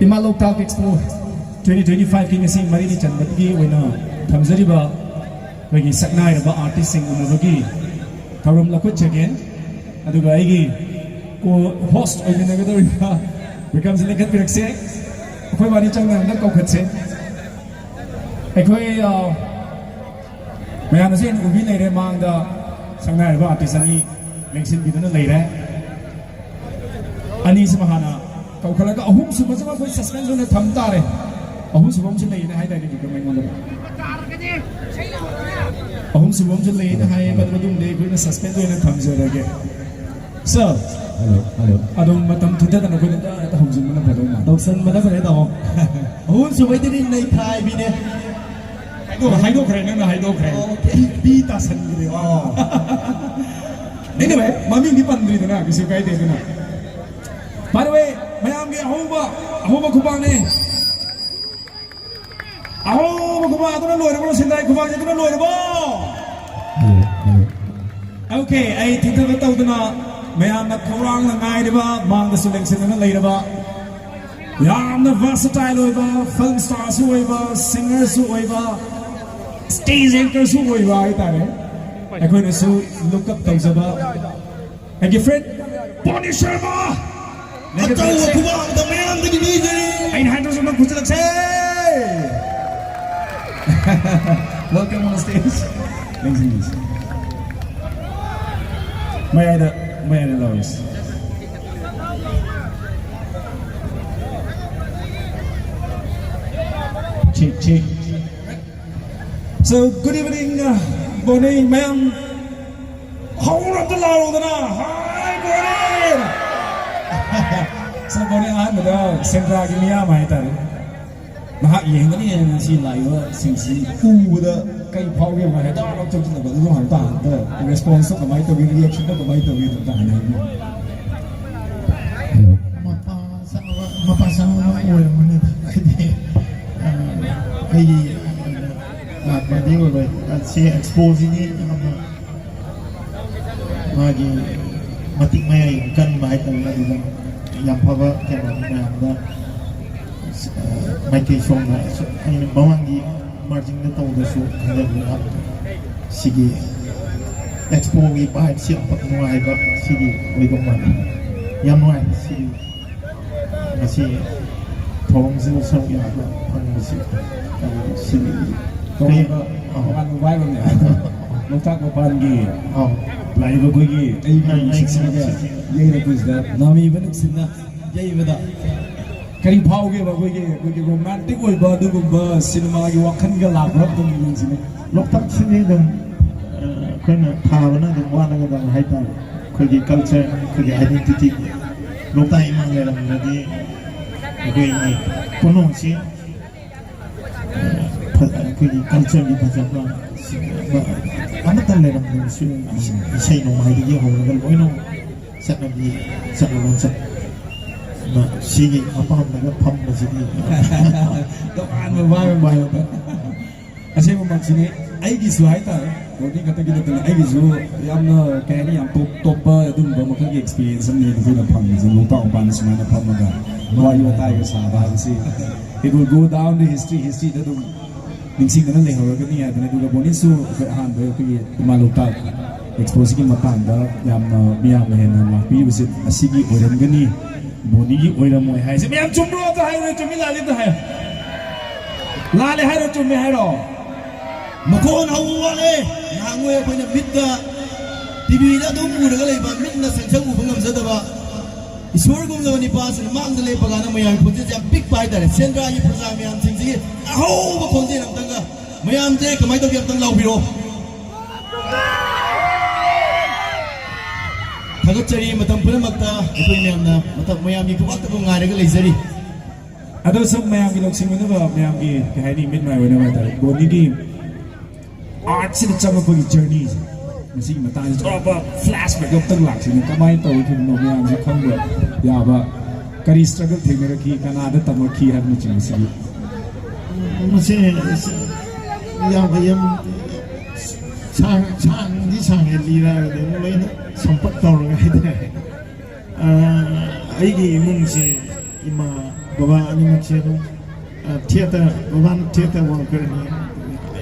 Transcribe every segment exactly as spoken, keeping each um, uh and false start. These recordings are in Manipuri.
ꯏꯃꯥ ꯂꯣꯛꯇꯥꯛ ꯑꯦꯛꯁꯄꯣ ꯇ꯭ꯋꯦꯟꯇꯤ ꯇ꯭ꯋꯦꯟꯇꯤ ꯐꯥꯏꯚꯀꯤ ꯉꯁꯤ ꯃꯔꯤꯅꯤ ꯆꯟꯕꯒꯤ ꯑꯣꯏꯅ ꯊꯝꯖꯔꯤꯕ ꯑꯩꯈꯣꯏꯒꯤ ꯁꯛꯅꯥꯏꯔꯕ ꯑꯥꯔꯇꯤꯁꯁꯤꯡ ꯎꯅꯕꯒꯤ ꯊꯧꯔꯝ ꯂꯧꯈꯠꯆꯒꯦ꯫ ꯑꯗꯨꯒ ꯑꯩꯒꯤ ꯀꯣ ꯍꯣꯁ ꯑꯣꯏꯃꯤꯟꯅꯒꯗꯧꯔꯤꯕ ꯕꯤꯀ꯭ꯔꯝꯁꯤ ꯂꯦꯡꯈꯠꯄꯤꯔꯛꯁꯦ꯫ ꯑꯩꯈꯣꯏ ꯋꯥꯔꯤ ꯆꯪꯅ ꯑꯝꯇ ꯀꯧꯈꯠꯁꯦ꯫ ꯑꯩꯈꯣꯏ ꯑ, ꯃꯌꯥꯝꯅꯁꯨ ꯍꯦꯟꯅ ꯎꯕꯤ ꯂꯩꯔꯦ꯫ ꯃꯥꯡꯗ ꯁꯛꯅꯥꯏꯔꯕ ꯑꯥꯔꯇꯤꯁ ꯑꯅꯤ ꯂꯦꯡꯁꯤꯟꯕꯤꯗꯨꯅ ꯂꯩꯔꯦ꯫ ꯑꯅꯤꯁꯤꯃ ꯍꯥꯟꯅ ꯀꯧꯈꯠꯂꯒ ꯑꯍꯨꯝꯁꯨꯕꯁꯤꯃ ꯑꯩꯈꯣꯏ ꯁꯁꯄꯦꯟꯁ ꯑꯣꯏꯅ ꯊꯝ ꯇꯥꯔꯦ꯫ ꯑꯍꯨꯝꯁꯨꯕ ꯑꯃꯁꯨ ꯂꯩꯅ ꯍꯥꯏꯗꯥꯏꯅꯦ ꯕꯤꯀ꯭ꯔꯝ ꯑꯩꯉꯣꯟꯗ? ꯑꯍꯨꯝꯁꯨꯕ ꯑꯃꯁꯨ ꯂꯩꯅ ꯍꯥꯏꯌꯦ, ꯃꯗꯨ ꯃꯇꯨꯡꯗ ꯑꯩꯈꯣꯏꯅ ꯁꯁꯄꯦꯟꯁ ꯑꯣꯏꯅ ꯊꯝꯖꯔꯒꯦ꯫ Sir, hello, hello. ꯑꯗꯨꯝ ꯃꯇꯝ ꯊꯤꯟꯊꯗꯅ ꯑꯩꯈꯣꯏꯅ ꯇꯞ ꯇꯞ ꯍꯧꯖꯤꯟꯕꯅ ꯐꯗꯧ ꯃꯥꯜꯂꯦ꯫ ꯇꯧꯁꯟꯕꯅ ꯐꯔꯦ, ꯇꯥꯃꯣ꯫ ꯑꯍꯨꯝꯁꯨꯕꯩꯗꯨꯗꯤ ꯅꯩꯈꯥꯏꯕꯤꯅꯦ꯫ ꯍꯥꯏꯗꯣꯛ-, ꯍꯥꯏꯗꯣꯛꯈ꯭ꯔꯦ, ꯅꯪꯅ ꯍꯥꯏꯗꯣꯛꯈ꯭ꯔꯦ꯫ ꯑꯣ, ꯑꯣꯀꯦ꯫ ꯄꯤ ꯇꯥꯁꯟꯈ꯭ꯔꯦ꯫ ꯑꯣ꯫ Anyway, ꯃꯃꯤꯡꯗꯤ ꯄꯟꯗ꯭ꯔꯤꯗꯅ, ꯀꯩꯁꯨ ꯀꯥꯏꯗꯦ ꯑꯗꯨꯅ꯫ By the way, ꯃꯌꯥꯝꯒꯤ ꯑꯍꯧꯕ, ꯑꯍꯧꯕ ꯈꯨꯕꯥꯛꯅꯦ꯫ ꯑꯍꯧꯕ ꯈꯨꯕꯥꯛ ꯑꯗꯨꯅ ꯂꯣꯏꯔꯕ꯭ꯔꯣ? ꯁꯤꯟꯗꯥꯏ ꯈꯨꯕꯥꯛꯁꯦ ꯑꯗꯨꯅ ꯂꯣꯏꯔꯕꯣ? Hello, hello. ꯑꯣꯀꯦ, ꯑꯩ ꯊꯤꯡꯊꯕ ꯇꯧꯗꯅ ꯃꯌꯥꯝꯅ ꯈꯧꯔꯥꯡꯅ ꯉꯥꯏꯔꯤꯕ, ꯃꯥꯡꯗꯁꯨ ꯂꯦꯡꯁꯤꯟꯗꯨꯅ ꯂꯩꯔꯕ, ꯌꯥꯝꯅ versatile ꯑꯣꯏꯕ, film starꯁꯨ ꯑꯣꯏꯕ, singerꯁꯨ ꯑꯣꯏꯕ, stage anchorꯁꯨ ꯑꯣꯏꯕ ꯍꯥꯏꯇꯥꯔꯦ꯫ ꯑꯩꯈꯣꯏꯅꯁꯨ look up ꯇꯧꯖꯕ ꯑꯩꯒꯤ friend ꯄꯣꯅꯤ ꯁꯔꯃ꯫ ꯑꯆꯧꯕ ꯈꯨꯕꯥꯛ ꯑꯃꯇ ꯃꯌꯥꯝꯗꯒꯤ ꯅꯤꯖꯔꯤ꯫ ꯑꯩꯅ ꯍꯥꯏꯗ꯭ꯔꯁꯨ ꯅꯪ ꯈꯨꯠꯁꯤꯜꯂꯛꯁꯦ꯫ Welcome on stage. ꯂꯦꯡꯁꯤꯟꯕꯤꯁꯤ꯫ ꯃꯌꯥꯏꯗ, ꯃꯌꯥꯏꯗ ꯂꯧꯔꯁꯤ꯫ Check, check. So, good evening, uh, ꯕꯣꯅꯤ ꯃꯌꯥꯝ ꯍꯧꯅ ꯑꯝꯇ ꯂꯥꯎꯔꯨꯗꯅ꯫ Hi, ꯕꯣꯅꯤ! So, ꯕꯣꯅꯤ ꯑꯍꯥꯟꯕꯗ ꯁꯦꯟꯗ꯭ꯔꯥꯒꯤ ꯃꯤꯌꯥꯝ ꯍꯥꯏꯇꯥꯔꯦ꯫ ꯅꯍꯥꯛ ꯌꯦꯡꯒꯅꯤ ꯍꯥꯏꯅ ꯁꯤ ꯂꯥꯛꯏꯕꯁꯤꯡꯁꯤ ꯎꯕꯗ ꯀꯩ ꯐꯥꯎꯒꯦ ꯍꯥꯏꯕ ꯍꯦꯛꯇ ꯍꯔꯥꯎ ꯆꯪꯁꯤꯜꯂꯛꯄ꯫ ꯑꯗꯨ ꯍꯥꯟꯅ ꯇꯥ-, ꯑꯝꯇ response ꯇꯣ ꯀꯃꯥꯏꯅ ꯇꯧꯒꯦ, reaction ꯗꯣ ꯀꯃꯥꯏꯅ ꯇꯧꯒꯦ ꯑꯗꯨ ꯑꯝꯇ ꯍꯥꯟꯅ ꯍꯥꯏꯕꯤꯌꯨ꯫ ꯃꯄꯥ ꯆꯥꯕ, ꯃꯄꯥ ꯆꯥꯕ ꯑꯃ ꯑꯣꯏꯔꯝꯒꯅꯤꯗ꯫ ꯍꯥꯏꯗꯤ, ꯑ, ꯑꯩꯒꯤ ꯂꯥꯛꯄꯗꯤ ꯑꯣꯏꯔꯣꯏ꯫ ꯑ, ꯁꯤ ꯑꯦꯛꯁꯄꯣꯁꯤꯅꯤ ꯌꯥꯝꯅ ꯃꯥꯒꯤ ꯃꯇꯤꯛ ꯃꯌꯥꯏ ꯌꯥꯝ ꯀꯟꯕ ꯍꯥꯏꯇꯥꯔꯦ꯫ ꯑꯗꯨꯒ ꯌꯥꯝ ꯐꯕ ꯀꯩꯅꯣ ꯃꯌꯥꯝꯗ ꯃꯥꯏꯀꯩ ꯁꯣꯝꯗ ꯑꯩꯅ ꯃꯃꯥꯡꯒꯤ ꯃꯥꯔꯖꯤꯡꯗ ꯇꯧꯕꯗꯁꯨ ꯈꯟꯖꯕ ꯌꯥꯝ ꯁꯤꯒꯤ ꯑꯦꯛꯁꯄꯣꯒꯤ ꯚꯥꯏꯞꯁꯤ ꯌꯥꯝ ꯅꯨꯡꯉꯥꯏꯕ ꯁꯤꯒꯤ ꯑꯣꯏꯗꯧ ꯃꯥꯜꯂꯤ꯫ ꯌꯥꯝ ꯅꯨꯡꯉꯥꯏ ꯁꯤꯒꯤ ꯉꯁꯤ ꯊꯧꯔꯝꯁꯤꯗ ꯁꯔꯨꯛ ꯌꯥꯕ ꯐꯪꯕꯁꯤ꯫ ꯑ, ꯁꯤꯒꯤ ꯀꯩ-, ꯇꯣꯉꯥꯟꯕ, ꯑꯧ꯫ ꯇꯣꯉꯥꯟꯕ ꯚꯥꯏꯞ ꯑꯃꯅꯦ꯫ ꯂꯣꯛꯇꯥꯛ ꯃꯄꯥꯟꯒꯤ ꯑꯧ꯫ ꯂꯥꯛꯏꯕ ꯑꯩꯈꯣꯏꯒꯤ ꯑꯩꯒꯤ ꯑꯩ ꯅꯨꯡꯁꯤꯠꯁꯤꯡꯒ ꯅꯨꯡꯁꯤꯠꯁꯤꯡ꯫ ꯌꯩꯔꯛꯄꯁꯤꯗ ꯅꯥꯃꯤꯕ ꯅꯨꯡꯁꯤꯠꯅ ꯌꯩꯕꯗ ꯀꯔꯤ ꯐꯥꯎꯒꯦꯕ? ꯑꯩꯈꯣꯏꯒꯤ, ꯑꯩꯈꯣꯏꯒꯤ ꯔꯣꯃꯥꯟꯇꯤꯛ ꯑꯣꯏꯕ ꯑꯗꯨꯒꯨꯝꯕ ꯁꯤꯅꯦꯃꯥꯒꯤ ꯋꯥꯈꯜꯒ ꯂꯥꯛꯄ꯭ꯔꯥ? ꯑꯗꯨꯝ ꯌꯦꯡꯁꯤꯅꯦ꯫ ꯂꯣꯛꯇꯥꯛꯁꯤꯗꯤ ꯑꯗꯨꯝ, ꯑ, ꯑꯩꯈꯣꯏꯅ ꯊꯥꯕꯅ ꯑꯗꯨꯝ ꯋꯥꯠꯂꯒꯗꯕ ꯍꯥꯏꯇꯥꯔꯦ꯫ ꯑꯩꯈꯣꯏꯒꯤ ꯀꯜꯆꯔ, ꯑꯩꯈꯣꯏꯒꯤ ꯑꯥꯏꯗꯦꯟꯇꯤꯇꯤ, ꯂꯣꯛꯇꯥꯛ ꯏꯃꯥ ꯂꯩꯔꯝꯗ꯭ꯔꯗꯤ ꯑꯩꯈꯣꯏꯒꯤ ꯄꯨꯝꯅꯃꯛꯁꯤ, ꯑ, ꯐ-, ꯑꯩꯈꯣꯏꯒꯤ ꯀꯜꯆꯔꯒꯤ ꯐꯖꯕ, ꯑꯃꯠꯇ ꯂꯩꯔꯝꯗꯕꯁꯨ ꯏꯁꯩ ꯅꯣꯡꯃꯥꯏꯗꯒꯤ ꯍꯧꯔꯒ ꯂꯣꯏꯅ ꯆꯠꯅꯕꯤ, ꯆꯠꯅ ꯂꯣꯟꯆꯠ꯫ ꯑꯗ ꯁꯤꯒꯤ ꯃꯄꯥꯟꯗꯒ ꯐꯝꯕꯁꯤꯗꯤ ꯇꯣꯉꯥꯟꯕ ꯚꯥꯏꯕ ꯑꯃ꯫ ꯑꯁꯦꯡꯕꯃꯛꯁꯤꯅꯤ꯫ ꯑꯩꯒꯤꯁꯨ ꯍꯥꯏꯇꯥꯔꯦ, ꯕꯣꯅꯤ ꯈꯛꯇꯒꯤ ꯅꯠꯇꯅ ꯑꯩꯒꯤꯁꯨ ꯌꯥꯝꯅ, ꯀꯩ ꯍꯥꯏꯅꯤ, ꯌꯥꯝ ꯇꯣꯞ ꯇꯣꯞꯄ ꯑꯗꯨꯒꯨꯝꯕ ꯃꯈꯜꯒꯤ ꯑꯦꯛꯁꯄꯤꯔꯤꯌꯦꯟꯁ ꯑꯃꯅꯤ ꯑꯩꯈꯣꯏꯅ ꯐꯪꯉꯤꯁꯦ, ꯂꯣꯛꯇꯥꯛ ꯃꯄꯥꯟꯗ ꯁꯨꯃꯥꯏꯅ ꯐꯝꯃꯒ ꯋꯥꯔꯤ ꯋꯥꯇꯥꯏꯒ ꯁꯥꯕ ꯍꯥꯏꯕꯁꯤ꯫ It will go down the history, historyꯗ ꯑꯗꯨꯝ ꯅꯤꯡꯁꯤꯡꯗꯅ ꯂꯩꯍꯧꯔꯒꯅꯤ ꯍꯥꯏꯗꯅ꯫ ꯑꯗꯨꯒ ꯕꯣꯅꯤꯁꯨ ꯑꯩꯈꯣꯏ ꯑꯍꯥꯟꯕ ꯑꯩꯈꯣꯏꯒꯤ ꯏꯃꯥ ꯂꯣꯛꯇꯥꯛ ꯑꯦꯛꯁꯄꯣꯁꯤꯒꯤ ꯃꯇꯥꯡꯗ ꯌꯥꯝꯅ ꯃꯤꯌꯥꯝꯅ ꯍꯦꯟꯅ ꯂꯥꯛꯄꯤꯔꯤꯕꯁꯦ ꯑꯁꯤꯒꯤ ꯑꯣꯏꯔꯝꯒꯅꯤ, ꯕꯣꯅꯤꯒꯤ ꯑꯣꯏꯔꯝꯃꯣꯏ ꯍꯥꯏꯁꯦ꯫ ꯃꯌꯥꯝ ꯆꯨꯝꯕ꯭ꯔꯣ? ꯑꯝꯇ ꯍꯥꯏꯔꯣ, ꯆꯨꯝꯃꯤ ꯂꯥꯜꯂꯤ ꯑꯝꯇ ꯍꯥꯏꯔꯣ꯫ ꯂꯥꯜꯂꯦ ꯍꯥꯏꯔꯣ, ꯆꯨꯝꯃꯦ ꯍꯥꯏꯔꯣ? ꯃꯈꯣꯟ ꯍꯧꯕ ꯋꯥꯠꯂꯦ꯫ ꯅꯍꯥꯟꯋꯥꯏ ꯑꯩꯈꯣꯏꯅ ꯃꯤꯠꯇ, ꯇꯤꯚꯤꯗ ꯑꯗꯨꯝ ꯎꯔꯒ ꯂꯩꯕ, ꯃꯤꯠꯅ ꯁꯪꯁꯪ ꯎꯕ ꯉꯝꯖꯗꯕ ꯏꯁꯣꯔꯒꯨꯝꯂꯕ ꯅꯤꯄꯥꯁꯤꯅ ꯃꯥꯡꯗ ꯂꯦꯞꯄ ꯀꯥꯟꯗ ꯃꯌꯥꯝꯒꯤ ꯈꯣꯟꯖꯦꯜꯁꯦ ꯌꯥꯝ ꯄꯤꯛꯄ ꯍꯥꯏꯇꯥꯔꯦ꯫ ꯁꯦꯟꯗ꯭ꯔꯥꯒꯤ ꯄ꯭ꯔꯖꯥ ꯃꯌꯥꯝꯁꯤꯡꯁꯤꯒꯤ ꯑꯍꯧꯕ ꯈꯣꯟꯖꯦꯜ ꯑꯝꯇꯪꯒ ꯃꯌꯥꯝꯁꯦ ꯀꯃꯥꯏꯅ ꯇꯧꯒꯦ ꯑꯝꯇꯪ ꯂꯥꯎꯕꯤꯔꯣ꯫ ꯊꯥꯒꯠꯆꯔꯤ꯫ ꯃꯇꯝ ꯄꯨꯝꯅꯃꯛꯇ ꯑꯩꯈꯣꯏ ꯃꯌꯥꯝꯅ ꯃꯇꯝ, ꯃꯌꯥꯝꯒꯤ ꯈꯨꯕꯥꯛꯇꯕꯨ ꯉꯥꯏꯔꯒ ꯂꯩꯖꯔꯤ꯫ ꯑꯗꯣ ꯁꯨꯝ ꯃꯌꯥꯝꯒꯤ ꯂꯧꯁꯤꯡ ꯑꯣꯏꯅꯕ, ꯃꯌꯥꯝꯒꯤ, ꯀꯩ ꯍꯥꯏꯅꯤ, ꯃꯤꯠ ꯃꯥꯏ ꯑꯣꯏꯅꯕ ꯍꯥꯏꯇꯥꯔꯦ, ꯕꯣꯅꯤꯒꯤ ꯑꯥꯔꯠꯁꯤꯗ ꯆꯪꯉꯛꯄꯒꯤ ꯖꯔꯅꯤꯁꯦ, ꯃꯁꯤꯒꯤ ꯃꯇꯥꯡꯁꯤꯗ ꯆꯥꯎꯔꯥꯛꯄ ꯐ꯭ꯂꯦꯁꯕꯦꯛ ꯑꯝꯇꯪ ꯂꯥꯛꯁꯤꯅꯦ꯫ ꯀꯃꯥꯏꯅ ꯇꯧꯈꯤꯕꯅꯣ ꯃꯌꯥꯝꯁꯦ ꯈꯪꯕ ꯌꯥꯕ? ꯀꯔꯤ ꯁ꯭ꯇ꯭ꯔꯒꯜ ꯊꯦꯡꯅꯔꯛꯈꯤ? ꯀꯅꯥꯗ ꯇꯝꯃꯛꯈꯤ ꯍꯥꯏꯕꯅꯆꯤꯡꯕꯁꯤꯒꯤ? ꯃꯁꯤ ꯌꯥꯝ, ꯌꯥꯝ ꯁꯥꯡ-, ꯁꯥꯡꯗꯤ ꯁꯥꯡꯉꯦ, ꯂꯤꯔꯛꯑꯒꯗꯤ ꯑꯃꯨꯛ ꯂꯣꯏꯅ ꯁꯝꯄꯠ ꯇꯧꯔꯒ ꯍꯥꯏꯇꯥꯔꯦ꯫ ꯑ, ꯑꯩꯒꯤ ꯏꯃꯨꯡꯁꯦ ꯏꯃꯥ ꯕꯕꯥ ꯑꯅꯤꯃꯛꯁꯦ ꯑꯗꯨꯝ ꯊꯤꯌꯦꯇꯔ, ꯕꯕꯥꯅ ꯊꯤꯌꯦꯇꯔ ꯋꯥꯔꯀꯔꯅꯤ,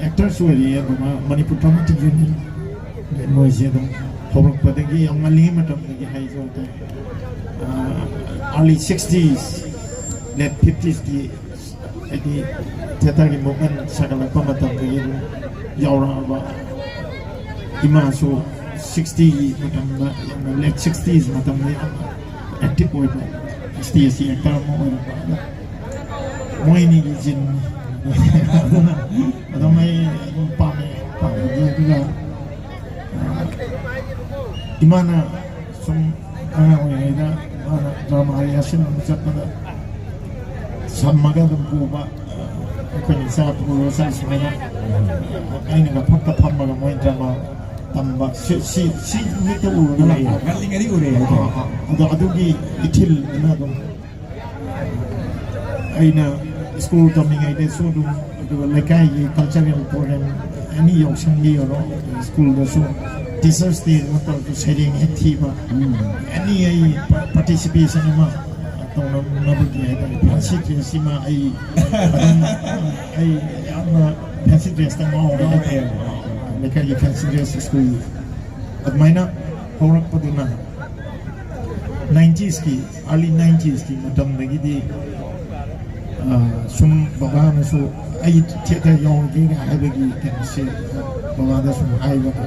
ꯑꯦꯛꯇꯔꯁꯨ ꯑꯣꯏꯔꯤꯌꯦ꯫ ꯕꯕꯥ ꯃꯅꯤꯄꯨꯔ ꯗ꯭ꯔꯃꯥꯇꯤꯛ ꯌꯨꯅꯤꯌꯟ, ꯃꯣꯏꯁꯦ ꯑꯗꯨꯝ ꯍꯧꯔꯛꯄꯗꯒꯤ, ꯌꯥꯝ ꯉꯜꯂꯤꯉꯩ ꯃꯇꯝꯗꯒꯤ ꯍꯥꯏꯖꯕ ꯇꯥꯔꯦ, ꯑꯥꯔꯂꯤ ꯁꯤꯛꯁꯇꯤꯁ, ꯂꯦꯠ ꯐꯤꯐꯇꯤꯁꯀꯤ, ꯍꯥꯏꯗꯤ ꯊꯤꯌꯦꯇꯔꯒꯤ ꯃꯨꯚꯃꯦꯟ ꯁꯥꯒꯠꯂꯛꯄ ꯃꯇꯝꯗꯒꯤ ꯑꯗꯨꯝ ꯌꯥꯎꯔꯛꯑꯕ꯫ ꯏꯃꯥꯁꯨ ꯁꯤꯛꯁꯇꯤꯒꯤ ꯃꯇꯝꯗ, ꯌꯥꯝꯅ ꯂꯦꯠ ꯁꯤꯛꯁꯇꯤꯁ ꯃꯇꯝꯗ ꯌꯥꯝꯅ ꯑꯦꯛꯇꯤꯚ ꯑꯣꯏꯕ, ꯁꯤꯛꯁꯇꯤ ꯑꯁꯤ ꯑꯦꯛꯇꯔ ꯑꯃ ꯑꯣꯏꯔꯝꯕ꯫ ꯑꯗ ꯃꯣꯏ ꯑꯅꯤꯒꯤ ꯖꯤꯟ ꯑꯗꯨꯅ ꯑꯗꯨꯝ ꯑꯩ ꯑꯗꯨꯝ ꯄꯥꯝꯃꯦ, ꯄꯥꯝꯕꯗꯤ꯫ ꯑꯗꯨꯒ, ꯑ, ꯏꯃꯥꯅ ꯁꯨꯝ ꯑꯉꯥꯡ ꯑꯣꯏꯔꯤꯉꯩꯗ ꯃꯥꯅ ꯗ꯭ꯔꯃꯥ ꯔꯤꯍꯥꯔꯁꯦꯜ ꯑꯃ ꯆꯠꯄꯗ ꯁꯝꯃꯒ ꯑꯗꯨꯝ ꯄꯨꯕ, ꯑꯩꯈꯣꯏꯅ ꯏꯆꯥ ꯄꯨꯔꯒ ꯆꯠꯂꯤ ꯁꯨꯃꯥꯏꯅ, ꯑꯩꯅꯒ ꯐꯛꯇ ꯐꯝꯃꯒ ꯃꯣꯏ ꯗ꯭ꯔꯃꯥ ꯇꯝꯕ, ꯁꯤ, ꯁꯤ, ꯁꯤ ꯃꯤꯠꯇ ꯎꯔꯒ ꯂꯥꯛꯄ꯫ ꯉꯜꯂꯤꯉꯩꯗꯒꯤ ꯎꯔꯦ ꯍꯥꯏꯇꯥꯔꯦ꯫ ꯑꯥ, ꯑꯥ, ꯑꯥ꯫ ꯑꯗꯣ ꯑꯗꯨꯒꯤ ꯏꯊꯤꯜꯗꯨꯅ ꯑꯗꯨꯝ ꯑꯩꯅ ꯁ꯭ꯀꯨꯜ ꯇꯝꯂꯤꯉꯩꯗꯁꯨ ꯑꯗꯨꯝ, ꯑꯗꯨꯒ ꯂꯩꯀꯥꯏꯒꯤ ꯀꯜꯆꯔꯦꯜ ꯄ꯭ꯔꯣꯒ꯭ꯔꯥꯝ ꯑꯦꯅꯤ ꯌꯥꯎꯁꯪꯒꯤ ꯑꯣꯏꯔꯣ, ꯁ꯭ꯀꯨꯜꯗꯁꯨ ꯇꯤꯆꯔꯁ ꯗꯦ ꯅꯠꯇ꯭ꯔꯁꯨ ꯁꯩꯔꯦꯡ ꯍꯦꯛ ꯊꯤꯕ, ꯎꯝ꯫ ꯑꯦꯅꯤ ꯑꯩ ꯄꯥꯔꯇꯤꯁꯤꯄꯦꯁꯟ ꯑꯃ ꯇꯧꯅꯅꯕꯒꯤ ꯍꯥꯏꯇꯥꯔꯦ꯫ ꯐꯦꯟꯁꯤ ꯗ꯭ꯔꯦꯁꯁꯤꯃ ꯑꯩ ꯑꯗꯨꯝ, ꯑꯩ ꯌꯥꯝꯅ ꯐꯦꯟꯁꯤ ꯗ꯭ꯔꯦꯁꯇ ꯉꯥꯎꯔꯒ ꯂꯩꯀꯥꯏꯒꯤ ꯐꯦꯟꯁꯤ ꯗ꯭ꯔꯦꯁ ꯁ꯭ꯀꯨꯜ ꯑꯗꯨꯃꯥꯏꯅ ꯍꯧꯔꯛꯄꯗꯨꯅ ꯅꯥꯏꯟꯇꯤꯁꯀꯤ, ꯑꯥꯔꯂꯤ ꯅꯥꯏꯟꯇꯤꯁꯀꯤ ꯃꯇꯝꯗꯒꯤꯗꯤ, ꯑ, ꯁꯨꯝ ꯕꯕꯥꯅꯁꯨ ꯑꯩ ꯊꯤꯌꯦꯇꯔ ꯌꯥꯎꯔꯒꯦꯒ ꯍꯥꯏꯕꯒꯤ ꯀꯩꯅꯣꯁꯦ ꯕꯕꯥꯗ ꯁꯨꯝ ꯍꯥꯏꯕꯗ,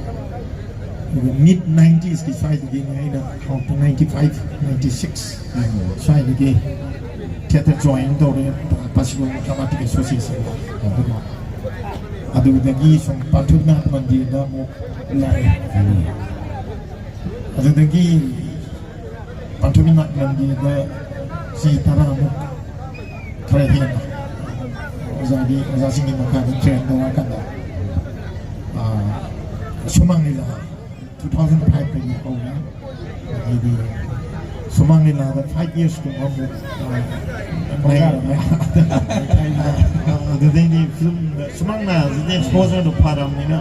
ꯑꯗꯨꯒ ꯃꯤꯗ ꯅꯥꯏꯟꯇꯤꯁꯀꯤ ꯁ꯭ꯋꯥꯏꯗꯒꯤꯅꯦ ꯑꯩꯅ ꯍꯧꯔꯛꯄ, ꯅꯥꯏꯟꯇꯤ ꯐꯥꯏꯚ, ꯅꯥꯏꯟꯇꯤ ꯁꯤꯛꯁ ꯁ꯭ꯋꯥꯏꯗꯒꯤ ꯊꯤꯌꯦꯇꯔ ꯖꯣꯏꯟ ꯇꯧꯔꯦ, ꯄꯥꯁꯤꯂꯣꯡ ꯗ꯭ꯔꯃꯥꯇꯤꯛ ꯑꯦꯁꯣꯁꯤꯌꯦꯁꯟ꯫ ꯑꯗꯨꯒ ꯑꯗꯨꯗꯒꯤ ꯁꯨꯝ ꯄꯥꯟꯊꯨꯅꯥꯊ ꯃꯟꯗꯤꯔꯗ ꯑꯃꯨꯛ ꯂꯥꯛꯑꯦ꯫ ꯑꯗꯨꯗꯒꯤ ꯄꯥꯟꯊꯨꯅꯥꯊ ꯃꯟꯗꯤꯔꯗ ꯆꯍꯤ ꯇꯔꯥꯃꯨꯛ, ꯈꯔ ꯍꯦꯟꯅ ꯑꯣꯖꯥꯒꯤ, ꯑꯣꯖꯥꯁꯤꯡꯒꯤ ꯃꯈꯥꯗ ꯇ꯭ꯔꯦꯟ ꯇꯧꯔꯀꯥꯟꯗ, ꯑꯥ, ꯁꯨꯃꯥꯡ ꯂꯤꯂꯥ ꯇꯨ ꯊꯥꯎꯖꯟ ꯐꯥꯏꯚꯇꯒꯤ ꯍꯧꯔꯦ꯫ ꯍꯥꯏꯗꯤ ꯁꯨꯃꯥꯡ ꯂꯤꯂꯥꯗ ꯐꯥꯏꯚ ꯌꯔꯁꯀꯨꯝꯕ ꯑꯃꯨꯛ, ꯑꯥ, ꯂꯩꯔꯝꯃꯦ꯫ ꯑꯗꯨꯗꯩꯗꯤ ꯐꯤꯂꯝꯗ, ꯁꯨꯃꯥꯡ ꯂꯤꯂꯥꯁꯤꯗꯤ ꯑꯦꯛꯁꯄꯣꯖꯔꯗꯣ ꯐꯔꯕꯅꯤꯅ,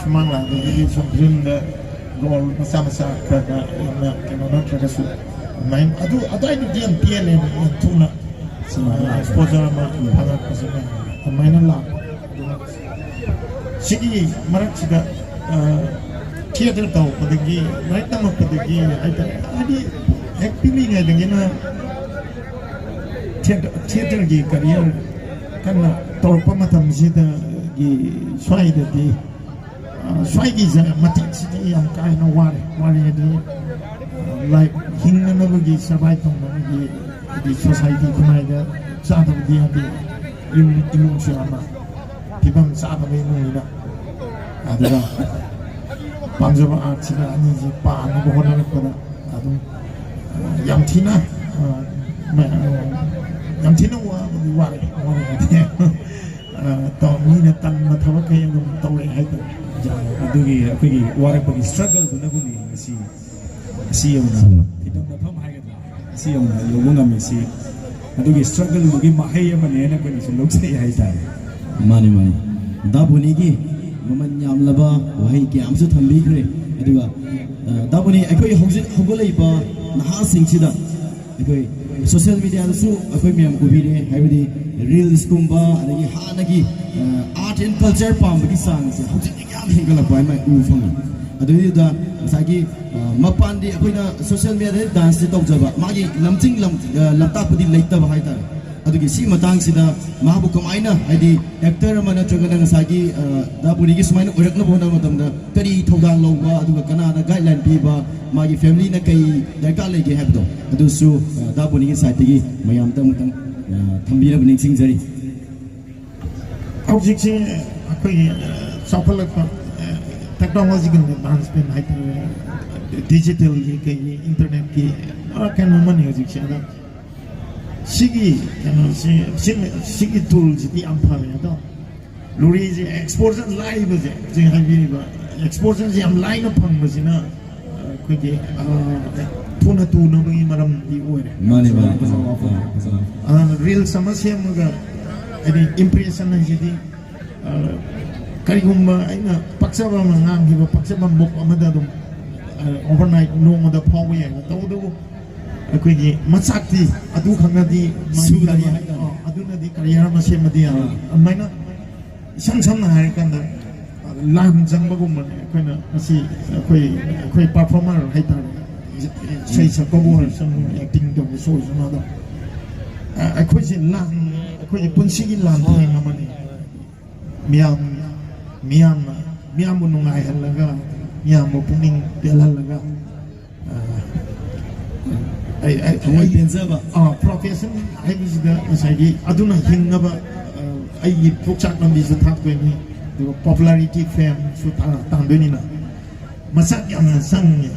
ꯁꯨꯃꯥꯡ ꯂꯤꯂꯥꯗꯒꯤꯗꯤ ꯁꯨꯝ ꯐꯤꯂꯝꯗ ꯔꯣꯜ ꯃꯆꯥ ꯃꯆꯥ ꯈꯔ ꯈꯔ, ꯌꯥꯝꯅ ꯀꯩꯅꯣ ꯅꯠꯇ꯭ꯔꯒꯁꯨ ꯑꯗꯨꯃꯥꯏꯅ꯫ ꯑꯗꯨ ꯑꯗꯨꯋꯥꯏꯗꯨꯗꯤ ꯌꯥꯝ ꯄꯦꯜꯂꯦꯕ, ꯌꯥꯝ ꯊꯨꯅ ꯑꯦꯛꯁꯄꯣꯖꯔ ꯑꯃ ꯐꯪꯉꯛꯄꯁꯤꯅ ꯑꯗꯨꯃꯥꯏꯅ ꯂꯥꯛꯄ꯫ ꯑꯗꯨꯅ ꯁꯤꯒꯤ ꯃꯔꯛꯁꯤꯗ ꯊꯤꯌꯦꯇꯔ ꯇꯧꯔꯛꯄꯗꯒꯤ, ꯂꯥꯏꯔꯤꯛ ꯇꯝꯃꯛꯄꯗꯒꯤ ꯍꯥꯏꯇꯥꯔꯦ, ꯍꯥꯏꯗꯤ ꯍꯦꯛ ꯄꯤꯛꯂꯤꯉꯩꯗꯒꯤꯅ ꯊꯤꯌꯦꯇꯔ, ꯊꯤꯌꯦꯇꯔꯒꯤ ꯀꯔꯤꯌꯔ ꯀꯟꯅ ꯇꯧꯔꯛꯄ ꯃꯇꯝꯁꯤꯗꯒꯤ ꯁ꯭ꯋꯥꯏꯗꯗꯤ, ꯑ, ꯁ꯭ꯋꯥꯏꯒꯤ ꯖ-, ꯃꯇꯦꯛꯁꯤꯗꯤ ꯌꯥꯝ ꯀꯥ ꯍꯦꯟꯅ ꯋꯥꯔꯦ꯫ ꯋꯥꯔꯦ ꯍꯥꯏꯗꯤ, ꯑ, ꯂꯥꯏꯐ ꯍꯤꯡꯅꯅꯕꯒꯤ, ꯁꯔꯚꯥꯏꯚ ꯇꯧꯅꯕꯒꯤ, ꯍꯥꯏꯗꯤ ꯁꯣꯁꯥꯏꯇꯤ ꯈꯨꯟꯅꯥꯏꯗ ꯆꯥꯗꯕꯗꯤ ꯌꯥꯗꯦ꯫ ꯌꯨꯝ ꯏꯃꯨꯡꯁꯨ ꯌꯥꯝꯅ ꯐꯤꯕꯝ ꯆꯥꯗꯕ ꯏꯃꯨꯡꯅꯤꯅ꯫ ꯑꯗꯨꯒ ꯄꯥꯝꯖꯕ ꯑꯥꯔꯠꯁꯤꯅ ꯑꯅꯤꯁꯤ ꯄꯥꯅꯕ ꯍꯣꯠꯅꯔꯛꯄꯗ ꯑꯗꯨꯝ, ꯑ, ꯌꯥꯝ ꯊꯤꯅ, ꯑ, ꯃ-, ꯑ, ꯌꯥꯝ ꯊꯤꯅ ꯋꯥꯕꯗꯤ ꯋꯥꯔꯦ, ꯋꯥꯔꯦ ꯍꯥꯏꯗꯤ, ꯑ, ꯇꯧ-, ꯃꯤꯅ ꯇꯟꯕ ꯊꯕꯛꯈꯩ ꯑꯗꯨꯝ ꯇꯧꯔꯛꯑꯦ ꯍꯥꯏꯇꯥꯔꯦ꯫ ꯑꯗꯨꯒꯤ ꯑꯩꯈꯣꯏꯒꯤ ꯋꯥꯔꯛꯄꯒꯤ ꯁ꯭ꯇ꯭ꯔꯒꯜꯗꯨꯅꯕꯨꯅꯤ ꯉꯁꯤ, ꯉꯁꯤ ꯌꯧꯅ ꯐꯤꯕꯝ ꯂꯥꯛꯐꯝ ꯍꯥꯏꯒꯗ꯭ꯔꯥ, ꯉꯁꯤ ꯌꯧꯅ ꯌꯧꯕ ꯉꯝꯃꯤꯁꯤ꯫ ꯑꯗꯨꯒꯤ ꯁ꯭ꯇ꯭ꯔꯒꯜꯗꯨꯒꯤ ꯃꯍꯩ ꯑꯃꯅꯦꯅ ꯑꯩꯈꯣꯏꯅꯁꯨ ꯂꯧꯖꯩ ꯍꯥꯏꯇꯥꯔꯦ꯫ ꯃꯥꯅꯤ, ꯃꯥꯅꯤ꯫ ꯗꯥ ꯕꯣꯅꯤꯒꯤ ꯃꯃꯜ ꯌꯥꯝꯂꯕ ꯋꯥꯍꯩ ꯀꯌꯥ ꯑꯃꯁꯨ ꯊꯝꯕꯤꯈ꯭ꯔꯦ꯫ ꯑꯗꯨꯒ, ꯑ, ꯗꯥ ꯕꯣꯅꯤ, ꯑꯩꯈꯣꯏ ꯍꯧꯖꯤꯛ ꯍꯧꯒꯠꯂꯛꯏꯕ ꯅꯍꯥꯁꯤꯡꯁꯤꯗ ꯑꯩꯈꯣꯏ ꯁꯣꯁꯤꯌꯦꯜ ꯃꯦꯗꯤꯌꯥꯗꯁꯨ ꯑꯩꯈꯣꯏ ꯃꯌꯥꯝ ꯎꯕꯤꯔꯦ, ꯍꯥꯏꯕꯗꯤ ꯔꯤꯜꯁꯀꯨꯝꯕ, ꯑꯗꯒꯤ ꯍꯥꯟꯅꯒꯤ, ꯑ, ꯑꯥꯔꯠ ꯑꯦꯟ ꯀꯜꯆꯔ ꯄꯥꯝꯕꯒꯤ ꯆꯥꯡꯁꯦ ꯍꯧꯖꯤꯛꯇꯤ ꯌꯥꯝ ꯍꯦꯟꯒꯠꯂꯛꯄ ꯍꯥꯏꯅ ꯎꯕ ꯐꯪꯉꯤ꯫ ꯑꯗꯨꯗꯨꯗ ꯉꯁꯥꯏꯒꯤ, ꯑ, ꯃꯄꯥꯟꯗꯤ ꯑꯩꯈꯣꯏꯅ ꯁꯣꯁꯤꯌꯦꯜ ꯃꯦꯗꯤꯌꯥꯗ ꯗꯥꯟꯁꯇꯤ ꯇꯧꯖꯕ, ꯃꯥꯒꯤ ꯂꯝꯖꯤꯡ ꯂꯝ-, ꯑ, ꯂꯝꯇꯥꯛꯄꯗꯤ ꯂꯩꯇꯕ ꯍꯥꯏꯇꯥꯔꯦ꯫ ꯑꯗꯨꯒꯤ ꯁꯤ ꯃꯇꯥꯡꯁꯤꯗ ꯃꯍꯥꯛꯄꯨ ꯀꯃꯥꯏꯅ, ꯍꯥꯏꯗꯤ ꯑꯦꯛꯇꯔ ꯑꯃ ꯅꯠꯇ꯭ꯔꯒꯅ ꯉꯁꯥꯏꯒꯤ, ꯑ, ꯗꯥ ꯕꯣꯅꯤꯒꯤ ꯁꯨꯃꯥꯏꯅ ꯑꯣꯏꯔꯛꯅꯕ ꯍꯣꯠꯅꯕ ꯃꯇꯝꯗ ꯀꯔꯤ ꯊꯧꯗꯥꯡ ꯂꯧꯕ, ꯑꯗꯨꯒ ꯀꯅꯥꯅ ꯒꯥꯏꯗꯂꯥꯏꯟ ꯄꯤꯕ, ꯃꯥꯒꯤ ꯐꯦꯃꯤꯂꯤꯅ ꯀꯩ ꯗꯔꯀꯥꯔ ꯂꯩꯒꯦ ꯍꯥꯏꯕꯗꯣ, ꯑꯗꯨꯁꯨ, ꯑ, ꯗꯥ ꯕꯣꯅꯤꯒꯤ ꯁꯥꯏꯠꯇꯒꯤ ꯃꯌꯥꯝꯗ ꯑꯃꯨꯛꯇꯪ, ꯑ, ꯊꯝꯕꯤꯅꯕ ꯅꯤꯡꯁꯤꯡꯖꯔꯤ꯫ ꯍꯧꯖꯤꯛꯁꯦ ꯑꯩꯈꯣꯏꯒꯤ, ꯑ, ꯆꯥꯎꯈꯠꯂꯛꯄ, ꯑ, ꯇꯦꯛꯅꯣꯂꯣꯖꯤꯀꯦꯜ ꯑꯦꯗꯚꯥꯟꯁꯃꯦꯟ ꯍꯥꯏꯇꯥꯔꯦ, ꯗꯤꯖꯤꯇꯦꯜꯒꯤ, ꯀꯩꯒꯤ, ꯏꯟꯇꯔꯅꯦꯠꯀꯤ, ꯑ, ꯀꯩꯅꯣ ꯑꯃꯅꯤ ꯍꯧꯖꯤꯛꯁꯦ꯫ ꯑꯗ ꯁꯤꯒꯤ ꯀꯩꯅꯣꯁꯤ, ꯁꯤ-, ꯁꯤꯒꯤ ꯇꯨꯜꯁꯤꯗꯤ ꯌꯥꯝ ꯐꯔꯦ꯫ ꯑꯗꯣ ꯂꯨꯔꯤꯁꯦ, ꯑꯦꯛꯁꯄꯣꯖꯔ ꯂꯥꯏꯕꯁꯦ, ꯍꯧꯖꯤꯛ ꯍꯥꯏꯕꯤꯔꯤꯕ ꯑꯦꯛꯁꯄꯣꯖꯔꯁꯦ ꯌꯥꯝ ꯂꯥꯏꯅ ꯐꯪꯕꯁꯤꯅ, ꯑ, ꯑꯩꯈꯣꯏꯒꯤ, ꯑ, ꯊꯨꯅ ꯇꯨꯅꯕꯒꯤ ꯃꯔꯝꯗꯤ ꯑꯣꯏꯔꯦ꯫ ꯃꯥꯅꯦ, ꯃꯥꯅꯦ꯫ ꯐꯖꯕ ꯋꯥꯐꯝ, ꯐꯖꯕ ꯋꯥꯐꯝ꯫ ꯑ, ꯔꯤꯜꯁ ꯑꯃ ꯁꯦꯝꯃꯒ, ꯍꯥꯏꯗꯤ ꯏꯝꯄ꯭ꯔꯦꯁꯟ ꯍꯥꯏꯁꯤꯗꯤ, ꯑ, ꯀꯔꯤꯒꯨꯝꯕ ꯑꯩꯅ ꯄꯛꯆꯕ ꯑꯃ ꯉꯥꯡꯈꯤꯕ, ꯄꯛꯆꯕ ꯃꯨꯛ ꯑꯃꯗ ꯑꯗꯨꯝ, ꯑ, ꯑꯣꯚꯔꯅꯥꯏꯠ, ꯅꯣꯡꯃꯗ ꯐꯥꯎꯕ ꯌꯥꯏꯕ꯫ ꯇꯧꯕꯇꯕꯨ ꯑꯩꯈꯣꯏꯒꯤ ꯃꯆꯥꯛꯇꯤ ꯑꯗꯨ ꯈꯛꯅꯗꯤ ꯁꯨꯗꯕ ꯃꯥꯡꯍꯟꯗꯕ ꯍꯥꯏꯇꯥꯔꯦ꯫ ꯑ, ꯑꯗꯨꯅꯗꯤ ꯀꯔꯤꯌꯔ ꯑꯃ ꯁꯦꯝꯕꯗꯤ ꯌꯥꯔꯣꯏ꯫ ꯑꯥ꯫ ꯑꯗꯨꯃꯥꯏꯅ ꯏꯁꯝ ꯁꯝꯅ ꯍꯥꯏꯔꯀꯥꯟꯗ, ꯑ, ꯂꯥꯟ ꯆꯪꯕꯒꯨꯝꯕꯅꯦ꯫ ꯑꯩꯈꯣꯏꯅ ꯉꯁꯤ ꯑꯩꯈꯣꯏ, ꯑꯩꯈꯣꯏ ꯄꯔꯐꯣꯔꯃꯔ ꯍꯥꯏꯇꯥꯔꯦ, ꯏꯁꯩ ꯁꯛꯄꯕꯨ ꯑꯣꯏꯔꯁꯨ, ꯑꯦꯛꯇꯤꯡ ꯇꯧꯕꯁꯨ ꯑꯣꯏꯔꯁꯨ, ꯑꯗꯣ, ꯑ, ꯑꯩꯈꯣꯏꯁꯦ ꯂꯥꯟ, ꯑꯩꯈꯣꯏꯒꯤ ꯄꯨꯟꯁꯤꯒꯤ ꯂꯥꯟꯊꯦꯡ ꯑꯃꯅꯤ꯫ ꯃꯤꯌꯥꯝ, ꯃꯤꯌꯥꯝꯅ, ꯃꯤꯌꯥꯝꯕꯨ ꯅꯨꯡꯉꯥꯏꯍꯜꯂꯒ, ꯃꯤꯌꯥꯝꯕꯨ ꯄꯨꯛꯅꯤꯡ ꯄꯦꯜꯍꯜꯂꯒ, ꯑ, ꯑꯩ, ꯑꯩ, ꯊꯃꯣꯏ ꯑꯩ, ꯄꯦꯟꯖꯕ꯫ ꯑ, ꯄ꯭ꯔꯣꯐꯦꯁꯟ ꯍꯥꯏꯕꯁꯤꯗ ꯉꯁꯥꯏꯒꯤ ꯑꯗꯨꯅ ꯍꯤꯡꯅꯕ, ꯑ, ꯑꯩꯒꯤ ꯄꯣꯛꯆꯥꯛ ꯂꯝꯕꯤꯁꯨ ꯊꯥꯛꯇꯣꯏꯅꯤ, ꯑꯗꯨꯒ ꯄꯣꯄꯨꯂꯥꯔꯤꯇꯤ, ꯐꯦꯝꯁꯨ ꯇꯥ-, ꯇꯥꯟꯗꯣꯏꯅꯤꯅ꯫ ꯃꯆꯥꯛ ꯌꯥꯝꯅ ꯆꯪꯉꯤ꯫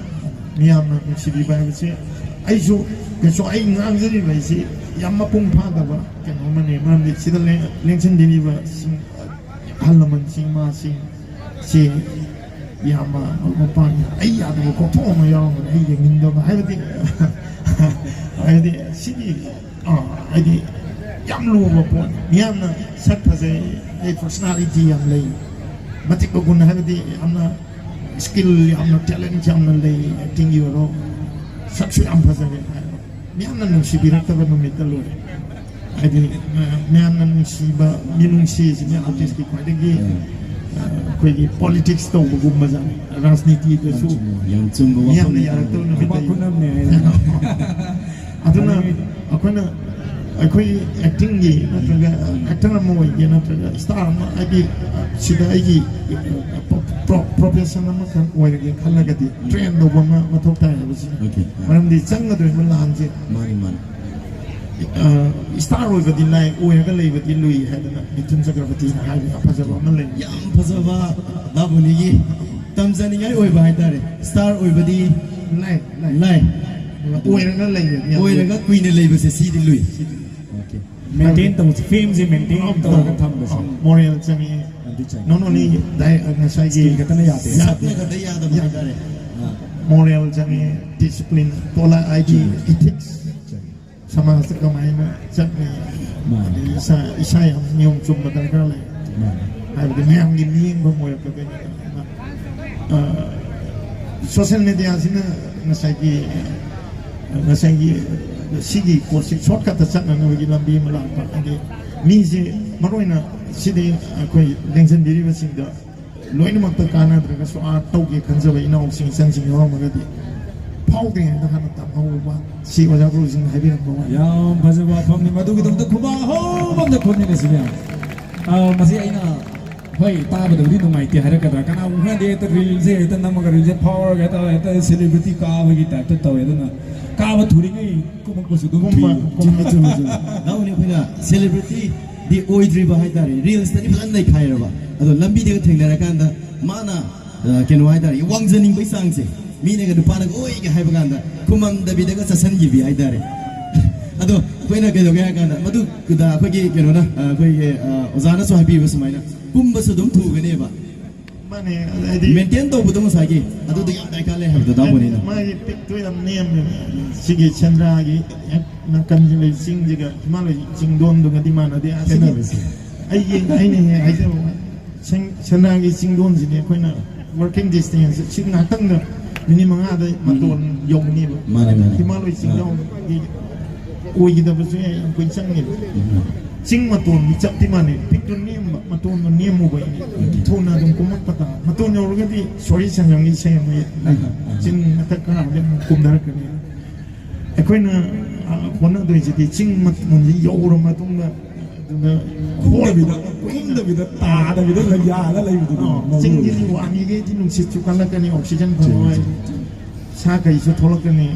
ꯃꯤꯌꯥꯝꯅ ꯅꯨꯡꯁꯤꯕꯤꯕ ꯍꯥꯏꯕꯁꯦ, ꯑꯩꯁꯨ ꯀꯩꯁꯨ, ꯑꯩ ꯉꯥꯡꯖꯔꯤꯕ ꯑꯩꯁꯤ ꯌꯥꯝ ꯃꯄꯨꯡ ꯐꯥꯗꯕ ꯀꯩꯅꯣ ꯑꯃꯅꯤ꯫ ꯃꯔꯝꯗꯤ ꯁꯤꯗ ꯂꯦꯡ-, ꯂꯦꯡꯁꯤꯟꯕꯤꯔꯤꯕꯁꯤꯡ, ꯑꯍꯜ ꯂꯃꯟꯁꯤꯡ, ꯏꯃꯥꯁꯤꯡ, ꯁꯤ ꯌꯥꯝꯕ ꯃꯄꯥꯟ, ꯑꯩ ꯌꯥꯗꯕ ꯀꯣꯛꯊꯣꯛ ꯑꯃ ꯌꯥꯎꯔꯝꯒꯅꯤ, ꯑꯩ ꯌꯦꯡꯅꯤꯡꯗꯕ ꯍꯥꯏꯕꯗꯤ, ꯍꯥꯏꯕꯗꯤ ꯁꯤꯒꯤ, ꯑ, ꯍꯥꯏꯗꯤ ꯌꯥꯝ ꯂꯨꯕ ꯄꯣꯠꯅꯤ꯫ ꯃꯤꯌꯥꯝꯅ ꯁꯛ ꯐꯖꯩ, ꯑꯩ ꯄꯔꯁꯣꯅꯥꯂꯤꯇꯤ ꯌꯥꯝ ꯂꯩ, ꯃꯇꯤꯛ ꯃꯒꯨꯟ ꯍꯥꯏꯕꯗꯤ ꯌꯥꯝꯅ ꯁ꯭ꯀꯤꯜ, ꯌꯥꯝꯅ ꯇꯦꯂꯦꯟ ꯌꯥꯝꯅ ꯂꯩ, ꯑꯦꯛꯇꯤꯡꯒꯤ ꯑꯣꯏꯔꯣ, ꯁꯛꯁꯨ ꯌꯥꯝ ꯐꯖꯔꯦ ꯍꯥꯏꯕ꯫ ꯃꯤꯌꯥꯝꯅ ꯅꯨꯡꯁꯤꯕꯤꯔꯛꯇꯕ ꯅꯨꯃꯤꯠꯇ ꯂꯣꯏꯔꯦ꯫ ꯍꯥꯏꯗꯤ, ꯑ, ꯃꯌꯥꯝꯅ ꯅꯨꯡꯁꯤꯕ, ꯃꯤꯅꯨꯡꯁꯤꯁꯤꯅ ꯑꯥꯔꯇꯤꯁꯀꯤ ꯈ꯭ꯋꯥꯏꯗꯒꯤ, ꯑ, ꯑꯩꯈꯣꯏꯒꯤ ꯄꯣꯂꯤꯇꯤꯛꯁ ꯇꯧꯕꯒꯨꯝꯕꯖꯥꯠꯅꯤ꯫ ꯔꯥꯖꯅꯤꯇꯤꯗꯁꯨ ꯌꯥꯝ ꯆꯨꯝꯕ, ꯌꯥꯝ ꯆꯨꯝꯕ ꯃꯤꯌꯥꯝꯅ ꯋꯥꯐꯝꯅꯤ꯫ ꯌꯥꯔꯛꯇꯕ ꯅꯨꯃꯤꯠꯇ ꯈꯨꯕꯥꯛ ꯈꯨꯅꯝꯅꯦ ꯍꯥꯏꯗꯣ꯫ ꯑꯗꯨꯅ ꯑꯗꯒꯤ ꯑꯩꯈꯣꯏꯅ, ꯑꯩꯈꯣꯏ ꯑꯦꯛꯇꯤꯡꯒꯤ ꯅꯠꯇ꯭ꯔꯒ ꯑꯦꯛꯇꯔ ꯑꯃ ꯑꯣꯏꯒꯦ ꯅꯠꯇ꯭ꯔꯒ ꯁ꯭ꯇꯥꯔ ꯑꯃ, ꯍꯥꯏꯗꯤ, ꯁꯤꯗ ꯑꯩꯒꯤ ꯄ꯭ꯔꯣ-, ꯄ꯭ꯔꯣꯐꯦꯁꯟ ꯑꯃꯈꯛ ꯑꯣꯏꯔꯒꯦ ꯈꯜꯂꯒꯗꯤ ꯇ꯭ꯔꯦꯟ ꯇꯧꯕ ꯑꯃ ꯃꯊꯧ ꯇꯥꯏ ꯍꯥꯏꯕꯁꯤꯅꯤ꯫ ꯑꯣꯀꯦ꯫ ꯃꯔꯝꯗꯤ ꯆꯪꯒꯗꯣꯔꯤꯕ ꯂꯥꯟꯁꯦ, ꯃꯥꯅꯤ, ꯃꯥꯅꯤ꯫ ꯑ, ꯁ꯭ꯇꯥꯔ ꯑꯣꯏꯕꯗꯤ ꯂꯥꯏ, ꯑꯣꯏꯔꯒ ꯂꯩꯕꯗꯤ ꯂꯨꯏ ꯍꯥꯏꯗꯅ ꯃꯤꯊꯨꯟ ꯆꯀ꯭ꯔꯕꯔꯇꯤꯅ ꯍꯥꯏꯕ ꯌꯥꯝ ꯐꯖꯕ ꯑꯃ ꯂꯩ꯫ ꯌꯥꯝ ꯐꯖꯕ ꯕꯥꯕꯨꯅꯤꯒꯤ ꯇꯝꯖꯅꯤꯡꯉꯥꯏ ꯑꯣꯏꯕ ꯍꯥꯏꯇꯥꯔꯦ꯫ ꯁ꯭ꯇꯥꯔ ꯑꯣꯏꯕꯗꯤ ꯂꯥꯏ, ꯂꯥꯏ꯫ ꯂꯥꯏ꯫ ꯑꯣꯏꯔꯒ ꯂꯩꯕ ꯌꯥꯝ ꯑꯣꯏꯔꯒ ꯀꯨꯏꯅ ꯂꯩꯕꯁꯦ ꯁꯤꯗꯤ ꯂꯨꯏ꯫ ꯁꯤꯗꯤ ꯑꯣꯀꯦ꯫ ꯃꯦꯟꯇꯦꯟ ꯇꯧꯕꯁꯦ, ꯐꯦꯝꯁꯦ ꯃꯦꯟꯇꯦꯟ ꯇꯧꯔꯒ ꯊꯝꯕꯁꯦ꯫ ꯑ, ꯃꯣꯔꯦꯜ ꯆꯪꯉꯤ꯫ ꯑꯗꯨ ꯆꯪꯉꯤ꯫ Not only that, ꯉꯁꯥꯏꯒꯤ ꯁ꯭ꯀꯤꯜ ꯈꯛꯇꯅ ꯌꯥꯗꯦ꯫ ꯁꯛꯅ ꯈꯛꯇ ꯌꯥꯗꯕ ꯌꯥꯗꯦ꯫ ꯍꯥꯏꯇꯥꯔꯦ꯫ ꯑꯥ꯫ ꯃꯣꯔꯦꯜ ꯆꯪꯉꯤ, ꯗꯤꯁꯤꯄ꯭ꯂꯤꯟ, ꯄꯣꯂꯥꯏ ꯍꯥꯏꯗꯤ ꯆꯨꯝꯃꯤ꯫ ꯏꯊꯤꯛꯁ꯫ ꯆꯨꯝꯃꯤ꯫ ꯁꯃꯥꯖꯇ ꯀꯃꯥꯏꯅ ꯆꯠꯅꯤ? ꯃꯥꯅꯤ꯫ ꯑꯗꯩ ꯏꯁꯥ, ꯏꯁꯥ ꯌꯥꯝ ꯅꯤꯌꯣꯝ ꯆꯨꯝꯕ ꯗꯔꯀꯥꯔ ꯂꯩ꯫ ꯃꯥꯅꯤ꯫ ꯍꯥꯏꯕꯗꯤ ꯃꯌꯥꯝꯒꯤ ꯃꯤꯠꯌꯦꯡꯐꯝ ꯑꯣꯏꯔꯛꯀꯗꯣꯏꯅꯤ꯫ ꯑ, ꯁꯣꯁꯦꯜ ꯃꯦꯗꯤꯌꯥꯁꯤꯅ ꯉꯁꯥꯏꯒꯤ ꯉꯁꯥꯏꯒꯤ ꯁꯤꯒꯤ ꯄꯣꯠꯁꯤ ꯁꯣꯔꯠꯀꯠꯇ ꯆꯠꯅꯅꯕꯒꯤ ꯂꯝꯕꯤ ꯑꯃ ꯂꯥꯛꯄ, ꯍꯥꯏꯗꯤ ꯃꯤꯁꯦ ꯃꯔꯨ ꯑꯣꯏꯅ ꯁꯤꯗꯤ ꯑꯩꯈꯣꯏ ꯂꯦꯡꯁꯤꯟꯕꯤꯔꯤꯕꯁꯤꯡꯗ ꯂꯣꯏꯅꯃꯛꯇ ꯀꯥꯟꯅꯗ꯭ꯔꯒꯁꯨ ꯑꯥꯔꯠ ꯇꯧꯒꯦ ꯈꯟꯖꯕ ꯏꯅꯥꯎꯁꯤꯡ ꯏꯆꯟꯁꯤꯡ ꯌꯥꯎꯔꯝꯃꯒꯗꯤ ꯐꯥꯎꯗ꯭ꯔꯤꯉꯩꯗ ꯍꯥꯟꯅ ꯇꯝꯍꯧꯕ꯫ ꯁꯤ ꯑꯣꯖꯥ ꯒꯨꯔꯨꯁꯤꯡꯅ ꯍꯥꯏꯕꯤꯔꯝꯕ ꯋꯥꯅꯤ꯫ ꯌꯥꯝ ꯐꯖꯕ ꯋꯥꯐꯝꯅꯤ꯫ ꯃꯗꯨꯒꯤꯗꯃꯛꯇ ꯈꯨꯕꯥꯛ ꯑꯍꯧꯕ ꯑꯝꯇ ꯈꯣꯠꯃꯤꯟꯅꯁꯤ ꯃꯌꯥꯝ꯫ ꯑ, ꯃꯁꯤ ꯑꯩꯅ, ꯍꯣꯏ, ꯇꯥꯕꯗꯕꯨꯗꯤ ꯅꯨꯡꯉꯥꯏꯇꯦ ꯍꯥꯏꯔꯛꯀꯗ꯭ꯔꯥ? ꯀꯅꯥꯒꯨꯝꯕ ꯈꯔꯗꯤ ꯍꯦꯛꯇ ꯔꯤꯜꯁꯦ ꯍꯦꯛꯇ ꯅꯝꯃꯒ ꯔꯤꯜꯁꯦ ꯐꯥꯎꯔꯒ ꯍꯦꯛꯇ, ꯍꯦꯛꯇ ꯁꯦꯂꯦꯕ꯭ꯔꯤꯇꯤ ꯀꯥꯕꯒꯤ ꯇꯥꯏꯞꯇ ꯇꯧꯋꯦ꯫ ꯑꯗꯨꯅ ꯀꯥꯕ ꯊꯨꯔꯤꯉꯩ ꯀꯨꯝꯃꯛꯄꯁꯨ ꯑꯗꯨꯝ ꯀꯨꯝꯕ, ꯊꯨꯏ꯫ ꯀꯨꯝꯕ, ꯆꯨꯝꯃꯦ, ꯆꯨꯝꯃꯦ꯫ ꯅꯍꯥꯟ ꯑꯩꯈꯣꯏꯅ ꯁꯦꯂꯦꯕ꯭ꯔꯤꯇꯤꯗꯤ ꯑꯣꯏꯗ꯭ꯔꯤꯕ ꯍꯥꯏꯇꯥꯔꯦ, ꯔꯤꯜꯁꯇꯗꯤ ꯐꯖꯅ ꯅꯩꯈꯥꯏꯔꯕ, ꯑꯗꯣ ꯂꯝꯕꯤꯗꯒ ꯊꯦꯡꯅꯔꯀꯥꯟꯗ ꯃꯥꯅ, ꯑ, ꯀꯩꯅꯣ ꯍꯥꯏꯇꯥꯔꯦ, ꯋꯥꯡꯖꯅꯤꯡꯕꯒꯤ ꯆꯥꯡꯁꯦ, ꯃꯤꯅꯒ ꯅꯨꯄꯥꯅꯒ "ꯑꯣꯏꯒ" ꯍꯥꯏꯕ ꯀꯥꯟꯗ ꯈꯨꯃꯝꯗꯕꯤꯗꯒ ꯆꯠꯁꯟꯈꯤꯕꯤ ꯍꯥꯏꯇꯥꯔꯦ꯫ ꯑꯗꯣ ꯑꯩꯈꯣꯏꯅ ꯀꯩꯗꯧꯒꯦ ꯍꯥꯏ ꯀꯥꯟꯗ, ꯃꯗꯨꯗ ꯑꯩꯈꯣꯏꯒꯤ ꯀꯩꯅꯣꯅ, ꯑ, ꯑꯩꯈꯣꯏꯒꯤ, ꯑ, ꯑꯣꯖꯥꯅꯁꯨ ꯍꯥꯏꯕꯤꯕ ꯁꯨꯃꯥꯏꯅ, ꯀꯨꯝꯕꯁꯨ ꯑꯗꯨꯝ ꯊꯨꯒꯅꯦꯕ꯫ ꯃꯥꯅꯦ, ꯍꯥꯏꯗꯤ ꯃꯦꯟꯇꯦꯟ ꯇꯧꯕꯗꯣ ꯉꯁꯥꯏꯒꯤ ꯑꯗꯨꯗ ꯌꯥꯝ ꯗꯔꯀꯥꯔ ꯂꯩ ꯍꯥꯏꯕꯗꯣ ꯗꯥ ꯕꯣꯅꯤꯅ꯫ ꯃꯥꯒꯤ ꯄꯤꯛꯇꯣ ꯌꯥꯝ ꯅꯦꯝꯃꯦ꯫ ꯁꯤꯒꯤ ꯁꯦꯟꯗ꯭ꯔꯥꯒꯤ ꯍꯦꯛ ꯅꯥꯀꯟꯁꯤ ꯂꯩ ꯆꯤꯡꯁꯤꯒ ꯍꯤꯃꯥꯂꯣꯏ ꯆꯤꯡꯗꯣꯟꯗꯨꯒꯗꯤ ꯃꯥꯟꯅꯗꯦ꯫ ꯑꯁꯤꯒꯤ ꯈꯦꯠꯅꯕꯁꯦ꯫ ꯑꯩ ꯌꯦꯡ-, ꯑꯩꯅ ꯍꯦꯛ ꯍꯥꯏꯖꯕ ꯋꯥꯅꯤ꯫ ꯁꯦꯟ-, ꯁꯦꯟꯗ꯭ꯔꯥꯒꯤ ꯆꯤꯡꯗꯣꯟꯁꯤꯗꯤ ꯑꯩꯈꯣꯏꯅ ꯋꯥꯀꯤꯡ ꯗꯤꯁꯇꯦꯟꯁ ꯁꯤ ꯉꯥꯛꯇꯪꯗ ꯃꯤꯅꯤꯠ ꯃꯉꯥꯗ ꯃꯇꯣꯟ ꯌꯧꯅꯦꯕ꯫ ꯃꯥꯅꯦ, ꯃꯥꯅꯦ꯫ ꯍꯤꯃꯥꯂꯣꯏ ꯑꯥ꯫ ꯆꯤꯡꯗꯣꯟꯒꯤ ꯑꯣꯏꯈꯤꯗꯕꯁꯨ ꯌꯥꯏ, ꯌꯥꯝ ꯀꯨꯏꯅ ꯆꯪꯉꯦꯕ꯫ ꯎꯝ꯫ ꯆꯤꯡ ꯃꯇꯣꯟꯗꯤ ꯆꯞꯇꯤ ꯃꯥꯟꯅꯩ, ꯄꯤꯛꯇꯨ ꯅꯦꯝꯕ, ꯃꯇꯣꯟꯗꯣ ꯅꯦꯝꯃꯨꯕꯩꯅꯦ꯫ ꯎꯝ꯫ ꯊꯨꯅ ꯑꯗꯨꯝ ꯀꯨꯝꯃꯛꯄ ꯇꯥ-, ꯃꯇꯣꯟ ꯌꯧꯔꯒꯗꯤ ꯁꯣꯔꯤ ꯁꯟꯖꯝꯒꯤ ꯏꯁꯩ ꯑꯃ ꯂꯩ꯫ ꯑꯥ, ꯑꯥ꯫ ꯆꯤꯡ ꯃꯊꯛ ꯀꯥꯔꯗꯤ ꯑꯃꯨꯛ ꯀꯨꯝꯊꯔꯛꯀꯅꯤ꯫ ꯑꯩꯈꯣꯏꯅ, ꯑ, ꯍꯣꯠꯅꯗꯣꯏꯁꯤꯗꯤ ꯆꯤꯡ ꯃꯇꯣꯟꯁꯤ ꯌꯧꯔ ꯃꯇꯨꯡꯗ ꯑꯗꯨꯗ ꯀꯨꯝꯗꯕꯤꯗ, ꯀꯨꯝꯗꯕꯤꯗ, ꯇꯥꯗꯕꯤꯗ ꯂꯩ-, ꯌꯥꯜꯂ ꯂꯩꯕꯗꯨꯅꯤ꯫ ꯑ, ꯃꯔꯨ ꯆꯤꯡꯁꯤꯗꯤ ꯑꯣꯏꯅ꯫ ꯋꯥꯡꯉꯤꯈꯩꯗꯤ ꯅꯨꯡꯁꯤꯠꯁꯨ ꯀꯜꯂꯛꯀꯅꯤ, oxygen ꯐꯪꯉꯣꯏ, ꯆꯨꯝꯃꯤ, ꯆꯨꯝꯃꯤ, ꯆꯨꯝꯃꯤ꯫ ꯁꯥ ꯀꯩꯁꯨ ꯊꯣꯛꯂꯛꯀꯅꯤ,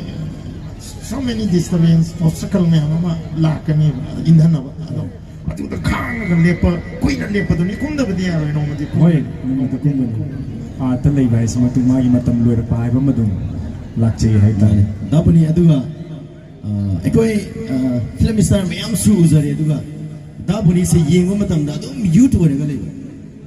so many disturbance, obstacle ꯃꯌꯥꯝ ꯑꯃ ꯂꯥꯛꯀꯅꯦꯕ, ꯏꯟꯙꯅꯕ꯫ ꯑꯗꯣ ꯑꯗꯨꯗ ꯈꯥꯡꯉꯒ ꯂꯦꯞꯄ, ꯀꯨꯏꯅ ꯂꯦꯞꯄꯗꯨꯅꯤ, ꯀꯨꯝꯗꯕꯗꯤ ꯌꯥꯔꯣꯏ, ꯅꯣꯡꯃꯗꯤ ꯍꯣꯏ, ꯀꯨꯝꯒꯅꯤ꯫ ꯅꯣꯡꯃꯗꯤ ꯀꯨꯝꯒꯅꯤ꯫ ꯑꯥꯔꯠꯇ ꯂꯩꯕ ꯍꯥꯏꯁꯤꯃꯛꯇ ꯃꯥꯒꯤ ꯃꯇꯝ ꯂꯣꯏꯔꯛꯄ ꯍꯥꯏꯕ ꯑꯃ ꯑꯗꯨꯝ ꯂꯥꯛꯆꯩ ꯍꯥꯏꯇꯥꯔꯦ꯫ ꯃꯥꯅꯦ꯫ ꯗꯥ ꯕꯣꯅꯤ, ꯑꯗꯨꯒ ꯑ, ꯑꯩꯈꯣꯏ, ꯑ, ꯐꯤꯂꯝ ꯁ꯭ꯇꯥꯔ ꯃꯌꯥꯝꯁꯨ ꯎꯖꯔꯦ, ꯑꯗꯨꯒ ꯗꯥ ꯕꯣꯅꯤꯁꯦ ꯌꯦꯡꯕ ꯃꯇꯝꯗ ꯑꯗꯨꯝ ꯌꯨꯠ ꯑꯣꯏꯔꯒ ꯂꯩꯕ,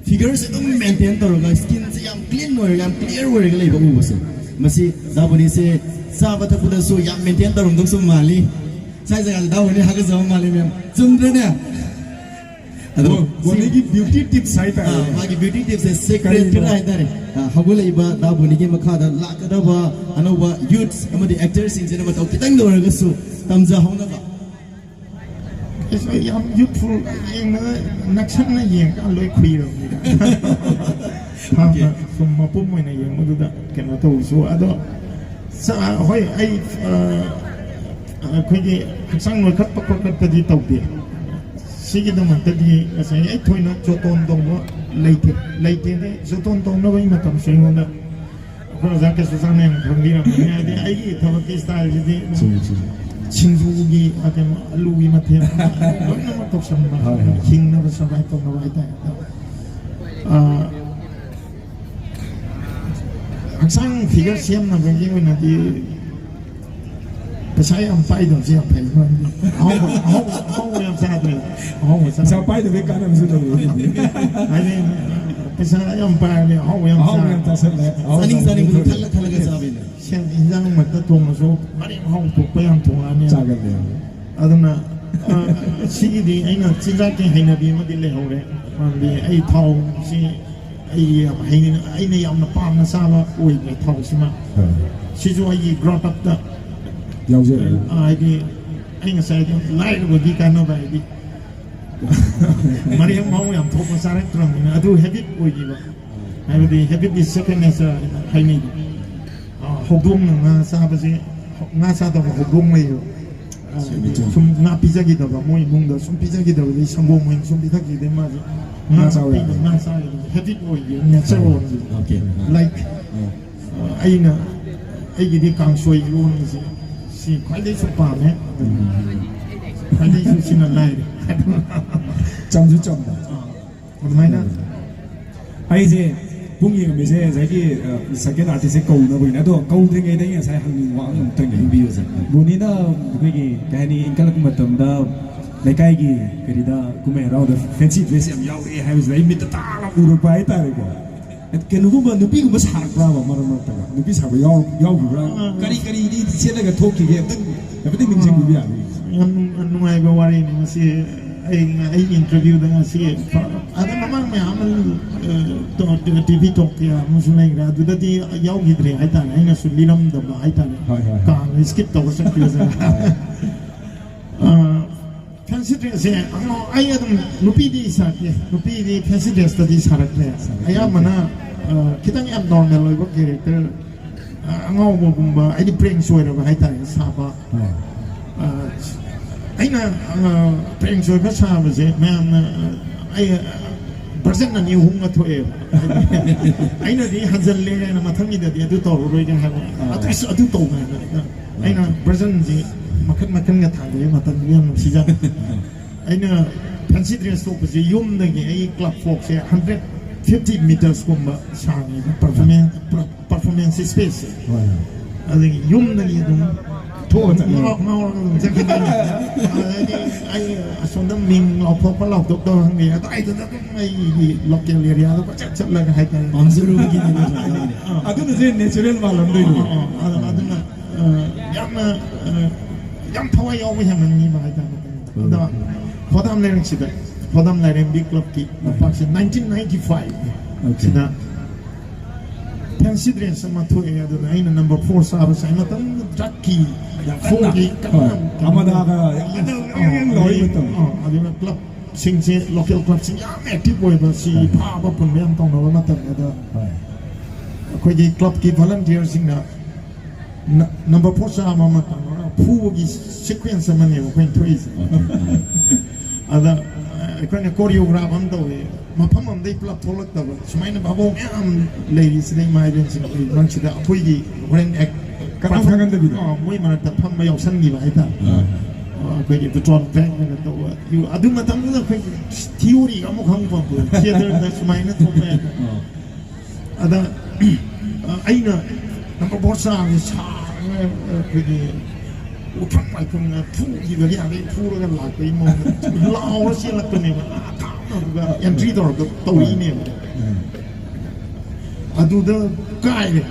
ꯐꯤꯒꯔꯁꯦ ꯑꯗꯨꯝ ꯃꯦꯟꯇꯦꯟ ꯇꯧꯔꯒ, ꯁ꯭ꯀꯤꯟꯁꯦ ꯌꯥꯝ ꯀ꯭ꯂꯤꯟ ꯑꯣꯏꯔꯒ, ꯌꯥꯝ ꯀ꯭ꯂꯤꯌꯥꯔ ꯑꯣꯏꯔꯒ ꯂꯩꯕ ꯎꯕꯁꯦ, ꯃꯁꯤ ꯗꯥ ꯕꯣꯅꯤꯁꯦ ꯆꯥꯕ ꯊꯛꯄꯗꯁꯨ ꯌꯥꯝ ꯃꯦꯟꯇꯦꯟ ꯇꯧꯔꯝꯗꯧꯁꯨ ꯃꯥꯜꯂꯤ꯫ ꯁ꯭ꯋꯥꯏ ꯖꯒꯥꯗ ꯗꯥ ꯕꯣꯅꯤ ꯍꯥꯒꯠꯆꯕ ꯃꯥꯜꯂꯤ ꯃꯌꯥꯝ, ꯆꯨꯝꯗ꯭ꯔꯅꯦ? ꯑꯗꯣ ꯕꯣꯅꯤꯒꯤ ꯕ꯭ꯌꯨꯇꯤ ꯇꯤꯞꯁ ꯍꯥꯏꯇꯥꯔꯦ꯫ ꯑꯥ, ꯃꯥꯒꯤ ꯕ꯭ꯌꯨꯇꯤ ꯇꯤꯞꯁꯁꯦ ꯁꯦꯀ꯭ꯔꯦꯠ ꯀꯔꯤꯅꯣ? ꯍꯥꯏꯇꯥꯔꯦ꯫ ꯑꯥ, ꯍꯧꯒꯠꯂꯛꯏꯕ ꯗꯥ ꯕꯣꯅꯤꯒꯤ ꯃꯈꯥꯗ ꯂꯥꯛꯀꯗꯕ ꯑꯅꯧꯕ ꯌꯨꯠꯁ ꯑꯃꯗꯤ ꯑꯦꯛꯇꯔꯁꯤꯡꯁꯤꯅ ꯃꯇꯧ ꯈꯤꯇꯪꯗ ꯑꯣꯏꯔꯒꯁꯨ ꯇꯝꯖꯍꯧꯅꯕ꯫ ꯑꯩꯁꯨ ꯌꯥꯝ ꯌꯨꯠꯐꯨꯜ ꯌꯦꯡꯕꯗ ꯅꯛꯁꯟꯅ ꯌꯦꯡꯉꯀꯥꯟꯗ ꯂꯣꯏ ꯈꯨꯏꯔꯕꯅꯤꯗ꯫ ꯁꯨꯝ ꯃꯄꯨꯝ ꯑꯣꯏꯅ ꯌꯦꯡꯕꯗꯨꯗ ꯀꯩꯅꯣ ꯇꯧꯕꯁꯨ꯫ ꯑꯗꯣ ꯆꯥ-, ꯍꯣꯏ, ꯑꯩ, ꯑ, ꯑꯩꯈꯣꯏꯒꯤ ꯍꯛꯆꯥꯡ ꯅꯣꯏꯈꯠꯄ ꯈꯣꯠꯀꯠꯄꯗꯤ ꯇꯧꯗꯦ꯫ ꯁꯤꯒꯤꯗꯃꯛꯇꯗꯤ ꯉꯁꯥꯏ ꯑꯩ ꯊꯣꯏꯅ ꯖꯣꯇꯣꯟ ꯇꯧꯕ ꯂꯩꯇꯦ꯫ ꯂꯩꯇꯦꯗꯤ ꯖꯣꯇꯣꯟ ꯇꯧꯅꯕꯒꯤ ꯃꯇꯝꯁꯨ ꯑꯩꯉꯣꯟꯗ ꯑꯩꯈꯣꯏ ꯑꯣꯖꯥ ꯀꯩꯁꯨ ꯆꯥꯡ ꯌꯥꯝ ꯈꯪꯕꯤꯔꯝꯒꯅꯤ꯫ ꯍꯥꯏꯗꯤ ꯑꯩꯒꯤ ꯊꯕꯛꯀꯤ ꯁ꯭ꯇꯥꯏꯜꯁꯤꯗꯤ ꯑꯗꯨꯝ ꯆꯨꯝꯃꯤ, ꯆꯨꯝꯃꯤ꯫ ꯁꯤꯡꯖꯨꯒꯤ, ꯑ, ꯀꯩꯅꯣ, ꯑꯂꯨꯒꯤ ꯃꯊꯦꯜ ꯂꯣꯏꯅꯃꯛ ꯇꯧꯁꯟꯕ, ꯍꯣꯏ, ꯍꯣꯏ꯫ ꯍꯤꯡꯅꯕ survive ꯇꯧꯅꯕ ꯍꯥꯏꯇꯥꯔꯦ꯫ ꯑꯗꯣ, ꯑ, ꯍꯛꯆꯥꯡ ꯐꯤꯒꯔ ꯁꯦꯝꯅꯕꯒꯤ ꯑꯣꯏꯅꯗꯤ ꯄꯩꯁꯥ ꯌꯥꯝ ꯄꯥꯏꯗꯕꯁꯦ ꯌꯥꯝ ꯐꯩ꯫ ꯃꯔꯝꯗꯤ ꯑꯍꯥꯎꯕ, ꯑꯍꯥꯎꯕ, ꯑꯍꯥꯎꯕ ꯌꯥꯝ ꯆꯥꯗ꯭ꯔꯦ꯫ ꯑꯍꯥꯎꯕ ꯆꯥ-, ꯄꯩꯁꯥ ꯄꯥꯏꯗꯕꯩ ꯀꯥꯟꯅꯕꯁꯨ ꯂꯩꯔꯦ꯫ ꯍꯥꯏꯗꯤ, ꯄꯩꯁꯥ ꯌꯥꯝ ꯄꯥꯏꯔꯗꯤ ꯑꯍꯥꯎꯕ ꯌꯥꯝ ꯑꯍꯥꯎꯕ ꯆꯥ-, ꯌꯥꯝ ꯆꯥꯁꯜꯂꯦ꯫ ꯑꯍꯥꯎꯕ ꯆꯥꯅꯤꯡ ꯆꯥꯅꯤꯡꯕꯗꯣ ꯆꯥꯁꯜꯂꯦ꯫ ꯈꯜꯂ ꯈꯜꯂꯒ ꯆꯥꯕꯩꯅꯦ꯫ ꯁꯦꯟ, ꯏꯟꯖꯥꯡꯃꯛꯇ ꯊꯣꯡꯉꯁꯨ ꯃꯔꯦꯛ ꯃꯍꯥꯎ ꯊꯣꯛꯄ ꯌꯥꯝ ꯊꯣꯡꯉꯛꯑꯅꯤ꯫ ꯆꯥꯒꯜꯂꯦ꯫ ꯑꯗꯨꯅ, ꯑ, ꯁꯤꯒꯤꯗꯤ ꯑꯩꯅ ꯆꯤꯟꯖꯥꯛꯀꯤ ꯍꯩꯅꯕꯤ ꯑꯃꯗꯤ ꯂꯩꯍꯧꯔꯦ꯫ ꯃꯔꯝꯗꯤ ꯑꯩ ꯊꯥꯎꯁꯤ ꯑꯩ ꯌꯥꯝ ꯍꯩꯅ-, ꯑꯩꯅ ꯌꯥꯝꯅ ꯄꯥꯝꯅ ꯆꯥꯕ ꯑꯣꯏꯗ꯭ꯔꯦ ꯊꯥꯎꯁꯤꯃ꯫ ꯍꯣꯏ꯫ ꯁꯤꯁꯨ ꯑꯩꯒꯤ growth up ꯇ, ꯌꯥꯎꯖꯔꯦ꯫ ꯑ, ꯍꯥꯏꯗꯤ ꯑꯩ ꯉꯁꯥꯏ ꯍꯥꯏꯗꯣ ꯂꯥꯏꯔꯕꯒꯤ ꯀꯥꯟꯅꯕ ꯍꯥꯏꯗꯤ ꯃꯔꯦꯛ ꯃꯍꯥꯎ ꯌꯥꯝ ꯊꯣꯛꯄ ꯆꯥꯔꯛꯇ꯭ꯔꯕꯅꯤꯅ ꯑꯗꯨ habit ꯑꯣꯏꯈꯤꯕ꯫ ꯍꯥꯏꯕꯗꯤ habit is second nature ꯍꯥꯏꯅꯩꯗꯣ꯫ ꯑ, ꯍꯧꯗꯣꯡꯅ ꯉꯥ ꯆꯥꯕꯁꯦ, ꯉꯥ ꯆꯥꯗꯕ ꯍꯧꯗꯣꯡ ꯂꯩꯌꯦꯕ꯫ ꯑ, ꯆꯨꯝꯃꯤ, ꯆꯨꯝꯃꯤ꯫ ꯁꯨꯝ ꯉꯥ ꯄꯤꯖꯈꯤꯗꯕ, ꯃꯣꯏ ꯏꯃꯨꯡꯗ ꯁꯨꯝ ꯄꯤꯖꯈꯤꯗꯕꯗꯒꯤ ꯁꯪꯒꯣꯝ ꯑꯣꯏꯅ ꯁꯨꯝ ꯄꯤꯊꯛꯈꯤꯕꯗꯒꯤ ꯃꯥꯁꯦ ꯉꯥ ꯉꯥ ꯆꯥꯕ ꯄꯤꯕ, ꯌꯥꯗꯕ꯫ ꯉꯥ ꯆꯥꯕ habit ꯑꯣꯏꯈꯤꯕ, natural ꯑꯣꯏꯈꯤꯕ꯫ Okay, ꯑ꯫ Like, ꯑ꯫ ꯑ, ꯑꯩꯅ, ꯑꯩꯒꯤꯗꯤ ꯀꯥꯡꯁꯣꯏ ꯏꯔꯣꯟꯕꯁꯦ ꯁꯤ ꯈ꯭ꯋꯥꯏꯗꯒꯤꯁꯨ ꯄꯥꯝꯃꯦ꯫ ꯎꯝ꯫ ꯈ꯭ꯋꯥꯏꯗꯒꯤꯁꯨ ꯁꯤꯅ ꯂꯥꯏꯔꯦ꯫ ꯆꯝꯁꯨ ꯆꯝꯕ꯫ ꯑ꯫ ꯑꯗꯨꯃꯥꯏꯅ꯫ ꯑꯩꯁꯦ ꯄꯨꯡ ꯌꯦꯡꯉꯝꯃꯤꯁꯦ ꯉꯁꯥꯏꯒꯤ, ꯑ, second artist ꯁꯦ ꯀꯧꯅꯕꯒꯤꯅꯦ꯫ ꯑꯗꯣ ꯀꯧꯗ꯭ꯔꯤꯉꯩꯗ ꯑꯩ ꯉꯁꯥꯏ ꯍꯪꯅꯤꯡꯕ ꯋꯥꯍꯪ ꯑꯃꯇꯪꯒ ꯍꯪꯕꯤꯌꯨꯁꯦ꯫ ꯕꯣꯅꯤꯅ ꯑꯩꯈꯣꯏꯒꯤ, ꯀꯩ ꯍꯥꯏꯅꯤ, ꯏꯟꯈꯠꯂꯛꯄ ꯃꯇꯝꯗ ꯂꯩꯀꯥꯏꯒꯤ ꯀꯔꯤꯗ ꯀꯨꯝꯍꯩ ꯍꯔꯥꯎꯗ fancy dress ꯌꯥꯝ ꯌꯥꯎꯔꯛꯑꯦ ꯍꯥꯏꯕꯁꯤꯗ ꯑꯩ ꯃꯤꯠꯇ ꯇꯥꯔꯒ ꯎꯔꯛꯄ ꯍꯥꯏꯇꯥꯔꯦꯀꯣ꯫ ꯀꯩꯅꯣꯒꯨꯝꯕ ꯅꯨꯄꯤꯒꯨꯝꯕ ꯁꯥꯔꯛꯄ꯭ꯔꯥꯕ ꯃꯔꯛ ꯃꯔꯛꯇꯒ? ꯅꯨꯄꯤ ꯁꯥꯕ ꯌꯥꯎ-, ꯌꯥꯎꯈꯤꯕ꯭ꯔꯥ? ꯑꯥ꯫ ꯀꯔꯤ ꯀꯔꯤꯗꯤ ꯁꯦꯠꯂꯒ ꯊꯣꯛꯈꯤꯒꯦ? ꯑꯝꯇꯪ ꯍꯥꯏꯐꯦꯠꯇꯪ ꯅꯤꯡꯁꯤꯡꯕꯤꯕ ꯌꯥꯕ꯭ꯔꯥ? ꯌꯥꯝ ꯅꯨꯡ-, ꯅꯨꯡꯉꯥꯏꯕ ꯋꯥꯔꯤꯅꯤ ꯃꯁꯤ꯫ ꯑꯩ ꯑꯩꯒꯤ ꯏꯟꯇꯔꯚ꯭ꯌꯨꯗ ꯉꯁꯤ, ꯑꯗ ꯃꯃꯥꯡ ꯃꯌꯥꯝ ꯑꯃ, ꯑ, ꯇꯣ-, ꯇꯤꯚꯤ ꯇꯣꯛ ꯀꯌꯥ ꯑꯃꯁꯨ ꯂꯩꯈ꯭ꯔꯦ, ꯑꯗꯨꯗꯗꯤ ꯌꯥꯎꯈꯤꯗ꯭ꯔꯦ ꯍꯥꯏꯇꯥꯔꯦ, ꯑꯩꯅꯁꯨ ꯂꯤꯔꯝꯗꯕ ꯍꯥꯏꯇꯥꯔꯦ꯫ ꯍꯣꯏ, ꯍꯣꯏ, ꯍꯣꯏ꯫ ꯀꯥꯟꯅ ꯁ꯭ꯀꯤꯞ ꯇꯧꯕ ꯆꯠꯈꯤꯕꯁꯦ꯫ ꯑ, ꯐꯦꯟꯁꯤ ꯗ꯭ꯔꯦꯁꯁꯦ ꯑꯉꯥꯎ-, ꯑꯩ ꯑꯗꯨꯝ ꯅꯨꯄꯤꯗꯤ ꯁꯥꯔꯛꯇꯦ, ꯅꯨꯄꯤꯗꯤ ꯐꯦꯟꯁꯤ ꯗ꯭ꯔꯦꯁꯇꯗꯤ ꯁꯥꯔꯛꯇ꯭ꯔꯦ꯫ ꯁꯥꯔꯛꯇ꯭ꯔꯦ꯫ ꯑꯌꯥꯝꯕꯅ, ꯑ, ꯈꯤꯇꯪ ꯑꯦꯕꯅꯣꯔꯃꯦꯜ ꯑꯣꯏꯕ ꯀꯦꯔꯦꯛꯇꯔ, ꯑ, ꯑꯉꯥꯎꯕꯒꯨꯝꯕ, ꯍꯥꯏꯗꯤ ꯄ꯭ꯔꯦꯡꯁ ꯑꯣꯏꯔꯕ ꯍꯥꯏꯇꯥꯔꯦ, ꯁꯥꯕ꯫ ꯍꯣꯏ꯫ ꯑ, ꯑꯩꯅ, ꯑ, ꯄ꯭ꯔꯦꯡꯁ ꯑꯣꯏꯕ ꯁꯥꯕꯁꯦ ꯃꯌꯥꯝꯅ, ꯑ, ꯑꯩ, ꯑ, ꯚꯔꯖꯟ ꯑꯅꯤ ꯑꯍꯨꯝꯒ ꯊꯣꯛꯑꯦꯕ꯫ ꯑꯩꯅꯗꯤ ꯍꯟꯖꯜꯂꯦ ꯍꯥꯏꯅ ꯃꯊꯪꯒꯤꯗꯗꯤ ꯑꯗꯨ ꯇꯧꯔꯔꯣꯏꯒꯦ ꯍꯥꯏꯕ꯫ ꯑꯥ꯫ ꯑꯗꯨ, ꯑꯗꯨ ꯇꯧꯕ ꯍꯥꯏꯕ꯫ ꯑꯩꯅ ꯚꯔꯖꯟꯁꯤ ꯃꯈꯟ ꯃꯈꯟꯒ ꯊꯥꯗꯣꯛꯑꯦ, ꯃꯇꯝꯗꯨ ꯌꯥꯝ ꯅꯨꯡꯁꯤꯖꯥꯠꯅꯤ꯫ ꯑꯩꯅ ꯐꯦꯟꯁꯤ ꯗ꯭ꯔꯦꯁ ꯊꯣꯛꯄꯁꯦ ꯌꯨꯝꯗꯒꯤ ꯑꯩ ꯀ꯭ꯂꯕ ꯐꯥꯎꯁꯦ ꯍꯟꯗ꯭ꯔꯦꯠ ꯐꯤꯐꯇꯤ ꯃꯤꯇꯔꯁꯀꯨꯝꯕ ꯁꯥꯡꯉꯦꯕ ꯄꯔꯐꯣꯔꯃꯦꯟꯁ, ꯄꯔꯐꯣꯔꯃꯦꯟꯁ ꯁ꯭ꯄꯦꯁꯁꯦ꯫ ꯍꯣꯏ, ꯍꯣꯏ꯫ ꯑꯗꯒꯤ ꯌꯨꯝꯗꯒꯤ ꯑꯗꯨꯝ ꯊꯣꯛꯑ ꯆꯠꯂꯦ꯫ ꯉꯥꯎ-, ꯉꯥꯎꯔꯒ ꯑꯗꯨꯝ ꯆꯠꯈꯤꯗꯣꯏꯅꯦ꯫ ꯑꯗꯩꯗꯤ ꯑꯩ ꯑꯁꯣꯝꯗ ꯃꯤꯡ ꯂꯥꯎꯊꯣꯛꯄ ꯂꯥꯎꯊꯣꯛꯇꯕ ꯈꯪꯗꯦ, ꯑꯗꯨꯋꯥꯏꯗꯨꯗ ꯑꯗꯨꯝ ꯑꯩꯒꯤ ꯂꯣꯀꯦꯜ ꯑꯦꯔꯤꯌꯥꯗ ꯀꯣꯏꯆꯠ ꯆꯠꯂꯒ ꯍꯥꯏꯇꯥꯔꯦ꯫ ꯄꯥꯝꯖꯔꯨꯕꯒꯤꯅꯦ꯫ ꯑꯥ꯫ ꯑꯗꯨꯅꯁꯨ ꯍꯦꯟꯅ ꯅꯦꯆꯔꯦꯜ ꯃꯥꯜꯂꯝꯗꯣꯏꯅꯦ꯫ ꯑꯥ, ꯑꯥ, ꯑꯗꯨꯅ, ꯑ, ꯌꯥꯝꯅ, ꯑ, ꯌꯥꯝ ꯊꯋꯥꯏ ꯌꯥꯎꯕ ꯍꯦꯟꯃꯟꯈꯤꯕ ꯍꯥꯏꯇꯥꯔꯦ꯫ ꯎꯝ꯫ ꯑꯗꯣ ꯍꯣꯗꯥꯝ ꯂꯥꯏꯔꯦꯝꯁꯤꯗ, ꯍꯣꯗꯥꯝ ꯂꯥꯏꯔꯦꯝꯕꯤ ꯀ꯭ꯂꯕꯀꯤ ꯂꯝꯄꯥꯛꯁꯦ ꯅꯥꯏꯟꯇꯤꯟ ꯅꯥꯏꯟꯇꯤ ꯐꯥꯏꯚ ꯑꯣꯀꯦ꯫ ꯁꯤꯗ ꯐꯦꯟꯁꯤ ꯗ꯭ꯔꯦꯁ ꯑꯃ ꯊꯣꯛꯑꯦ, ꯑꯗꯨꯅ ꯑꯩꯅ ꯅꯝꯕꯔ ꯐꯣꯔ ꯆꯥꯕ ꯁꯥꯏ꯫ ꯃꯇꯝꯗꯨꯗ ꯗ꯭ꯔꯛꯀꯤ ꯌꯥꯝ ꯀꯟꯅ, ꯐꯣꯔꯒꯤ ꯀꯟꯅ ꯍꯣꯏ, ꯌꯥꯝ ꯑꯃꯗꯥꯒ ꯌꯥꯝ ꯀꯟꯅ, ꯌꯥꯝ ꯌꯥꯝ ꯂꯥꯎꯔꯤ ꯃꯇꯝ꯫ ꯑꯥ, ꯑꯗꯨꯅ ꯀ꯭ꯂꯕꯁꯤꯡꯁꯦ, ꯂꯣꯀꯦꯜ ꯀ꯭ꯂꯕꯁꯤꯡ ꯌꯥꯝ ꯑꯦꯛꯇꯤꯚ ꯑꯣꯏꯕ, ꯁꯤ ꯍꯣꯏ꯫ ꯐꯥꯕ ꯄꯨꯟꯕ ꯌꯥꯝ ꯇꯧꯅꯕ ꯃꯇꯝꯅꯦ꯫ ꯑꯗꯣ ꯍꯣꯏ꯫ ꯑꯩꯈꯣꯏꯒꯤ ꯀ꯭ꯂꯕꯀꯤ ꯚꯣꯂꯟꯇꯤꯌꯔꯁꯤꯡꯅ ꯅ-, ꯅꯝꯕꯔ ꯐꯣꯔ ꯆꯥꯕ ꯑꯃ ꯇꯧꯔꯒ ꯐꯨꯕꯒꯤ ꯁꯤꯀ꯭ꯋꯦꯟꯁ ꯑꯃꯅꯦꯕ ꯑꯩꯈꯣꯏꯅ ꯊꯣꯛꯏꯁꯦ꯫ ꯑꯗ, ꯑ, ꯑꯩꯈꯣꯏꯅ ꯀꯣꯔꯤꯌꯣꯒ꯭ꯔꯥꯐ ꯑꯃ ꯇꯧꯋꯦ, ꯃꯐꯝ ꯑꯃꯗꯩ ꯄꯨꯂꯞ ꯊꯣꯛꯂꯛꯇꯕ ꯁꯨꯃꯥꯏꯅ ꯚꯥꯕꯣꯛ ꯃꯌꯥꯝ ꯂꯩꯔꯤꯁꯤꯗ, ꯏꯃꯥ ꯏꯕꯦꯟꯁꯤꯡ ꯃꯔꯛꯁꯤꯗ ꯑꯩꯈꯣꯏꯒꯤ ꯍꯣꯔꯦꯟ ꯑꯦꯛ-, ꯀꯅꯥꯝ ꯈꯪꯍꯟꯗꯕꯤꯗ꯫ ꯑ, ꯃꯣꯏ ꯃꯔꯛꯇ ꯐꯝꯕ ꯌꯥꯎꯁꯟꯈꯤꯕ ꯍꯥꯏꯇꯥꯔꯦ꯫ ꯑꯥ꯫ ꯑ, ꯑꯩꯈꯣꯏꯒꯤ ꯄꯦꯇ꯭ꯔꯣꯜ ꯕꯦꯛꯅꯒ ꯇꯧꯕ, ꯌꯨ-, ꯑꯗꯨ ꯃꯇꯝꯗꯨꯗ ꯑꯩꯈꯣꯏꯒꯤ ꯊꯤꯑꯣꯔꯤꯒ ꯑꯃꯨꯛ ꯈꯪꯕ ꯄꯣꯠ, ꯊꯤꯌꯦꯇꯔꯗ ꯁꯨꯃꯥꯏꯅ ꯊꯣꯛꯄ ꯌꯥꯏ꯫ ꯑꯥ꯫ ꯑꯗ, ꯑ, ꯑꯩꯅ ꯅꯝꯕꯔ ꯐꯣꯔ ꯆꯥꯕꯁꯦ ꯁꯥꯔꯒ, ꯑꯩꯈꯣꯏꯒꯤ ꯎꯐꯝ ꯋꯥꯏꯐꯝꯒ ꯐꯨꯈꯤꯕꯒꯤ ꯑꯗꯩ ꯐꯨꯔꯒ ꯂꯥꯛꯄꯒꯤ ꯃꯑꯣꯡꯗ ꯂꯥꯎꯔ ꯆꯦꯜꯂꯛꯄꯅꯦꯕ꯫ ꯑꯥ, ꯊꯥꯞꯅ ꯑꯗꯨꯒ ꯑꯦꯟꯇ꯭ꯔꯤ ꯇꯧꯔꯒ ꯇꯧꯔꯛꯏꯅꯦꯕ꯫ ꯎꯝ꯫ ꯑꯗꯨꯗ ꯀꯥꯏꯔꯦ꯫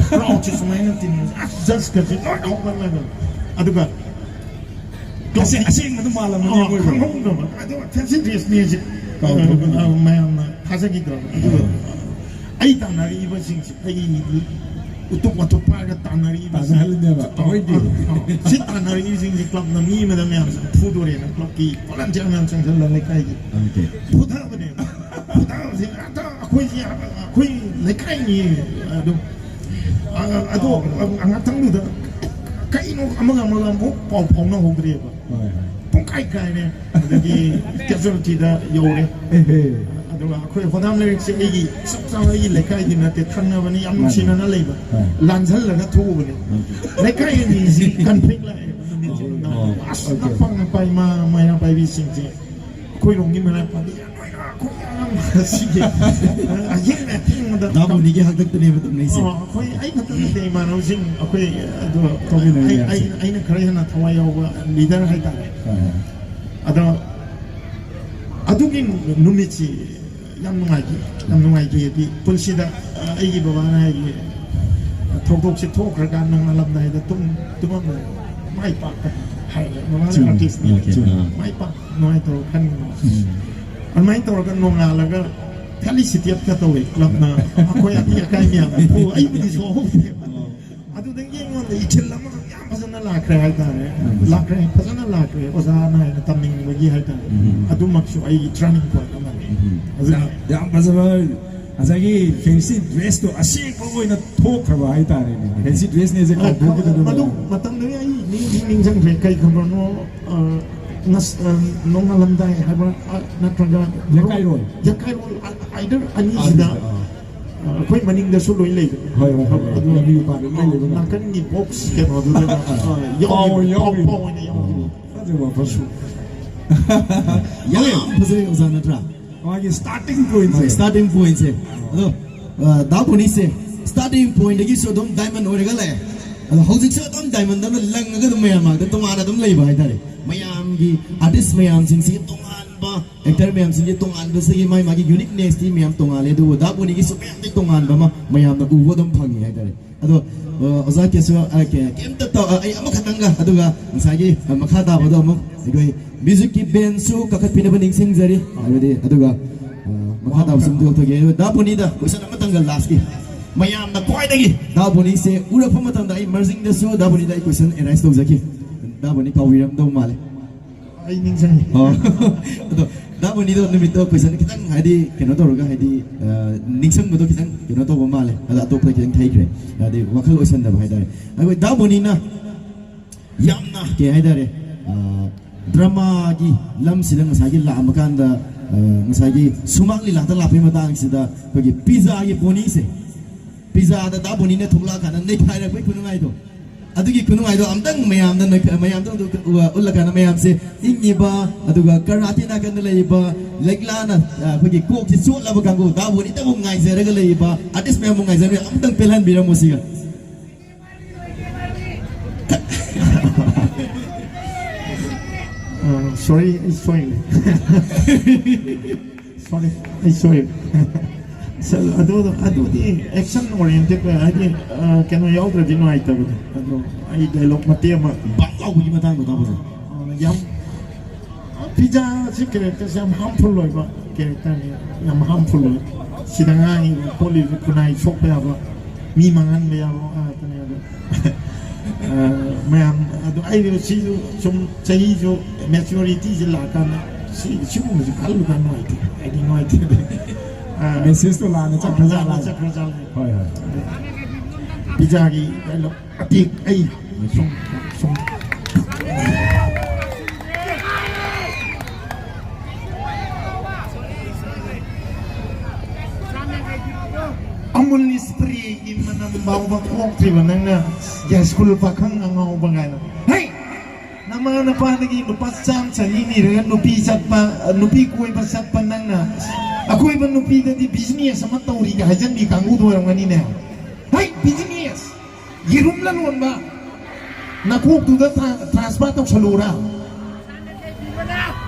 ꯀ꯭ꯔꯥꯎꯗꯁꯦ ꯁꯨꯃꯥꯏꯅ ꯇꯤꯟ, ꯑꯁ, ꯖꯁꯀꯁꯦ ꯂꯣꯏ ꯍꯧꯒꯠꯂꯒ꯫ ꯑꯗꯨꯒ ꯑꯁꯦ-, ꯑꯁꯦꯡꯕꯗꯣ ꯃꯥꯜꯂꯝꯃꯅꯤ ꯑꯣ, ꯑꯩꯈꯣꯏ꯫ ꯈꯪꯍꯧꯗꯕ꯫ ꯑꯗꯣ fancy dressꯅꯦꯁꯦ, ꯀꯥꯎꯊꯣꯛꯄꯅꯦ꯫ ꯑ, ꯃꯌꯥꯝꯅ ꯊꯥꯖꯈꯤꯗ꯭ꯔꯕ꯫ ꯑꯗꯨꯒ ꯑꯩ ꯇꯥꯟꯅꯔꯛꯏꯕꯁꯤꯡꯁꯦ ꯑꯩꯒꯤ ꯎꯇꯨꯞ ꯋꯥꯇꯨꯞ ꯄꯥꯏꯔꯒ ꯇꯥꯟꯅꯔꯛꯏꯕꯁꯤꯡ-, ꯇꯥꯟꯅꯍꯜꯂꯤꯅꯦꯕ, ꯑ, ꯑꯩꯈꯣꯏꯗꯤ꯫ ꯑ, ꯑ, ꯁꯤ ꯇꯥꯟꯅꯔꯛꯏꯕꯁꯤꯡꯁꯦ clubꯅ ꯃꯤ ꯑꯃꯗ ꯃꯌꯥꯝꯁꯦ ꯐꯨꯗꯣꯔꯦꯅ clubꯀꯤ volunteer ꯃꯌꯥꯝ ꯆꯪꯁꯤꯜꯂ ꯂꯩꯀꯥꯏꯒꯤ ꯑꯣꯀꯦ꯫ ꯐꯨꯊꯕꯅꯦꯕ꯫ ꯐꯨꯊꯕꯁꯦ ꯍꯦꯛꯇ ꯑꯩꯈꯣꯏꯁꯦ, ꯑꯩꯈꯣꯏ ꯂꯩꯀꯥꯏꯅꯤ ꯑꯗꯨꯝ꯫ ꯑ, ꯑꯗꯣ ꯉꯥꯛꯇꯪꯗꯨꯗ ꯀꯩꯅꯣ ꯑꯃꯒ ꯑꯃꯒ ꯑꯃꯨꯛ ꯄꯥꯎ ꯐꯥꯎꯅꯍꯧꯗ꯭ꯔꯦꯕ꯫ ꯍꯣꯏ, ꯍꯣꯏ꯫ ꯄꯨꯡꯀꯥꯏ ꯀꯥꯏꯔꯦ꯫ ꯑꯗꯒꯤ casualtyꯗ ꯌꯧꯔꯦ꯫ ꯑꯦꯍꯦ꯫ ꯑꯗꯨꯒ ꯑꯩꯈꯣꯏ ꯍꯣꯗꯥꯝ ꯂꯩꯔꯛꯁꯦ ꯑꯩꯒꯤ ꯆꯞ ꯆꯥꯕ ꯑꯩꯒꯤ ꯂꯩꯀꯥꯏꯗꯤ ꯅꯠꯇꯦ, ꯊꯪꯅꯕꯅꯤ, ꯌꯥꯝ ꯃꯥꯅꯤ꯫ ꯅꯨꯡꯁꯤꯅꯅ ꯂꯩꯕ꯫ ꯍꯣꯏ꯫ ꯂꯥꯟꯖꯜꯂꯒ ꯊꯣꯛꯎꯕꯅꯦ꯫ ꯎꯝ꯫ ꯂꯩꯀꯥꯏ ꯑꯅꯤꯁꯤ conflict ꯂꯥꯛꯑꯦꯕ ꯅꯨꯃꯤꯠꯁꯦ꯫ ꯑꯣ, ꯅꯨꯡꯗꯥꯡ꯫ ꯑꯣ, ꯑꯁ, ꯑꯣꯀꯦ꯫ ꯅꯄꯥꯛ ꯅꯄꯥꯏ ꯏꯃꯥ ꯃꯩꯔꯥ ꯄꯥꯏꯕꯤꯁꯤꯡꯁꯦ ꯑꯩꯈꯣꯏꯔꯣꯝꯒꯤ ꯃꯩꯔꯥ ꯄꯥꯏꯕꯤ ꯌꯥꯝ ꯅꯣꯏꯅ ꯑꯩꯈꯣꯏ ꯌꯥꯝ ꯁꯤꯒꯤ ꯑꯍꯤꯡ ꯑꯊꯦꯡꯕꯗ ꯗꯥ ꯕꯣꯅꯤꯒꯤ ꯍꯥꯛꯇꯛꯇꯅꯦꯕ ꯇꯧꯅꯩꯁꯦ꯫ ꯑꯣ, ꯑꯩꯈꯣꯏ ꯑꯩ ꯈꯛꯇ ꯅꯠꯇꯦ ꯏꯃꯥꯟꯅꯕꯁꯤꯡ ꯑꯩꯈꯣꯏ ꯑꯗꯨ ꯇꯧꯃꯤꯟꯅꯔꯤ ꯑꯩ, ꯃꯌꯥꯝꯁꯦ꯫ ꯑꯩ, ꯑꯩꯅ ꯈꯔ ꯍꯦꯟꯅ ꯊꯋꯥꯏ ꯌꯥꯎꯕ leader ꯍꯥꯏꯇꯥꯔꯦ꯫ ꯑꯥ꯫ ꯑꯗꯣ ꯑꯗꯨꯒꯤ ꯅꯨꯃꯤꯠꯁꯤ ꯌꯥꯝ ꯅꯨꯡꯉꯥꯏꯈꯤ, ꯌꯥꯝ ꯅꯨꯡꯉꯥꯏꯈꯤ꯫ ꯍꯥꯏꯗꯤ ꯄꯨꯟꯁꯤꯗ, ꯑ, ꯑꯩꯒꯤ ꯕꯕꯥꯅ ꯍꯥꯏꯈꯤ, "ꯊꯧꯗꯣꯛꯁꯦ ꯊꯣꯛꯈ꯭ꯔꯀꯥꯟ ꯅꯣꯡꯉꯥꯜꯂꯝꯗꯥꯏꯗ ꯇꯨꯝ-, ꯇꯨꯝꯃꯝꯗꯥꯏꯗ ꯃꯥꯏ ꯄꯥꯛꯄ" ꯍꯥꯏꯌꯦ꯫ ꯕꯕꯥꯅ ꯆꯨꯝꯃꯤ, artistꯅꯤ꯫ ꯑꯣꯀꯦ, ꯑꯥ꯫ "ꯃꯥꯏ ꯄꯥꯛ ꯅꯨꯡꯉꯥꯏꯇꯧꯔ ꯈꯟꯒꯅꯨ꯫ ꯎꯝ꯫ ꯑꯗꯨꯃꯥꯏꯅ ꯇꯧꯔꯒ ꯅꯣꯡꯉꯥꯜꯂꯒ felicitate ꯀ ꯇꯧꯋꯦ clubꯅ꯫ ꯑꯩꯈꯣꯏ ꯑꯇꯦꯛ ꯑꯀꯥꯏ ꯃꯌꯥꯝꯅ ꯐꯨ-, ꯑꯩꯕꯨꯗꯤ ꯁꯣꯛꯍꯧꯗꯦ꯫ ꯑꯗꯨꯗꯒꯤ ꯑꯩꯉꯣꯟꯗ ꯏꯊꯤꯜ ꯑꯃꯈꯛ ꯌꯥꯝ ꯐꯖꯅ ꯂꯥꯛꯈ꯭ꯔꯦ ꯍꯥꯏꯇꯥꯔꯦ꯫ ꯎꯝ꯫ ꯂꯥꯛꯈ꯭ꯔꯦ, ꯐꯖꯅ ꯂꯥꯛꯈ꯭ꯔꯦ꯫ ꯑꯣꯖꯥ ꯅꯥꯏꯅ ꯇꯝꯅꯤꯡꯕꯒꯤ ꯍꯥꯏꯇꯥꯔꯦ꯫ ꯎꯝ꯫ ꯑꯗꯨꯃꯛꯁꯨ ꯑꯩꯒꯤ turning point ꯑꯃꯅꯤ꯫ ꯎꯝ꯫ ꯑꯗꯨꯅ ꯌꯥꯝ, ꯌꯥꯝ ꯐꯖꯕ ꯉꯁꯥꯏꯒꯤ fancy dressꯇꯣ ꯑꯁꯦꯡꯕ ꯑꯣꯏꯅ ꯊꯣꯛꯈ꯭ꯔꯕ ꯍꯥꯏꯇꯥꯔꯦꯅꯦ꯫ Fancy dressꯅꯦꯁꯦ ꯀꯥꯎꯊꯣꯛꯈꯤꯗꯅ ꯃꯗꯨ ꯂꯩꯔꯦ꯫ ꯃꯇꯝꯗꯨꯗꯤ ꯑꯩ ꯅꯤꯡꯗꯤ ꯅꯤꯡꯁꯤꯡꯗ꯭ꯔꯦ꯫ ꯀꯩ ꯈꯪꯕ꯭ꯔꯣ? ꯑ, ꯉꯁ-, ꯑ, ꯅꯣꯡꯉꯥꯜꯂꯝꯗꯥꯏ ꯍꯥꯏꯕ꯭ꯔꯥ? ꯑ, ꯅꯠꯇ꯭ꯔꯒ ꯌꯥꯀꯥꯏꯔꯣꯜ꯫ ꯌꯥꯀꯥꯏꯔꯣꯜ, ꯑ, either ꯑꯅꯤꯁꯤꯗ, ꯑꯅꯤꯁꯤꯗ, ꯑꯥ꯫ ꯑ, ꯑꯩꯈꯣꯏ ꯃꯅꯤꯡꯗꯁꯨ ꯂꯣꯏ ꯂꯩꯕꯅꯦ꯫ ꯍꯣꯏ, ꯍꯣꯏ, ꯍꯣꯏ꯫ ꯑꯗꯨ ꯂꯝꯕꯤ ꯃꯄꯥꯟꯗ ꯂꯣꯏ ꯂꯩꯕꯅꯦ꯫ ꯅꯥꯀꯟꯒꯤ box ꯀꯩꯅꯣꯗꯨꯗ, ꯑ, ꯄꯥꯎ ꯑꯣꯏꯅ ꯌꯥꯎꯈꯤꯕꯅꯦ꯫ ꯌꯥꯎꯈꯤꯕꯅꯦ꯫ ꯄꯥꯎ, ꯄꯥꯎ ꯑꯣꯏꯅ ꯌꯥꯎꯈꯤꯕꯅꯦ꯫ ꯐꯖꯕ ꯃꯐꯝꯁꯨ꯫ ꯌꯥꯝ ꯐꯖꯩ ꯑꯣꯖꯥ ꯅꯠꯇ꯭ꯔꯥ? ꯃꯥꯒꯤ starting pointꯁꯦ꯫ ꯃꯥꯒꯤ starting pointꯁꯦ꯫ ꯑꯗꯣ, ꯑ, ꯗꯥ ꯕꯣꯅꯤꯁꯦ starting pointꯗꯒꯤꯁꯨ ꯑꯗꯨꯝ diamond ꯑꯣꯏꯔꯒ ꯂꯥꯛꯑꯦ꯫ ꯑꯗꯣ ꯍꯧꯖꯤꯛꯁꯨ ꯑꯗꯨꯝ diamondꯗꯧꯅ ꯂꯪꯉꯒ ꯑꯗꯨꯝ ꯃꯌꯥꯝ ꯃꯥꯡꯗ ꯇꯣꯉꯥꯟꯅ ꯑꯗꯨꯝ ꯂꯩꯕ ꯍꯥꯏꯇꯥꯔꯦ꯫ ꯃꯌꯥꯝꯒꯤ artist ꯃꯌꯥꯝꯁꯤꯡꯁꯤꯒꯤ ꯇꯣꯉꯥꯟꯕ, actor ꯃꯌꯥꯝꯁꯤꯡꯒꯤ ꯇꯣꯉꯥꯟꯕꯁꯤꯒꯤ ꯃꯥꯒꯤ ꯃꯥꯒꯤ uniquenessꯇꯤ ꯃꯌꯥꯝ ꯇꯣꯉꯥꯜꯂꯦ, ꯑꯗꯨꯕꯨ ꯗꯥ ꯕꯣꯅꯤꯒꯤꯁꯨ ꯃꯌꯥꯝꯗꯤ ꯇꯣꯉꯥꯟꯕ ꯑꯃ ꯃꯌꯥꯝꯅ ꯎꯕ ꯑꯗꯨꯝ ꯐꯪꯉꯤ ꯍꯥꯏꯇꯥꯔꯦ꯫ ꯑꯗꯣ ꯑ, ꯑꯣꯖꯥ ꯀꯦꯁꯣ ꯑ, ꯀꯦ- ꯀꯩꯝꯇ ꯇꯧ ꯑ, ꯑꯩ ꯑꯃꯈꯛꯇꯪꯒ ꯑꯗꯨꯒ ꯉꯁꯥꯏꯒꯤ ꯑ, ꯃꯈꯥ ꯇꯥꯕꯗꯣ ꯑꯃꯨꯛ ꯑꯩꯈꯣꯏ ꯃ꯭ꯌꯨꯖꯤꯛꯀꯤ ꯕꯦꯟꯁꯨ ꯀꯥꯈꯠꯄꯤꯅꯕ ꯅꯤꯡꯁꯤꯡꯖꯔꯤ꯫ ꯍꯥꯏꯕꯗꯤ ꯑꯗꯨꯒ ꯑ, ꯃꯈꯥ ꯇꯥꯕꯁꯨ ꯑꯃꯨꯛ ꯇꯧꯊꯒꯦ꯫ ꯑꯗꯨꯒ ꯗꯥ ꯕꯣꯅꯤꯗ ꯀꯣꯏꯁꯟ ꯑꯃꯇꯪꯒ ꯂꯥꯁꯀꯤ ꯃꯌꯥꯝꯅ ꯈ꯭ꯋꯥꯏꯗꯒꯤ ꯗꯥ ꯕꯣꯅꯤꯁꯦ ꯎꯔꯛꯄ ꯃꯇꯝꯗ ꯑꯩ ꯃꯔꯖꯤꯡꯗꯁꯨ ꯗꯥ ꯕꯣꯅꯤꯗ ꯑꯩ ꯀꯣꯏꯁꯟ ꯑꯦꯔꯥꯏꯁ ꯇꯧꯖꯈꯤ꯫ ꯗꯥ ꯕꯣꯅꯤ ꯀꯥꯎꯕꯤꯔꯝꯗꯧ ꯃꯥꯜꯂꯦ꯫ ꯑꯩ ꯅꯤꯡꯁꯤꯡꯉꯤ꯫ ꯑꯣ꯫ ꯑꯗꯣ ꯗꯥ ꯃꯣꯅꯤꯗꯣ ꯅꯨꯃꯤꯠꯇꯣ ꯀꯣꯏꯁꯟ ꯈꯤꯇꯪ ꯍꯥꯏꯗꯤ ꯀꯩꯅꯣ ꯇꯧꯔꯒ ꯍꯥꯏꯗꯤ ꯑ, ꯅꯤꯡꯁꯤꯡꯕꯗꯣ ꯈꯤꯇꯪ ꯀꯩꯅꯣ ꯇꯧꯕ ꯃꯥꯜꯂꯦ꯫ ꯑꯗꯣ ꯑꯇꯣꯞꯄ ꯈꯤꯇꯪ ꯊꯩꯈ꯭ꯔꯦ꯫ ꯍꯥꯏꯗꯤ ꯋꯥꯈꯜ ꯑꯣꯏꯁꯟꯗꯕ ꯍꯥꯏꯇꯥꯔꯦ꯫ ꯑꯩꯈꯣꯏ ꯗꯥ ꯃꯣꯅꯤꯅ ꯌꯥꯝꯅ ꯀꯩ ꯍꯥꯏꯇꯥꯔꯦ, ꯑ, ꯗ꯭ꯔꯃꯥꯒꯤ ꯂꯝꯁꯤꯗ ꯉꯁꯥꯏꯒꯤ ꯂꯥꯛꯑꯝꯕ ꯀꯥꯟꯗ ꯑ, ꯉꯁꯥꯏꯒꯤ ꯁꯨꯃꯥꯡ ꯂꯤꯂꯥꯗ ꯂꯥꯛꯄꯒꯤ ꯃꯇꯥꯡꯁꯤꯗ ꯑꯩꯈꯣꯏꯒꯤ ꯄꯤꯖꯥꯒꯤ ꯕꯣꯅꯤꯁꯦ, ꯄꯤꯖꯥꯗ ꯗꯥ ꯕꯣꯅꯤꯅ ꯊꯣꯛꯂꯛꯑꯀꯥꯟꯗ ꯅꯩꯈꯥꯏꯔꯛꯄꯒꯤ ꯈꯨꯅꯨꯡꯉꯥꯏꯗꯣ, ꯑꯗꯨꯒꯤ ꯈꯨꯅꯨꯡꯉꯥꯏꯗꯣ ꯑꯝꯇꯪ ꯃꯌꯥꯝꯗ ꯅꯣꯏ- ꯃꯌꯥꯝꯗ ꯑꯝꯇ ꯎ- ꯎꯠꯂꯀꯥꯟꯗ ꯃꯌꯥꯝꯁꯦ ꯏꯪꯉꯤꯕ, ꯑꯗꯨꯒ ꯀꯔꯥꯇꯤ ꯅꯥꯀꯟꯗ ꯂꯩꯔꯤꯕ ꯂꯤꯛꯂꯥꯅ, ꯑ, ꯑꯩꯈꯣꯏꯒꯤ ꯀꯣꯛꯁꯦ ꯆꯣꯠꯂꯕ ꯀꯥꯡꯕꯨ, ꯗꯥ ꯕꯣꯅꯤꯗꯕꯨ ꯉꯥꯏꯖꯔꯒ ꯂꯩꯔꯤꯕ ꯑꯥꯔꯇꯤꯁ ꯃꯌꯥꯝꯕꯨ ꯉꯥꯏꯖꯔꯒ ꯑꯝꯇꯪ ꯄꯦꯜꯍꯟꯕꯤꯔꯝꯃꯣ ꯁꯤꯒ꯫ ꯁꯣꯔꯤ, ꯑꯩ ꯁꯣꯏꯔꯦ꯫ ꯁꯣꯔꯤ, ꯑꯩ ꯁꯣꯏꯔꯦ꯫ ꯑꯗꯨ ꯑꯗꯨꯗꯤ ꯑꯦꯛꯁꯟ ꯑꯣꯔꯤꯌꯦꯟꯇꯦꯠ, ꯍꯥꯏꯗꯤ ꯑ, ꯀꯩꯅꯣ ꯌꯥꯎꯗ꯭ꯔꯗꯤ ꯅꯨꯡꯉꯥꯏꯇꯕꯗꯣ꯫ ꯑꯗꯣ ꯑꯩ ꯗꯥꯏꯂꯣꯛ ꯃꯇꯦꯛ ꯑꯃ, ꯕꯥꯛ ꯂꯥꯎꯕꯒꯤ ꯃꯇꯥꯡꯗꯣ ꯇꯥꯕꯗꯣ꯫ ꯑ, ꯌꯥꯝ ꯄꯤꯖꯥꯁꯤ ꯀꯦꯔꯦꯛꯇꯔꯁꯦ ꯌꯥꯝ ꯍꯥꯔꯝꯐꯨꯜ ꯑꯣꯏꯕ ꯀꯦꯔꯦꯛꯇꯔꯅꯤ꯫ ꯌꯥꯝ ꯍꯥꯔꯝꯐꯨꯜ ꯑꯣꯏ꯫ ꯁꯤꯗ ꯉꯥꯡꯉꯤꯕ ꯈꯣꯠꯂꯤꯕ ꯈꯨꯟꯅꯥꯏ ꯁꯣꯛꯄ ꯌꯥꯕ, ꯃꯤ ꯃꯥꯡꯍꯟꯕ ꯌꯥꯕ ꯉꯥꯛꯇꯅꯦ꯫ ꯑꯗꯣ ꯑ, ꯃꯌꯥꯝ ꯑꯗꯣ ꯑꯩ ꯁꯤꯁꯨ ꯁꯨꯝ ꯆꯍꯤꯁꯨ ꯃꯦꯆꯨꯔꯤꯇꯤꯁꯦ ꯂꯥꯛꯑꯀꯥꯟꯗ ꯁꯤ ꯁꯤꯒꯨꯝꯕꯁꯦ ꯈꯜꯂꯨꯀꯥꯟꯗ ꯅꯨꯡꯉꯥꯏꯇꯦ꯫ ꯍꯥꯏꯗꯤ ꯅꯨꯡꯉꯥꯏꯇꯦ꯫ ꯑ, ꯃꯦꯁꯦꯖꯇꯣ ꯂꯥꯟꯅ ꯆꯠꯈ꯭ꯔꯖꯥꯠꯂ? ꯂꯥꯟꯅ ꯆꯠꯈ꯭ꯔꯖꯥꯠꯂ? ꯍꯣꯏ, ꯍꯣꯏ꯫ ꯄꯤꯖꯥꯒꯤ ꯗꯥꯏꯂꯣꯛ ꯑꯇꯦꯛ ꯑꯩ ꯁꯨꯝ ꯁꯨꯝ ꯑꯃꯨꯜ ꯏꯁꯄ꯭ꯔꯦꯒꯤ ꯃꯅꯝ ꯐꯥꯎꯕ ꯊꯣꯛꯇ꯭ꯔꯤꯕ ꯅꯪꯅ ꯌꯥꯏꯁ꯭ꯀꯨꯜ ꯄꯥꯈꯪ ꯑꯉꯥꯎꯕ ꯀꯥꯏꯅ꯫ ꯍꯩ! ꯅꯃꯥ ꯅꯄꯥꯗꯒꯤ ꯂꯨꯄꯥ ꯆꯥꯝ ꯆꯅꯤ ꯅꯤꯔꯒ ꯅꯨꯄꯤ ꯆꯠꯄ, ꯅꯨꯄꯤ ꯀꯣꯏꯕ ꯆꯠꯄ ꯅꯪꯅ ꯑꯀꯣꯏꯕ ꯅꯨꯄꯤꯗꯗꯤ ꯕꯤꯖꯤꯅꯦꯁ ꯑꯃ ꯇꯧꯔꯤꯒ ꯍꯥꯏꯖꯟꯕꯤ ꯀꯥꯡꯕꯨꯗꯣ ꯑꯣꯏꯔꯝꯒꯅꯤꯅꯦ꯫ ꯍꯩ! ꯕꯤꯖꯤꯅꯦꯁ! ꯌꯦꯔꯨꯝ ꯂꯂꯣꯟꯕ ꯅꯀꯣꯛꯇꯨꯗ ꯇ꯭ꯔꯥꯟꯁꯐꯔ ꯇꯧꯁꯜꯂꯨꯔꯥ?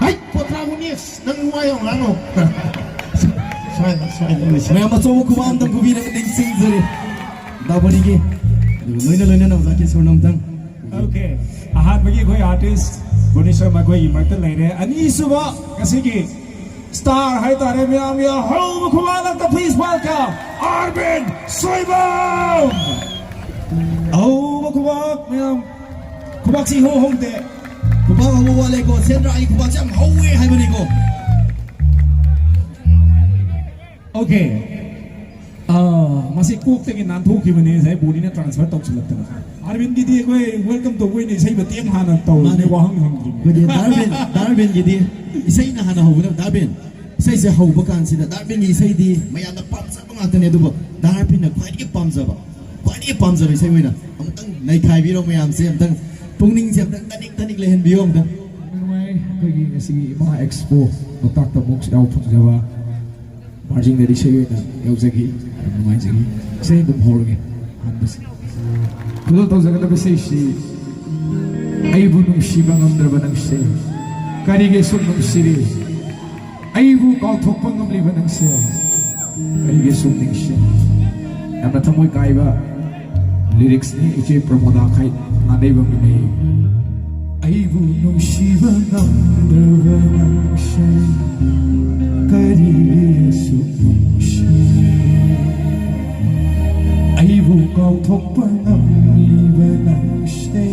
ꯍꯩ! ꯄꯣꯊꯥꯕꯨꯅꯦꯁ! ꯅꯪ ꯋꯥ ꯌꯥꯝ ꯉꯥꯡꯉꯣ꯫ ꯁ꯭ꯋꯥꯏꯗ ꯁ꯭ꯋꯥꯏꯗ ꯂꯣꯏꯁꯤꯜꯂꯦ꯫ ꯃꯌꯥꯝ ꯑꯆꯧꯕ ꯈꯨꯕꯥꯛ ꯑꯝꯇꯪ ꯈꯨꯕꯤꯅꯕ ꯅꯤꯡꯁꯤꯡꯖꯔꯤ꯫ ꯇꯥꯕꯅꯤꯒꯤ ꯑꯗꯨꯒ ꯂꯣꯏꯅ ꯂꯣꯏꯅꯅ ꯑꯣꯖꯥ ꯀꯦꯁꯣꯔꯅ ꯑꯃꯨꯛꯇꯪ꯫ Okay, ꯑꯍꯥꯟꯕꯒꯤ ꯑꯩꯈꯣꯏ ꯑꯥꯔꯇꯤꯁ ꯕꯨꯅꯦꯁꯣꯔ ꯃꯈꯣꯏꯒꯤ ꯃꯔꯛꯇ ꯂꯩꯔꯦ꯫ ꯑꯅꯤꯁꯨꯕ ꯉꯁꯤꯒꯤ ꯁ꯭ꯇꯥꯔ ꯍꯥꯏꯇꯥꯔꯦ ꯃꯌꯥꯝꯒꯤ ꯑꯍꯧꯕ ꯈꯨꯕꯥꯛ ꯑꯃꯇ, please welcome ꯑꯥꯔꯕꯤꯟ ꯁꯣꯏꯕꯝ꯫ ꯑꯍꯧꯕ ꯈꯨꯕꯥꯛ ꯃꯌꯥꯝ, ꯈꯨꯕꯥꯛꯁꯤ ꯏꯍꯧ ꯍꯧꯗꯦ꯫ ꯈꯨꯕꯥꯛ ꯍꯧꯕ ꯋꯥꯠꯂꯦꯀꯣ, ꯁꯦꯟꯗ꯭ꯔꯥꯒꯤ ꯈꯨꯕꯥꯛꯁꯦ ꯌꯥꯝ ꯍꯧꯋꯦ ꯍꯥꯏꯕꯅꯤꯀꯣ꯫ Okay. ꯑꯥ, ꯃꯁꯤ ꯀꯣꯛꯇꯒꯤ ꯅꯥꯟꯊꯣꯛꯈꯤꯕꯅꯤ ꯉꯁꯥꯏ ꯕꯣꯅꯤꯅ ꯇ꯭ꯔꯥꯟꯁꯐꯔ ꯇꯧꯁꯤꯜꯂꯛꯇꯅ꯫ ꯑꯥꯔꯕꯤꯟꯒꯤꯗꯤ ꯑꯩꯈꯣꯏ ꯋꯦꯜꯀꯝ ꯇꯧꯕ ꯑꯣꯏꯅ ꯏꯁꯩ ꯃꯇꯦꯛ ꯑꯃ ꯍꯥꯟꯅ ꯇꯧꯔꯁꯦ, ꯃꯥꯅꯦ꯫ ꯋꯥꯍꯪ ꯍꯪꯗ꯭ꯔꯤꯉꯩ꯫ ꯑꯩꯈꯣꯏꯗꯤ ꯗꯥꯔꯕꯤꯟ, ꯗꯥꯔꯕꯤꯟꯒꯤꯗꯤ ꯏꯁꯩꯅ ꯍꯥꯟꯅ ꯍꯧꯒꯗꯕ꯫ ꯗꯥꯔꯕꯤꯟ, ꯏꯁꯩꯁꯦ ꯍꯧꯕ ꯀꯥꯟꯁꯤꯗ ꯗꯥꯔꯕꯤꯟꯒꯤ ꯏꯁꯩꯗꯤ ꯃꯌꯥꯝꯅ ꯄꯥꯝꯖꯕ ꯉꯥꯛꯇꯅꯦ, ꯑꯗꯨꯕꯨ ꯗꯥꯔꯕꯤꯟꯅ ꯈ꯭ꯋꯥꯏꯗꯒꯤ ꯄꯥꯝꯖꯕ, ꯈ꯭ꯋꯥꯏꯗꯒꯤ ꯄꯥꯝꯖꯕ ꯏꯁꯩ ꯑꯣꯏꯅ ꯑꯃꯨꯛꯇꯪ ꯅꯩꯈꯥꯏꯕꯤꯔꯣ ꯃꯌꯥꯝꯁꯦ, ꯑꯃꯨꯛꯇꯪ ꯄꯨꯛꯅꯤꯡꯁꯦ ꯑꯃꯨꯛꯇꯪ ꯇꯅꯤꯛ ꯇꯅꯤꯛ ꯂꯩꯍꯟꯕꯤꯌꯣ ꯑꯃꯨꯛꯇꯪ꯫ ꯅꯨꯡꯉꯥꯏ, ꯑꯩꯈꯣꯏꯒꯤ ꯉꯁꯤꯒꯤ ꯏꯃꯥ ꯑꯦꯛꯁꯄꯣ ꯂꯣꯛꯇꯥꯛꯇ ꯑꯃꯨꯛ ꯌꯥꯎꯕ ꯐꯪꯖꯕ꯫ ꯃꯥꯔꯖꯤꯡꯗꯗꯤ ꯏꯁꯩ ꯑꯣꯏꯅ ꯌꯥꯎꯖꯈꯤ꯫ ꯌꯥꯝ ꯅꯨꯡꯉꯥꯏꯖꯈꯤ꯫ ꯏꯁꯩ ꯑꯗꯨꯝ ꯍꯧꯔꯒꯦ꯫ ꯑꯍꯥꯟꯕꯁꯦ꯫ ꯈꯨꯗꯣꯜ ꯇꯧꯖꯒꯗꯕ ꯏꯁꯩꯁꯤ, ꯑꯩꯕꯨ ꯅꯨꯡꯁꯤꯕ ꯉꯝꯗ꯭ꯔꯕ ꯅꯪꯁꯦ ꯀꯔꯤꯒꯤ ꯑꯁꯨꯛ ꯅꯨꯡꯁꯤꯔꯤ? ꯑꯩꯕꯨ ꯀꯥꯎꯊꯣꯛꯄ ꯉꯝꯂꯤꯕ ꯅꯪꯁꯦ ꯀꯔꯤꯒꯤ ꯑꯁꯨꯛ ꯅꯤꯡꯁꯤꯡ? ꯌꯥꯝꯅ ꯊꯃꯣꯏ ꯀꯥꯏꯕ ꯂꯤꯔꯤꯛꯁꯅꯤ, ꯏꯆꯦ ꯄ꯭ꯔꯃꯣꯗꯥ ꯈꯥꯏ ꯉꯥꯗꯩꯕꯝꯒꯤꯅꯤ꯫ ꯑꯩꯕꯨ ꯅꯨꯡꯁꯤꯕ ꯉꯝꯗ꯭ꯔꯕ ꯅꯪꯁꯦ ꯀꯔꯤꯒꯤ ꯑꯁꯨꯛ ꯅꯨꯡꯁꯤ? ꯑꯩꯕꯨ ꯀꯥꯎꯊꯣꯛꯄ ꯉꯝꯂꯤꯕ ꯅꯪꯁꯦ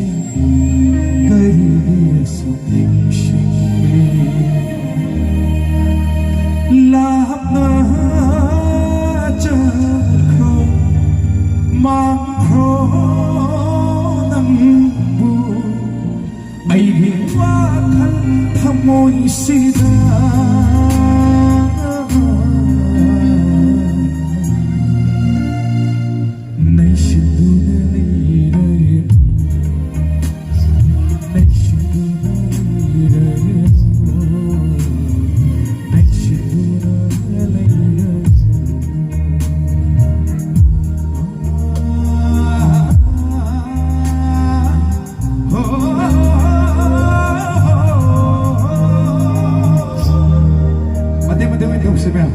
ꯀꯔꯤꯒꯤ ꯑꯁꯨꯛ ꯅꯤꯡꯁꯤꯡꯂꯤ? ꯂꯥꯞꯅ ꯆꯠꯈ꯭ꯔꯣ, ꯃꯥꯡꯈ꯭ꯔꯣ ꯅꯪꯕꯨ ꯑꯩꯒꯤ ꯋꯥꯈꯜ ꯊꯃꯣꯏꯁꯤꯗ ꯅꯩꯁꯤꯟꯗꯨꯅ ꯂꯩꯔꯦ꯫ ꯅꯩꯁꯤꯟꯗꯨꯅ ꯂꯩꯔꯦ꯫ ꯅꯩꯁꯤꯟꯗꯨꯅ ꯂꯩꯔꯦ꯫ ꯃꯇꯦꯛ ꯃꯇꯦꯛ ꯑꯣꯏꯅ ꯇꯧꯁꯦ ꯃꯌꯥꯝ꯫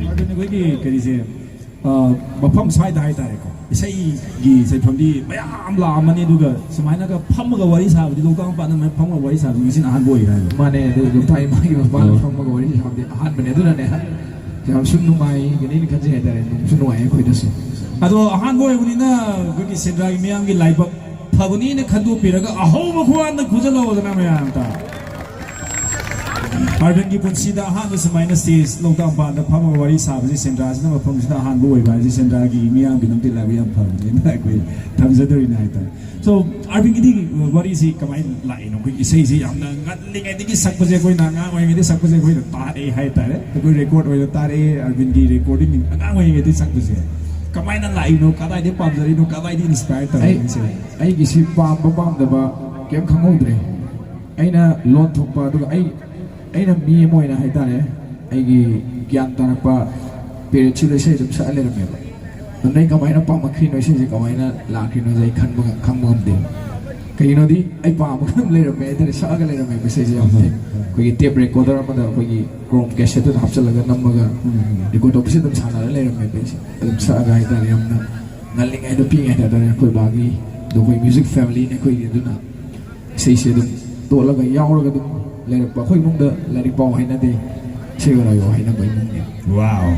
ꯑꯗꯨꯅ ꯑꯩꯈꯣꯏꯒꯤ ꯀꯔꯤꯁꯦ, ꯃꯐꯝ ꯁ꯭ꯋꯥꯏꯗ ꯍꯥꯏꯇꯥꯔꯦꯀꯣ, ꯏꯁꯩꯒꯤ ꯁꯤꯟꯐꯝꯗꯤ ꯃꯌꯥꯝ ꯂꯥꯛꯑꯝꯃꯅꯤ, ꯑꯗꯨꯒ ꯁꯨꯃꯥꯏꯅꯒ ꯐꯝꯃꯒ ꯋꯥꯔꯤ ꯁꯥꯕꯗꯤ, ꯂꯣꯛꯇꯥꯛ ꯃꯄꯥꯟꯗ ꯃꯌꯥꯝ ꯐꯝꯃꯒ ꯋꯥꯔꯤ ꯁꯥꯕꯗꯤ ꯉꯁꯤꯅ ꯑꯍꯥꯟꯕ ꯑꯣꯏꯔꯦ ꯍꯥꯏꯕ꯫ ꯃꯥꯅꯦ, ꯑꯗꯨ ꯂꯣꯛꯇꯥꯛ ꯏꯃꯥꯒꯤ ꯃꯄꯥꯟꯗ ꯑꯣ꯫ ꯐꯝꯃꯒ ꯋꯥꯔꯤ ꯁꯥꯕꯗꯤ ꯑꯍꯥꯟꯕꯅꯦ, ꯑꯗꯨꯅꯅꯦ ꯌꯥꯝꯁꯨ ꯅꯨꯡꯉꯥꯏꯒꯅꯤꯅ ꯈꯟꯖꯩ ꯍꯥꯏꯇꯥꯔꯦ, ꯅꯨꯡꯁꯨ ꯅꯨꯡꯉꯥꯏ ꯑꯩꯈꯣꯏꯗꯁꯨ꯫ ꯑꯗꯣ ꯑꯍꯥꯟꯕ ꯑꯣꯏꯕꯅꯤꯅ ꯑꯩꯈꯣꯏꯒꯤ ꯁꯦꯟꯗ꯭ꯔꯥꯒꯤ ꯃꯤꯌꯥꯝꯒꯤ ꯂꯥꯏꯕꯛ ꯐꯕꯅꯤꯅ ꯈꯟꯗꯣꯛꯄꯤꯔꯒ ꯑꯍꯧꯕ ꯈꯨꯋꯥꯟꯗ ꯈꯨꯖꯜꯍꯧꯗꯅ ꯃꯌꯥꯝ ꯑꯝꯇ꯫ ꯑꯔꯕꯤꯟꯒꯤ ꯄꯨꯟꯁꯤꯗ ꯑꯍꯥꯟꯕ ꯁꯨꯃꯥꯏꯅ ꯁ꯭ꯇꯦꯖ ꯂꯣꯛꯇꯥꯛ ꯃꯄꯥꯟꯗ ꯐꯝꯃꯒ ꯋꯥꯔꯤ ꯁꯥꯕꯁꯤ ꯁꯦꯟꯗ꯭ꯔꯥꯁꯤꯅ ꯃꯐꯝꯁꯤꯗ ꯑꯍꯥꯟꯕ ꯑꯣꯏꯕ ꯍꯥꯏꯁꯤ ꯁꯦꯟꯗ꯭ꯔꯥꯒꯤ ꯃꯤꯌꯥꯝꯒꯤꯗꯃꯛꯇ ꯂꯥꯏꯕꯛ ꯌꯥꯝ ꯐꯕꯅꯦꯅ ꯑꯩꯈꯣꯏ ꯊꯝꯖꯗꯣꯔꯤꯅꯦ ꯍꯥꯏꯇꯥꯔꯦ꯫ ꯁꯣ, ꯑꯔꯕꯤꯟꯒꯤꯗꯤ ꯋꯥꯔꯤꯁꯤ ꯀꯃꯥꯏꯅ ꯂꯥꯛꯏꯅꯣ? ꯑꯩꯈꯣꯏ ꯏꯁꯩꯁꯤ ꯌꯥꯝꯅ ꯉꯜꯂꯤꯉꯩꯗꯒꯤ ꯁꯛꯄꯁꯦ, ꯑꯩꯈꯣꯏꯅ ꯑꯉꯥꯡ ꯑꯣꯏꯔꯤꯉꯩꯗꯒꯤ ꯁꯛꯄꯁꯦ ꯑꯩꯈꯣꯏꯅ ꯇꯥꯔꯛꯑꯦ ꯍꯥꯏꯇꯥꯔꯦ꯫ ꯑꯩꯈꯣꯏ ꯔꯦꯀꯣꯔꯗ ꯑꯣꯏꯅ ꯇꯥꯔꯛꯑꯦ ꯑꯔꯕꯤꯟꯒꯤ ꯔꯦꯀꯣꯔꯗꯤꯡ ꯑꯉꯥꯡ ꯑꯣꯏꯔꯤꯉꯩꯗꯒꯤ ꯁꯛꯄꯁꯦ꯫ ꯀꯃꯥꯏꯅ ꯂꯥꯛꯏꯅꯣ? ꯀꯗꯥꯏꯗꯒꯤ ꯄꯥꯝꯖꯔꯤꯅꯣ? ꯀꯗꯥꯏꯗꯒꯤ ꯏꯟꯁꯄꯥꯌꯔ ꯑꯩ ꯇꯧꯔꯛꯏꯅꯣ ꯁꯤꯅꯤ? ꯑꯩꯒꯤꯁꯤ ꯄꯥꯝꯕ ꯄꯥꯝꯗꯕ ꯀꯩꯝ ꯈꯪꯍꯧꯗ꯭ꯔꯦ꯫ ꯑꯩꯅ ꯂꯣꯟ ꯊꯣꯛꯄ, ꯑꯗꯨꯒ ꯑꯩ, ꯑꯩꯅ ꯃꯤ ꯑꯃ ꯑꯣꯏꯅ ꯍꯥꯏꯇꯥꯔꯦ, ꯑꯩꯒꯤ ꯒ꯭ꯌꯥꯟ ꯇꯥꯔꯛꯄ ꯄꯤꯔꯤꯌꯠꯁꯤꯗ ꯏꯁꯩ ꯑꯗꯨꯝ ꯁꯛꯑ ꯂꯩꯔꯝꯃꯦꯕ꯫ ꯑꯗꯨꯅ ꯑꯩ ꯀꯃꯥꯏꯅ ꯄꯥꯝꯃꯛꯈ꯭ꯔꯤꯅꯣ, ꯏꯁꯩꯁꯦ ꯀꯃꯥꯏꯅ ꯂꯥꯛꯈ꯭ꯔꯤꯅꯣꯁꯦ ꯑꯩ ꯈꯟꯕ ꯉꯝ-, ꯈꯪꯕ ꯉꯝꯗꯦ꯫ ꯀꯩꯒꯤꯅꯣꯗꯤ ꯑꯩ ꯄꯥꯝꯃꯒ ꯑꯗꯨꯝ ꯂꯩꯔꯝꯃꯦ ꯍꯥꯏꯇꯥꯔꯦ, ꯁꯛꯑꯒ ꯂꯩꯔꯝꯃꯦꯕ ꯏꯁꯩꯁꯦ ꯌꯥꯝ ꯊꯦꯡꯅ꯫ ꯑꯩꯈꯣꯏꯒꯤ ꯇꯦꯞ ꯔꯦꯀꯣꯔꯗꯔ ꯑꯃꯗ ꯑꯩꯈꯣꯏꯒꯤ ꯀ꯭ꯔꯣꯝ ꯀꯦꯁꯦꯠꯇꯨꯗ ꯍꯥꯞꯆꯤꯜꯂꯒ ꯅꯝꯃꯒ ꯎꯝ꯫ ꯔꯦꯀꯣꯔꯗ ꯇꯧꯕꯁꯦ ꯑꯗꯨꯝ ꯁꯥꯟꯅꯔ ꯂꯩꯔꯝꯃꯦꯕ ꯑꯩꯁꯦ꯫ ꯑꯗꯨꯝ ꯁꯛꯑꯒ ꯍꯥꯏꯇꯥꯔꯦ, ꯌꯥꯝꯅ ꯉꯜꯂꯤꯉꯩꯗ ꯄꯤꯛꯏꯉꯩꯗ ꯍꯥꯏꯇꯥꯔꯦ, ꯑꯩꯈꯣꯏ ꯕꯥꯒꯤ, ꯑꯗꯣ ꯑꯩꯈꯣꯏ ꯃ꯭ꯌꯨꯖꯤꯛ ꯐꯦꯃꯤꯂꯤꯅꯦ ꯑꯩꯈꯣꯏꯒꯤ, ꯑꯗꯨꯅ ꯏꯁꯩꯁꯦ ꯑꯗꯨꯝ ꯇꯣꯠꯂꯒ ꯌꯥꯎꯔꯒ ꯑꯗꯨꯝ ꯂꯩꯔꯛꯄ꯫ ꯑꯩꯈꯣꯏ ꯏꯃꯨꯡꯗ ꯂꯥꯏꯔꯤꯛ ꯄꯥꯎ ꯍꯥꯏꯅꯗꯦ, ꯏꯁꯩ ꯑꯣꯔꯥꯏꯌꯣ ꯍꯥꯏꯅꯕ ꯏꯃꯨꯡꯅꯦ꯫ ꯋꯥꯎ꯫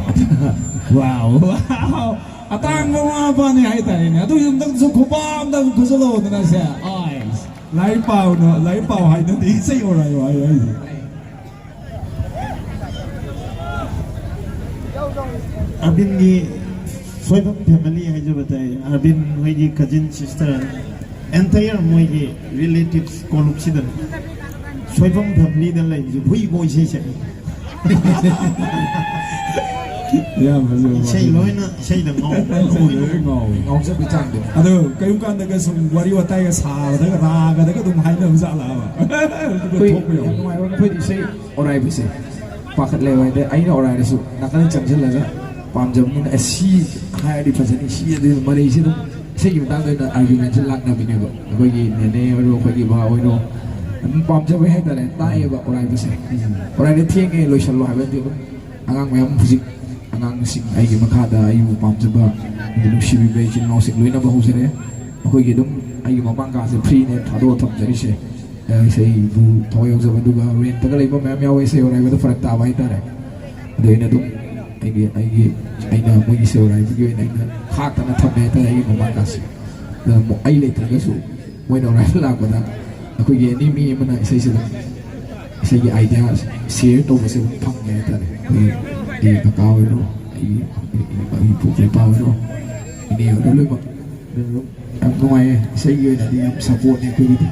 ꯋꯥꯎ꯫ ꯋꯥꯎ꯫ ꯑꯇꯥꯡꯕ ꯃꯃꯥ ꯃꯄꯥꯅꯦ ꯍꯥꯏꯇꯥꯔꯦꯅꯦ꯫ ꯑꯗꯨꯒꯤ ꯑꯃꯨꯛꯇꯪꯁꯨ ꯈꯨꯄꯥꯝꯗ ꯑꯃꯨꯛ ꯈꯨꯖꯜꯍꯧꯗꯅ ꯁꯦ꯫ ꯑꯥꯏꯁ꯫ ꯂꯥꯏꯔꯤꯛ ꯄꯥꯎꯅ, ꯂꯥꯏꯔꯤꯛ ꯄꯥꯎ ꯍꯥꯏꯅꯗꯦ, ꯏꯁꯩ ꯑꯣꯔꯥꯏꯌꯣ ꯍꯥꯏꯌꯣ ꯍꯥꯏꯁꯦ꯫ ꯑꯔꯕꯤꯟꯒꯤ ꯁꯣꯏꯕꯝ ꯐꯦꯃꯤꯂꯤ ꯍꯥꯏꯖꯕ ꯇꯥꯏ꯫ ꯑꯔꯕꯤꯟ ꯍꯣꯏꯒꯤ ꯀꯖꯤꯟ ꯁꯤꯁꯇꯔ, ꯑꯦꯟꯇꯌꯔ ꯃꯣꯏꯒꯤ ꯔꯤꯂꯦꯇꯤꯚꯁ ꯀꯣꯂꯨꯞꯁꯤꯗꯅꯦ꯫ ꯁꯣꯏꯕꯝ ꯐꯦꯃꯤꯂꯤꯗ ꯂꯩꯕꯁꯦ ꯍꯨꯏ ꯃꯣꯏ ꯏꯁꯩ ꯁꯛꯏ꯫ ꯌꯥꯝ ꯐꯖꯕ ꯏꯁꯩ ꯋꯥꯔꯤꯅꯤ꯫ ꯂꯣꯏꯅ ꯏꯁꯩꯗ ꯉꯥꯎ-, ꯏꯁꯩꯗ ꯂꯣꯏ ꯉꯥꯎꯋꯦ꯫ ꯉꯥꯎꯖꯕꯒꯤ ꯆꯥꯡꯗꯣ꯫ ꯑꯗꯣ ꯀꯔꯤꯒꯨꯝ ꯀꯥꯟꯗꯒ ꯁꯨꯝ ꯋꯥꯔꯤ ꯋꯥꯇꯥꯏꯒ ꯁꯥꯕꯗꯒ ꯔꯥꯒꯗꯒ ꯑꯗꯨꯝ ꯍꯥꯏꯅꯕ ꯖꯥꯠꯂꯕ? ꯑꯗꯨꯒ ꯑꯩꯈꯣꯏ ꯊꯣꯛꯄ ꯌꯥꯝ ꯌꯥꯎꯋꯦ꯫ ꯅꯨꯡꯉꯥꯏꯕ ꯑꯩꯈꯣꯏꯗꯤ ꯏꯁꯩ ꯑꯣꯔꯥꯏꯕꯁꯦ ꯄꯥꯈꯠꯂꯦꯕ꯫ ꯍꯥꯏꯗꯤ ꯑꯩꯅ ꯑꯣꯔꯥꯏꯔꯁꯨ ꯅꯥꯀꯟꯗ ꯆꯪꯁꯤꯜꯂꯒ ꯄꯥꯝꯖꯕꯅꯤꯅ, "ꯑꯦ, ꯁꯤ ꯍꯥꯏꯔꯗꯤ ꯐꯖꯅꯤ, ꯁꯤ ꯑꯗꯨ ꯃꯔꯩꯁꯤ ꯑꯗꯨꯝ ꯏꯁꯩꯒꯤ ꯃꯇꯥꯡꯗ ꯑꯣꯏꯅ ꯑꯥꯔꯒꯨꯃꯦꯟꯁꯦ ꯂꯥꯛꯅꯕꯤꯅꯦꯕ ꯑꯩꯈꯣꯏꯒꯤ ꯅꯦꯅꯦ ꯑꯣꯏꯔꯣ, ꯑꯩꯈꯣꯏꯒꯤ ꯕꯥ ꯑꯣꯏꯔꯣ꯫ ꯑꯗꯨꯝ ꯄꯥꯝꯖꯕꯩ ꯍꯥꯏꯇꯥꯔꯦ, ꯇꯥꯛꯑꯦꯕ ꯑꯣꯔꯥꯏꯕꯁꯦ꯫ ꯑꯣꯔꯥꯏꯗ ꯊꯦꯡꯉꯦ, ꯂꯣꯏꯁꯜꯂꯣ ꯍꯥꯏꯕ ꯅꯠꯇꯦ, ꯑꯗꯨꯝ ꯑꯉꯥꯡ ꯃꯌꯥꯝ ꯍꯧꯖꯤꯛ ꯑꯉꯥꯡꯁꯤꯡ, ꯑꯩꯒꯤ ꯃꯈꯥꯗ ꯑꯩꯕꯨ ꯄꯥꯝꯖꯕ, ꯑꯩꯕꯨ ꯅꯨꯡꯁꯤꯕꯤꯕ ꯏꯆꯤꯜ ꯏꯅꯥꯎꯁꯤꯡ ꯂꯣꯏꯅꯕ ꯍꯧꯖꯔꯦ꯫ ꯑꯩꯈꯣꯏꯒꯤ ꯑꯗꯨꯝ ꯑꯩꯒꯤ ꯃꯃꯥꯡ ꯀꯥꯁꯦ ꯐ꯭ꯔꯤꯅꯦ ꯊꯥꯗꯣꯛꯑ ꯊꯝꯖꯔꯤꯁꯦ꯫ ꯑ, ꯏꯁꯩꯕꯨ ꯊꯋꯥꯏ ꯌꯥꯎꯖꯕ, ꯑꯗꯨꯒ ꯔꯦꯟꯇꯒ ꯂꯩꯕ ꯃꯌꯥꯝ ꯌꯥꯎꯋꯦ, ꯏꯁꯩ ꯍꯣꯔꯥꯏꯕꯗ ꯐꯔꯛ ꯇꯥꯕ ꯍꯥꯏꯇꯥꯔꯦ꯫ ꯑꯗꯣ ꯑꯩꯅ ꯑꯗꯨꯝ ꯑꯩꯒꯤ, ꯑꯩꯒꯤ, ꯑꯩꯅ ꯃꯣꯏꯒꯤ ꯏꯁꯩ ꯍꯣꯔꯥꯏꯕꯒꯤ ꯑꯣꯏꯅ ꯑꯩꯅ ꯈꯥꯛꯇꯅ ꯊꯝꯃꯦ ꯍꯥꯏꯇꯥꯔꯦ ꯑꯩꯒꯤ ꯃꯃꯥꯡ ꯀꯥꯁꯦ꯫ ꯑꯗꯨꯅ ꯃꯣ-, ꯑꯩ ꯂꯩꯇ꯭ꯔꯒꯁꯨ ꯃꯣꯏꯅ ꯍꯣꯔꯥꯏꯕ ꯂꯥꯛꯄꯗ ꯑꯩꯈꯣꯏꯒꯤ ꯑꯦꯅꯤ ꯃꯤ ꯑꯃꯅ ꯏꯁꯩꯁꯦ ꯑꯗꯨꯝ, ꯏꯁꯩꯒꯤ ꯑꯥꯏꯗꯤꯌꯥ ꯁꯤꯌꯔ ꯇꯧꯕꯁꯦ ꯑꯗꯨꯝ ꯐꯪꯉꯦ ꯍꯥꯏꯇꯥꯔꯦ꯫ ꯑꯩꯈꯣꯏꯒꯤ ꯑꯩꯒꯤ ꯀꯀꯥ ꯑꯣꯏꯔꯣ, ꯑꯩꯒꯤ, ꯑꯩꯒꯤ, ꯑꯩꯒꯤ ꯏꯄꯨ ꯏꯄꯥ ꯑꯣꯏꯔꯣ, ꯏꯅꯦ ꯑꯣꯏꯔꯣ, ꯂꯣꯏꯅꯃꯛ ꯑꯗꯨꯝ ꯌꯥꯝ ꯅꯨꯡꯉꯥꯏꯌꯦ꯫ ꯏꯁꯩꯒꯤ ꯑꯣꯏꯅꯗꯤ ꯌꯥꯝ ꯁꯞꯄꯣꯔꯠꯅꯦ ꯑꯩꯈꯣꯏꯒꯤꯗꯤ,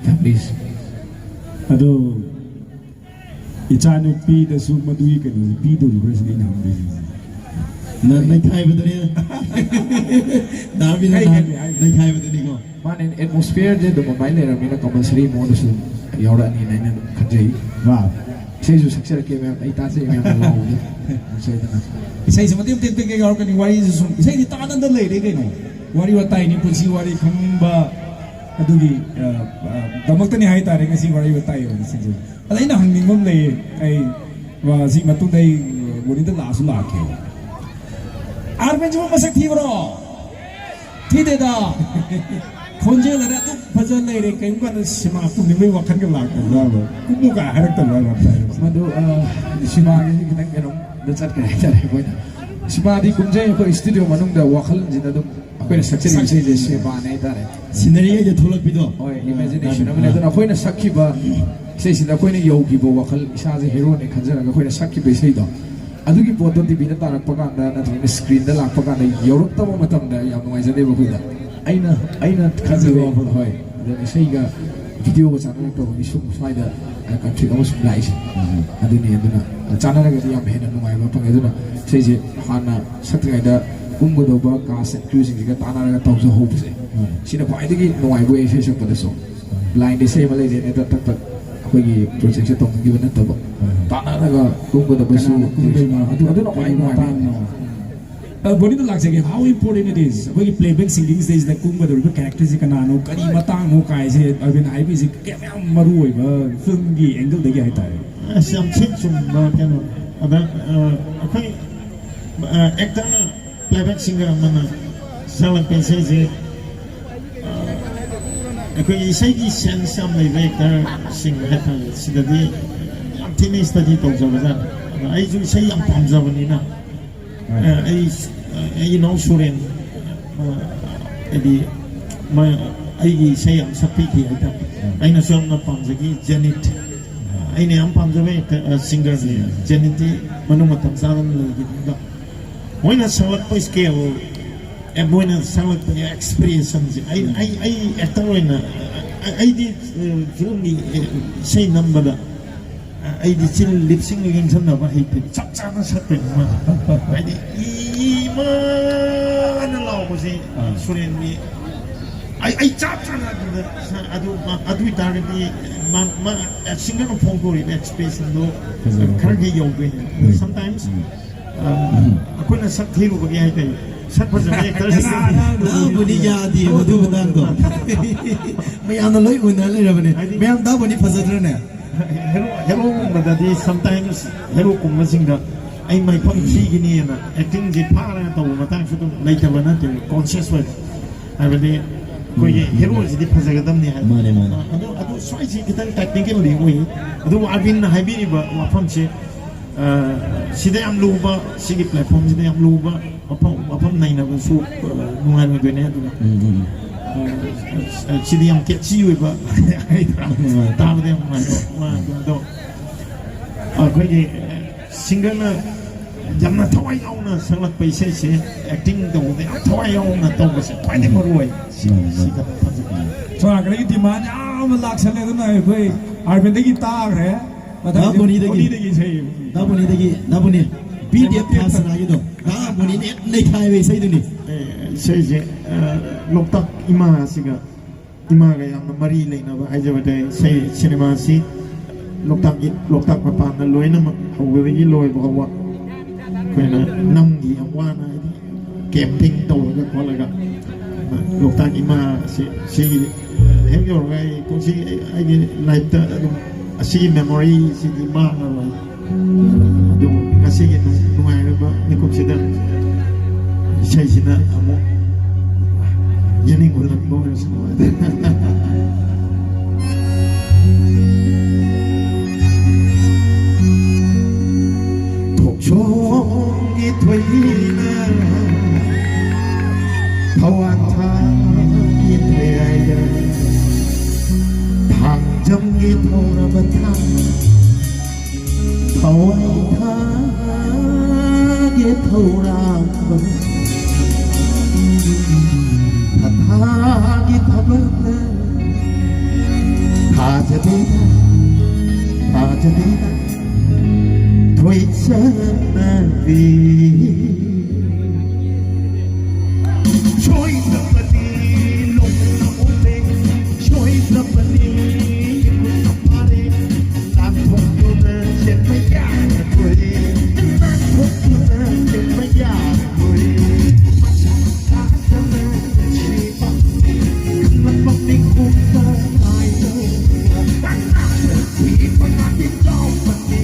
ꯐꯦꯃꯤꯂꯤꯁꯦ꯫ ꯑꯗꯣ ꯏꯆꯥꯅꯨꯄꯤꯗꯁꯨ ꯃꯗꯨꯒꯤ ꯀꯩꯅꯣꯁꯦ ꯄꯤꯗꯣꯔꯤꯕ꯭ꯔꯥ ꯁꯤꯅꯤ ꯑꯩꯅ ꯍꯪꯗꯣꯏꯁꯦ꯫ ꯅ-, ꯅꯩꯈꯥꯏꯕꯗꯨꯅꯦ꯫ ꯗꯥꯕꯤꯅ ꯀꯩ ꯅꯍꯥꯟ ꯀꯩ ꯍꯥꯏ-, ꯅꯩꯈꯥꯏꯕꯗꯨꯅꯤꯀꯣ꯫ ꯃꯥꯅꯦ, ꯑꯦꯠꯃꯣꯁꯐꯤꯌꯔꯁꯦ ꯑꯗꯨꯝ ꯑꯗꯨꯃꯥꯏꯅ ꯂꯩꯔꯕꯅꯤꯅ ꯀꯝꯄꯜꯁꯔꯤ ꯃꯉꯣꯟꯗꯁꯨ ꯑꯗꯨꯝ ꯌꯥꯎꯔꯛꯑꯅꯤꯅ ꯑꯩꯅ ꯑꯗꯨꯝ ꯈꯟꯖꯩ꯫ ꯋꯥ꯫ ꯏꯁꯩꯁꯨ ꯁꯛꯆꯔꯛꯀꯦ ꯃꯌꯥꯝ, ꯑꯩ ꯇꯥꯖꯩ ꯃꯌꯥꯝꯅ ꯂꯥꯎꯕꯗꯣ꯫ ꯁꯣꯏꯗꯅ꯫ ꯏꯁꯩꯁꯨ ꯃꯇꯦꯛ ꯃꯇꯦꯛ ꯃꯇꯦꯛ ꯌꯥꯎꯔꯛꯀꯅꯤ, ꯋꯥꯔꯤꯁꯨ ꯁꯨꯝ, ꯏꯁꯩꯗꯤ ꯇꯥꯅꯗ ꯂꯩꯔꯦ ꯀꯩꯅꯣ꯫ ꯋꯥꯔꯤ ꯋꯥꯇꯥꯏꯅꯤ, ꯄꯨꯟꯁꯤ ꯋꯥꯔꯤ ꯈꯪꯕ, ꯑꯗꯨꯒꯤ, ꯑ, ꯑ, ꯗꯃꯛꯇꯅꯤ ꯍꯥꯏꯇꯥꯔꯦ ꯉꯁꯤ ꯋꯥꯔꯤ ꯋꯥꯇꯥꯏ ꯑꯣꯏꯅ ꯁꯤꯁꯦ꯫ ꯑꯗ ꯑꯩꯅ ꯍꯪꯅꯤꯡꯕ ꯑꯃ ꯂꯩꯌꯦ, ꯑꯩ, ꯑ, ꯁꯤ ꯃꯇꯨꯡꯗ ꯑꯩ, ꯑ, ꯕꯣꯅꯤꯗ ꯂꯥꯛꯑꯁꯨ ꯂꯥꯛꯀꯦ꯫ ꯑꯥꯔꯕꯤꯟꯁꯤꯕꯨ ꯃꯁꯛ ꯊꯤꯕ꯭ꯔꯣ? ꯊꯤꯗꯦꯗ꯫ ꯈꯣꯟꯖꯦꯜ ꯑꯗꯨ ꯑꯗꯨꯝ ꯐꯖ ꯂꯩꯔꯦ, ꯀꯔꯤꯒꯨꯝꯕ ꯀꯥꯟꯗ ꯁꯤꯃꯥ ꯀꯨꯝꯅꯤꯡꯕꯩ ꯋꯥꯈꯜꯒ ꯂꯥꯛꯇꯕ꯭ꯔꯥꯕ? ꯀꯨꯝꯃꯨ ꯀꯥꯏ ꯍꯥꯏꯔꯛꯇꯕ꯭ꯔꯥꯕ? ꯃꯗꯨ, ꯑ, ꯁꯤꯃꯥꯒꯤꯁꯤ ꯈꯤꯇꯪ ꯀꯩꯅꯣꯝꯗ ꯆꯠꯈ꯭ꯔꯦ ꯍꯥꯏꯇꯥꯔꯦ ꯑꯩꯈꯣꯏꯅ꯫ ꯁꯤꯃꯥꯗꯤ ꯀꯨꯝꯖꯩ ꯑꯩꯈꯣꯏ ꯁ꯭ꯇꯨꯗꯤꯑꯣ ꯃꯅꯨꯡꯗ ꯋꯥꯈꯜꯁꯤꯗ ꯑꯗꯨꯝ ꯑꯩꯈꯣꯏꯅ ꯁꯛꯆꯔꯤꯕ ꯏꯁꯩꯁꯦ ꯁꯦꯕꯥꯅꯦ ꯍꯥꯏꯇꯥꯔꯦ꯫ ꯁꯤꯅꯔꯤ ꯍꯥꯏꯁꯦ ꯊꯣꯛꯂꯛꯄꯤꯗꯣ꯫ ꯍꯣꯏ, ꯏꯃꯦꯖꯤꯅꯦꯁꯟ ꯑꯃ ꯂꯩ꯫ ꯑꯗꯨꯅ ꯑꯩꯈꯣꯏꯅ ꯁꯛꯈꯤꯕ ꯏꯁꯩꯁꯤꯗ ꯑꯩꯈꯣꯏꯅ ꯌꯧꯈꯤꯕ ꯋꯥꯈꯜ, ꯏꯁꯥꯁꯦ ꯍꯦꯔꯣꯅꯦ ꯈꯟꯖꯔꯒ ꯑꯩꯈꯣꯏꯅ ꯁꯛꯈꯤꯕ ꯏꯁꯩꯗꯣ, ꯑꯗꯨꯒꯤ ꯄꯣꯠꯇꯣ ꯇꯤꯚꯤꯗ ꯇꯥꯔꯛꯄ ꯀꯥꯟꯗ ꯅꯠꯇ꯭ꯔꯒꯅ ꯁ꯭ꯀ꯭ꯔꯤꯟꯗ ꯂꯥꯛꯄ ꯀꯥꯟꯗ ꯌꯧꯔꯛꯇꯕ ꯃꯇꯝꯗ ꯌꯥꯝ ꯅꯨꯡꯉꯥꯏꯖꯗꯦꯕ ꯑꯩꯈꯣꯏꯗ꯫ ꯑꯩꯅ, ꯑꯩꯅ ꯈꯟꯖꯕ ꯋꯥꯈꯜ, ꯍꯣꯏ꯫ ꯑꯗ ꯏꯁꯩꯒ ꯚꯤꯗꯤꯑꯣꯒ ꯆꯥꯟꯅꯔꯛꯇꯕꯒꯤ ꯁꯨꯝ ꯁ꯭ꯋꯥꯏꯗ, ꯑ, ꯀꯟꯐ꯭ꯂꯤꯛ ꯑꯃ ꯁꯨꯝ ꯂꯥꯛꯏꯁꯦ꯫ ꯎꯝ꯫ ꯑꯗꯨꯅꯤ, ꯑꯗꯨꯅ ꯆꯥꯟꯅꯔꯒꯗꯤ ꯌꯥꯝ ꯍꯦꯟꯅ ꯅꯨꯡꯉꯥꯏꯕ ꯐꯪꯉꯦ꯫ ꯑꯗꯨꯅ ꯏꯁꯩꯁꯦ ꯍꯥꯟꯅ ꯁꯛꯇ꯭ꯔꯤꯉꯩꯗ ꯀꯨꯝꯒꯗꯧꯕ cast and crewꯁꯤꯡꯁꯤꯒ ꯇꯥꯟꯅꯔꯒ ꯇꯧꯖꯍꯧꯕꯁꯦ, ꯎꯝ꯫ ꯁꯤꯅ ꯈ꯭ꯋꯥꯏꯗꯒꯤ ꯅꯨꯡꯉꯥꯏꯕ ꯑꯣꯏ ꯏꯁꯩ ꯁꯛꯄꯗꯁꯨ꯫ ꯕ꯭ꯂꯥꯏꯟꯗ ꯏꯁꯩ ꯑꯃ ꯂꯩꯔꯦꯅꯦ, ꯇꯛ ꯇꯛ ꯇꯛ ꯑꯩꯈꯣꯏꯒꯤ ꯄ꯭ꯔꯣꯖꯦꯛꯁꯦ ꯇꯧꯅꯈꯤꯕ ꯅꯠꯇꯕ, ꯎꯝ꯫ ꯇꯥꯟꯅꯔꯒ ꯀꯨꯝꯒꯗꯕꯁꯨ ꯀꯅꯥꯅ ꯀꯨꯝꯗꯣꯏꯅꯣ? ꯑꯗꯨ, ꯑꯗꯨꯅ ꯈ꯭ꯋꯥꯏ ꯀꯔꯤ ꯅꯨꯡꯉꯥꯏꯕ꯫ ꯃꯇꯥꯡꯅꯣ? ꯑ, ꯕꯣꯅꯤꯗ ꯂꯥꯛꯆꯒꯦ꯫ How important it is? ꯑꯩꯈꯣꯏꯒꯤ playback singing stage ꯗ ꯀꯨꯝꯒꯗꯧꯔꯤꯕ character ꯁꯦ ꯀꯅꯥꯅꯣ, ꯀꯔꯤ ꯃꯇꯥꯡꯅꯣ ꯀꯥꯏꯁꯦ ꯑꯔꯕꯤꯟ ꯍꯥꯏꯕꯤꯁꯦ ꯀꯌꯥꯝ ꯌꯥꯝ ꯃꯔꯨ ꯑꯣꯏꯕ film ꯒꯤ angle ꯗꯒꯤ ꯍꯥꯏꯇꯥꯔꯦ꯫ ꯑꯁ, ꯌꯥꯝ ꯊꯤ ꯆꯨꯝꯕ ꯀꯩꯅꯣ꯫ ꯑꯗ, ꯑ, ꯑꯩꯈꯣꯏ ꯑꯦꯛꯇꯔ, ꯄ꯭ꯂꯦꯕꯦꯛ ꯁꯤꯡꯒꯔ ꯑꯃꯅ ꯁꯛꯂꯛꯄ ꯏꯁꯩꯁꯦ, ꯑ, ꯑꯩꯈꯣꯏꯒꯤ ꯏꯁꯩꯒꯤ ꯁꯦꯟꯁ ꯌꯥꯝ ꯂꯩꯕ ꯑꯦꯛꯇꯔꯁꯤꯡ ꯍꯥꯏꯇꯥꯔꯦ, ꯁꯤꯗꯗꯤ ꯌꯥꯝ ꯊꯤꯅ ꯁ꯭ꯇꯗꯤ ꯇꯧꯖꯕꯖꯥꯠꯅꯤ꯫ ꯑꯗꯣ ꯑꯩꯁꯨ ꯏꯁꯩ ꯌꯥꯝ ꯄꯥꯝꯖꯕꯅꯤꯅ, ꯑ, ꯑꯩ, ꯑꯩꯒꯤ ꯏꯅꯥꯎ ꯁꯨꯔꯦꯟ, ꯑ, ꯍꯥꯏꯗꯤ, ꯃ-, ꯑꯩꯒꯤ ꯏꯁꯩ ꯌꯥꯝ ꯁꯛꯄꯤꯈꯤ ꯍꯥꯏꯇꯥꯔꯦ꯫ ꯑꯩꯅꯁꯨ ꯌꯥꯝꯅ ꯄꯥꯝꯖꯈꯤ ꯖꯦꯅꯤꯠ꯫ ꯑꯩꯅ ꯌꯥꯝ ꯄꯥꯝꯖꯕ ꯑꯦꯛꯇꯔ, ꯑ, ꯁꯤꯡꯒꯔꯅꯤ꯫ ꯖꯦꯅꯤꯠꯇꯤ ꯃꯅꯨꯡ ꯃꯇꯝ ꯆꯥꯗꯅ ꯂꯩꯈꯤꯕꯗ, ꯃꯣꯏꯅ ꯁꯛꯂꯛꯄ ꯁ꯭ꯀꯦꯜ, ꯑꯦ, ꯃꯣꯏꯅ ꯁꯛꯂꯛꯄꯒꯤ ꯑꯦꯛꯁꯄ꯭ꯔꯦꯁꯟꯁꯦ, ꯑꯩ, ꯑꯩ, ꯑꯩ ꯑꯦꯛꯇꯔ ꯑꯣꯏꯅ, ꯑ, ꯑꯩꯗꯤ, ꯑ, ꯐꯤꯂꯝꯒꯤ, ꯑ, ꯏꯁꯩ ꯅꯝꯕꯗ, ꯑ, ꯑꯩꯗꯤ ꯆꯤꯟ ꯂꯤꯞꯁꯤꯡꯒ ꯌꯦꯡꯁꯟꯅꯕ ꯍꯩꯇꯦ, ꯆꯞ ꯆꯥꯅ ꯁꯛꯇꯣꯏꯅꯤ ꯃꯥ꯫ ꯍꯥꯏꯗꯤ ꯏꯃꯥꯅ ꯂꯥꯎꯕꯁꯦ, ꯑꯥ꯫ ꯁꯨꯔꯦꯟꯒꯤ, ꯑꯩ, ꯑꯩ ꯆꯞ ꯆꯥꯅ ꯑꯗꯨꯗ ꯁ-, ꯑꯗꯨ, ꯃꯥ, ꯑꯗꯨ ꯑꯣꯏꯇꯥꯔꯒꯗꯤ ꯃꯥ, ꯃꯥ, ꯁꯤꯡꯒꯔꯅ ꯐꯣꯡꯗꯣꯔꯤꯕ ꯑꯦꯛꯁꯄ꯭ꯔꯦꯁꯟꯗꯣ ꯐꯖꯕ꯫ ꯈꯔ ꯍꯦꯛ ꯌꯧꯗꯣꯏꯅꯦ꯫ ꯎꯝ꯫ Sometimes, ꯎꯝ꯫ ꯑ, ꯑꯩꯈꯣꯏꯅ ꯁꯛ ꯊꯤꯔꯨꯕꯒꯤ ꯍꯥꯏꯇꯥꯔꯦ, ꯁꯛ ꯐꯖꯕ ꯑꯦꯛꯇꯔꯁꯤꯡ ꯇꯥꯕꯨꯗꯤ ꯌꯥꯗꯦ ꯃꯗꯨ ꯃꯇꯥꯡꯗꯣ꯫ ꯃꯌꯥꯝꯅ ꯂꯣꯏ ꯎꯅ ꯂꯩꯔꯕꯅꯦ꯫ ꯍꯥꯏꯗꯤ ꯃꯌꯥꯝ ꯇꯥꯕꯨꯗꯤ ꯐꯖꯗ꯭ꯔꯅꯦ? ꯍꯦꯔꯣ, ꯍꯦꯔꯣꯒꯨꯝꯕꯗꯗꯤ sometimes ꯍꯦꯔꯣꯒꯨꯝꯕꯁꯤꯡꯗ ꯑꯩ ꯃꯥꯏꯐꯝ ꯊꯤꯒꯅꯤꯅ ꯑꯦꯛꯇꯤꯡꯁꯦ ꯐꯥꯔꯒ ꯇꯧꯕ ꯃꯇꯥꯡꯁꯨ ꯑꯗꯨꯝ ꯂꯩꯇꯕ ꯅꯠꯇꯦ, ꯀꯣꯟꯁꯤꯌꯁ ꯑꯣꯏꯕ꯫ ꯍꯥꯏꯕꯗꯤ ꯑꯩꯈꯣꯏꯒꯤ ꯎꯝ, ꯎꯝ꯫ ꯍꯦꯔꯣꯁꯤꯗꯤ ꯐꯖꯒꯗꯕꯅꯤ ꯍꯥꯏꯕ꯫ ꯃꯥꯅꯦ, ꯃꯥꯅꯦ꯫ ꯑꯗꯣ, ꯑꯗꯣ ꯁ꯭ꯋꯥꯏꯁꯤ ꯈꯤꯇꯪ ꯇꯦꯛꯅꯤꯀꯦꯜꯗꯤ ꯑꯣꯏ꯫ ꯑꯗꯨꯕꯨ ꯑꯥꯔꯕꯤꯟꯅ ꯍꯥꯏꯕꯤꯔꯤꯕ ꯋꯥꯐꯝꯁꯦ, ꯑ, ꯁꯤꯗ ꯌꯥꯝ ꯂꯨꯕ, ꯁꯤꯒꯤ ꯄ꯭ꯂꯦꯠꯐꯣꯝꯁꯤꯗ ꯌꯥꯝ ꯂꯨꯕ ꯃꯐꯝ, ꯃꯐꯝ ꯅꯩꯅꯕꯁꯨ, ꯑ, ꯅꯨꯡꯉꯥꯏꯔꯣꯏꯗꯣꯏꯅꯦ꯫ ꯑꯗꯨꯅ, ꯎꯝ, ꯎꯝ꯫ ꯑ, ꯁꯤꯗꯤ ꯌꯥꯝ ꯀꯦꯠꯁꯤ ꯑꯣꯏꯕ, ꯍꯥꯏꯇꯥꯔꯦ꯫ ꯎꯝ, ꯎꯝ꯫ ꯇꯥꯕꯗ ꯌꯥꯝ ꯅꯨꯡꯉꯥꯏꯕ ꯋꯥꯗꯣ꯫ ꯑꯗꯣ ꯑꯩꯈꯣꯏꯒꯤ ꯁꯤꯡꯒꯔꯅ ꯌꯥꯝꯅ ꯊꯋꯥꯏ ꯌꯥꯎꯅ ꯁꯛꯂꯛꯄ ꯏꯁꯩꯁꯦ, ꯑꯦꯛꯇꯤꯡ ꯇꯧꯕꯗ ꯌꯥꯝ ꯊꯋꯥꯏ ꯌꯥꯎꯅ ꯇꯧꯕꯁꯦ ꯈ꯭ꯋꯥꯏꯗꯒꯤ ꯃꯔꯨ ꯑꯣꯏ꯫ ꯁꯤ, ꯎꯝ, ꯁꯤ ꯎꯝ꯫ ꯈꯛꯇꯪ ꯊꯝꯖꯒꯦ꯫ ꯁꯣꯔꯥꯠꯀꯗꯒꯤ ꯗꯤꯃꯥꯟ ꯌꯥꯝꯅ ꯂꯥꯛꯁꯜꯂꯦ, ꯑꯗꯨꯅ ꯑꯩꯈꯣꯏ ꯑꯥꯔꯕꯤꯟꯗꯒꯤ ꯇꯥꯈ꯭ꯔꯦ꯫ ꯃꯊꯪꯗꯤ ꯗꯥ ꯕꯣꯅꯤꯗꯒꯤ꯫ ꯕꯣꯅꯤꯗꯒꯤ ꯏꯁꯩ꯫ ꯗꯥ ꯕꯣꯅꯤꯗꯒꯤ, ꯗꯥ ꯕꯣꯅꯤ, ꯕꯤ ꯗꯤ ꯑꯦꯐ ꯊꯥ ꯁꯅꯥꯒꯤꯗꯣ꯫ ꯗꯥ ꯕꯣꯅꯤꯅ ꯍꯦꯛ ꯅꯩꯈꯥꯏꯕ ꯏꯁꯩꯗꯨꯅꯤ꯫ ꯑꯦ, ꯏꯁꯩꯁꯦ, ꯑ, ꯂꯣꯛꯇꯥꯛ ꯏꯃꯥꯁꯤꯒ, ꯏꯃꯥꯒ ꯌꯥꯝꯅ ꯃꯔꯤ ꯂꯩꯅꯕ ꯍꯥꯏꯖꯕ ꯇꯥꯏ꯫ ꯏꯁꯩ, ꯁꯤꯅꯦꯃꯥꯁꯤ ꯂꯣꯛꯇꯥꯛꯀꯤ, ꯂꯣꯛꯇꯥꯛ ꯃꯄꯥꯟꯗ ꯂꯣꯏꯅꯃꯛ ꯍꯧꯕꯗꯒꯤ ꯂꯣꯏꯕ ꯐꯥꯎꯕ ꯑꯩꯈꯣꯏꯅ ꯅꯝꯈꯤ ꯌꯥꯝ ꯋꯥꯅ, ꯍꯥꯏꯗꯤ ꯀꯦꯝꯄꯤꯡ ꯇꯧꯔꯒ ꯈꯣꯠꯂꯒ꯫ ꯂꯣꯛꯇꯥꯛ ꯏꯃꯥꯁꯤ, ꯁꯤꯒꯤ ꯍꯦꯛ ꯌꯧꯔꯒ ꯑꯩ ꯄꯨꯟꯁꯤ, ꯑꯩꯒꯤ ꯂꯥꯏꯐꯇ ꯑꯗꯨꯝ ꯑꯁꯤꯒꯤ ꯃꯦꯃꯣꯔꯤꯁꯤꯗꯤ ꯃꯥꯡꯉꯔꯣꯏ꯫ ꯑꯗꯨ ꯉꯁꯤꯒꯤ ꯅꯨꯡꯉꯥꯏꯔꯕ ꯃꯤꯀꯨꯞꯁꯤꯗ ꯏꯁꯩꯁꯤꯅ ꯑꯃꯨꯛ ꯌꯦꯅꯤꯡ ꯍꯨꯜꯂꯛꯄ ꯑꯣꯏꯔꯁꯨ ꯅꯨꯡꯉꯥꯏꯇꯦ꯫ ꯊꯣꯛꯆꯣꯝꯒꯤ ꯊꯣꯏꯕꯤꯅ ꯊꯋꯥꯟ ꯊꯥꯒꯤ ꯊꯣꯏꯔꯥꯏꯗ ꯊꯥꯡꯖꯝꯒꯤ ꯊꯧꯔꯕ ꯊꯥꯡ ꯊꯋꯥꯏ ꯊꯥꯒꯦ ꯊꯧꯔꯥꯡꯕ ꯊꯥꯒꯤ ꯊꯕꯛꯅ ꯊꯥꯖꯗꯦꯅ ꯊꯥꯖꯗꯦꯅ ꯊꯣꯏꯁꯟꯅꯕꯤ꯫ ꯁꯣꯏꯗ꯭ꯔꯕꯅꯤ ꯂꯣꯛꯅ ꯑꯣꯜꯂꯦ, ꯁꯣꯏꯗ꯭ꯔꯕꯅꯤ ꯏꯈꯨꯠꯅ ꯐꯥꯔꯦ, ꯂꯥꯟꯊꯣꯛꯇꯨꯅ ꯆꯦꯟꯕ ꯌꯥꯔꯣꯏ, ꯂꯥꯟꯊꯣꯛꯇꯨꯅ ꯆꯦꯟꯕ ꯌꯥꯔꯣꯏ꯫ ꯃꯁꯥ ꯃꯁꯥꯗꯅ ꯅꯨꯡꯁꯤꯕ, ꯈꯪꯂꯛꯄ ꯃꯤꯀꯨꯞꯇ ꯉꯥꯏꯕ, ꯊꯤꯕ ꯉꯥꯛꯇꯤ ꯆꯥꯎꯕꯅꯤ꯫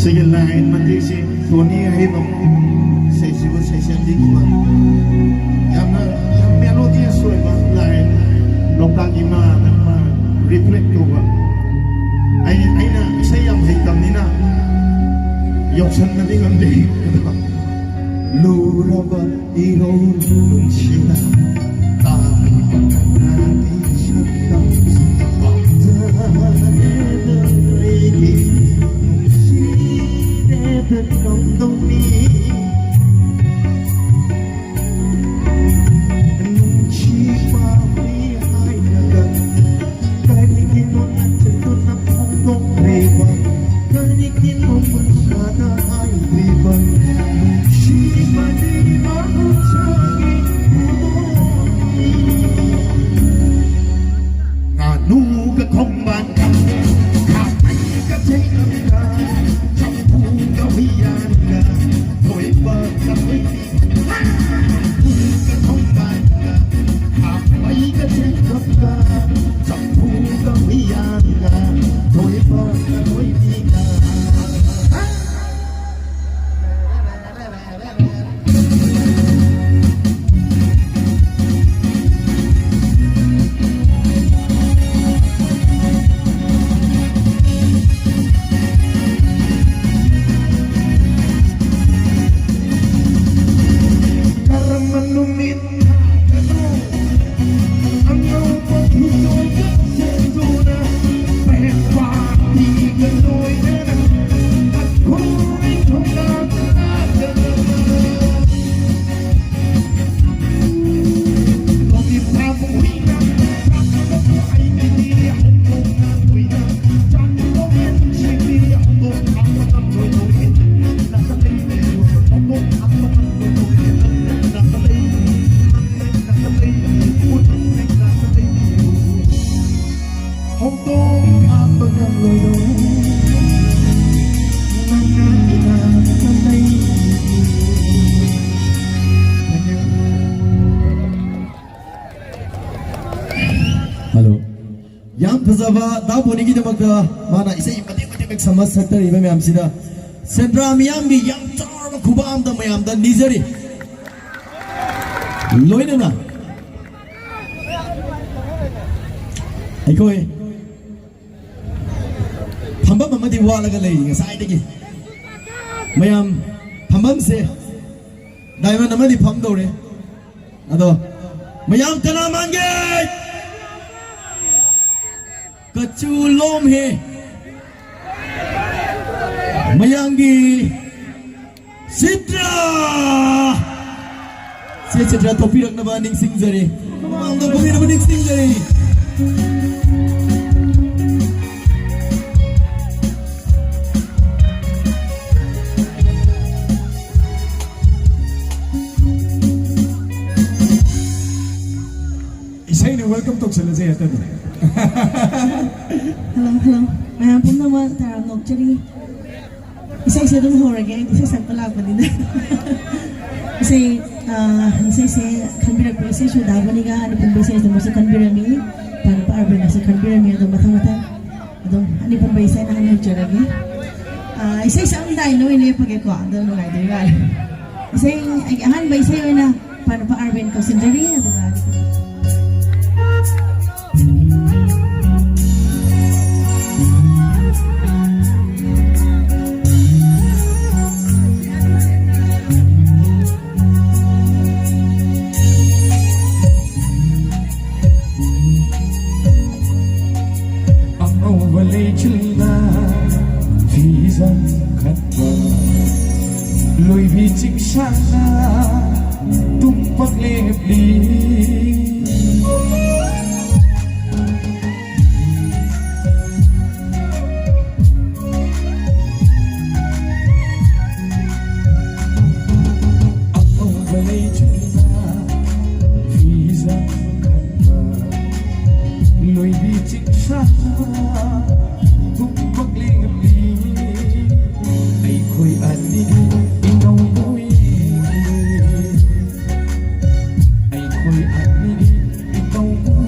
ꯁꯤꯒꯤ ꯂꯥꯏꯟ ꯃꯇꯦꯛꯁꯤ ꯇꯣꯅꯤ ꯑꯍꯩꯕꯝ ꯁꯩꯁꯤꯕꯨ ꯁꯩꯁꯟꯕꯤꯈꯤꯕ ꯌꯥꯝꯅ, ꯌꯥꯝ ꯃꯦꯂꯣꯗꯤꯌꯁ ꯑꯣꯏꯕ ꯂꯥꯏꯟ, ꯂꯣꯛꯇꯥꯛ ꯏꯃꯥꯗ ꯃꯥ ꯔꯤꯐ꯭ꯂꯦꯛ ꯇꯧꯕ꯫ ꯑꯩ, ꯑꯩꯅ ꯏꯁꯩ ꯌꯥꯝ ꯍꯩꯇꯕꯅꯤꯅ ꯌꯥꯎꯁꯟꯕꯗꯤ ꯉꯝꯗꯦ꯫ ꯑꯗꯣ ꯂꯨꯔꯕ ꯏꯔꯧ ꯅꯨꯡꯁꯤꯅ ꯇꯥꯔꯤꯕ ꯀꯅꯥꯒꯤ ꯁꯛꯇꯝ ꯄꯥꯝꯖꯕ ꯊꯣꯡꯕꯥꯟꯒ ꯈꯥꯕꯩꯒ ꯆꯩꯔꯝꯒ ꯆꯐꯨꯒ ꯎꯌꯥꯟꯒ ꯊꯣꯏꯕꯒ ꯊꯣꯏꯕꯤꯒ ꯊꯣꯡꯕꯥꯟꯒ ꯈꯥꯕꯩꯒ ꯆꯩꯔꯝꯒ ꯆꯐꯨꯒ ꯎꯌꯥꯟꯒ ꯊꯣꯏꯕꯒ ꯊꯣꯏꯕꯤꯒ ꯍꯧꯗꯣꯡ ꯍꯥꯞꯄꯒ ꯂꯣꯏꯔꯣꯏ꯫ ꯅꯪꯅ ꯏꯅꯥꯛꯇ ꯂꯩ꯫ ꯍꯜꯂꯣ꯫ ꯌꯥꯝ ꯐꯖꯕ ꯗꯥ ꯕꯣꯅꯤꯒꯤꯗꯃꯛꯇ ꯃꯥꯅ ꯏꯁꯩ ꯃꯇꯦꯛ ꯃꯇꯦꯛ ꯃꯇꯦꯛ ꯁꯝꯃ ꯁꯛꯊꯔꯤꯕ ꯃꯌꯥꯝꯁꯤꯗ ꯁꯦꯟꯗ꯭ꯔꯥ ꯃꯤꯌꯥꯝꯒꯤ ꯌꯥꯝ ꯆꯥꯎꯔꯕ ꯈꯨꯕꯥꯛ ꯑꯝꯗ ꯃꯌꯥꯝꯗ ꯅꯤꯖꯔꯤ꯫ ꯂꯣꯏꯅꯅ ꯑꯩꯈꯣꯏ ꯐꯝꯐꯝ ꯑꯃꯗꯤ ꯋꯥꯠꯂꯒ ꯂꯩꯔꯤ ꯉꯁꯥꯏꯗꯒꯤ꯫ ꯃꯌꯥꯝ ꯐꯝꯐꯝꯁꯦ ꯗꯥꯏꯃꯟ ꯑꯃꯗꯤ ꯐꯝꯗꯧꯔꯦ꯫ ꯑꯗꯣ ꯃꯌꯥꯝ ꯀꯅꯥ ꯃꯥꯟꯒꯦ? ꯀꯆꯨ ꯂꯣꯝ ꯍꯦ꯫ ꯃꯌꯥꯝꯒꯤ ꯆꯤꯇ꯭ꯔ! ꯆꯦ ꯆꯤꯇ꯭ꯔ ꯊꯣꯛꯄꯤꯔꯛꯅꯕ ꯅꯤꯡꯁꯤꯡꯖꯔꯤ꯫ ꯃꯃꯥꯡꯗ ꯀꯨꯝꯕꯤꯅꯕ ꯅꯤꯡꯁꯤꯡꯖꯔꯤ꯫ ꯏꯁꯩꯅ welcome ꯇꯧꯁꯜꯂꯁꯦ ꯍꯦꯛꯇ ꯑꯗꯨꯝ꯫ ꯍꯜꯂꯣ, ꯃꯌꯥꯝ ꯄꯨꯝꯅꯃꯛ ꯇꯔꯥꯝꯅ ꯑꯣꯛꯆꯔꯤ꯫ ꯏꯁꯩꯁꯦ ꯑꯗꯨꯝ ꯍꯧꯔꯒꯦ, ꯑꯩꯗꯤ ꯏꯁꯩ ꯁꯛꯄ ꯂꯥꯛꯄꯅꯤꯅ꯫ ꯏꯁꯩ, ꯑ, ꯏꯁꯩꯁꯦ ꯈꯟꯕꯤꯔꯛꯄ ꯏꯁꯩ ꯁꯣꯏꯗꯥꯕꯅꯤꯒ ꯑꯅꯤꯄꯨꯟꯕ ꯏꯁꯩ ꯑꯗꯨꯃꯁꯨ ꯈꯟꯕꯤꯔꯝꯃꯤ, ꯄꯥꯟꯅꯄ ꯑꯥꯔꯕꯤꯟꯒꯁꯨ ꯈꯟꯕꯤꯔꯝꯃꯤ꯫ ꯑꯗꯣ ꯃꯊꯪ ꯃꯊꯪ ꯑꯗꯨꯝ ꯑꯅꯤꯄꯨꯟꯕ ꯏꯁꯩꯅ ꯍꯥꯟꯅ ꯍꯧꯖꯔꯒꯦ꯫ ꯑ, ꯏꯁꯩ ꯁꯛꯑꯝꯗꯥꯏ ꯅꯣꯏ ꯂꯦꯞꯄꯒꯦꯀꯣ, ꯑꯗꯣ ꯅꯨꯡꯉꯥꯏꯗꯣꯏ ꯃꯥꯜꯂꯦ꯫ ꯏꯁꯩ, ꯑꯩꯒꯤ ꯑꯍꯥꯟꯕ ꯏꯁꯩ ꯑꯣꯏꯅ ꯄꯥꯟꯅꯄ ꯑꯥꯔꯕꯤꯟ ꯀꯧꯁꯤꯟꯖꯔꯤ꯫ ꯑꯗꯨꯒ ꯑꯉꯧꯕ ꯂꯩꯆꯤꯜꯅ ꯐꯤꯖꯪ ꯈꯟꯕ, ꯂꯣꯏꯕꯤ ꯆꯤꯡꯁꯥꯡꯅ ꯇꯨꯝꯄꯛ ꯂꯦꯞꯂꯤ꯫ ꯑꯉꯧꯕ ꯂꯩꯆꯤꯜꯅ ꯐꯤꯖꯪ ꯈꯟꯕ, ꯂꯣꯏꯕꯤ ꯆꯤꯡꯁꯥꯡꯅ ꯇꯨꯝꯄꯛ ꯂꯦꯞꯂꯤ꯫ ꯑꯩꯈꯣꯏ ꯑꯅꯤꯒꯤ ꯏꯅꯧ ꯃꯣꯏ, ꯑꯩꯈꯣꯏ ꯑꯅꯤꯒꯤ ꯏꯅꯧ ꯃꯣꯏ꯫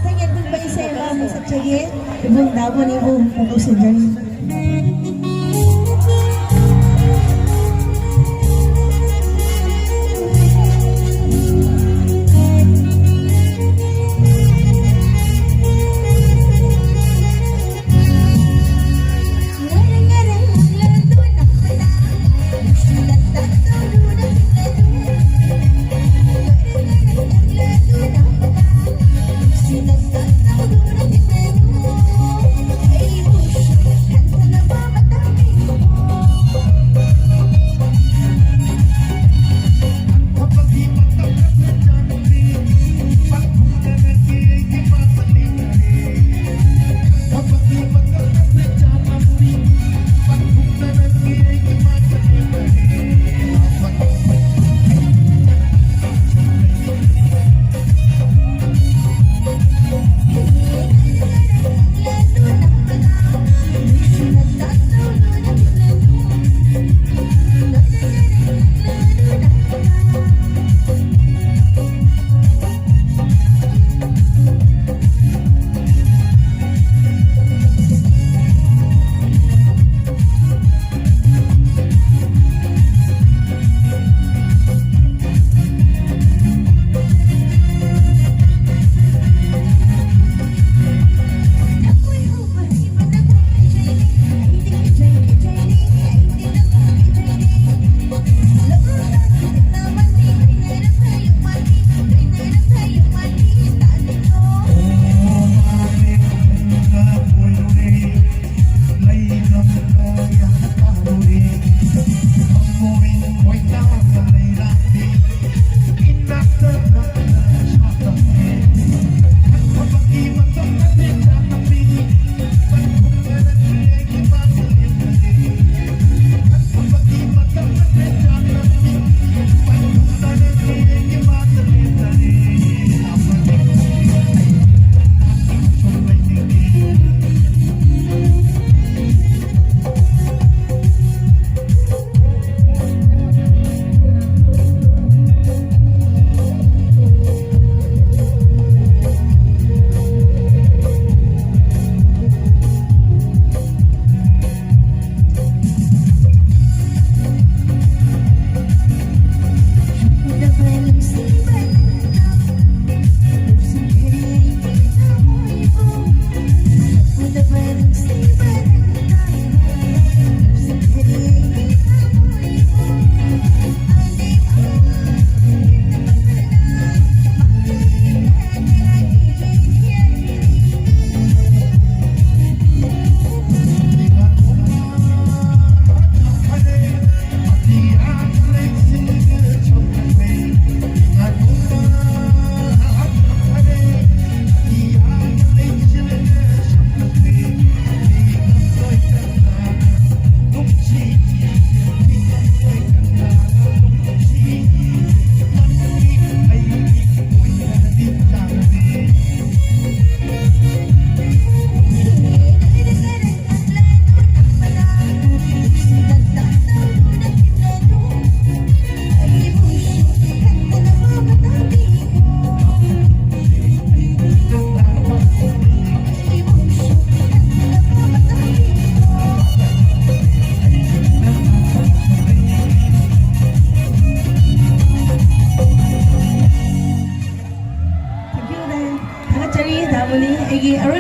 ꯊꯥꯒꯠꯅꯤꯡꯕ ꯏꯁꯩ ꯑꯃ ꯑꯃꯨꯛ ꯁꯛꯆꯒꯦ꯫ ꯏꯕꯨꯡ ꯗꯥꯕꯣꯟ ꯏꯕꯨꯡ ꯐꯣꯡꯗꯣꯛꯁꯤꯟꯖꯔꯤ꯫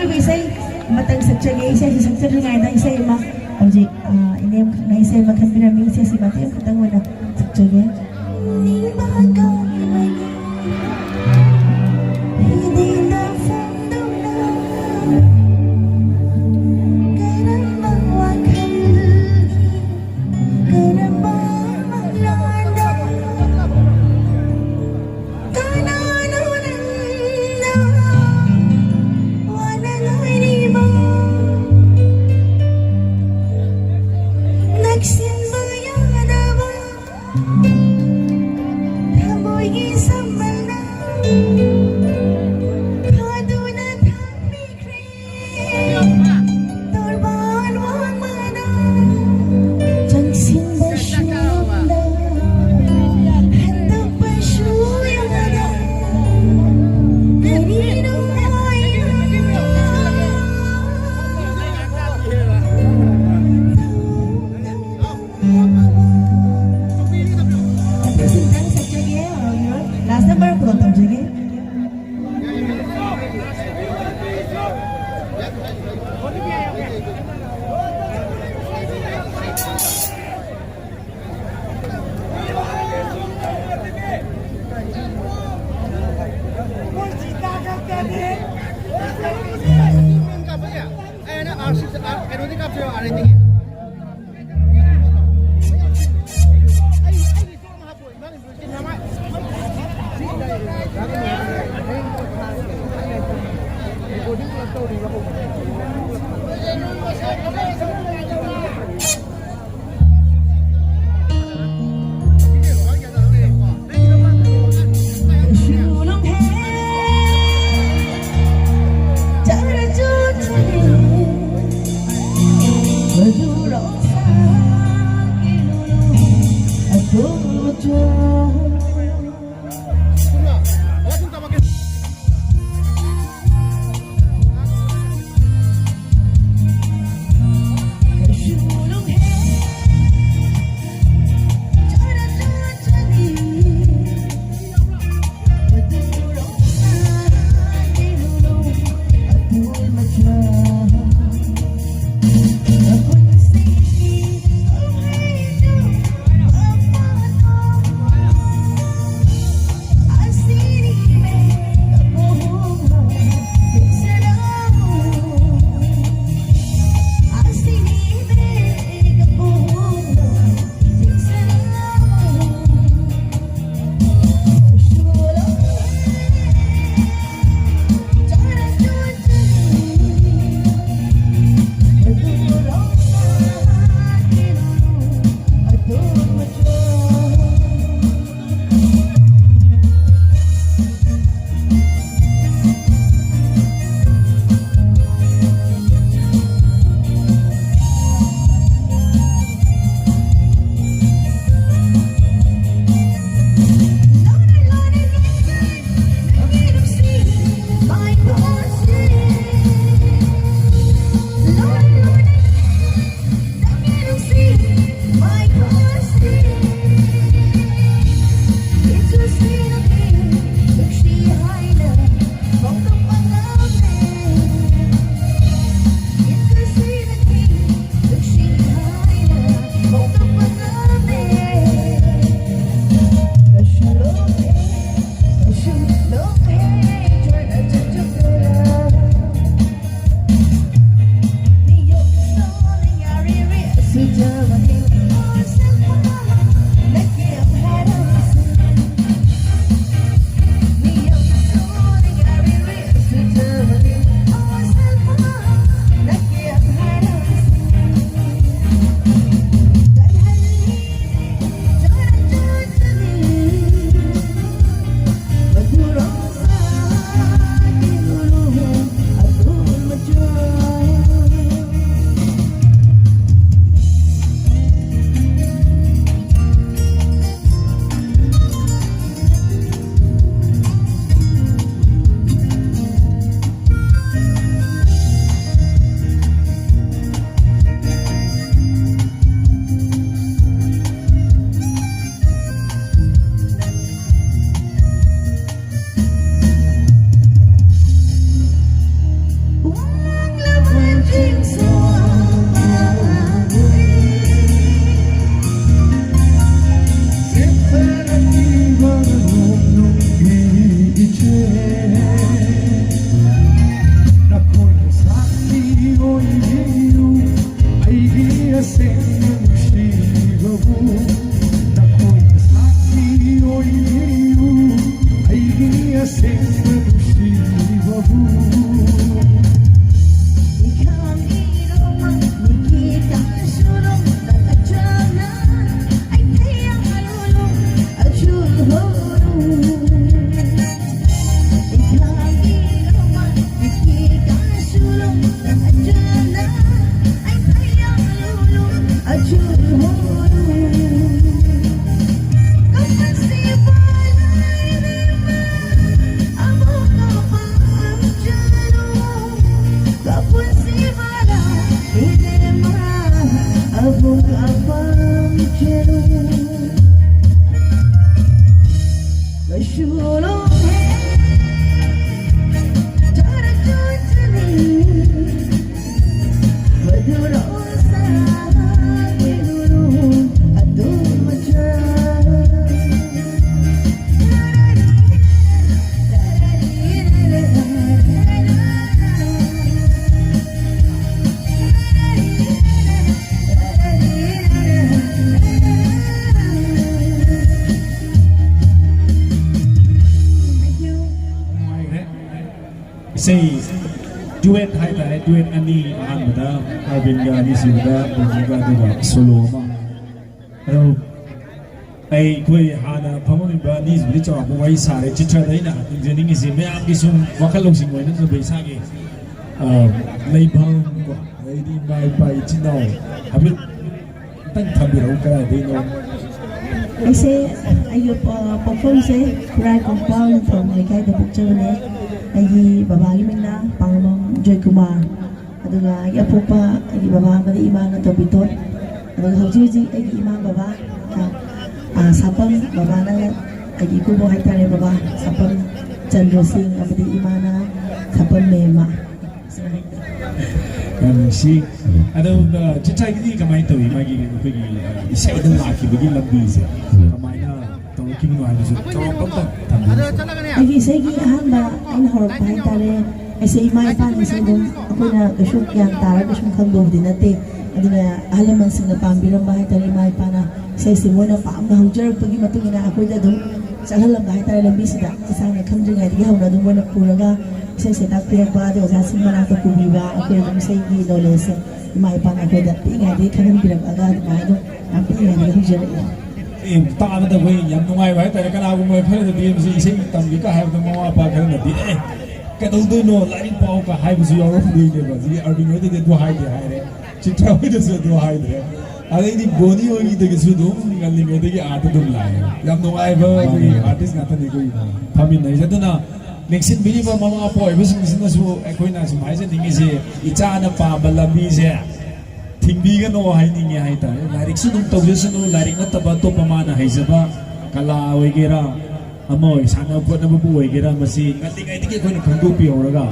ꯑꯩꯈꯣꯏꯒꯤ ꯏꯁꯩ ꯑꯃꯇꯪ ꯁꯛꯆꯒꯦ꯫ ꯏꯁꯩꯁꯤ ꯁꯛꯆꯗ꯭ꯔꯤꯉꯩꯗ ꯏꯁꯩ ꯑꯃ ꯍꯧꯖꯤꯛ, ꯑ, ꯏꯅꯦꯝꯈꯛꯅ ꯏꯁꯩ ꯑꯃ ꯈꯟꯕꯤꯔꯝꯃꯤ꯫ ꯏꯁꯩꯁꯤ ꯃꯇꯦꯛ ꯑꯃꯈꯛꯇꯪ ꯑꯣꯏꯅ ꯁꯛꯆꯒꯦ꯫ Last number ꯈꯨꯗꯣꯜ ꯇꯧꯖꯒꯦ꯫ ꯅꯈꯣꯏꯅ ꯁꯥꯛꯈꯤ ꯑꯣꯏꯕꯤꯌꯨ, ꯑꯩꯒꯤ ꯑꯁꯦꯡꯕ ꯅꯨꯡꯁꯤꯕꯕꯨ꯫ ꯅꯈꯣꯏꯅ ꯁꯥꯛꯈꯤ ꯑꯣꯏꯕꯤꯌꯨ, ꯑꯩꯒꯤ ꯑꯁꯦꯡꯕ ꯅꯨꯡꯁꯤꯕꯕꯨ꯫ ꯏꯁꯩ duet ꯍꯥꯏꯇꯥꯔꯦ, duet ꯑꯅꯤ, ꯑꯍꯥꯟꯕꯗ ꯑꯔꯕꯤꯟꯒ, ꯑꯅꯤꯁꯨꯕꯗ ꯕꯣꯅꯤꯒ, ꯑꯗꯨꯒ solo ꯑꯃ꯫ ꯑꯗꯣ ꯑꯩꯈꯣꯏ ꯍꯥꯟꯅ ꯐꯝꯃꯝꯃꯤꯕ ꯑꯅꯤꯁꯤꯕꯨꯗꯤ ꯆꯥꯎꯔꯥꯛꯄ ꯋꯥꯔꯤ ꯁꯥꯔꯦ꯫ ꯆꯤꯇ꯭ꯔꯗ ꯑꯩꯅ ꯍꯪꯖꯅꯤꯡꯉꯤꯁꯦ, ꯃꯌꯥꯝꯒꯤ ꯁꯨꯝ ꯋꯥꯈꯜ ꯂꯧꯁꯤꯡ ꯑꯣꯏꯅꯅꯕ ꯏꯁꯥꯒꯤ, ꯑ, ꯂꯩꯐꯝ ꯀꯣ, ꯑꯗꯩꯗꯤ ꯏꯃꯥ ꯏꯄꯥ ꯏꯆꯤꯟ ꯏꯅꯥꯎ ꯍꯥꯏꯐꯦꯠ ꯑꯝꯇꯪ ꯊꯝꯕꯤꯔꯛꯎ, ꯀꯗꯥꯏꯗꯩꯅꯣ? ꯑꯩꯁꯦ, ꯑꯩꯒꯤ ꯄ-, ꯄꯣꯛꯐꯝꯁꯦ ꯈꯨꯔꯥꯏ ꯀꯣꯡꯄꯥꯜ ꯅꯤꯡꯊꯧ ꯂꯩꯀꯥꯏꯗ ꯄꯣꯛꯆꯕꯅꯦ꯫ ꯑꯩꯒꯤ ꯕꯕꯥꯒꯤ ꯃꯤꯡꯅ ꯄꯥꯡꯂꯝꯕꯝ ꯖꯣꯏꯀꯨꯃꯥꯔ, ꯑꯗꯨꯒ ꯑꯩꯒꯤ ꯑꯄꯣꯛꯄ ꯑꯩꯒꯤ ꯕꯕꯥ ꯑꯃꯗꯤ ꯏꯃꯥꯅ ꯇꯣꯝꯕꯤꯇꯣꯟ, ꯑꯗꯨꯒ ꯍꯧꯖꯤꯛ ꯍꯧꯖꯤꯛ ꯑꯩꯒꯤ ꯏꯃꯥ ꯕꯕꯥ, ꯑ, ꯑ, ꯁꯥꯄꯝ, ꯕꯕꯥꯅ ꯑꯩꯒꯤ ꯏꯀꯨꯕꯣꯛ ꯍꯥꯏꯇꯥꯔꯦ, ꯕꯕꯥ ꯁꯥꯄꯝ ꯆꯟꯗ꯭ꯔ ꯁꯤꯡ, ꯑꯃꯗꯤ ꯏꯃꯥꯅ ꯁꯥꯄꯝ ꯃꯦꯝꯃ꯫ ꯌꯥꯝ ꯅꯨꯡꯁꯤ꯫ ꯑꯗꯣ, ꯑ, ꯆꯤꯇ꯭ꯔꯥꯒꯤꯗꯤ ꯀꯃꯥꯏꯅ ꯇꯧꯏ? ꯃꯥꯒꯤ ꯑꯩꯈꯣꯏꯒꯤ, ꯑ, ꯏꯁꯩꯗ ꯂꯥꯛꯈꯤꯕꯒꯤ ꯂꯝꯕꯤꯁꯦ ꯀꯃꯥꯏꯅ ꯇꯧꯔꯛꯈꯤꯕꯅꯣ ꯍꯥꯏꯕꯁꯨ ꯆꯥꯎꯔꯥꯛꯄ ꯑꯝꯇ ꯊꯝꯕꯤꯌꯨ꯫ ꯑꯩꯒꯤ ꯏꯁꯩꯒꯤ ꯑꯍꯥꯟꯕ ꯑꯩꯅ ꯍꯧꯔꯛꯄ ꯍꯥꯏꯇꯥꯔꯦ, ꯑꯩꯁꯦ ꯏꯃꯥ ꯏꯄꯥꯅ ꯏꯁꯩ ꯑꯗꯨꯝ ꯑꯩꯈꯣꯏꯅ ꯀꯩꯁꯨ ꯒ꯭ꯌꯥꯟ ꯇꯥꯔꯒ ꯁꯨꯝ ꯈꯪꯕꯕꯨꯗꯤ ꯅꯠꯇꯦ꯫ ꯑꯗꯨꯅ ꯑꯍꯜ ꯂꯃꯟꯁꯤꯡꯅ ꯄꯥꯝꯕꯤꯔꯝꯕ ꯍꯥꯏꯇꯥꯔꯦ, ꯏꯃꯥ ꯏꯄꯥꯅ ꯏꯁꯩꯁꯦ ꯃꯣꯏꯅ ꯄꯥꯝꯅ ꯍꯧꯖꯔꯛꯄꯒꯤ ꯃꯇꯨꯡ ꯏꯟꯅ ꯑꯩꯈꯣꯏꯗ ꯑꯗꯨꯝ ꯆꯠꯍꯜꯂꯝꯕ ꯍꯥꯏꯇꯥꯔꯦ꯫ ꯂꯝꯕꯤꯁꯤꯗ ꯏꯁꯥꯅ ꯈꯪꯗ꯭ꯔꯤꯉꯩꯗꯒꯤ ꯍꯧꯅ ꯑꯗꯨꯝ ꯃꯣꯏꯅ ꯄꯨꯔꯒ ꯏꯁꯩꯁꯦ ꯇꯥꯛꯄꯤꯔꯛꯄ, ꯑꯗꯩ ꯑꯣꯖꯥꯁꯤꯡ ꯃꯅꯥꯛꯇ ꯄꯨꯕꯤꯕ, ꯑꯩꯈꯣꯏ ꯑꯗꯨꯝ ꯏꯁꯩꯒꯤ ꯅꯣꯂꯦꯖꯁꯦ ꯏꯃꯥ ꯏꯄꯥꯅ ꯑꯩꯈꯣꯏꯗ ꯄꯤꯛꯏꯉꯩꯗꯒꯤ ꯈꯪꯍꯟꯕꯤꯔꯛꯑꯒ ꯑꯗꯨꯃꯥꯏꯅ ꯑꯗꯨꯝ ꯌꯥꯝ ꯄꯤꯛꯏꯉꯩꯗꯒꯤ ꯍꯧꯖꯔꯛꯑꯦ꯫ ꯑꯦ, ꯇꯥꯕꯗ ꯑꯩꯈꯣꯏ ꯌꯥꯝ ꯅꯨꯡꯉꯥꯏꯕ ꯍꯥꯏꯇꯥꯔꯦ꯫ ꯀꯅꯥꯒꯨꯝꯕ ꯈꯔꯗꯗꯤ ꯃꯁꯤ ꯏꯁꯩ ꯇꯝꯒꯦꯀ ꯍꯥꯏꯕꯗ ꯃꯃꯥ ꯃꯄꯥ ꯈꯔꯅꯗꯤ, "ꯑꯦ, ꯀꯩꯗꯧꯗꯣꯏꯅꯣ, ꯂꯥꯏꯔꯤꯛ ꯄꯥꯎꯒ" ꯍꯥꯏꯕꯁꯨ ꯌꯥꯎꯔꯝꯗꯣꯏꯅꯦꯕ꯫ ꯍꯧꯖꯤꯛꯀꯤ ꯑꯔꯕꯤꯟ ꯍꯣꯏꯗꯗꯤ ꯑꯗꯨ ꯍꯥꯏꯗꯦ ꯍꯥꯏꯔꯦ, ꯆꯤꯇ꯭ꯔꯥ ꯍꯣꯏꯗꯁꯨ ꯑꯗꯨ ꯍꯥꯏꯗ꯭ꯔꯦ, ꯑꯗꯩꯗꯤ ꯕꯣꯅꯤ ꯍꯣꯏꯒꯤꯗꯒꯤꯁꯨ ꯑꯗꯨꯝ ꯉꯜꯂꯤꯉꯩꯗꯒꯤ ꯑꯥꯔꯠ ꯑꯗꯨꯝ ꯂꯥꯛꯑꯦ꯫ ꯌꯥꯝ ꯅꯨꯡꯉꯥꯏꯕ ꯑꯩꯈꯣꯏꯒꯤ ꯑꯥꯔꯇꯤꯁ ꯉꯥꯛꯇꯅꯤ ꯑꯩꯈꯣꯏ ꯐꯝꯃꯤꯟꯅꯔꯤꯁꯦ꯫ ꯑꯗꯨꯅ ꯂꯦꯡꯁꯤꯟꯕꯤꯔꯤꯕ ꯃꯃꯥ ꯃꯄꯥ ꯑꯣꯏꯕꯁꯤꯡꯁꯤꯅꯁꯨ ꯑꯩꯈꯣꯏꯅ ꯁꯨꯝ ꯍꯥꯏꯖꯅꯤꯡꯉꯤꯁꯦ, ꯏꯆꯥꯅ ꯄꯥꯝꯕ ꯂꯝꯕꯤꯁꯦ ꯊꯤꯡꯕꯤꯒꯅꯣ ꯍꯥꯏꯅꯤꯡꯉꯦ ꯍꯥꯏꯇꯥꯔꯦ꯫ ꯂꯥꯏꯔꯤꯛꯁꯨ ꯑꯗꯨꯝ ꯇꯧꯖꯁꯅꯨ, ꯂꯥꯏꯔꯤꯛ ꯅꯠꯇꯕ ꯑꯇꯣꯞꯄ ꯃꯥꯅ ꯍꯩꯖꯕ ꯀꯂꯥ ꯑꯣꯏꯒꯦꯔꯥ, ꯑꯃ ꯑꯣꯏ, ꯁꯥꯟꯅ ꯈꯣꯠꯅꯕꯕꯨ ꯑꯣꯏꯒꯦꯔꯥ, ꯃꯁꯤ ꯉꯜꯂꯤꯉꯩꯗꯒꯤ ꯑꯩꯈꯣꯏꯅ ꯈꯪꯗꯣꯛꯄꯤꯍꯧꯔꯒ,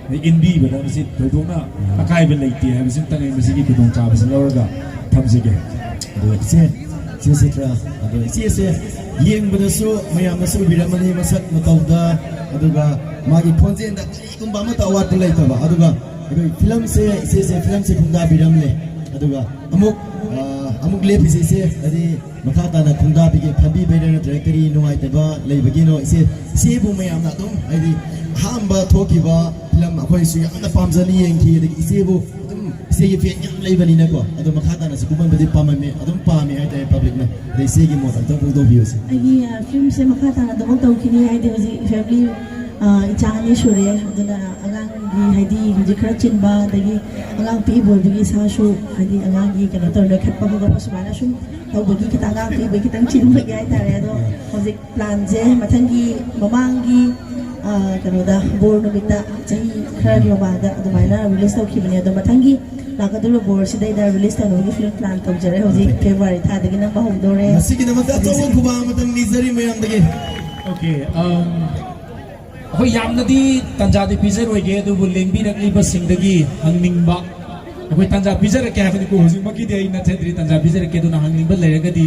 ꯑꯗꯩ ꯏꯟꯕꯤꯕꯗ ꯃꯁꯤ ꯊꯣꯏꯗꯣꯛꯅ ꯑꯀꯥꯏꯕ ꯂꯩꯇꯦ ꯍꯥꯏꯕꯁꯤꯃꯇꯪ ꯑꯩ ꯃꯁꯤꯒꯤ ꯈꯨꯗꯣꯡꯆꯥꯕꯁꯤ ꯂꯧꯔꯒ ꯊꯝꯖꯒꯦ꯫ ꯑꯗꯨꯒ ꯏꯆꯦ, ꯏꯆꯦ ꯆꯤꯇ꯭ꯔ, ꯑꯗꯣ ꯏꯆꯦꯁꯦ ꯌꯦꯡꯕꯗꯁꯨ ꯃꯌꯥꯝꯅꯁꯨ ꯎꯕꯤꯔꯝꯃꯅꯤ, ꯃꯁꯛ ꯃꯇꯧꯗ, ꯑꯗꯨꯒ ꯃꯥꯒꯤ ꯈꯣꯟꯖꯦꯜꯗ ꯀꯔꯤꯒꯨꯝꯕ ꯑꯃꯠꯇ ꯑꯋꯥꯠꯄ ꯂꯩꯇꯕ꯫ ꯑꯗꯨꯒ ꯑꯩꯈꯣꯏ ꯐꯤꯂꯝꯁꯦ, ꯏꯆꯦꯁꯦ ꯐꯤꯂꯝꯁꯦ ꯈꯣꯡꯗꯥꯕꯤꯔꯝꯂꯦ꯫ ꯑꯗꯨꯒ ꯑꯃꯨꯛ, ꯑ, ꯑꯃꯨꯛ ꯂꯦꯞꯄꯤꯁꯦ ꯏꯆꯦ, ꯍꯥꯏꯗꯤ ꯃꯈꯥ ꯇꯥꯅ ꯈꯣꯡꯗꯥꯕꯤꯒꯦ ꯈꯟꯕꯤꯕꯩꯔꯥ ꯅꯠꯇ꯭ꯔꯒ ꯀꯔꯤ ꯅꯨꯡꯉꯥꯏꯇꯕ ꯂꯩꯕꯒꯤꯅꯣ? ꯏꯆꯦ, ꯏꯆꯦꯕꯨ ꯃꯌꯥꯝꯅ ꯑꯗꯨꯝ, ꯍꯥꯏꯗꯤ ꯑꯍꯥꯟꯕ ꯊꯣꯛꯈꯤꯕ ꯐꯤꯂꯝ ꯑꯩꯈꯣꯏꯁꯨ ꯌꯥꯝꯅ ꯄꯥꯝꯖꯅ ꯌꯦꯡꯈꯤ, ꯑꯗꯒꯤ ꯏꯆꯦꯕꯨ ꯑꯗꯨꯝ ꯏꯆꯦꯒꯤ ꯐꯦꯟ ꯌꯥꯝ ꯂꯩꯕꯅꯤꯅꯀꯣ, ꯑꯗꯣ ꯃꯈꯥ ꯇꯥꯅꯁꯨ ꯀꯨꯝꯍꯟꯕꯗꯤ ꯄꯥꯝꯃꯝꯃꯦ, ꯑꯗꯨꯝ ꯄꯥꯝꯃꯦ ꯍꯥꯏꯇꯥꯔꯦ ꯄꯕ꯭ꯂꯤꯛꯅ꯫ ꯑꯗꯩ ꯏꯆꯦꯒꯤ ꯃꯣꯠ ꯑꯝꯇꯪ ꯐꯣꯡꯗꯣꯛꯄꯤꯌꯨꯁꯦ꯫ ꯑꯩꯒꯤ, ꯑ, ꯐꯤꯂꯝꯁꯦ ꯃꯈꯥ ꯇꯥꯅ ꯑꯗꯨꯃꯛ ꯇꯧꯈꯤꯅꯤ, ꯍꯥꯏꯗꯤ ꯍꯧꯖꯤꯛ ꯐꯦꯃꯤꯂꯤ, ꯑ, ꯏꯆꯥ ꯑꯅꯤ ꯁꯨꯔꯦ, ꯑꯗꯨꯅ ꯑꯉꯥꯡꯒꯤ, ꯍꯥꯏꯗꯤ ꯍꯧꯖꯤꯛ ꯈꯔ ꯆꯤꯟꯕ, ꯑꯗꯒꯤ ꯑꯉꯥꯡ ꯄꯤꯛꯏꯕ ꯑꯣꯏꯕꯒꯤ ꯏꯁꯥꯁꯨ, ꯍꯥꯏꯗꯤ ꯑꯉꯥꯡꯒꯤ ꯀꯩꯅꯣ ꯇꯧꯔꯒ ꯈꯠꯄ ꯈꯣꯠꯄ ꯁꯨꯃꯥꯏꯅ ꯁꯨꯝ ꯇꯧꯕꯒꯤ ꯈꯤꯇꯪ, ꯑꯉꯥꯡ ꯄꯤꯛꯏꯕꯒꯤ ꯈꯤꯇꯪ ꯆꯤꯟꯕꯒꯤ ꯍꯥꯏꯇꯥꯔꯦ꯫ ꯑꯗꯣ ꯍꯧꯖꯤꯛ ꯄ꯭ꯂꯥꯟꯁꯦ ꯃꯊꯪꯒꯤ, ꯃꯃꯥꯡꯒꯤ, ꯑ, ꯀꯩꯅꯣꯗ, ꯕꯣꯔ ꯅꯨꯃꯤꯠꯇ, ꯆꯍꯤ ꯈꯔꯒꯤ ꯃꯃꯥꯡꯗ ꯑꯗꯨꯃꯥꯏꯅ ꯔꯤꯂꯤꯁ ꯇꯧꯈꯤꯕꯅꯦ꯫ ꯑꯗꯣ ꯃꯊꯪꯒꯤ ꯂꯥꯛꯀꯗꯧꯔꯤꯕ ꯕꯣꯔꯁꯤꯗꯩꯗ ꯔꯤꯂꯤꯁ ꯇꯧꯅꯕꯒꯤ ꯐꯤꯂꯝ ꯄ꯭ꯂꯥꯟ ꯇꯧꯖꯔꯦ꯫ ꯍꯧꯖꯤꯛ ꯐꯦꯕ꯭ꯔꯨꯋꯥꯔꯤ ꯊꯥꯗꯒꯤ ꯅꯝꯕ ꯍꯧꯗꯧꯔꯦ꯫ ꯃꯁꯤꯒꯤꯗꯃꯛꯇ ꯑꯆꯧꯕ ꯈꯨꯕꯥꯛ ꯑꯃꯇꯪ ꯅꯤꯖꯔꯤ ꯃꯌꯥꯝꯗꯒꯤ꯫ Okay, um, ꯑꯩꯈꯣꯏ ꯌꯥꯝꯅꯗꯤ ꯇꯥꯟꯖꯥꯗꯤ ꯄꯤꯖꯔꯣꯏꯒꯦ, ꯑꯗꯨꯕꯨ ꯂꯦꯡꯕꯤꯔꯛꯂꯤꯕꯁꯤꯡꯗꯒꯤ ꯍꯪꯅꯤꯡꯕ, ꯑꯩꯈꯣꯏ ꯇꯥꯟꯖꯥ ꯄꯤꯖꯔꯛꯀꯦ ꯍꯥꯏꯕꯅꯤꯀꯣ, ꯍꯧꯖꯤꯛꯃꯛꯀꯤꯗꯤ ꯑꯩ ꯅꯠꯆꯗ꯭ꯔꯤ, ꯇꯥꯟꯖꯥ ꯄꯤꯖꯔꯛꯀꯦ꯫ ꯑꯗꯨꯅ ꯍꯪꯅꯤꯡꯕ ꯂꯩꯔꯒꯗꯤ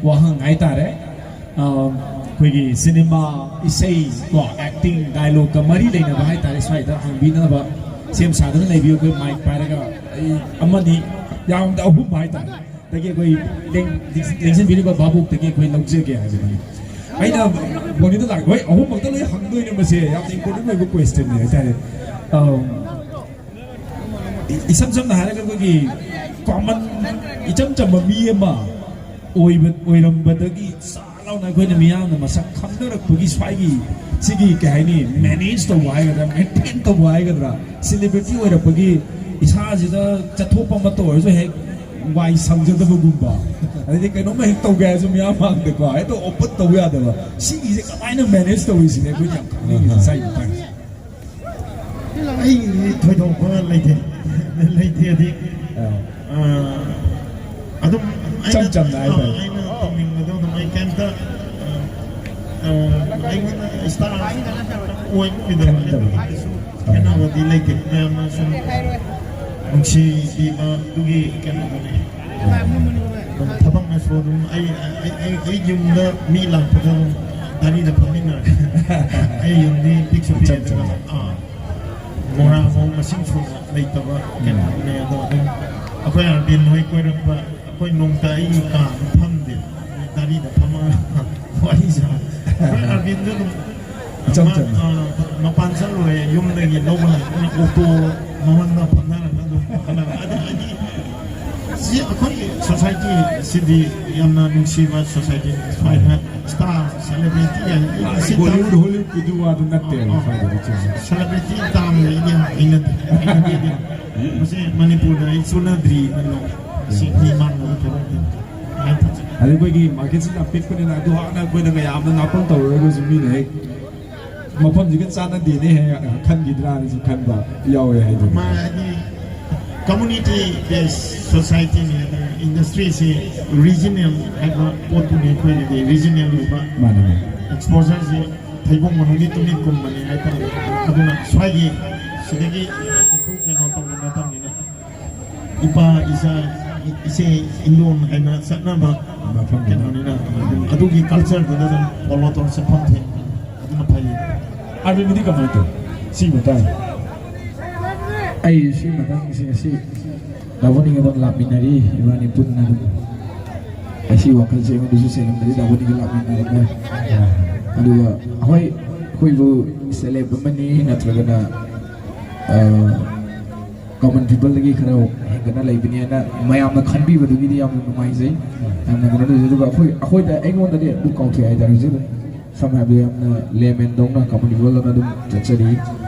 ꯋꯥꯍꯪ ꯍꯥꯏꯇꯥꯔꯦ, ꯑ, ꯑꯩꯈꯣꯏꯒꯤ ꯁꯤꯅꯦꯃꯥ, ꯏꯁꯩ, ꯀꯣ, ꯑꯦꯛꯇꯤꯡ, ꯗꯥꯏꯂꯣꯛꯀ ꯃꯔꯤ ꯂꯩꯅꯕ ꯍꯥꯏꯇꯥꯔꯦ, ꯁ꯭ꯋꯥꯏꯗ ꯍꯪꯕꯤꯅꯕ ꯁꯦꯝ ꯁꯥꯗꯨꯅ ꯂꯩꯕꯤꯌꯨ꯫ ꯑꯩꯈꯣꯏ ꯃꯥꯏꯛ ꯄꯥꯏꯔꯒ ꯑꯩ ꯑꯃꯅꯤ, ꯌꯥꯝꯗ ꯑꯍꯨꯝ ꯍꯥꯏꯇꯥꯔꯦ꯫ ꯗꯒꯤ ꯑꯩꯈꯣꯏ ꯂꯦꯡ-, ꯂꯦꯡꯁꯤꯟꯕꯤꯔꯤꯕ ꯚꯥꯕꯣꯛꯇꯒꯤ ꯑꯩꯈꯣꯏ ꯂꯧꯖꯒꯦ ꯍꯥꯏꯕꯗꯨꯅꯤ꯫ ꯑꯩꯅ ꯃꯣꯅꯤꯗ ꯂꯥꯛ-, ꯍꯣꯏ, ꯑꯍꯨꯝꯃꯛꯇ ꯂꯣꯏ ꯍꯪꯗꯣꯏꯅꯦ ꯃꯁꯦ, ꯌꯥꯝꯅ important ꯑꯣꯏꯕ question ꯅꯤ ꯍꯥꯏꯇꯥꯔꯦ꯫ ꯑꯝ, ꯏ-, ꯏꯁꯝ ꯁꯝꯅ ꯍꯥꯏꯔꯒ ꯑꯩꯈꯣꯏꯒꯤ common, ꯏꯆꯝ ꯆꯝꯕ ꯃꯤ ꯑꯃ ꯑꯣꯏꯕ, ꯑꯣꯏꯔꯝꯕꯗꯒꯤ ꯆꯥ ꯂꯥꯎꯅ ꯑꯩꯈꯣꯏꯅ ꯃꯤꯌꯥꯝꯅ ꯃꯁꯛ ꯈꯪꯅꯔꯛꯄꯒꯤ ꯁ꯭ꯋꯥꯏꯒꯤ ꯁꯤꯒꯤ, ꯀꯩ ꯍꯥꯏꯅꯤ, manage ꯇꯧꯕ ꯍꯥꯏꯒꯗ꯭ꯔꯥ, maintain ꯇꯧꯕ ꯍꯥꯏꯒꯗ꯭ꯔꯥ, celebrity ꯑꯣꯏꯔꯛꯄꯒꯤ ꯏꯁꯥꯁꯤꯗ ꯆꯠꯊꯣꯛꯄ ꯑꯃꯠꯇ ꯑꯣꯏꯔꯁꯨ ꯍꯦꯛ ꯋꯥꯏ ꯁꯪꯖꯗꯕꯒꯨꯝꯕ, ꯑꯗꯩꯗꯤ ꯀꯩꯅꯣꯝꯃ ꯍꯦꯛ ꯇꯧꯒꯦ ꯍꯥꯏꯔꯁꯨ ꯃꯤꯌꯥꯝ ꯃꯥꯡꯗꯀꯣ ꯍꯦꯛꯇ open ꯇꯧꯕ ꯌꯥꯗꯕ, ꯁꯤꯒꯤꯁꯦ ꯀꯃꯥꯏꯅ manage ꯇꯧꯔꯤꯁꯤꯅꯦ ꯑꯩꯈꯣꯏꯅ ꯌꯥꯝ ꯈꯪꯅꯤꯡꯉꯤꯁꯦ ꯁ꯭ꯋꯥꯏꯒꯤ ꯃꯇꯥꯡꯁꯦ꯫ ꯑꯩꯒꯤꯗꯤ ꯊꯣꯏꯗꯣꯛꯄ ꯂꯩꯇꯦ꯫ ꯂꯩꯇꯦꯗꯤ, ꯑꯥ꯫ ꯑꯥ, ꯑꯗꯨꯝ ꯏꯆꯝ ꯑꯩꯅ, ꯆꯝꯅ ꯍꯥꯏꯇꯥꯔꯦ꯫ ꯑꯥ, ꯑꯩꯅ ꯇꯧꯅꯤꯡꯕꯗꯣ ꯑꯗꯨꯝ ꯑꯩ ꯀꯩꯝꯇ, ꯑꯥ, ꯑꯥ, ꯑꯩꯉꯣꯟꯗ star ꯑꯣꯏꯕꯒꯤꯗꯃꯛ ꯈꯟꯗꯕ꯫ ꯀꯩꯁꯨ ꯈꯦꯠꯅꯕꯗꯤ ꯂꯩꯇꯦ꯫ ꯃꯌꯥꯝꯅ ꯁꯨꯝ ꯅꯨꯡꯁꯤꯕꯤꯕ ꯑꯗꯨꯒꯤ ꯀꯩꯅꯣꯗꯨꯅꯦ꯫ ꯑꯗꯨꯝ ꯊꯕꯛꯅꯁꯨ ꯑꯗꯨꯝ ꯑꯩ, ꯑꯩ, ꯑꯩ, ꯑꯩ ꯌꯨꯝꯗ ꯃꯤ ꯂꯥꯛꯄꯗ ꯑꯗꯨꯝ ꯒꯥꯔꯤꯗ ꯐꯝꯃꯤꯟꯅꯔꯒ ꯑꯩ ꯌꯨꯝꯗꯤ ꯄꯤꯛꯁꯨ ꯄꯤꯛꯑꯦ, ꯏꯆꯝ ꯆꯝꯅ꯫ ꯑꯗꯨꯒ, ꯑꯥ, ꯃꯣꯔꯥ ꯃꯣꯡ ꯃꯁꯤꯡ ꯁꯨꯅ ꯂꯩꯇꯕ ꯀꯩꯅꯣ ꯂꯩ꯫ ꯑꯗꯣ ꯑꯗꯨꯝ ꯑꯩꯈꯣꯏ ꯑꯥꯔꯕꯤꯟ ꯍꯣꯏ ꯀꯣꯏꯔꯛꯄ, ꯑꯩꯈꯣꯏ ꯅꯣꯡꯇ ꯑꯩꯒꯤ ꯀꯥꯗ ꯐꯝꯗꯦ, ꯒꯥꯔꯤꯗ ꯐꯝꯃꯒ ꯋꯥꯔꯤ ꯁꯥ꯫ ꯑꯩꯈꯣꯏ ꯑꯥꯔꯕꯤꯟꯁꯨ ꯑꯗꯨꯝ ꯏꯆꯝ ꯃꯥ, ꯆꯝꯅ꯫ ꯑꯥ, ꯃꯄꯥꯟ ꯆꯠꯂꯨꯔꯦ, ꯌꯨꯝꯗꯒꯤ ꯂꯧꯕ ꯂꯥꯛꯄꯅ ꯑꯣꯇꯣ ꯃꯃꯥꯡꯗ ꯐꯝꯅꯔꯒ ꯑꯗꯨꯝ ꯈꯟꯅꯕ꯫ ꯑꯗꯒꯤ ꯁꯤ ꯑꯩꯈꯣꯏꯒꯤ society ꯁꯤꯗꯤ ꯌꯥꯝꯅ ꯅꯨꯡꯁꯤꯕ society ꯅꯤ꯫ ꯁ꯭ꯋꯥꯏꯗ star, celebrity ꯀꯥꯏꯅ ꯑꯩ ꯁꯤ ꯕꯣꯂꯤꯋꯨꯗ, ꯇꯥ-, ꯍꯣꯂꯤꯋꯨꯗꯀꯤꯗꯨ ꯋꯥꯗꯨ ꯅꯠꯇꯦꯕ ꯑꯥ, ꯁ꯭ꯋꯥꯏꯗꯗꯤ ꯆꯤꯡ꯫ Celebrity ꯇꯥꯕꯗ ꯑꯩꯗꯤ ꯌꯥꯝ ꯍꯩꯅꯗꯦ꯫ ꯍꯩꯅꯗꯦꯗꯤ꯫ ꯃꯁꯤ ꯃꯅꯤꯄꯨꯔꯗ ꯑꯩ ꯆꯨꯅꯗ꯭ꯔꯤ, ꯃꯁꯤ ꯃꯤ ꯃꯥꯡꯅꯕ ꯊꯕꯛꯅꯤ꯫ ꯑꯗꯩ ꯑꯩꯈꯣꯏꯒꯤ market ꯁꯤ ꯌꯥꯝ ꯄꯤꯛꯄꯅꯤꯅ ꯑꯗꯨ ꯍꯥꯟꯅ ꯑꯩꯈꯣꯏꯅ ꯃꯌꯥꯝꯅ ꯉꯥꯛꯄꯝ ꯇꯧꯔꯨꯔꯒꯁꯨ ꯃꯤꯅ ꯍꯦꯛ ꯃꯐꯝꯁꯤꯒ ꯆꯥꯟꯅꯗꯦꯅꯦ ꯍꯦꯛ ꯈꯟꯈꯤꯗ꯭ꯔꯥꯅꯁꯨ ꯈꯟꯕ ꯌꯥꯎꯋꯦ ꯍꯥꯏꯗꯤ꯫ ꯃꯥ ꯍꯥꯏꯗꯤ community based society ꯅꯤ, ꯑꯗꯨꯒ industry ꯁꯤ regional ꯍꯥꯏꯕ ꯄꯣꯠꯇꯨꯅꯤ ꯑꯩꯈꯣꯏꯒꯤꯗꯤ regional ꯑꯣꯏꯕ ꯃꯥꯅꯦ, ꯃꯥꯅꯦ꯫ Exposure ꯁꯤ ꯐꯩꯕꯣꯡ ꯃꯅꯨꯡꯒꯤ ꯇꯨꯃꯤꯟ ꯀꯨꯝꯕꯅꯤ ꯍꯥꯏꯇꯥꯔꯦ꯫ ꯑꯗꯨꯅ ꯁ꯭ꯋꯥꯏꯒꯤ ꯁꯤꯗꯒꯤ ꯀꯩꯁꯨ ꯀꯩꯅꯣ ꯇꯧꯕ ꯅꯠꯇꯕꯅꯤꯅ, ꯏꯄꯥ ꯏꯆꯥ, ꯏꯆꯦ ꯏꯂꯣꯟ ꯍꯥꯏꯅ ꯆꯠꯅꯕ ꯃꯐꯝꯅꯤꯅ, ꯀꯩꯅꯣꯅꯤꯅ, ꯑꯗꯨꯒꯤ ꯀꯜꯆꯔꯗꯨꯗ ꯑꯗꯨꯝ ꯐꯣꯂꯣ ꯇꯧꯔ ꯆꯠꯐꯝ ꯊꯣꯛꯑꯦ꯫ ꯑꯗꯨꯅ ꯐꯩ꯫ ꯑꯥꯔꯕꯤꯟꯒꯤꯗꯤ ꯀꯃꯥꯏꯅ ꯇꯧꯏ ꯁꯤ ꯃꯇꯥꯡ? ꯑꯩ ꯁꯤ ꯃꯇꯥꯡꯁꯦ ꯉꯁꯤ ꯗꯥꯕꯣꯅꯤꯒ ꯑꯗꯨꯝ ꯂꯥꯛꯃꯤꯟꯅꯔꯤ, ꯏꯕꯥꯅꯤ ꯄꯨꯟꯅ ꯑꯗꯨꯝ꯫ ꯑꯩ ꯁꯤ ꯋꯥꯈꯜꯁꯦ ꯑꯩꯉꯣꯟꯗꯁꯨ ꯆꯦꯜꯂꯝꯗ꯭ꯔꯗꯤ ꯗꯥꯕꯣꯅꯤꯒ ꯂꯥꯛꯃꯤꯟꯅꯔꯝꯃꯣꯏ꯫ ꯑꯗꯨꯒ ꯍꯣꯏ, ꯑꯩꯈꯣꯏꯕꯨ ꯁꯦꯂꯦꯕ ꯑꯃꯅꯤ ꯅꯠꯇ꯭ꯔꯒꯅ, ꯑ, ꯀꯃꯟ ꯄꯤꯄꯜꯗꯒꯤ ꯈꯔ ꯍꯦꯟꯒꯠꯅ ꯂꯩꯕꯅꯦꯅ ꯃꯌꯥꯝꯅ ꯈꯟꯕꯤꯕꯗꯨꯒꯤꯗꯤ ꯌꯥꯝꯅ ꯅꯨꯡꯉꯥꯏꯖꯩ, ꯌꯥꯝꯅ ꯀꯩꯅꯣ ꯇꯧꯖꯩ꯫ ꯑꯗꯨꯒ ꯑꯩꯈꯣꯏ, ꯑꯩꯈꯣꯏꯗ, ꯑꯩꯉꯣꯟꯗꯗꯤ ꯑꯗꯨ ꯀꯥꯎꯊꯣꯛꯑꯦ ꯍꯥꯏꯇꯥꯔꯦ꯫ ꯍꯧꯖꯤꯛ ꯑꯗꯨꯝ ꯁꯝꯅ ꯍꯥꯏꯔꯕꯗ ꯌꯥꯝꯅ ꯂꯦꯃꯦꯟꯗꯧꯅ ꯀꯃꯟ ꯄꯤꯄꯜꯗꯧꯅ ꯑꯗꯨꯝ ꯆꯠꯆꯔꯤ꯫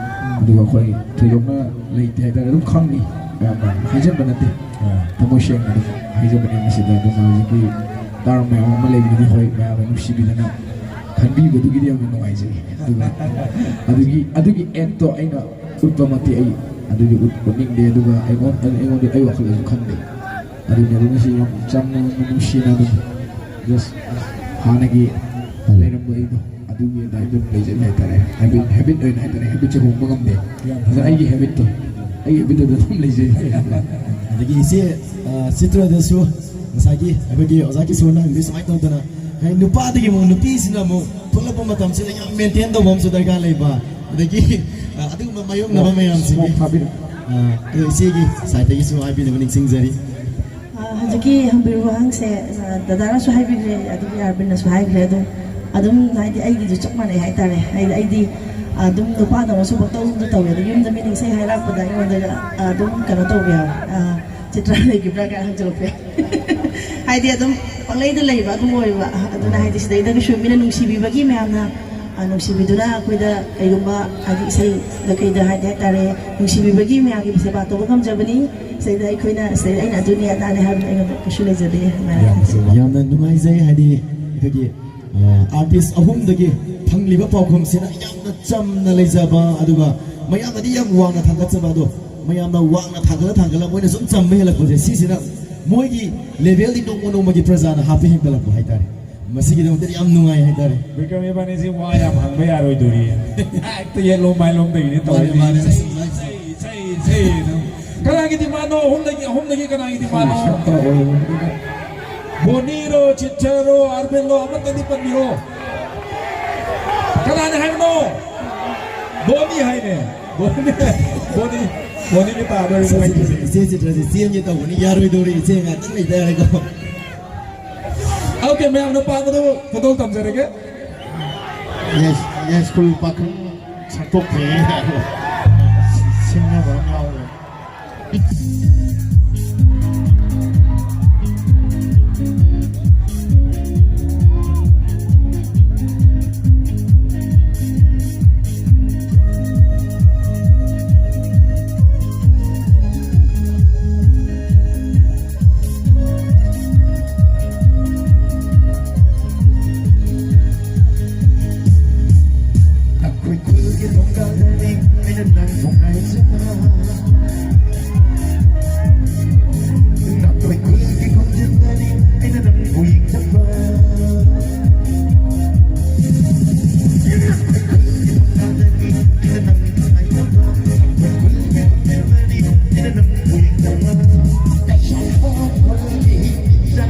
ꯑꯗꯨꯒ ꯑꯩꯈꯣꯏ ꯊꯣꯏꯗꯣꯛꯅ ꯂꯩꯇꯦ ꯍꯥꯏꯇꯥꯔꯦ꯫ ꯑꯗꯨꯝ ꯈꯪꯉꯤ ꯃꯌꯥꯝꯅ, ꯍꯥꯏꯖꯟꯕ ꯅꯠꯇꯦ, ꯊꯃꯣꯏ ꯁꯦꯡꯅ ꯑꯗꯨꯝ ꯍꯥꯏꯖꯕꯅꯦ ꯃꯁꯤꯗ꯫ ꯑꯗꯨꯅ ꯍꯧꯖꯤꯛꯀꯤ ꯇꯥꯔꯝ ꯃꯌꯥꯝ ꯑꯃ ꯂꯩꯕꯗꯨꯗꯤ ꯍꯣꯏ, ꯃꯌꯥꯝꯅ ꯅꯨꯡꯁꯤꯕꯤꯗꯅ ꯈꯟꯕꯤꯕꯗꯨꯒꯤꯗꯤ ꯌꯥꯝꯅ ꯅꯨꯡꯉꯥꯏꯖꯩ꯫ ꯑꯗꯨꯒ ꯑꯗꯨꯒꯤ, ꯑꯗꯨꯒꯤ ꯑꯦꯛꯇꯣ ꯑꯩꯅ ꯎꯠꯄꯃꯛꯇꯤ ꯑꯩ ꯑꯗꯨꯗꯤ ꯎꯠ-, ꯎꯠꯅꯤꯡꯗꯦ꯫ ꯑꯗꯨꯒ ꯑꯩꯉꯣꯟ-, ꯑꯩꯉꯣꯟꯗ, ꯑꯩ ꯋꯥꯈꯜꯗꯁꯨ ꯈꯟꯗꯦ꯫ ꯑꯗꯨꯅꯦ ꯑꯗꯨ ꯉꯁꯤ ꯌꯥꯝ ꯆꯝꯅ ꯅꯨꯡꯁꯤꯅ ꯑꯗꯨꯝ just ꯍꯥꯟꯅꯒꯤ ꯂꯩꯔꯝꯕ ꯑꯩꯗꯣ ꯑꯗꯨꯒꯤ ꯑꯗꯥꯏꯗ ꯑꯗꯨꯝ ꯂꯩꯖꯔꯤ ꯍꯥꯏꯇꯥꯔꯦ꯫ ꯍꯦꯕꯤꯠ, ꯍꯦꯕꯤꯠ ꯑꯣꯏꯅ ꯍꯥꯏꯇꯥꯔꯦ꯫ ꯍꯦꯕꯤꯠꯁꯦ ꯍꯣꯡꯕ ꯉꯝꯗꯦ꯫ ꯌꯥꯝ ꯑꯗ ꯐꯖꯩ꯫ ꯑꯩꯒꯤ ꯍꯦꯕꯤꯠꯇꯣ, ꯑꯩꯒꯤ ꯍꯦꯕꯤꯠꯇꯨꯗ ꯑꯗꯨꯝ ꯂꯩꯖꯩ꯫ ꯑꯗꯒꯤ ꯏꯆꯦ, ꯑ, ꯆꯤꯇ꯭ꯔꯗꯁꯨ ꯉꯁꯥꯏꯒꯤ ꯑꯩꯈꯣꯏꯒꯤ ꯑꯣꯖꯥ ꯀꯤꯁꯣꯔꯅ ꯍꯪꯕꯤ ꯁꯨꯃꯥꯏꯅ ꯇꯧꯗꯅ, ꯍꯥꯏ, ꯅꯨꯄꯥꯗꯒꯤ ꯑꯃꯨꯛ ꯅꯨꯄꯤꯁꯤꯅ ꯑꯃꯨꯛ ꯊꯣꯛꯂꯛꯄ ꯃꯇꯝꯁꯤꯗ ꯌꯥꯝ ꯃꯦꯟꯇꯦꯟ ꯇꯧꯕ ꯑꯃꯁꯨ ꯗꯔꯀꯥꯔ ꯂꯩꯕ, ꯑꯗꯒꯤ, ꯑ, ꯑꯗꯨꯒꯨꯝꯕ ꯃꯥꯌꯣꯛꯅꯕ ꯃꯌꯥꯝꯁꯤꯒꯤ, smoke ꯊꯥꯕꯤꯔꯣ꯫ ꯑ, ꯑꯗꯣ ꯏꯆꯦꯒꯤ ꯁꯥꯏꯠꯇꯒꯤꯁꯨ ꯍꯥꯏꯕꯤꯅꯕ ꯅꯤꯡꯁꯤꯡꯖꯔꯤ꯫ ꯑ, ꯍꯧꯖꯤꯛꯀꯤ ꯍꯪꯕꯤꯔꯤꯕ ꯋꯥꯍꯪꯁꯦ, ꯑ, ꯗꯗꯥꯅꯁꯨ ꯍꯥꯏꯕꯤꯈ꯭ꯔꯦ, ꯑꯗꯒꯤ ꯑꯥꯔꯕꯤꯟꯅꯁꯨ ꯍꯥꯏꯈ꯭ꯔꯦ꯫ ꯑꯗꯨꯝ, ꯑꯗꯨꯝ ꯍꯥꯏꯗꯤ ꯑꯩꯒꯤꯁꯨ ꯆꯞ ꯃꯥꯟꯅꯩ ꯍꯥꯏꯇꯥꯔꯦ꯫ ꯍꯥꯏꯗꯤ ꯑꯩꯗꯤ ꯑꯗꯨꯝ ꯅꯨꯄꯥꯗꯧꯅꯁꯨ ꯄꯪꯇꯧꯗ ꯇꯧꯋꯦ꯫ ꯑꯗꯣ ꯌꯨꯝꯗ ꯃꯤꯅ ꯏꯁꯩ ꯍꯥꯏꯔꯛꯄꯗ ꯑꯩꯉꯣꯟꯗ, ꯑ, ꯑꯗꯨꯝ ꯀꯩꯅꯣ ꯇꯧꯕ ꯌꯥꯎꯋꯦ꯫ ꯑ, "ꯆꯤꯇ꯭ꯔꯥ ꯂꯩꯈꯤꯕ꯭ꯔꯥ?" ꯀꯥꯏꯅ ꯍꯪꯖꯜꯂꯛꯄ ꯌꯥꯎꯋꯦ꯫ ꯍꯥꯏꯗꯤ ꯑꯗꯨꯝ ꯄꯪꯂꯩꯗ ꯂꯩꯕ ꯑꯗꯨꯝ ꯑꯣꯏꯕ꯫ ꯑꯗꯨꯅ ꯍꯥꯏꯗꯤ ꯁꯤꯗꯩꯗꯒꯤꯁꯨ ꯃꯤꯅ ꯅꯨꯡꯁꯤꯕꯤꯕꯒꯤ ꯃꯌꯥꯝꯅ, ꯑ, ꯅꯨꯡꯁꯤꯕꯤꯗꯨꯅ ꯑꯩꯈꯣꯏꯗ ꯀꯩꯒꯨꯝꯕ ꯍꯥꯏꯗꯤ ꯏꯁꯩꯗ ꯀꯩꯗ ꯍꯥꯏꯗꯤ ꯍꯥꯏꯇꯥꯔꯦ, ꯅꯨꯡꯁꯤꯕꯤꯕꯒꯤ ꯃꯌꯥꯝꯒꯤ ꯁꯦꯕꯥ ꯇꯧꯕ ꯉꯝꯖꯕꯅꯤ꯫ ꯁꯤꯗꯩꯗ ꯑꯩꯈꯣꯏꯅ, ꯁꯤꯗꯩꯗ ꯑꯩꯅ ꯑꯗꯨꯅꯤ ꯑꯗꯥꯅꯤ ꯍꯥꯏꯕ ꯑꯩꯉꯣꯟꯗ ꯀꯩꯁꯨ ꯂꯩꯖꯗꯦ꯫ ꯑꯗꯨꯃꯥꯏꯅ ꯌꯥꯝ ꯍꯥꯏꯖꯒꯦ꯫ ꯐꯖꯩ꯫ ꯌꯥꯝꯅ ꯅꯨꯡꯉꯥꯏꯖꯩ꯫ ꯍꯥꯏꯗꯤ ꯑꯩꯈꯣꯏꯒꯤ, ꯑ, ꯑꯥꯔꯇꯤꯁ ꯑꯍꯨꯝꯗꯒꯤ ꯐꯪꯂꯤꯕ ꯄꯥꯎꯈꯨꯝꯁꯤꯅ ꯌꯥꯝꯅ ꯆꯝꯅ ꯂꯩꯖꯕ, ꯑꯗꯨꯒ ꯃꯌꯥꯝꯅꯗꯤ ꯌꯥꯝ ꯋꯥꯡꯅ ꯊꯥꯒꯠꯆꯕ, ꯑꯗꯣ ꯃꯌꯥꯝꯅ ꯋꯥꯡꯅ ꯊꯥꯒꯠꯂ ꯊꯥꯒꯠꯂ ꯃꯣꯏꯅ ꯁꯨꯝ ꯆꯝꯕ ꯍꯦꯜꯂꯛꯄꯁꯦ, ꯁꯤꯁꯤꯅ ꯃꯣꯏꯒꯤ ꯂꯦꯚꯦꯜꯗꯤ ꯅꯣꯡꯃ ꯅꯣꯡꯃꯒꯤ ꯄ꯭ꯔꯖꯥꯅ ꯍꯥꯞꯄ ꯍꯦꯟꯒꯠꯂꯛꯄ ꯍꯥꯏꯇꯥꯔꯦ꯫ ꯃꯁꯤꯒꯤꯗꯃꯛꯇꯗꯤ ꯌꯥꯝ ꯅꯨꯡꯉꯥꯏ ꯍꯥꯏꯇꯥꯔꯦ꯫ ꯕꯤꯀ꯭ꯔꯝ ꯏꯕꯥꯅꯤꯁꯤ ꯋꯥ ꯌꯥꯝ ꯍꯪꯕ ꯌꯥꯔꯣꯏꯗꯣꯔꯤ꯫ ꯍꯦꯛꯇ ꯌꯦꯠꯂꯣꯝ ꯃꯥꯏꯂꯣꯝꯗꯒꯤꯅꯤ ꯃꯥꯅꯦ, ꯇꯧꯔꯤꯁꯤ꯫ ꯃꯥꯅꯦ꯫ ꯏꯁꯩ, ꯏꯁꯩ, ꯏꯁꯩ, ꯏꯁꯩ, ꯏꯁꯩ꯫ ꯀꯅꯥꯒꯤ ꯗꯤꯃꯥꯟꯅꯣ? ꯑꯍꯨꯝꯗꯒꯤ, ꯑꯍꯨꯝꯗꯒꯤ ꯀꯅꯥꯒꯤ ꯗꯤꯃꯥꯟꯅꯣ? ꯕꯣꯅꯤꯔꯣ, ꯆꯤꯠꯊꯔꯣ, ꯑꯥꯔꯕꯤꯟꯂꯣ, ꯑꯃꯠꯇꯗꯤ ꯄꯟꯕꯤꯔꯣ꯫ ꯀꯅꯥꯅ ꯍꯥꯏꯕꯅꯣ? ꯕꯣꯅꯤ ꯍꯥꯏꯅꯦ꯫ ꯕꯣꯅꯤ, ꯕꯣꯅꯤ, ꯕꯣꯅꯤꯒꯤ ꯇꯥꯗꯣꯔꯤ ꯃꯣꯏꯒꯤꯁꯦ꯫ ꯏꯆꯦ ꯆꯤꯠꯊꯔꯁꯦ ꯆꯦꯟꯒꯦ ꯇꯧꯕꯅꯤ, ꯌꯥꯔꯣꯏꯗꯧꯔꯤ, ꯏꯆꯦ ꯉꯥꯛꯇꯪ ꯂꯩꯇ ꯌꯥꯔꯦꯀꯣ꯫ ꯑꯣꯀꯦ, ꯃꯌꯥꯝꯅ ꯄꯥꯝꯕꯗꯨ ꯈꯨꯗꯣꯜ ꯇꯝꯖꯔꯒꯦ꯫ ꯌꯥꯏ-, ꯌꯥꯏꯁ꯭ꯀꯨꯜ ꯄꯥꯈꯪ ꯁꯛꯇꯣꯛꯈ꯭ꯔꯦ ꯍꯥꯏꯕ ꯁꯤꯡꯅꯕ ꯑꯃ ꯌꯥꯎꯔꯦ꯫ ꯑꯩꯈꯣꯏ ꯈꯨꯜꯒꯤ ꯊꯣꯡꯒꯥꯜꯗꯅꯤ ꯑꯩꯅ ꯅꯪꯕꯨ ꯉꯥꯏꯖꯕ꯫ ꯑꯩꯈꯣꯏ ꯈꯨꯜꯒꯤ ꯈꯣꯡꯖꯦꯜꯗꯅꯤ ꯑꯩꯅ ꯅꯪꯕꯨ ꯌꯦꯡꯖꯕ꯫ ꯑꯩꯈꯣꯏ ꯈꯨꯜꯒꯤ ꯊꯣꯡꯒꯥꯜꯗꯅꯤ ꯑꯩꯅ ꯅꯪꯕꯨ ꯉꯥꯏꯖꯕ꯫ ꯑꯩꯈꯣꯏ ꯈꯨꯜꯒꯤ ꯈꯣꯡꯖꯦꯜꯗꯅꯤ ꯑꯩꯅ ꯅꯪꯕꯨ ꯌꯦꯡꯖꯕ꯫ ꯀꯩꯁꯥꯝꯊꯣꯡ ꯈꯨꯜꯒꯤ ꯏꯆꯜ꯫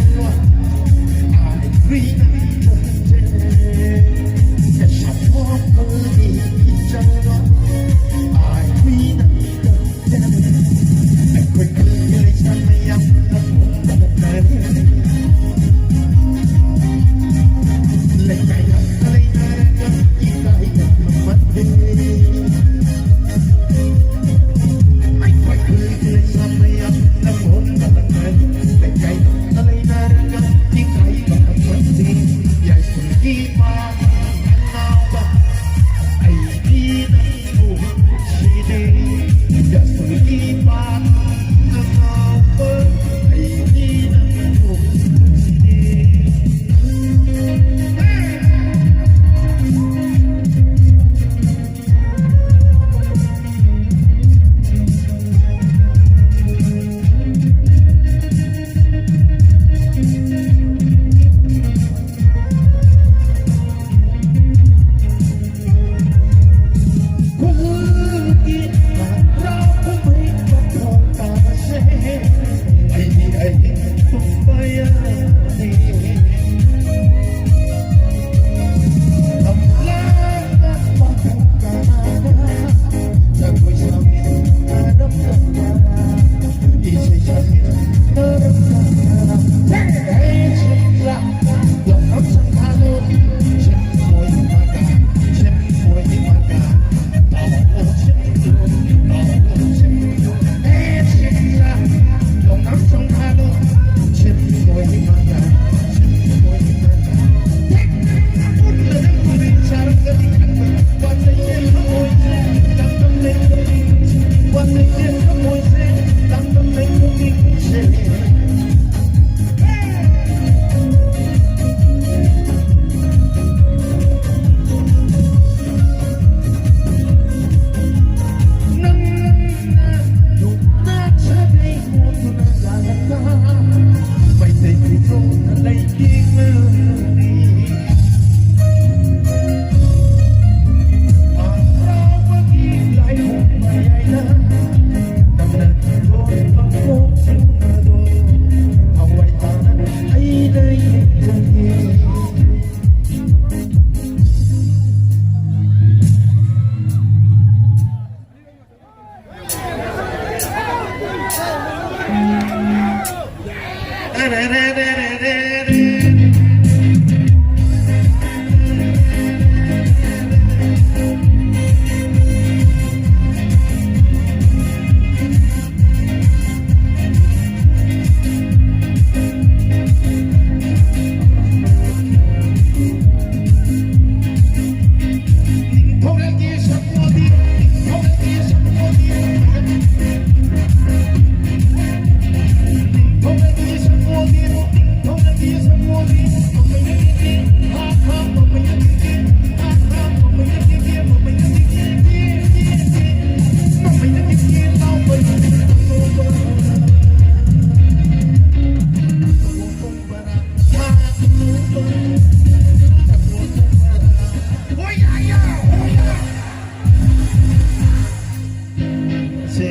ꯁꯤ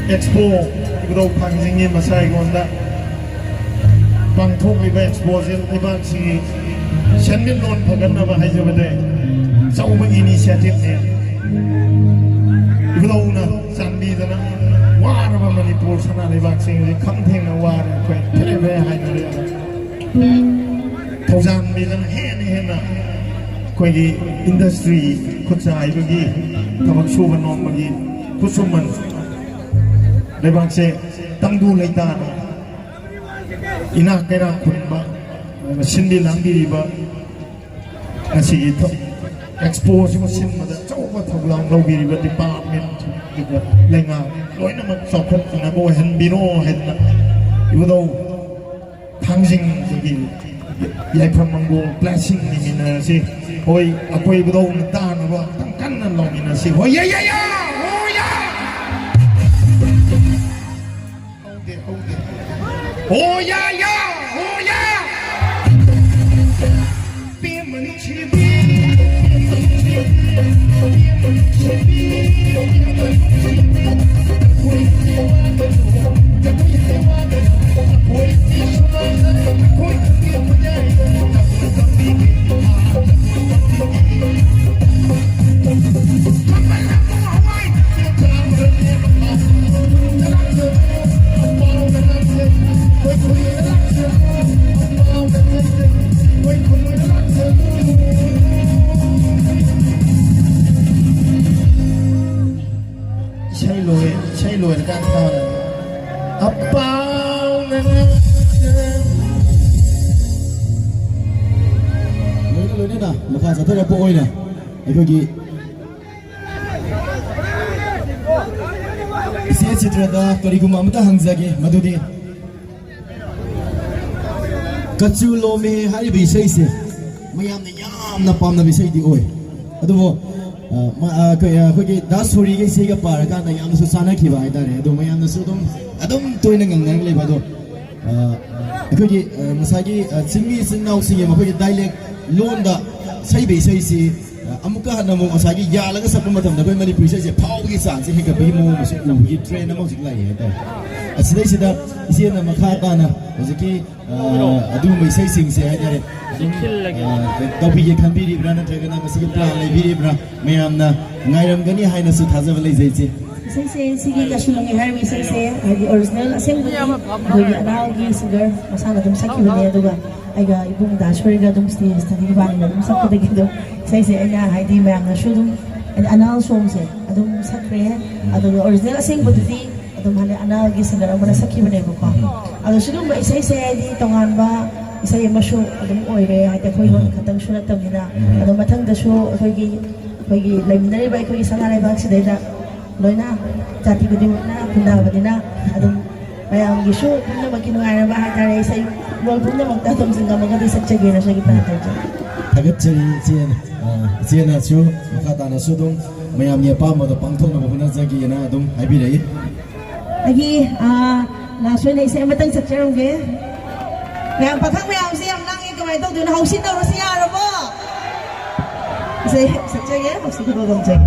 ꯑꯦꯛꯁꯄꯣ ꯏꯕꯨꯙꯧ ꯊꯥꯡꯖꯤꯡꯒꯤ ꯃꯁꯥ ꯑꯩꯉꯣꯟꯗ ꯄꯥꯡꯊꯣꯛꯂꯤꯕ ꯑꯦꯛꯁꯄꯣꯁꯤ ꯂꯩꯕꯥꯛꯁꯤꯒꯤ ꯁꯦꯟꯃꯤꯠꯂꯣꯟ ꯐꯒꯠꯅꯕ ꯍꯥꯏꯖꯕꯗ ꯑꯆꯧꯕ ꯏꯅꯤꯁꯤꯌꯦꯇꯤꯚꯅꯦ꯫ ꯏꯕꯨꯙꯧꯅ ꯆꯥꯟꯕꯤꯗꯅ ꯋꯥꯔꯕ ꯃꯅꯤꯄꯨꯔ ꯁꯅꯥ ꯂꯩꯕꯥꯛꯁꯤꯡꯁꯤ ꯈꯝ ꯊꯦꯡꯅ ꯋꯥꯔꯦ, ꯑꯩꯈꯣꯏ ꯐꯦꯔꯦ ꯐꯦꯔꯦ ꯍꯥꯏꯅꯔꯦ꯫ ꯊꯧꯖꯥꯟꯕꯤꯗꯅ ꯍꯦꯟꯅ ꯍꯦꯟꯅ ꯑꯩꯈꯣꯏꯒꯤ ꯏꯟꯗꯁꯇ꯭ꯔꯤ, ꯈꯨꯠꯁꯥ ꯍꯩꯕꯒꯤ ꯊꯕꯛ ꯁꯨꯕ ꯅꯣꯝꯕꯒꯤ ꯈꯨꯠꯁꯨꯃꯟ ꯂꯩꯕꯥꯛꯁꯦ ꯇꯪꯗꯨ ꯂꯩꯇꯥꯅ ꯏꯅꯥꯛ ꯀꯩꯔꯥꯛ ꯈꯨꯟꯕ, ꯁꯤꯟꯕꯤ ꯂꯥꯡꯕꯤꯔꯤꯕ ꯉꯁꯤꯒꯤ ꯊ-, ꯑꯦꯛꯁꯄꯣꯁꯤꯕꯨ ꯁꯤꯟꯕꯗ ꯑꯆꯧꯕ ꯊꯧꯗꯥꯡ ꯂꯧꯕꯤꯔꯤꯕ ꯗꯤꯄꯥꯔꯠꯃꯦꯟ, ꯑꯗꯨꯒ ꯂꯩꯉꯥꯛ ꯂꯣꯏꯅꯃꯛ ꯆꯥꯎꯈꯠꯅꯕ ꯑꯣꯏꯍꯟꯕꯤꯔꯣ ꯍꯥꯏꯗꯅ ꯏꯕꯨꯙꯧ ꯊꯥꯡꯖꯤꯡꯗꯒꯤ ꯌꯥꯏꯐ ꯃꯪꯒꯣꯜ ꯕ꯭ꯂꯦꯁꯤꯡ ꯅꯤꯃꯤꯟꯅꯔꯁꯤ꯫ ꯍꯣꯏ, ꯑꯀꯣꯏꯕꯗ ꯍꯧꯅ ꯇꯥꯅꯕ ꯑꯝꯇꯪ ꯀꯟꯅ ꯂꯥꯎꯃꯤꯟꯅꯁꯤ꯫ ꯍꯣꯏ, ꯌꯥ, ꯌꯥ, ꯌꯥ! ꯍꯣꯏ, ꯌꯥ! ꯍꯧꯗꯦ, ꯍꯧꯗꯦ꯫ ꯍꯣꯏ, ꯌꯥ, ꯌꯥ! ꯍꯣꯏ, ꯌꯥ! ꯄꯦꯝꯃ ꯅꯨꯡꯁꯤꯕꯤ, ꯄꯦꯝꯃ ꯅꯨꯡꯁꯤꯕꯤ, ꯄꯦꯝꯃ ꯅꯨꯡꯁꯤꯕꯤ, ꯄꯦꯝꯃ ꯅꯨꯡꯁꯤꯕꯤ꯫ ꯑꯄꯥꯎꯅ ꯂꯣꯏꯅ ꯂꯣꯏꯅꯅ ꯃꯈꯥ ꯆꯠꯊꯔꯛꯄ ꯑꯣꯏꯅ ꯑꯩꯈꯣꯏꯒꯤ ꯏꯆꯦ ꯆꯤꯇ꯭ꯔꯗ ꯀꯔꯤꯒꯨꯝꯕ ꯑꯃꯇ ꯍꯪꯖꯒꯦ, ꯃꯗꯨꯗꯤ ꯀꯆꯨ ꯂꯣꯝꯃꯦ ꯍꯥꯏꯔꯤꯕ ꯏꯁꯩꯁꯦ ꯃꯌꯥꯝꯅ ꯌꯥꯝꯅ ꯄꯥꯝꯅꯕ ꯏꯁꯩꯗꯤ ꯑꯣꯏ꯫ ꯑꯗꯨꯕꯨ, ꯑ, ꯃ-, ꯑ, ꯑꯩꯈꯣꯏ, ꯑ, ꯑꯩꯈꯣꯏꯒꯤ ꯗꯥ ꯁꯣꯔꯤꯒ ꯏꯁꯩꯒ ꯄꯥꯔꯀꯥꯟꯗ ꯌꯥꯝꯅꯁꯨ ꯆꯥꯟꯅꯈꯤꯕ ꯍꯥꯏꯇꯥꯔꯦ꯫ ꯑꯗꯣ ꯃꯌꯥꯝꯅꯁꯨ ꯑꯗꯨꯝ, ꯑꯗꯨꯝ ꯇꯣꯏꯅ ꯉꯪꯅꯔꯒ ꯂꯩꯕ꯫ ꯑꯗꯣ, ꯑ, ꯑꯩꯈꯣꯏꯒꯤ, ꯑ, ꯉꯁꯥꯏꯒꯤ, ꯑ, ꯆꯤꯡꯃꯤ ꯏꯆꯤꯟ ꯏꯅꯥꯎꯁꯤꯡꯒꯤ ꯃꯈꯣꯏꯒꯤ dialect ꯂꯣꯟꯗ ꯁꯛꯏꯕ ꯏꯁꯩꯁꯤ, ꯑ, ꯑꯃꯨꯛꯀ ꯍꯟꯅ ꯑꯃꯨꯛ ꯉꯁꯥꯏꯒꯤ ꯌꯥꯜꯂꯒ ꯁꯛꯄ ꯃꯇꯝꯗ ꯑꯩꯈꯣꯏ ꯃꯅꯤꯄꯨꯔꯤ ꯏꯁꯩꯁꯦ ꯐꯥꯎꯕꯒꯤ ꯆꯥꯡꯁꯦ ꯍꯦꯟꯒꯠꯄꯒꯤ ꯃꯑꯣꯡ ꯑꯃꯁꯨ ꯎꯕꯒꯤ trend ꯑꯃ ꯍꯧꯖꯤꯛ ꯂꯥꯛꯏ ꯍꯥꯏꯇꯥꯔꯦ꯫ ꯑꯁꯤꯗꯩꯁꯤꯗ ꯏꯆꯦꯅ ꯃꯈꯥ ꯇꯥꯅ ꯍꯧꯖꯤꯛꯀꯤ, ꯑ, ꯑꯗꯨꯒꯨꯝꯕ ꯏꯁꯩꯁꯤꯡꯁꯦ ꯍꯥꯏꯇꯥꯔꯦ, ꯑꯗꯨꯝ, ꯑ, ꯇꯧꯕꯤꯒꯦ ꯈꯟꯕꯤꯔꯤꯕ꯭ꯔꯥ, ꯅꯠꯇ꯭ꯔꯒꯅ ꯃꯁꯤꯒꯤ plan ꯂꯩꯕꯤꯔꯤꯕ꯭ꯔꯥ? ꯃꯌꯥꯝꯅ ꯉꯥꯏꯔꯝꯒꯅꯤ ꯍꯥꯏꯅꯁꯨ ꯊꯥꯖꯕ ꯂꯩꯖꯩ, ꯏꯆꯦ꯫ ꯏꯁꯩꯁꯦ ꯁꯤꯒꯤ ꯀꯁꯨ ꯂꯣꯡꯉꯤ ꯍꯥꯏꯔꯤꯕ ꯏꯁꯩꯁꯦ, ꯍꯥꯏꯗꯤ original ꯑꯁꯦꯡꯕꯒꯤ ꯑꯩꯈꯣꯏꯒꯤ ꯑꯅꯥꯜꯒꯤ singer ꯃꯁꯥꯅ ꯑꯗꯨꯝ ꯁꯛꯈꯤꯕꯅꯦ꯫ ꯑꯗꯨꯒ ꯑꯩꯒ ꯏꯕꯨꯡ ꯗꯥ ꯁꯣꯔꯤꯒ ꯑꯗꯨꯝ stage ꯇꯗꯤ ꯏꯕꯥꯅꯤꯅ ꯑꯗꯨꯝ ꯁꯛꯄꯗꯒꯤ ꯑꯗꯨꯝ ꯏꯁꯩꯁꯦ ꯑꯩꯅ ꯍꯥꯏꯗꯤ ꯃꯌꯥꯝꯅꯁꯨ ꯑꯗꯨꯝ ꯍꯥꯏꯗꯤ ꯑꯅꯥꯜ songꯁꯦ ꯑꯗꯨꯝ ꯁꯛꯈ꯭ꯔꯦ꯫ ꯑꯗꯨꯒ original ꯑꯁꯦꯡꯕꯗꯨꯗꯤ ꯑꯗꯨꯝ ꯍꯥꯏꯗꯤ ꯑꯅꯥꯜꯒꯤ singer ꯑꯃꯅ ꯁꯛꯈꯤꯕꯅꯦꯕꯀꯣ꯫ ꯑꯗꯣ ꯁꯤꯒꯨꯝꯕ ꯏꯁꯩꯁꯦ ꯍꯥꯏꯗꯤ ꯇꯣꯉꯥꯟꯕ ꯏꯁꯩ ꯑꯃꯁꯨ ꯑꯗꯨꯝ ꯑꯣꯏꯔꯦ, ꯍꯥꯏꯗꯤ ꯑꯩꯈꯣꯏ ꯂꯣꯟ ꯈꯛꯇꯪꯁꯨ ꯅꯠꯇꯕꯅꯤꯅ꯫ ꯑꯗꯣ ꯃꯊꯪꯗꯁꯨ ꯑꯩꯈꯣꯏꯒꯤ, ꯑꯩꯈꯣꯏꯒꯤ ꯂꯩꯃꯤꯟꯅꯔꯤꯕ ꯑꯩꯈꯣꯏꯒꯤ ꯁꯅꯥ ꯂꯩꯕꯥꯛꯁꯤꯗꯩꯗ ꯂꯣꯏꯅ ꯖꯥꯇꯤ ꯈꯨꯗꯤꯡꯃꯛꯅ ꯈꯨꯟꯗꯥꯕꯅꯤꯅ ꯑꯗꯨꯝ ꯃꯌꯥꯝꯒꯤꯁꯨ ꯄꯨꯝꯅꯃꯛꯀꯤ ꯅꯨꯡꯉꯥꯏꯅꯕ ꯍꯥꯏꯇꯥꯔꯦ, ꯏꯁꯩ ꯂꯣꯟ ꯄꯨꯝꯅꯃꯛꯇ ꯑꯗꯨꯝ ꯆꯤꯡꯉꯝꯃꯒꯗꯤ ꯁꯛꯆꯒꯦꯅꯁꯨ ꯑꯩꯒꯤ plan ꯇꯧꯖꯩ꯫ ꯊꯥꯒꯠꯆꯔꯤ ꯏꯆꯦꯅ꯫ ꯑ, ꯏꯆꯦꯅꯁꯨ ꯃꯈꯥ ꯇꯥꯅꯁꯨ ꯑꯗꯨꯝ ꯃꯌꯥꯝꯒꯤ ꯑꯄꯥꯝꯕꯗꯣ ꯄꯥꯡꯊꯣꯛꯅꯕ ꯍꯣꯠꯅꯖꯒꯦꯅ ꯑꯗꯨꯝ ꯍꯥꯏꯕꯤꯔꯛꯏ꯫ ꯑꯩꯒꯤ, ꯑ, last ꯑꯣꯏꯅ ꯏꯁꯩ ꯑꯃꯇꯪ ꯁꯛꯆꯔꯝꯒꯦ꯫ ꯃꯌꯥꯝ ꯄꯥꯈꯪ ꯃꯌꯥꯝꯁꯦ ꯌꯥꯝ ꯂꯥꯡꯉꯦ, ꯀꯃꯥꯏꯅ ꯇꯧꯗꯣꯏꯅꯣ? ꯍꯧꯁꯤ ꯇꯧꯔꯁꯤ, ꯌꯥꯔꯕꯣ? ꯏꯁꯩ ꯁꯛꯆꯒꯦ, ꯍꯧꯁꯤ ꯈꯨꯗꯣꯜ ꯇꯧꯖꯒꯦ꯫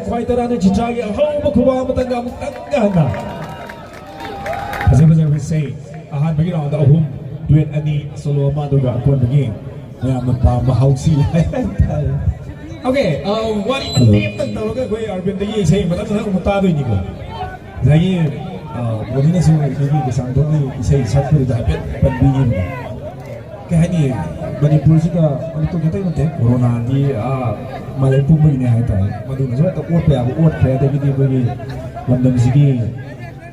ꯈ꯭ꯋꯥꯏ ꯇꯔꯥꯅ ꯆꯤꯇ꯭ꯔꯥꯒꯤ ꯑꯍꯧꯕ ꯈꯨꯕꯥꯛ ꯑꯃꯇꯪꯒ ꯑꯃꯨꯛꯇꯪꯒ ꯍꯟꯅ꯫ ꯐꯖ ꯐꯖꯕ ꯏꯁꯩ꯫ ꯑꯍꯥꯟꯕꯒꯤ ꯔꯥꯎꯟꯗ ꯑꯍꯨꯝ, ꯗꯨꯋꯦꯠ ꯑꯅꯤ, ꯁꯣꯂꯣ ꯑꯃ, ꯑꯗꯨꯒ ꯑꯀꯣꯟꯕꯒꯤ ꯃꯌꯥꯝꯅ ꯄꯥꯝꯕ ꯍꯥꯎꯁꯤ ꯍꯥꯏꯇꯥꯔꯦ꯫ ꯑꯣꯀꯦ, ꯑ, ꯋꯥꯔꯤ ꯃꯇꯦꯛ ꯑꯃꯇꯪ ꯇꯧꯔꯒ ꯑꯩꯈꯣꯏ ꯑꯔꯕꯤꯟꯗꯒꯤ ꯏꯁꯩ ꯃꯊꯪ ꯃꯊꯪ ꯑꯃꯨꯛ ꯇꯥꯗꯣꯏꯅꯤꯀꯣ꯫ ꯉꯁꯥꯏꯒꯤ, ꯑ, ꯕ꯭ꯔꯣꯗꯤꯅꯁꯨ ꯑꯩꯈꯣꯏꯒꯤ ꯀꯩꯁꯥꯝꯊꯣꯡꯒꯤ ꯏꯁꯩ ꯁꯛꯄꯗꯨꯗ ꯍꯥꯏꯐꯦꯠ ꯄꯟꯕꯤꯈꯤꯕꯅꯦ꯫ ꯀꯩ ꯍꯥꯏꯅꯤ, ꯃꯅꯤꯄꯨꯔꯁꯤꯗ, ꯃꯅꯤꯄꯨꯔ ꯈꯛꯇꯪ ꯅꯠꯇꯦ, ꯀꯣꯔꯣꯅꯥꯗꯤ, ꯑ, ꯃꯥꯂꯦꯝ ꯄꯨꯝꯕꯒꯤꯅꯦ ꯍꯥꯏꯇꯥꯔꯦ꯫ ꯃꯗꯨꯅꯁꯨ ꯍꯦꯛꯇ ꯑꯣꯠꯄ ꯌꯥꯕ ꯑꯣꯠꯈ꯭ꯔꯦ꯫ ꯑꯗꯒꯤꯗꯤ ꯑꯩꯈꯣꯏꯒꯤ ꯂꯝꯗꯝꯁꯤꯒꯤ,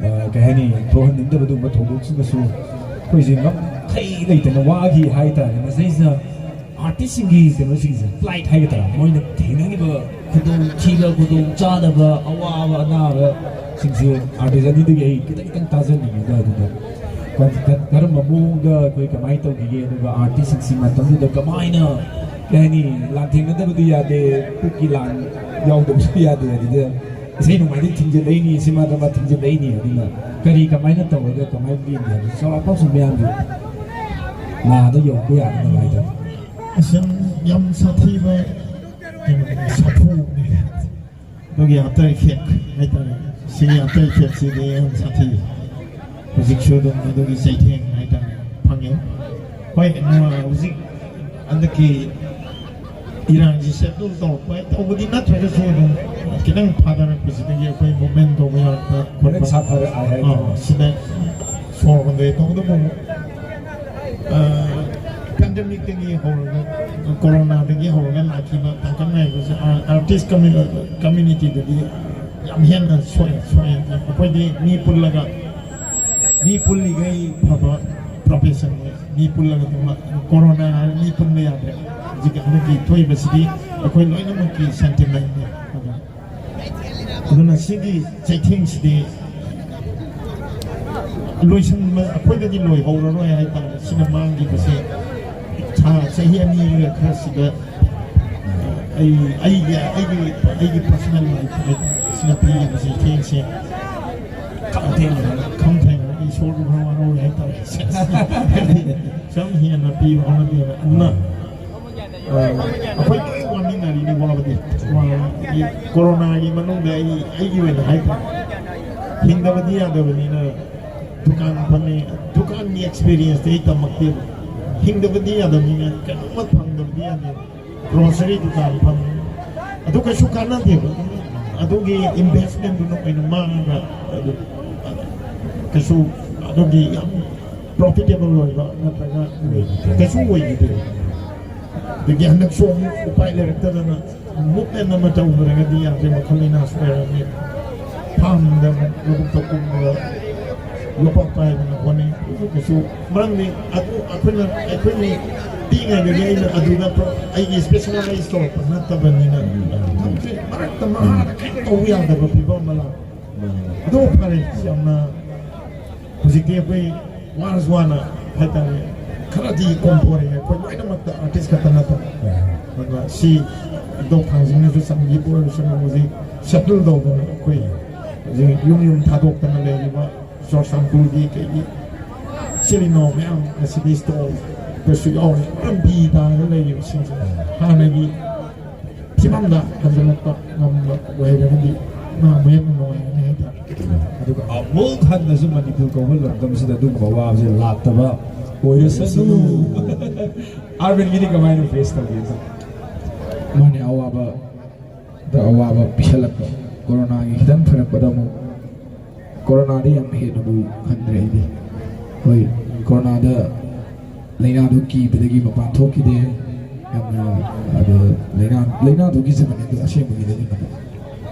ꯑ, ꯀꯩ ꯍꯥꯏꯅꯤ, ꯊꯣꯛꯍꯟꯅꯤꯡꯗꯕ ꯑꯗꯨꯒꯨꯝꯕ ꯊꯧꯗꯣꯛꯁꯤꯡꯗꯁꯨ ꯑꯩꯈꯣꯏꯁꯦ ꯉꯝꯈꯩ ꯂꯩꯇꯅ ꯋꯥꯈꯤ ꯍꯥꯏꯇꯥꯔꯦ꯫ ꯃꯁꯤꯗꯩꯁꯤꯗ ꯑꯥꯔꯇꯤꯁꯁꯤꯡꯒꯤ ꯀꯩꯅꯣꯁꯤꯡꯁꯦ, ꯄ꯭ꯂꯥꯏꯠ ꯍꯥꯏꯒꯗ꯭ꯔꯥ, ꯃꯣꯏꯅ ꯊꯦꯡꯅꯈꯤꯕ ꯈꯨꯗꯣꯡꯊꯤꯕ, ꯈꯨꯗꯣꯡ ꯆꯥꯗꯕ, ꯑꯋꯥꯕ ꯑꯅꯥꯕꯁꯤꯡꯁꯦ ꯑꯥꯔꯇꯤꯁ ꯑꯅꯤꯗꯒꯤ ꯑꯩ ꯈꯤꯇꯪ ꯈꯤꯇꯪ ꯇꯥꯖꯅꯤꯡꯉꯦ꯫ ꯑꯗꯨꯗ ꯀ-, ꯀ-, ꯀꯔꯝꯕ ꯃꯑꯣꯡꯗ ꯑꯩꯈꯣꯏ ꯀꯃꯥꯏꯅ ꯇꯧꯈꯤꯒꯦ, ꯑꯗꯨꯒ ꯑꯥꯔꯇꯤꯁꯁꯤꯡꯁꯤ ꯃꯇꯝꯗꯨꯗ ꯀꯃꯥꯏꯅ, ꯀꯩ ꯍꯥꯏꯅꯤ, ꯂꯥꯟꯊꯦꯡꯅꯗꯕꯗꯤ ꯌꯥꯗꯦ, ꯄꯨꯛꯀꯤ ꯂꯥꯟ ꯌꯥꯎꯗꯕꯁꯨ ꯌꯥꯗꯦ꯫ ꯑꯗꯨꯗ ꯏꯁꯩ ꯅꯣꯡꯃꯥꯏꯗꯤ ꯊꯤꯡꯖꯤꯜꯂꯛꯏꯅꯤ, ꯁꯤꯃꯥ ꯗ꯭ꯔꯃꯥ ꯊꯤꯡꯖꯤꯜꯂꯛꯏꯅꯤ꯫ ꯑꯗꯨꯅ ꯀꯔꯤ, ꯀꯃꯥꯏꯅ ꯇꯧꯔꯒ ꯀꯃꯥꯏꯅ ꯂꯦꯟꯒꯦ ꯍꯥꯏꯕꯗꯨ ꯆꯥꯎꯔꯥꯛꯄ ꯁꯨꯝ ꯃꯌꯥꯝꯒꯤ ꯅꯥꯗ ꯌꯧꯔꯛꯄ ꯌꯥꯅꯕ ꯍꯥꯏꯇꯥꯔꯦ꯫ ꯑꯁ, ꯌꯥꯝ, ꯌꯥꯝ ꯁꯥꯊꯤꯕ ꯀꯩꯅꯣ, ꯁꯥꯐꯨꯅꯤ꯫ ꯑꯗꯨꯒꯤ ꯑꯥꯐꯇꯔ ꯏꯐꯦꯛ ꯍꯥꯏꯇꯥꯔꯦ꯫ ꯁꯤꯒꯤ ꯑꯥꯐꯇꯔ ꯏꯐꯦꯛꯁꯤꯗꯤ ꯌꯥꯝ ꯁꯥꯊꯤ꯫ ꯍꯧꯖꯤꯛꯁꯨ ꯑꯗꯨꯝ ꯑꯗꯨꯒꯤ ꯆꯩꯊꯦꯡ ꯍꯥꯏꯇꯥꯔꯦ ꯐꯪꯉꯦ꯫ ꯍꯣꯏ, ꯅꯨꯡꯉꯥꯏ-, ꯍꯧꯖꯤꯛ ꯍꯟꯗꯛꯀꯤ ꯏꯔꯥꯡꯁꯤ ꯁꯦꯇꯜ ꯇꯧꯔꯛꯄ ꯇꯧꯕꯗꯤ ꯅꯠꯇ꯭ꯔꯒꯁꯨ ꯑꯗꯨꯝ ꯈꯤꯇꯪ ꯐꯥꯊꯔꯛꯄꯁꯤꯗꯒꯤ ꯑꯩꯈꯣꯏ ꯃꯨꯚꯃꯦꯟ ꯇꯧꯕ ꯌꯥꯔꯛꯄ ꯈꯣꯠꯄ, ꯍꯣꯔꯦꯟ ꯁꯥꯐꯔꯛꯑꯦ ꯍꯥꯏ ꯑꯥ, ꯇꯥꯔꯦ꯫ ꯁꯤꯗ ꯁꯣꯔ ꯍꯣꯟꯗꯣꯛꯑꯦ꯫ ꯇꯧꯕꯇꯕꯨ, ꯑ, ꯄꯦꯟꯗꯦꯃꯤꯛꯇꯒꯤ ꯍꯧꯔꯒ, ꯀꯣꯔꯣꯅꯥꯗꯒꯤ ꯍꯧꯔꯒ ꯂꯥꯛꯈꯤꯕ ꯇꯥꯡꯀꯛ ꯅꯥꯏꯕꯁꯦ ꯑꯥꯔ-, ꯑꯥꯔꯇꯤꯁ ꯀꯝꯃ꯭ꯌꯨ-, ꯀꯝꯃ꯭ꯌꯨꯅꯤꯇꯤꯗꯗꯤ ꯌꯥꯝ ꯍꯦꯟꯅ ꯁꯣꯛꯑꯦ, ꯁꯣꯛꯑꯦ꯫ ꯑꯩꯈꯣꯏꯗꯤ ꯃꯤ ꯄꯨꯜꯂꯒ, ꯃꯤ ꯄꯨꯜꯂꯤꯈꯩ ꯐꯕ ꯄ꯭ꯔꯣꯐꯦꯁꯟꯅꯤ꯫ ꯃꯤ ꯄꯨꯜꯂꯒ ꯑꯗꯨꯝ, ꯀꯣꯔꯣꯅꯥ ꯍꯥꯏꯔ ꯃꯤ ꯄꯨꯟꯕ ꯌꯥꯗ꯭ꯔꯦ꯫ ꯍꯧꯖꯤꯛ ꯍꯟꯗꯛꯀꯤ ꯊꯣꯛꯏꯕꯁꯤꯗꯤ ꯑꯩꯈꯣꯏ ꯂꯣꯏꯅꯃꯛꯀꯤ ꯁꯦꯟꯇꯤꯃꯦꯟꯅꯤ꯫ ꯑꯗꯨꯅ, ꯑꯗꯨꯅ ꯁꯤꯒꯤ ꯆꯩꯊꯦꯡꯁꯤꯗꯤ ꯂꯣꯏꯁꯤꯟꯕ ꯑꯩꯈꯣꯏꯗꯗꯤ ꯂꯣꯏꯍꯧꯔꯔꯣꯏ ꯍꯥꯏꯇꯥꯔꯦ꯫ ꯁꯤꯅ ꯃꯥꯡꯈꯤꯕꯁꯦ ꯊꯥ, ꯆꯍꯤ ꯑꯅꯤꯒ ꯈꯔꯁꯤꯗ ꯑꯩ, ꯑꯩꯒꯤ, ꯑꯩꯒꯤ, ꯑꯩꯒꯤ ꯄꯔꯁꯣꯅꯦꯜ ꯂꯥꯏꯐ ꯍꯥꯏꯇꯥꯔꯦ, ꯁꯤꯅ ꯄꯤꯔꯤꯕꯁꯦ ꯊꯦꯡꯁꯦ ꯈꯝ ꯊꯦꯡꯅ, ꯈꯝ ꯊꯦꯡꯅ ꯏꯁꯣꯔꯕꯨ ꯈꯔ ꯋꯥꯔꯧꯔꯦ ꯍꯥꯏꯇꯥꯔꯦ꯫ ꯁꯨꯝ ꯍꯦꯟꯅ ꯄꯤꯕ ꯍꯧꯅꯗꯦꯕ꯫ ꯑꯗꯨꯅ, ꯑ, ꯑꯩꯈꯣꯏ ꯂꯣꯏ ꯋꯥꯃꯤꯟꯅꯔꯤꯅꯤ, ꯋꯥꯕꯗꯤ꯫ ꯋꯥ-, ꯀꯣꯔꯣꯅꯥꯒꯤ ꯃꯅꯨꯡꯗ ꯑꯩ, ꯑꯩꯒꯤ ꯑꯣꯏꯅ ꯍꯥꯏꯇꯥꯔꯦ, ꯍꯤꯡꯗꯕꯗꯤ ꯌꯥꯗꯕꯅꯤꯅ ꯗꯨꯀꯥꯟ ꯐꯝꯃꯤ꯫ ꯗꯨꯀꯥꯟꯒꯤ ꯑꯦꯛꯁꯄꯤꯔꯤꯌꯦꯟꯁꯇꯤ ꯑꯩ ꯇꯝꯃꯛꯇꯦꯕ꯫ ꯍꯤꯡꯗꯕꯗꯤ ꯌꯥꯗꯕꯅꯤꯅ ꯀꯩꯅꯣꯝꯃ ꯐꯪꯗꯕꯗꯤ ꯌꯥꯗꯦ꯫ ꯒ꯭ꯔꯣꯁꯔꯤ ꯗꯨꯀꯥꯟ ꯐꯝꯃꯤ꯫ ꯑꯗꯨ ꯀꯩꯁꯨ ꯀꯥꯟꯅꯗꯦꯕ꯫ ꯑꯗꯨꯒꯤ ꯏꯟꯚꯦꯁꯃꯦꯟꯗꯨꯅ ꯑꯣꯏꯅ ꯃꯥꯡꯉꯒ ꯑꯗꯨ ꯀꯩꯁꯨ ꯑꯗꯨꯒꯤ ꯌꯥꯝ ꯄ꯭ꯔꯣꯐꯤꯇꯦꯕꯜ ꯑꯣꯏꯕ ꯅꯠꯇ꯭ꯔꯒ ꯀꯩꯁꯨ ꯑꯣꯏꯈꯤꯗꯦꯕ꯫ ꯑꯗꯒꯤ ꯍꯟꯗꯛꯁꯨ ꯑꯃꯨꯛ ꯎꯄꯥꯏ ꯂꯩꯔꯛꯇꯗꯅ ꯃꯨꯞꯃꯦꯟ ꯑꯃ ꯇꯧꯗ꯭ꯔꯒꯗꯤ ꯌꯥꯗ꯭ꯔꯦ꯫ ꯃꯈꯜ ꯂꯩꯅꯥꯁꯨ ꯂꯩꯔꯝꯃꯤ꯫ ꯐꯥꯝꯗ ꯑꯃꯨꯛ ꯂꯧꯕꯨꯛꯇ ꯀꯨꯝꯃꯒ ꯌꯣꯄꯥꯛ ꯄꯥꯏꯗꯅ ꯍꯣꯠꯅꯩ꯫ ꯑꯗꯨ ꯀꯩꯁꯨ ꯃꯔꯝꯗꯤ ꯑꯗꯨ ꯑꯩꯈꯣꯏꯅ, ꯑꯩꯈꯣꯏꯅ ꯄꯤꯛꯏꯉꯩꯗꯒꯤ ꯑꯩꯅ ꯑꯗꯨꯗ ꯄ꯭ꯔꯣ-, ꯑꯩꯒꯤ ꯁ꯭ꯄꯦꯁꯦꯂꯥꯏꯁ ꯇꯧꯔꯛꯄ ꯅꯠꯇꯕꯅꯤꯅ ꯊꯕꯛꯁꯦ ꯃꯔꯛꯇ ꯃꯍꯥꯗ ꯈꯤꯇꯪ ꯇꯧꯕ ꯌꯥꯗꯕ ꯐꯤꯕꯝ ꯑꯃ ꯂꯥꯛꯄ꯫ ꯑꯗꯨ ꯐꯔꯦ, ꯌꯥꯝꯅ ꯍꯧꯖꯤꯛꯇꯤ ꯑꯩꯈꯣꯏ ꯋꯥꯔꯁꯨ ꯋꯥꯅ ꯍꯥꯏꯇꯥꯔꯦ, ꯈꯔꯗꯤ ꯀꯣꯝꯊꯣꯔꯛꯑꯦ꯫ ꯑꯩꯈꯣꯏ ꯂꯣꯏꯅꯃꯛꯇ, ꯑꯥꯔꯇꯤꯁ ꯈꯛꯇ ꯅꯠꯇꯕ꯫ ꯑꯗꯨꯒ ꯁꯤ ꯏꯙꯧ ꯊꯥꯡꯖꯤꯡꯅꯁꯨ ꯆꯪꯕꯤꯕ ꯑꯣꯏꯔꯁꯅꯨ, ꯍꯧꯖꯤꯛ ꯁꯦꯇꯜ ꯇꯧꯗꯅ ꯑꯩꯈꯣꯏ ꯍꯧꯖꯤꯛ ꯌꯨꯝ ꯌꯨꯝ ꯊꯥꯗꯣꯛꯇꯅ ꯂꯩꯔꯤꯕ ꯆꯨꯔꯆꯥꯟꯄꯨꯔꯒꯤ ꯀꯩꯒꯤ ꯏꯆꯤꯜ ꯏꯅꯥꯎ ꯃꯌꯥꯝ ꯉꯁꯤꯗꯤ ꯁ꯭ꯇꯣꯜꯗꯁꯨ ꯌꯥꯎꯔꯤ꯫ ꯂꯝꯕꯤ ꯇꯥꯔꯒ ꯂꯩꯔꯤꯕꯁꯤꯡꯁꯦ ꯍꯥꯟꯅꯒꯤ ꯐꯤꯕꯝꯗ ꯍꯟꯖꯤꯜꯂꯛꯄ ꯉꯝꯕ ꯑꯣꯏꯔꯒꯗꯤ ꯃꯥ ꯍꯦꯟꯅ ꯅꯨꯡꯉꯥꯏꯒꯅꯤ ꯍꯥꯏꯇꯥꯔꯦ꯫ ꯑꯗꯨꯒ ꯑꯃꯨꯛ ꯍꯟꯅꯁꯨ ꯃꯅꯤꯄꯨꯔ ꯀꯧꯕ ꯂꯝꯗꯝꯁꯤꯗ ꯑꯗꯨꯒꯨꯝꯕ ꯑꯋꯥꯕꯁꯦ ꯂꯥꯛꯇꯕ ꯑꯣꯏꯔꯁꯅꯨ꯫ ꯑꯥꯔꯕꯤꯟꯒꯤꯗꯤ ꯀꯃꯥꯏꯅ ꯐꯦꯁ ꯇꯧꯒꯦ? ꯃꯥꯅꯦ, ꯑꯋꯥꯕꯗ ꯑꯋꯥꯕ ꯄꯤꯁꯜꯂꯛꯄ꯫ ꯀꯣꯔꯣꯅꯥꯒꯤ ꯈꯤꯇꯪ ꯐꯔꯛꯄꯗ ꯑꯃꯨꯛ ꯀꯣꯔꯣꯅꯥꯗꯤ ꯌꯥꯝ ꯍꯦꯟꯅꯕꯨ ꯈꯟꯗ꯭ꯔꯦ ꯑꯩꯗꯤ꯫ ꯍꯣꯏ, ꯀꯣꯔꯣꯅꯥꯗ ꯂꯥꯏꯅꯥꯗꯨ ꯀꯤꯕꯗꯒꯤ ꯃꯄꯥꯟ ꯊꯣꯛꯈꯤꯗꯦ꯫ ꯌꯥꯝꯅ, ꯑꯗꯨ ꯂꯥꯏꯅꯥ, ꯂꯥꯏꯅꯥꯗꯨꯒꯤ ꯖꯃꯟ ꯑꯗꯨ ꯑꯁꯦꯡꯕꯒꯤꯗꯗꯤ ꯅꯠꯇꯦ꯫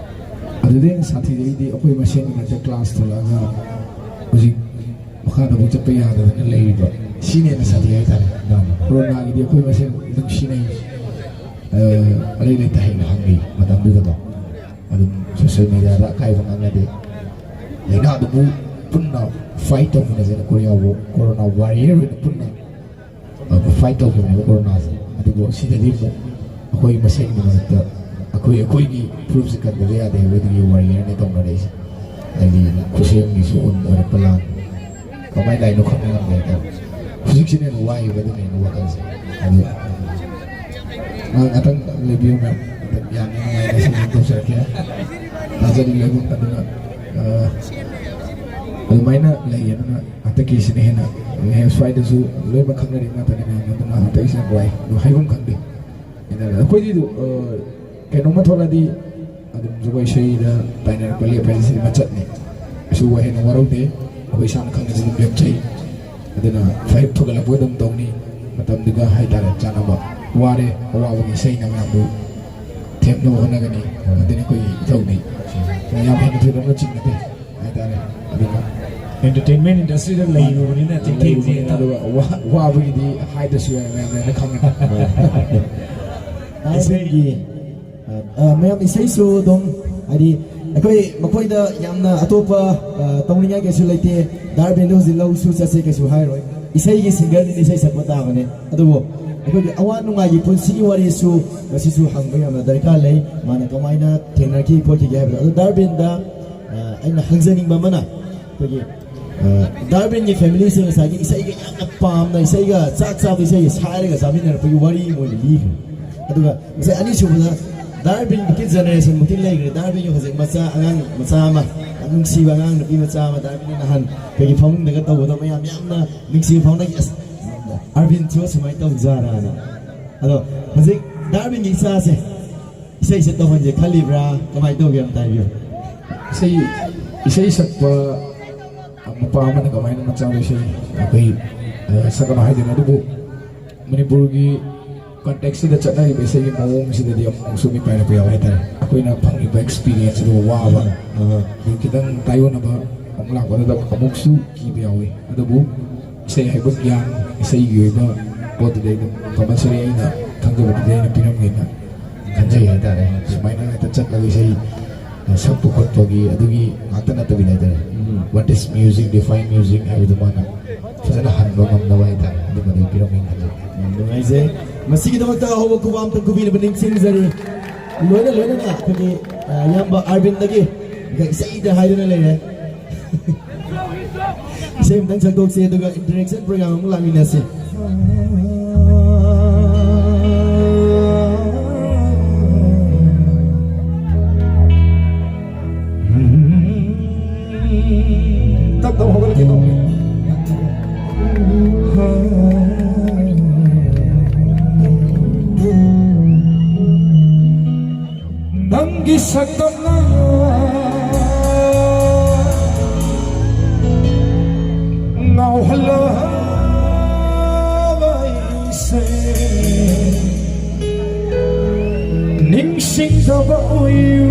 ꯑꯗꯨꯗꯩ ꯍꯦꯟꯅ ꯁꯥꯊꯤꯔꯛꯏꯗꯤ ꯑꯩꯈꯣꯏ ꯃꯁꯦꯟꯒꯤ ꯃꯔꯛꯇ ꯀ꯭ꯂꯥꯁ ꯊꯣꯛꯂꯛꯑꯒ ꯍꯧꯖꯤꯛ ꯃꯈꯥꯗ ꯑꯃꯨꯛ ꯆꯠꯄ ꯌꯥꯗꯗꯅ ꯂꯩꯔꯤꯕ, ꯁꯤꯅ ꯍꯦꯟꯅ ꯁꯥꯊꯤ ꯍꯥꯏꯇꯥꯔꯦ꯫ ꯀꯣꯔꯣꯅꯥꯒꯤꯗꯤ ꯑꯩꯈꯣꯏ ꯃꯁꯦꯟ ꯅꯨꯡꯁꯤꯅꯩ, ꯑ, ꯑꯔꯩ ꯂꯩꯇ ꯍꯦꯟꯅ ꯍꯪꯉꯤ ꯃꯇꯝꯗꯨꯗꯀꯣ꯫ ꯑꯗꯨꯝ ꯁꯣꯁꯤꯌꯦꯜ ꯃꯦꯗꯤꯌꯥꯗ ꯑꯀꯥꯏꯕ ꯉꯥꯡꯅꯗꯦ꯫ ꯂꯥꯏꯅꯥꯗꯨꯕꯨ ꯄꯨꯟꯅ ꯐꯥꯏꯠ ꯇꯧꯃꯤꯟꯅꯁꯦꯅ ꯀꯣꯔꯤꯌꯥꯕꯨ ꯀꯣꯔꯣꯅꯥ ꯋꯥꯔꯤꯌꯔ ꯑꯣꯏꯅ ꯄꯨꯟꯅ ꯐꯥꯏꯠ ꯇꯧꯈꯤꯕꯅꯦꯕ ꯀꯣꯔꯣꯅꯥꯁꯦ꯫ ꯑꯗꯨꯕꯨ ꯁꯤꯗꯗꯤ ꯑꯃꯨꯛ ꯑꯩꯈꯣꯏ ꯃꯁꯦꯟꯒꯤ ꯃꯔꯛꯇ ꯑꯩꯈꯣꯏ, ꯑꯩꯈꯣꯏꯒꯤ ꯐꯨꯔꯨꯞꯁꯦ ꯀꯟꯗꯕ ꯌꯥꯗꯦ ꯍꯥꯏꯕꯗꯨꯒꯤ ꯋꯥꯔꯤꯌꯔꯅꯦ ꯇꯧꯅꯔꯛꯏꯁꯦ꯫ ꯍꯥꯏꯗꯤ ꯈꯨꯠꯁꯦꯝꯒꯤꯁꯨ ꯑꯣꯏꯔꯛꯄ ꯂꯥꯟ ꯀꯃꯥꯏꯅ ꯂꯥꯛꯏꯅꯣ ꯈꯪꯕ ꯉꯝꯗꯦ ꯍꯥꯏꯇꯥꯔꯦ꯫ ꯍꯧꯖꯤꯛꯁꯤꯅ ꯍꯦꯟꯅ ꯋꯥꯏꯕ ꯑꯗꯨꯅ ꯍꯦꯟꯅ ꯋꯥꯈꯜꯁꯦ꯫ ꯑꯗꯨ ꯉꯥꯏꯍꯥꯛ, ꯉꯥꯛꯇꯪ ꯂꯩꯕꯤꯌꯨ ꯃꯌꯥꯝ꯫ ꯌꯥꯝꯅ ꯅꯨꯡꯉꯥꯏꯅ ꯇꯧꯖꯔꯛꯀꯦ꯫ ꯊꯥꯖꯔꯤ ꯂꯣꯏꯅꯃꯛ꯫ ꯑꯗꯨꯅ ꯑ, ꯑꯗꯨꯃꯥꯏꯅ ꯂꯩ꯫ ꯑꯗꯨꯅ ꯍꯟꯗꯛꯀꯤꯁꯤꯅ ꯍꯦꯟꯅ ꯍꯦꯟꯅ ꯁ꯭ꯋꯥꯏꯗꯁꯨ ꯂꯣꯏꯅꯃꯛ ꯈꯪꯅꯔꯤ ꯉꯥꯛꯇꯅꯤ ꯃꯌꯥꯝꯅ꯫ ꯑꯗꯨꯅ ꯍꯟꯗꯛꯀꯤꯁꯤꯅ ꯅꯨꯡꯉꯥꯏ꯫ ꯑꯗꯨ ꯍꯥꯏꯐꯝ ꯈꯪꯗꯦ꯫ ꯑꯩꯅ ꯑꯩꯈꯣꯏꯗꯤ ꯑꯗꯨ, ꯑ, ꯀꯩꯅꯣꯝꯃ ꯊꯣꯛꯂꯛꯑꯗꯤ ꯑꯗꯨꯝ ꯖꯒꯣꯏ ꯏꯁꯩꯗ ꯇꯥꯏꯅꯔꯛꯄ ꯂꯦꯞꯄ ꯍꯥꯏꯁꯤꯗꯤ ꯃꯆꯠꯅꯤ꯫ ꯀꯩꯁꯨ ꯍꯦꯟꯅ ꯋꯥꯔꯧꯗꯦ꯫ ꯑꯩꯈꯣꯏ ꯏꯁꯥꯅ ꯈꯪꯅꯁꯨ ꯑꯗꯨꯝ ꯂꯦꯞꯆꯩ꯫ ꯑꯗꯨꯅ ꯐꯥꯏꯚ ꯊꯣꯛꯒꯠꯂꯛꯄ ꯑꯗꯨꯝ ꯇꯧꯅꯤ꯫ ꯃꯇꯝꯗꯨꯒ ꯍꯥꯏꯇꯥꯔꯦ ꯆꯥꯟꯅꯕ꯫ ꯋꯥꯔꯦ, ꯑꯋꯥꯕꯒꯤ ꯏꯁꯩꯅ ꯃꯌꯥꯝꯕꯨ ꯊꯦꯝꯅꯕ ꯍꯣꯠꯅꯒꯅꯤ꯫ ꯑꯗꯨꯅꯤ ꯑꯩꯈꯣꯏꯒꯤ ꯏꯊꯧꯗꯤ꯫ ꯌꯥꯝ ꯍꯦꯟꯅ ꯊꯣꯏꯗꯣꯛꯅ ꯆꯤꯡꯅꯗꯦ ꯍꯥꯏꯇꯥꯔꯦ꯫ ꯑꯗꯨꯅ entertainment industry ꯗ ꯂꯩꯔꯨꯕꯅꯤꯅ ꯊꯦꯡ ꯊꯦꯡꯁꯦ ꯂꯩꯔꯨꯕꯅꯤꯅ꯫ ꯑꯗꯨꯒ ꯋꯥ-, ꯋꯥꯕꯒꯤꯗꯤ ꯍꯥꯏꯗ꯭ꯔꯁꯨ ꯌꯥꯏ, ꯃꯌꯥꯝ ꯂꯣꯏꯅ ꯈꯪꯉꯦ꯫ ꯏꯁꯩꯒꯤ, ꯑ, ꯑ, ꯃꯌꯥꯝ ꯏꯁꯩꯁꯨ ꯑꯗꯨꯝ ꯍꯥꯏꯗꯤ ꯑꯩꯈꯣꯏ ꯃꯈꯣꯏꯗ ꯌꯥꯝꯅ ꯑꯇꯣꯞꯄ, ꯑ, ꯇꯧꯅꯤꯡꯉꯥꯏ ꯀꯩꯁꯨ ꯂꯩꯇꯦ꯫ ꯗꯥ ꯑꯔꯕꯤꯟꯗ ꯍꯧꯖꯤꯛ ꯂꯧꯁꯨ ꯆꯠꯁꯦ ꯀꯩꯁꯨ ꯍꯥꯏꯔꯣꯏ꯫ ꯏꯁꯩꯒꯤ ꯁꯤꯡꯒꯔꯅꯤꯅ ꯏꯁꯩ ꯁꯛꯄ ꯇꯥꯕꯅꯦ꯫ ꯑꯗꯨꯕꯨ ꯑꯩꯈꯣꯏꯒꯤ ꯑꯋꯥ ꯅꯨꯡꯉꯥꯏꯒꯤ ꯄꯨꯟꯁꯤꯒꯤ ꯋꯥꯔꯤꯁꯨ ꯃꯁꯤꯁꯨ ꯍꯪꯕ ꯌꯥꯝꯅ ꯗꯔꯀꯥꯔ ꯂꯩ꯫ ꯃꯥꯅ ꯀꯃꯥꯏꯅ ꯊꯦꯡꯅꯔꯛꯈꯤ ꯈꯣꯠꯈꯤꯒꯦ ꯍꯥꯏꯕꯗꯣ꯫ ꯑꯗꯣ ꯗꯥ ꯑꯔꯕꯤꯟꯗ, ꯑ, ꯑꯩꯅ ꯍꯪꯖꯅꯤꯡꯕ ꯑꯃꯅ ꯑꯩꯈꯣꯏꯒꯤ, ꯑ, ꯗꯥ ꯑꯔꯕꯤꯟꯒꯤ ꯐꯦꯃꯤꯂꯤꯁꯦ ꯉꯁꯥꯏꯒꯤ ꯏꯁꯩꯒ ꯌꯥꯝꯅ ꯄꯥꯝꯅ ꯏꯁꯩꯒ ꯆꯥꯛ ꯆꯥꯕ ꯏꯁꯩꯒ ꯁꯥꯏꯔꯒ ꯆꯥꯃꯤꯟꯅꯔꯛꯄꯒꯤ ꯋꯥꯔꯤ ꯑꯃ ꯑꯣꯏꯅ ꯂꯤꯈ꯭ꯔꯦ꯫ ꯑꯗꯨꯒ ꯉꯁꯥꯏ ꯑꯅꯤꯁꯨꯕꯗ ꯗꯥ ꯑꯔꯕꯤꯟꯃꯨꯛꯀꯤ ꯖꯦꯅꯦꯔꯦꯁꯟꯃꯨꯛꯇꯤ ꯂꯩꯈ꯭ꯔꯦ꯫ ꯗꯥ ꯑꯔꯕꯤꯟꯒꯤ ꯍꯧꯖꯤꯛ ꯃꯆꯥ, ꯑꯉꯥꯡ ꯃꯆꯥ ꯑꯃ, ꯌꯥꯝ ꯅꯨꯡꯁꯤꯕ ꯑꯉꯥꯡ ꯅꯨꯄꯤ ꯃꯆꯥ ꯑꯃ ꯗꯥ ꯑꯔꯕꯤꯟꯒꯤ ꯅꯍꯥꯟ ꯑꯩꯈꯣꯏꯒꯤ ꯐꯃꯨꯡꯗꯒ ꯇꯧꯕꯗꯣ ꯃꯌꯥꯝ ꯌꯥꯝꯅ ꯅꯨꯡꯁꯤꯕ ꯐꯥꯎꯅꯈꯤ꯫ ꯑꯁ, ꯑꯔꯕꯤꯟꯁꯨ ꯁꯨꯃꯥꯏꯅ ꯇꯧꯖꯥꯔꯥꯅ꯫ ꯑꯗꯣ ꯍꯧꯖꯤꯛ ꯗꯥ ꯑꯔꯕꯤꯟꯒꯤ ꯏꯆꯥꯁꯦ ꯏꯁꯩꯁꯦ ꯇꯧꯍꯟꯁꯦ ꯈꯜꯂꯤꯕ꯭ꯔꯥ? ꯀꯃꯥꯏꯅ ꯇꯧꯒꯦ ꯑꯝꯇ ꯍꯥꯏꯕꯤꯌꯨ꯫ ꯏꯁꯩ, ꯏꯁꯩ ꯁꯛꯄ ꯃꯄꯥ ꯑꯃꯅ ꯀꯃꯥꯏꯅ ꯃꯆꯥꯗ ꯏꯁꯩ ꯑꯩꯈꯣꯏ, ꯑ, ꯁꯛꯀꯅꯣ ꯍꯥꯏꯗꯣꯏꯅꯣ? ꯑꯗꯨꯕꯨ ꯃꯅꯤꯄꯨꯔꯒꯤ ꯀꯟꯇꯦꯛꯁꯁꯤꯗ ꯆꯠꯅꯔꯤꯕ ꯏꯁꯩꯒꯤ ꯃꯑꯣꯡꯁꯤꯗꯗꯤ ꯑꯃꯨꯛꯁꯨ ꯃꯤꯄꯥꯏꯔꯛꯄ ꯌꯥꯎꯋꯦ ꯍꯥꯏꯇꯥꯔꯦ꯫ ꯑꯩꯈꯣꯏꯅ ꯐꯪꯉꯤꯕ ꯑꯦꯛꯁꯄꯤꯔꯤꯌꯦꯟꯁ ꯑꯗꯨ ꯋꯥꯕ, ꯑꯍ꯫ ꯑꯗꯨ ꯈꯤꯇꯪ ꯇꯥꯏꯌꯣꯟꯅꯕ ꯑꯃꯨꯛ ꯂꯥꯛꯄꯗꯨꯗ ꯑꯃꯨꯛꯁꯨ ꯀꯤꯕ ꯌꯥꯎꯋꯤ꯫ ꯑꯗꯨꯕꯨ ꯏꯁꯩ ꯍꯥꯏꯕ ꯒ꯭ꯌꯥꯟ, ꯏꯁꯩꯒꯤ ꯑꯣꯏꯕ ꯄꯣꯠꯇꯨꯗꯤ ꯑꯗꯨꯝ ꯀꯝꯄꯜꯁꯔꯤ ꯑꯩꯅ ꯈꯪꯖꯕꯗꯨꯗꯤ ꯑꯩꯅ ꯄꯤꯔꯝꯒꯦꯅ ꯈꯟꯖꯩ ꯍꯥꯏꯇꯥꯔꯦ꯫ ꯁꯨꯃꯥꯏꯅ ꯍꯦꯛꯇ ꯆꯠꯂꯒ ꯏꯁꯩ ꯁꯛꯄ ꯈꯣꯠꯄꯒꯤ ꯑꯗꯨꯒꯤ ꯉꯥꯛꯇ ꯅꯠꯇꯕꯤꯗ ꯍꯥꯏꯇꯥꯔꯦ꯫ ꯎꯝ꯫ What is music, define music ꯍꯥꯏꯕꯗꯨ ꯃꯥꯅ ꯐꯖꯅ ꯍꯟꯕ ꯉꯝꯅꯕ ꯍꯥꯏꯇꯥꯔꯦ꯫ ꯑꯗꯨꯃꯗꯤ ꯄꯤꯔꯝꯒꯦꯅ ꯈꯟꯖꯩ꯫ ꯌꯥꯝ ꯅꯨꯡꯉꯥꯏꯖꯩ꯫ ꯃꯁꯤꯒꯤꯗꯃꯛꯇ ꯑꯍꯧꯕ ꯈꯨꯕꯥꯛ ꯑꯝꯇ ꯈꯨꯕꯤꯅꯕ ꯅꯤꯡꯁꯤꯡꯖꯔꯤ꯫ ꯂꯣꯏꯅ ꯂꯣꯏꯅꯅ ꯑꯩꯈꯣꯏꯒꯤ, ꯑ, ꯏꯌꯥꯝꯕ ꯑꯥꯔꯕꯤꯟꯗꯒꯤ ꯏꯁꯩꯗ ꯍꯥꯏꯗꯨꯅ ꯂꯩꯔꯦ꯫ ꯏꯁꯩ ꯑꯃꯇꯪ ꯁꯛꯇꯣꯛꯁꯤ, ꯑꯗꯨꯒ interaction program ꯑꯃꯨꯛ ꯂꯥꯛꯃꯤꯟꯅꯁꯤ꯫ ꯁꯛꯇꯝꯅ ꯉꯥꯎꯍꯜꯂꯕ ꯑꯩꯁꯦ ꯅꯤꯡꯁꯤꯡꯗꯕ ꯑꯣꯏꯌꯨ꯫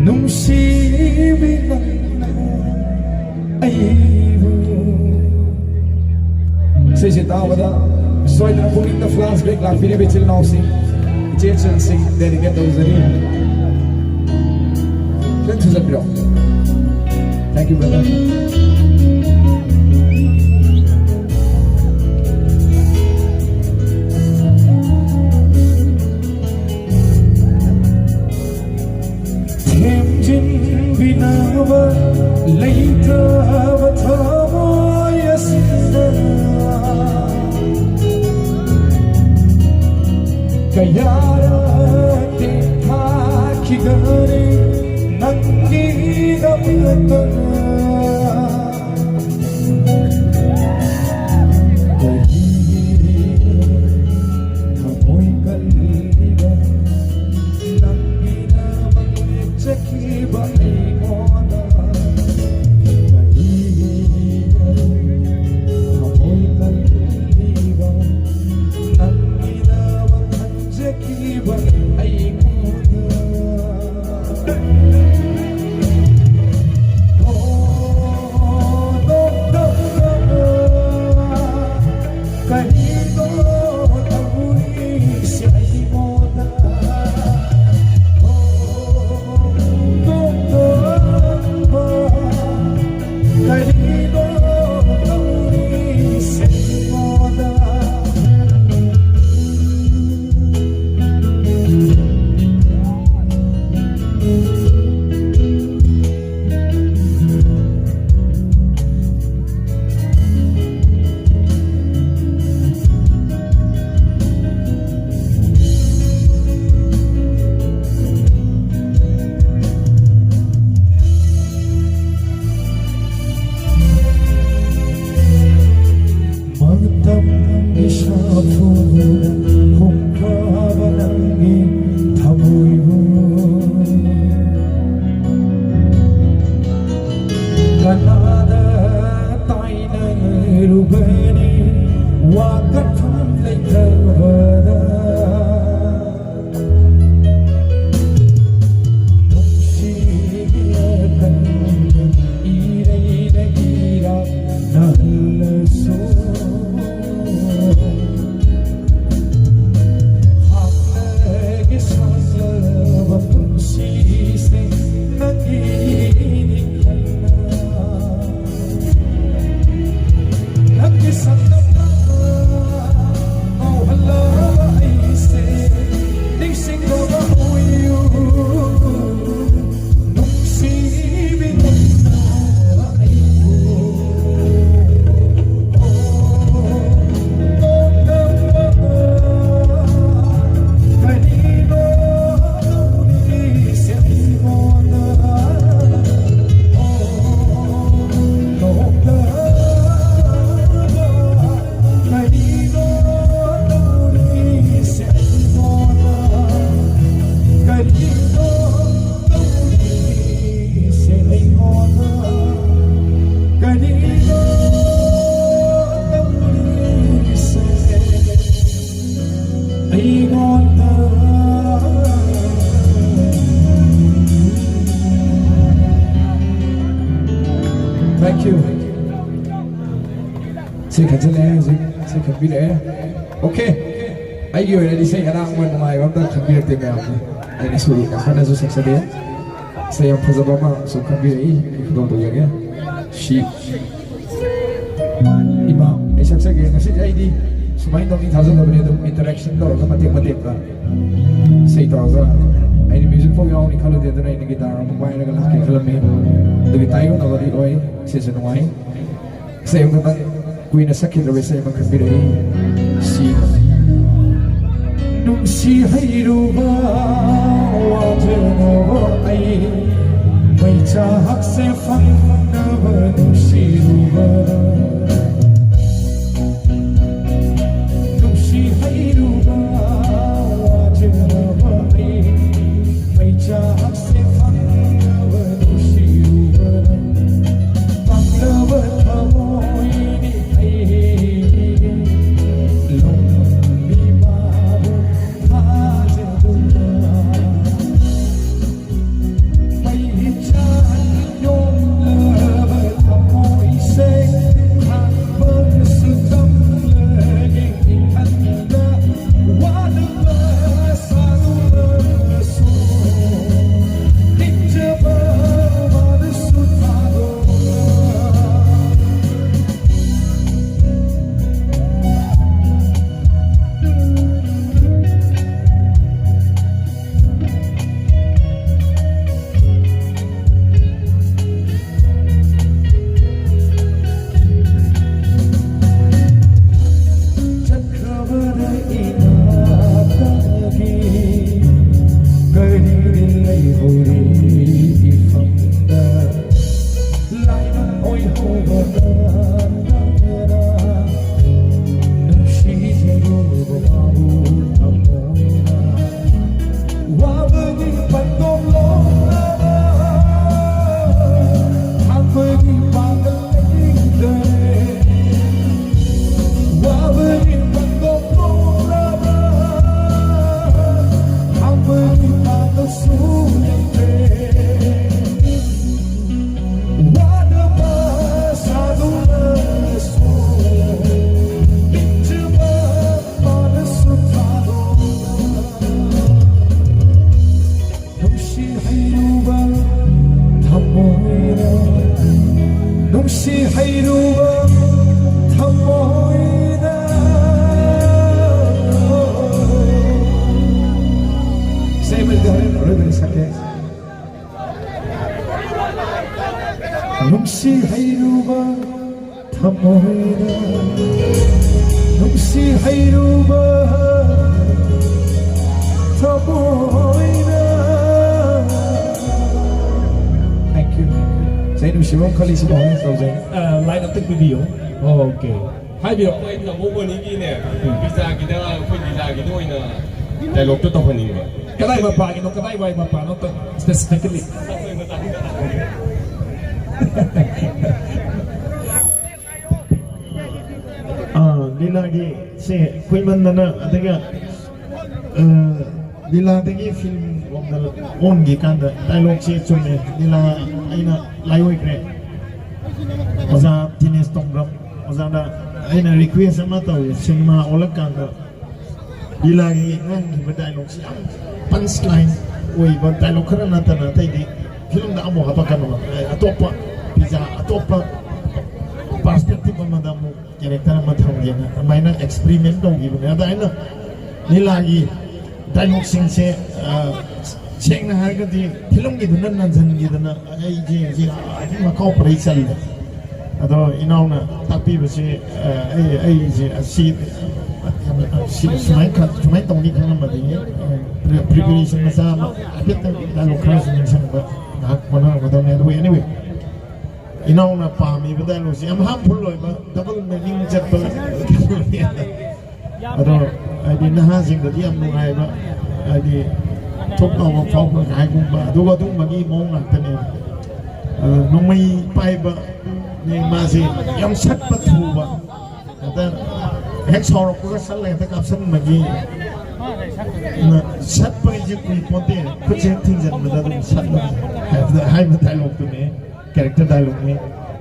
ꯅꯨꯡꯁꯤꯕꯤ ꯅꯪꯅ ꯑꯩꯕꯨ꯫ ꯏꯁꯩꯁꯦ ꯇꯥꯕꯗ ꯁꯣꯏꯗꯅ ꯄꯨꯛꯅꯤꯡꯗ flash back ꯂꯥꯛꯄꯤꯔꯤꯕ ꯏꯆꯤꯜ ꯏꯅꯥꯎꯁꯤꯡ, ꯏꯆꯦ ꯏꯆꯜꯁꯤꯡ dedicate ꯇꯧꯖꯔꯤ꯫ ꯈꯤꯇꯪ ꯊꯨꯖꯟꯕꯤꯔꯣ꯫ Thank you, brother. ꯊꯦꯝꯖꯤꯟꯕꯤꯅꯕ ꯂꯩꯇ꯭ꯔꯕ ꯊꯃꯣꯏ ꯑꯁꯤꯗ ꯀꯌꯥꯔꯛ ꯇꯦꯛꯊꯥꯈꯤꯒꯅꯤ ꯅꯪꯒꯤꯗꯃꯛꯇ꯫ ꯊꯃꯣꯏ ꯀꯜꯂꯤꯕ ꯅꯪꯒꯤꯗꯃꯛ ꯂꯦꯞꯆꯈꯤꯕ ꯑꯩꯉꯣꯟꯗ ꯀꯔꯤꯒꯤ ꯊꯃꯣꯏ ꯀꯜꯂꯤꯕ ꯅꯪꯒꯤꯗꯃꯛ ꯈꯟꯖꯈꯤꯕ ꯑꯩꯉꯣꯟꯗ꯫ Thank you. ꯁꯤ ꯈꯟꯖꯤꯜꯂꯛꯑꯦ ꯍꯧꯖꯤꯛ꯫ ꯁꯤ ꯈꯟꯕꯤꯔꯛꯑꯦ꯫ Okay꯫ ꯑꯩꯒꯤ ꯑꯣꯏꯅꯗꯤ ꯏꯁꯩ ꯑꯔꯥꯡꯕ ꯅꯨꯡꯉꯥꯏꯕ ꯑꯝꯇ ꯈꯟꯕꯤꯔꯛꯇꯦ ꯃꯌꯥꯝꯁꯦ꯫ ꯑꯩꯅꯁꯨ ꯌꯥꯝ ꯀꯟꯅꯁꯨ ꯁꯛꯆꯗꯦ꯫ ꯏꯁꯩ ꯌꯥꯝ ꯐꯖꯕ ꯑꯃꯁꯨ ꯈꯟꯕꯤꯔꯛꯏ꯫ ꯑꯩ ꯈꯨꯗꯣꯜ ꯇꯧꯖꯒꯦ꯫ ꯁꯤ ꯏꯃꯥ, ꯑꯩ ꯁꯛꯆꯒꯦ꯫ ꯉꯁꯤꯗꯤ ꯑꯩꯗꯤ ꯁꯨꯃꯥꯏꯅ ꯇꯧꯅꯤ ꯊꯥꯖꯗꯕꯅꯤ꯫ ꯑꯗꯨꯝ interaction ꯇꯧꯔꯒ ꯃꯇꯦꯛ ꯃꯇꯦꯛꯇ ꯏꯁꯩ ꯇꯧꯔꯒ, ꯑꯩꯗꯤ music ꯐꯥꯎ ꯌꯥꯎꯅꯤ ꯈꯜꯂꯨꯗꯦ꯫ ꯑꯗꯨꯅ ꯑꯩꯗꯤ guitar ꯑꯃ ꯄꯥꯏꯔꯒ ꯂꯥꯛꯀꯦ ꯈꯜꯂꯝꯃꯤ꯫ ꯑꯗꯨꯒꯤ ꯇꯥꯏꯌꯣꯟꯅꯕꯗꯤ ꯑꯣꯏ꯫ ꯁꯤꯁꯨ ꯅꯨꯡꯉꯥꯏ꯫ ꯏꯁꯩ ꯑꯃꯈꯛꯇꯪ ꯀꯨꯏꯅ ꯁꯛꯈꯤꯗ꯭ꯔꯕ ꯏꯁꯩ ꯑꯃ ꯈꯟꯕꯤꯔꯛꯏ꯫ ꯁꯤ ꯅꯨꯡꯁꯤ ꯍꯩꯔꯨꯕ ꯋꯥꯖꯅꯕ ꯑꯩ ꯃꯩꯆꯥꯛꯁꯦ ꯐꯪꯅꯕ ꯅꯨꯡꯁꯤꯔꯨꯕ꯫ ꯅꯨꯡꯁꯤ ꯍꯩꯔꯨꯕ ꯋꯥꯖꯅꯕ ꯑꯩ ꯃꯩꯆꯥꯛꯁꯦ ꯐꯪꯅꯕ ꯅꯨꯡꯁꯤꯔꯨꯕ꯫ ꯄꯥꯝꯂꯕ ꯊꯃꯣꯏꯅꯤ ꯑꯩꯒꯤ ꯂꯣꯝꯕꯤ ꯃꯥꯕꯨ ꯊꯥꯖꯗꯨꯅ꯫ ꯃꯩ ꯏꯆꯥ ꯌꯣꯝꯂꯕ ꯊꯃꯣꯏꯁꯦ ꯅꯨꯡꯁꯤ ꯍꯩꯔꯨꯕ ꯊꯃꯣꯏꯅ, ꯅꯨꯡꯁꯤ ꯍꯩꯔꯨꯕ ꯊꯃꯣꯏꯅ꯫ Thank you. ꯁꯦ, ꯅꯨꯡꯁꯤꯕ ꯑꯃ ꯈꯜꯂꯤꯁꯤ ꯀꯃꯥꯏꯅ ꯇꯧꯖꯩ? ꯑ, line ꯑꯝꯇ ꯄꯤꯕꯤꯌꯨ꯫ Okay. ꯍꯥꯏꯕꯤꯔꯣ꯫ ꯑꯩꯈꯣꯏ ꯇꯥꯃꯣ ꯕꯣꯅꯤꯒꯤꯅꯦ, ꯄꯤꯖꯥꯒꯤꯗ, ꯑꯩꯈꯣꯏ ꯄꯤꯖꯥꯒꯤꯗ ꯑꯣꯏꯅ dialogue ꯇꯣ ꯇꯧꯍꯟꯅꯤꯡꯕ꯫ ꯀꯗꯥꯏ ꯃꯄꯥꯒꯤꯅꯣ, ꯀꯗꯥꯏ ꯋꯥꯏ ꯃꯄꯥꯅꯣ? Specifically꯫ ꯑꯥ, ꯂꯤꯂꯥꯒꯤ ꯁꯦ ꯀꯨꯏꯃꯟꯗꯅ, ꯑꯗꯨꯒ, ꯑ, ꯂꯤꯂꯥꯗꯒꯤ film ꯔꯣꯝꯗ ꯑꯣꯟꯈꯤ ꯀꯥꯟꯗ dialogue ꯁꯦ ꯆꯨꯝꯃꯦ꯫ ꯂꯤꯂꯥ ꯑꯩꯅ ꯂꯥꯏꯑꯣꯏꯈ꯭ꯔꯦ꯫ ꯑꯣꯖꯥ ꯗꯤꯅꯦꯁ ꯇꯣꯡꯕ꯭ꯔꯝ ꯑꯣꯖꯥꯗ ꯑꯩꯅ request ꯑꯃ ꯇꯧꯋꯦ, ꯁꯤꯅꯦꯃꯥ ꯑꯣꯜꯂꯛꯀꯥꯟꯗ ꯂꯤꯂꯥꯒꯤ ꯉꯥꯡꯈꯤꯕ dialogue ꯁꯤ ꯌꯥꯝ punchline ꯑꯣꯏꯕ dialogue ꯈꯔ ꯅꯠꯇꯅ ꯑꯇꯩꯗꯤ film ꯗ ꯑꯃꯨꯛ ꯍꯥꯄꯛꯀꯅꯨ, ꯑꯇꯣꯞꯄ ꯄꯤꯖꯥ, ꯑꯇꯣꯞꯄ perspective ꯑꯃꯗ ꯑꯃꯨꯛ character ꯑꯃ ꯊꯝꯒꯦꯅ ꯑꯗꯨꯃꯥꯏꯅ experiment ꯇꯧꯈꯤꯕꯅꯦ꯫ ꯑꯗ ꯑꯩꯅ ꯂꯤꯂꯥꯒꯤ dialogue ꯁꯤꯡꯁꯦ, ꯑ, ꯁꯦꯡꯅ ꯍꯥꯏꯔꯒꯗꯤ film ꯒꯤꯗꯨꯅ ꯅꯟꯁꯤꯟꯈꯤꯗꯅ ꯑꯩꯁꯦ ꯍꯧꯖꯤꯛ ꯑꯗꯨꯝ ꯃꯀꯥꯎ ꯄꯔꯩ ꯆꯜꯂꯦ꯫ ꯑꯗꯣ ꯏꯅꯥꯎꯅ ꯇꯥꯛꯄꯤꯕꯁꯦ, ꯑ, ꯑꯩ, ꯑꯩꯁꯦ ꯑꯁꯤ, ꯁꯤ ꯁꯨꯃꯥꯏꯅ ꯈ-, ꯁꯨꯃꯥꯏꯅ ꯇꯧꯅꯤ ꯈꯪꯉꯝꯃꯗꯤ, ꯑ, pre-, preparation ꯃꯆꯥ ꯑꯃ ꯍꯥꯏꯐꯦꯠꯇꯪ dialogue ꯈꯔꯁꯨ ꯅꯤꯡꯁꯤꯡꯕ ꯉꯥꯏꯍꯥꯛ ꯍꯣꯠꯅꯔꯝꯒꯗꯕꯅꯦ꯫ ꯑꯗꯨꯕꯨ anyway, ꯏꯅꯥꯎꯅ ꯄꯥꯝꯃꯤꯕ dialogue ꯁꯦ ꯌꯥꯝ harmful ꯑꯣꯏꯕ, double meaning ꯆꯠꯄ꯫ ꯑꯗꯣ ꯍꯥꯏꯗꯤ ꯅꯍꯥꯁꯤꯡꯗꯗꯤ ꯌꯥꯝ ꯅꯨꯡꯉꯥꯏꯕ, ꯍꯥꯏꯗꯤ ꯊꯣꯛ ꯂꯥꯎꯕ ꯐꯥꯎꯕ ꯍꯥꯏꯒꯨꯝꯕ, ꯑꯗꯨꯒ ꯑꯗꯨꯒꯨꯝꯕꯒꯤ ꯃꯑꯣꯡ ꯉꯥꯛꯇꯅꯦꯕ꯫ ꯑꯗꯣ ꯅꯣꯡꯃꯩ ꯄꯥꯏꯕ ꯅꯦ ꯃꯥꯁꯦ, ꯌꯥꯝ ꯁꯠꯄ ꯊꯨꯕ, ꯑꯗ ꯍꯦꯛ ꯁꯥꯎꯔꯛꯄꯒ ꯁꯠꯂ ꯍꯦꯛꯇ ꯀꯥꯞꯁꯟꯕꯒꯤ, ꯁꯠꯄ ꯍꯥꯏꯁꯦ ꯀꯨꯏ ꯄꯣꯟꯇꯦ, ꯈꯨꯠꯁꯦ ꯍꯦꯛ ꯊꯤꯡꯖꯟꯕꯗ ꯑꯗꯨꯝ ꯁꯠꯂ ꯍꯥꯏꯕꯗ, ꯍꯥꯏꯕ dialogue ꯇꯨꯅꯦ꯫ Character dialogue ꯅꯤ꯫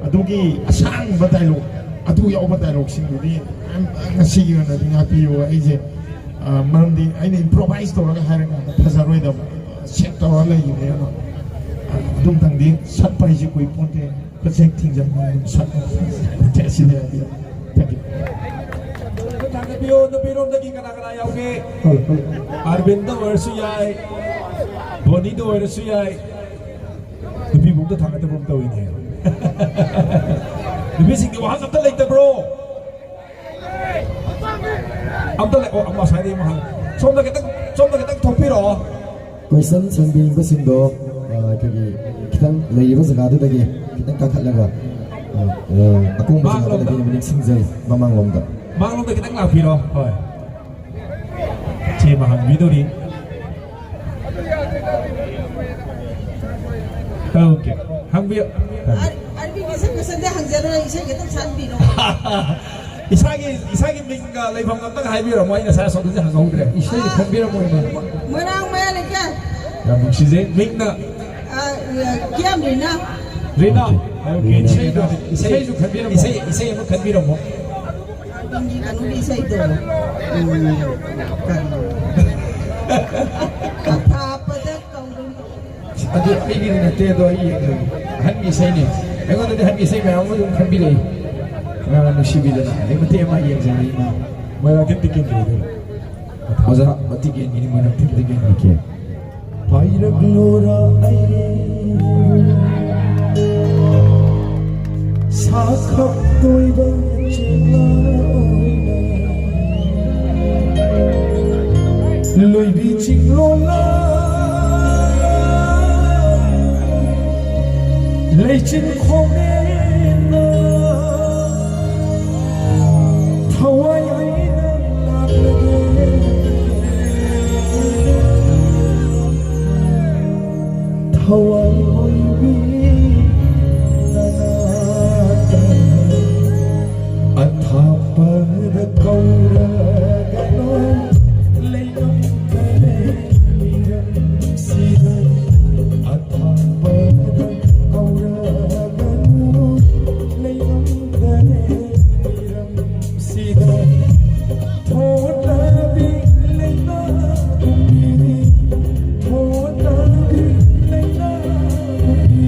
ꯑꯗꯨꯒꯤ ꯑꯁꯥꯡꯕ dialogue, ꯑꯗꯨ ꯌꯥꯎꯕ dialogue ꯁꯤꯡꯗꯨꯗꯤ ꯉꯁꯤꯒꯤ ꯑꯣꯏꯅꯗꯤ ꯉꯥꯛꯄꯤꯌꯨ꯫ ꯑꯩꯁꯦ, ꯑ, ꯃꯔꯝꯗꯤ ꯑꯩꯅ improvise ꯇꯧꯔꯒ ꯍꯥꯏꯔꯀꯥꯟꯗ ꯐꯖꯔꯣꯏꯗꯕ, set ꯇꯧꯔ ꯂꯩꯈꯤꯕꯅꯦ꯫ ꯑꯗꯣ, ꯑ, ꯑꯗꯨꯝꯇꯪꯗꯤ ꯁꯠꯄ ꯍꯥꯏꯁꯦ ꯀꯨꯏ ꯄꯣꯟꯇꯦ, ꯈꯨꯠꯁꯦ ꯊꯤꯡꯖꯤꯟꯕ ꯑꯗꯨꯝ ꯁꯠꯄ꯫ ꯑꯁꯤꯗꯤ ꯍꯥꯏꯕꯤꯌꯨ꯫ Thank you꯫ ꯊꯥꯡꯒꯠꯄꯤꯌꯨ, ꯅꯨꯄꯤꯔꯣꯝꯗꯒꯤ ꯀꯅꯥ ꯀꯅꯥ ꯌꯥꯎꯒꯦ? ꯑꯔꯕꯤꯟꯗ ꯑꯣꯏꯔꯁꯨ ꯌꯥꯏ, ꯕꯣꯅꯤꯗ ꯑꯣꯏꯔꯁꯨ ꯌꯥꯏ꯫ ꯅꯨꯄꯤꯕꯨ ꯑꯝꯇ ꯊꯥꯡꯒꯠꯇꯕ ꯑꯃ ꯇꯧꯏꯅꯦ꯫ ꯅꯨꯄꯤꯁꯤꯡꯒꯤ ꯋꯥꯍꯪ ꯑꯝꯇ ꯂꯩꯇꯕ꯭ꯔꯣ? ꯑꯝꯇ ꯂꯩ ꯑꯣ, ꯑꯃ ꯉꯁꯥꯏꯗꯩ ꯑꯃ ꯍꯪ ꯁꯣꯝꯗ ꯈꯤꯇꯪ ꯁꯣꯝꯗ ꯈꯤꯇꯪ ꯊꯣꯛꯄꯤꯔꯛꯑꯣ꯫ ꯀꯣꯏꯁꯟ ꯍꯪꯕꯤꯅꯤꯡꯕꯁꯤꯡꯗꯣ, ꯑ, ꯑꯩꯈꯣꯏꯒꯤ ꯈꯤꯇꯪ ꯂꯩꯔꯤꯕ ꯖꯒꯥꯗꯨꯗꯒꯤ ꯈꯤꯇꯪ ꯀꯥꯈꯠꯂꯒ, ꯑ, ꯑ, ꯑꯀꯣꯝꯕ ꯖꯒꯥꯗ ꯃꯥꯡꯂꯣꯝꯗ꯫ ꯂꯩꯕꯤꯅꯕ ꯅꯤꯡꯁꯤꯡꯖꯔꯤ, ꯃꯃꯥꯡꯂꯣꯝꯗ꯫ ꯃꯥꯡꯂꯣꯝꯗ ꯈꯤꯇꯪ ꯂꯥꯛꯄꯤꯔꯣ꯫ ꯍꯣꯏ꯫ ꯆꯦ ꯑꯃ ꯍꯪꯕꯤꯗꯣꯔꯤ꯫ ꯑꯣꯀꯦ꯫ ꯍꯪꯕꯤꯌꯨ꯫ ꯑꯔ-, ꯑꯔꯕꯤꯒꯤ ꯏꯁꯩ ꯃꯁꯛꯇ ꯍꯪꯖꯔꯣꯏ, ꯏꯁꯩ ꯈꯤꯇꯪ ꯁꯛꯍꯟꯕꯤꯔꯣ꯫ ꯏꯁꯥꯒꯤ, ꯏꯁꯥꯒꯤ ꯃꯤꯡꯒ ꯂꯩꯐꯝ ꯑꯝꯇꯪ ꯍꯥꯏꯕꯤꯔꯝꯃꯣ, ꯑꯩ ꯉꯁꯥꯏ ꯑꯁꯣꯝꯗꯁꯨ ꯍꯪꯍꯧꯗ꯭ꯔꯦ꯫ ꯏꯁꯩ ꯈꯟꯕꯤꯔꯝꯃꯣ, ꯏꯃꯥ꯫ ꯃꯣꯏꯔꯥꯡ ꯃꯌꯥ ꯂꯩꯀꯥꯏ꯫ ꯌꯥꯝ ꯅꯨꯡꯁꯤꯖꯩ꯫ ꯃꯤꯡꯅ? ꯑ, ꯀꯦꯝ ꯔꯤꯅꯥ꯫ ꯔꯤꯅꯥ꯫ ꯑꯣꯀꯦ꯫ ꯏꯁꯩꯗꯣ, ꯏꯁꯩ, ꯏꯁꯩꯁꯨ ꯈꯟꯕꯤꯔꯝꯃꯣ꯫ ꯏꯁꯩ, ꯏꯁꯩ ꯑꯃ ꯈꯟꯕꯤꯔꯝꯃꯣ꯫ ꯀꯩꯅꯣꯒꯤ ꯏꯁꯩꯗꯣ꯫ ꯎꯝ, ꯀꯔꯤ? ꯑꯊꯥꯞꯄꯗ ꯀꯧꯔꯨꯝ꯫ ꯑꯗꯨ ꯑꯩꯒꯤꯗꯤ ꯅꯠꯇꯦ, ꯑꯗꯣ ꯑꯩ ꯌꯦꯡꯖꯒꯦ꯫ ꯑꯍꯟꯒꯤ ꯏꯁꯩꯅꯦ꯫ ꯑꯩꯉꯣꯟꯗꯗꯤ ꯑꯍꯟꯒꯤ ꯏꯁꯩ ꯃꯌꯥꯝ ꯑꯃ ꯑꯗꯨꯝ ꯈꯟꯕꯤꯔꯛꯏ꯫ ꯑ, ꯅꯨꯡꯁꯤꯕꯤꯗꯅ꯫ ꯑꯗꯩ ꯃꯇꯦꯛ ꯑꯃ ꯌꯦꯡꯖꯒꯦ, ꯏꯃꯥ꯫ ꯃꯣꯏꯔꯥꯡꯊꯦꯝ ꯇꯤꯀꯦꯟꯗ꯭ꯔꯣꯗ꯫ ꯑꯣꯖꯥ, ꯃꯇꯦꯛ ꯌꯦꯡꯒꯦꯅꯤ, ꯃꯣꯏꯔꯥꯡꯊꯦꯝ ꯇꯤꯀꯦꯟꯗ꯭ꯔꯣ꯫ ꯄꯥꯏꯔꯛꯂꯣꯔꯥ ꯑꯩ ꯁꯥꯈꯛ ꯇꯣꯏꯕ ꯆꯦꯛꯂꯥ ꯑꯣꯏꯅ꯫ ꯂꯣꯏꯕꯤ ꯆꯤꯡꯂꯣꯟꯅ ꯂꯩꯆꯤꯟ ꯈꯣꯡꯅꯦꯅ ꯊꯋꯥꯏ ꯑꯩꯅ ꯂꯥꯛꯂꯒꯦ꯫ ꯊꯋꯥꯏ ꯑꯣꯏꯕꯤ ꯅꯅꯥꯛꯇ ꯑꯊꯥꯞꯄꯗ ꯀꯧꯔꯒꯅꯨ ꯂꯩꯉꯝꯗꯔꯦ ꯃꯤꯔꯝꯁꯤꯗ꯫ ꯑꯊꯥꯞꯄꯗ ꯀꯧꯔꯒꯅꯨ ꯂꯩꯉꯝꯗꯔꯦ ꯃꯤꯔꯝꯁꯤꯗ꯫ ꯊꯣꯠꯂꯕꯤ ꯂꯩꯅꯥ ꯈꯨꯝꯕꯤ, ꯊꯣꯠꯂꯕꯤ ꯂꯩꯅꯥ ꯈꯨꯝꯕꯤ,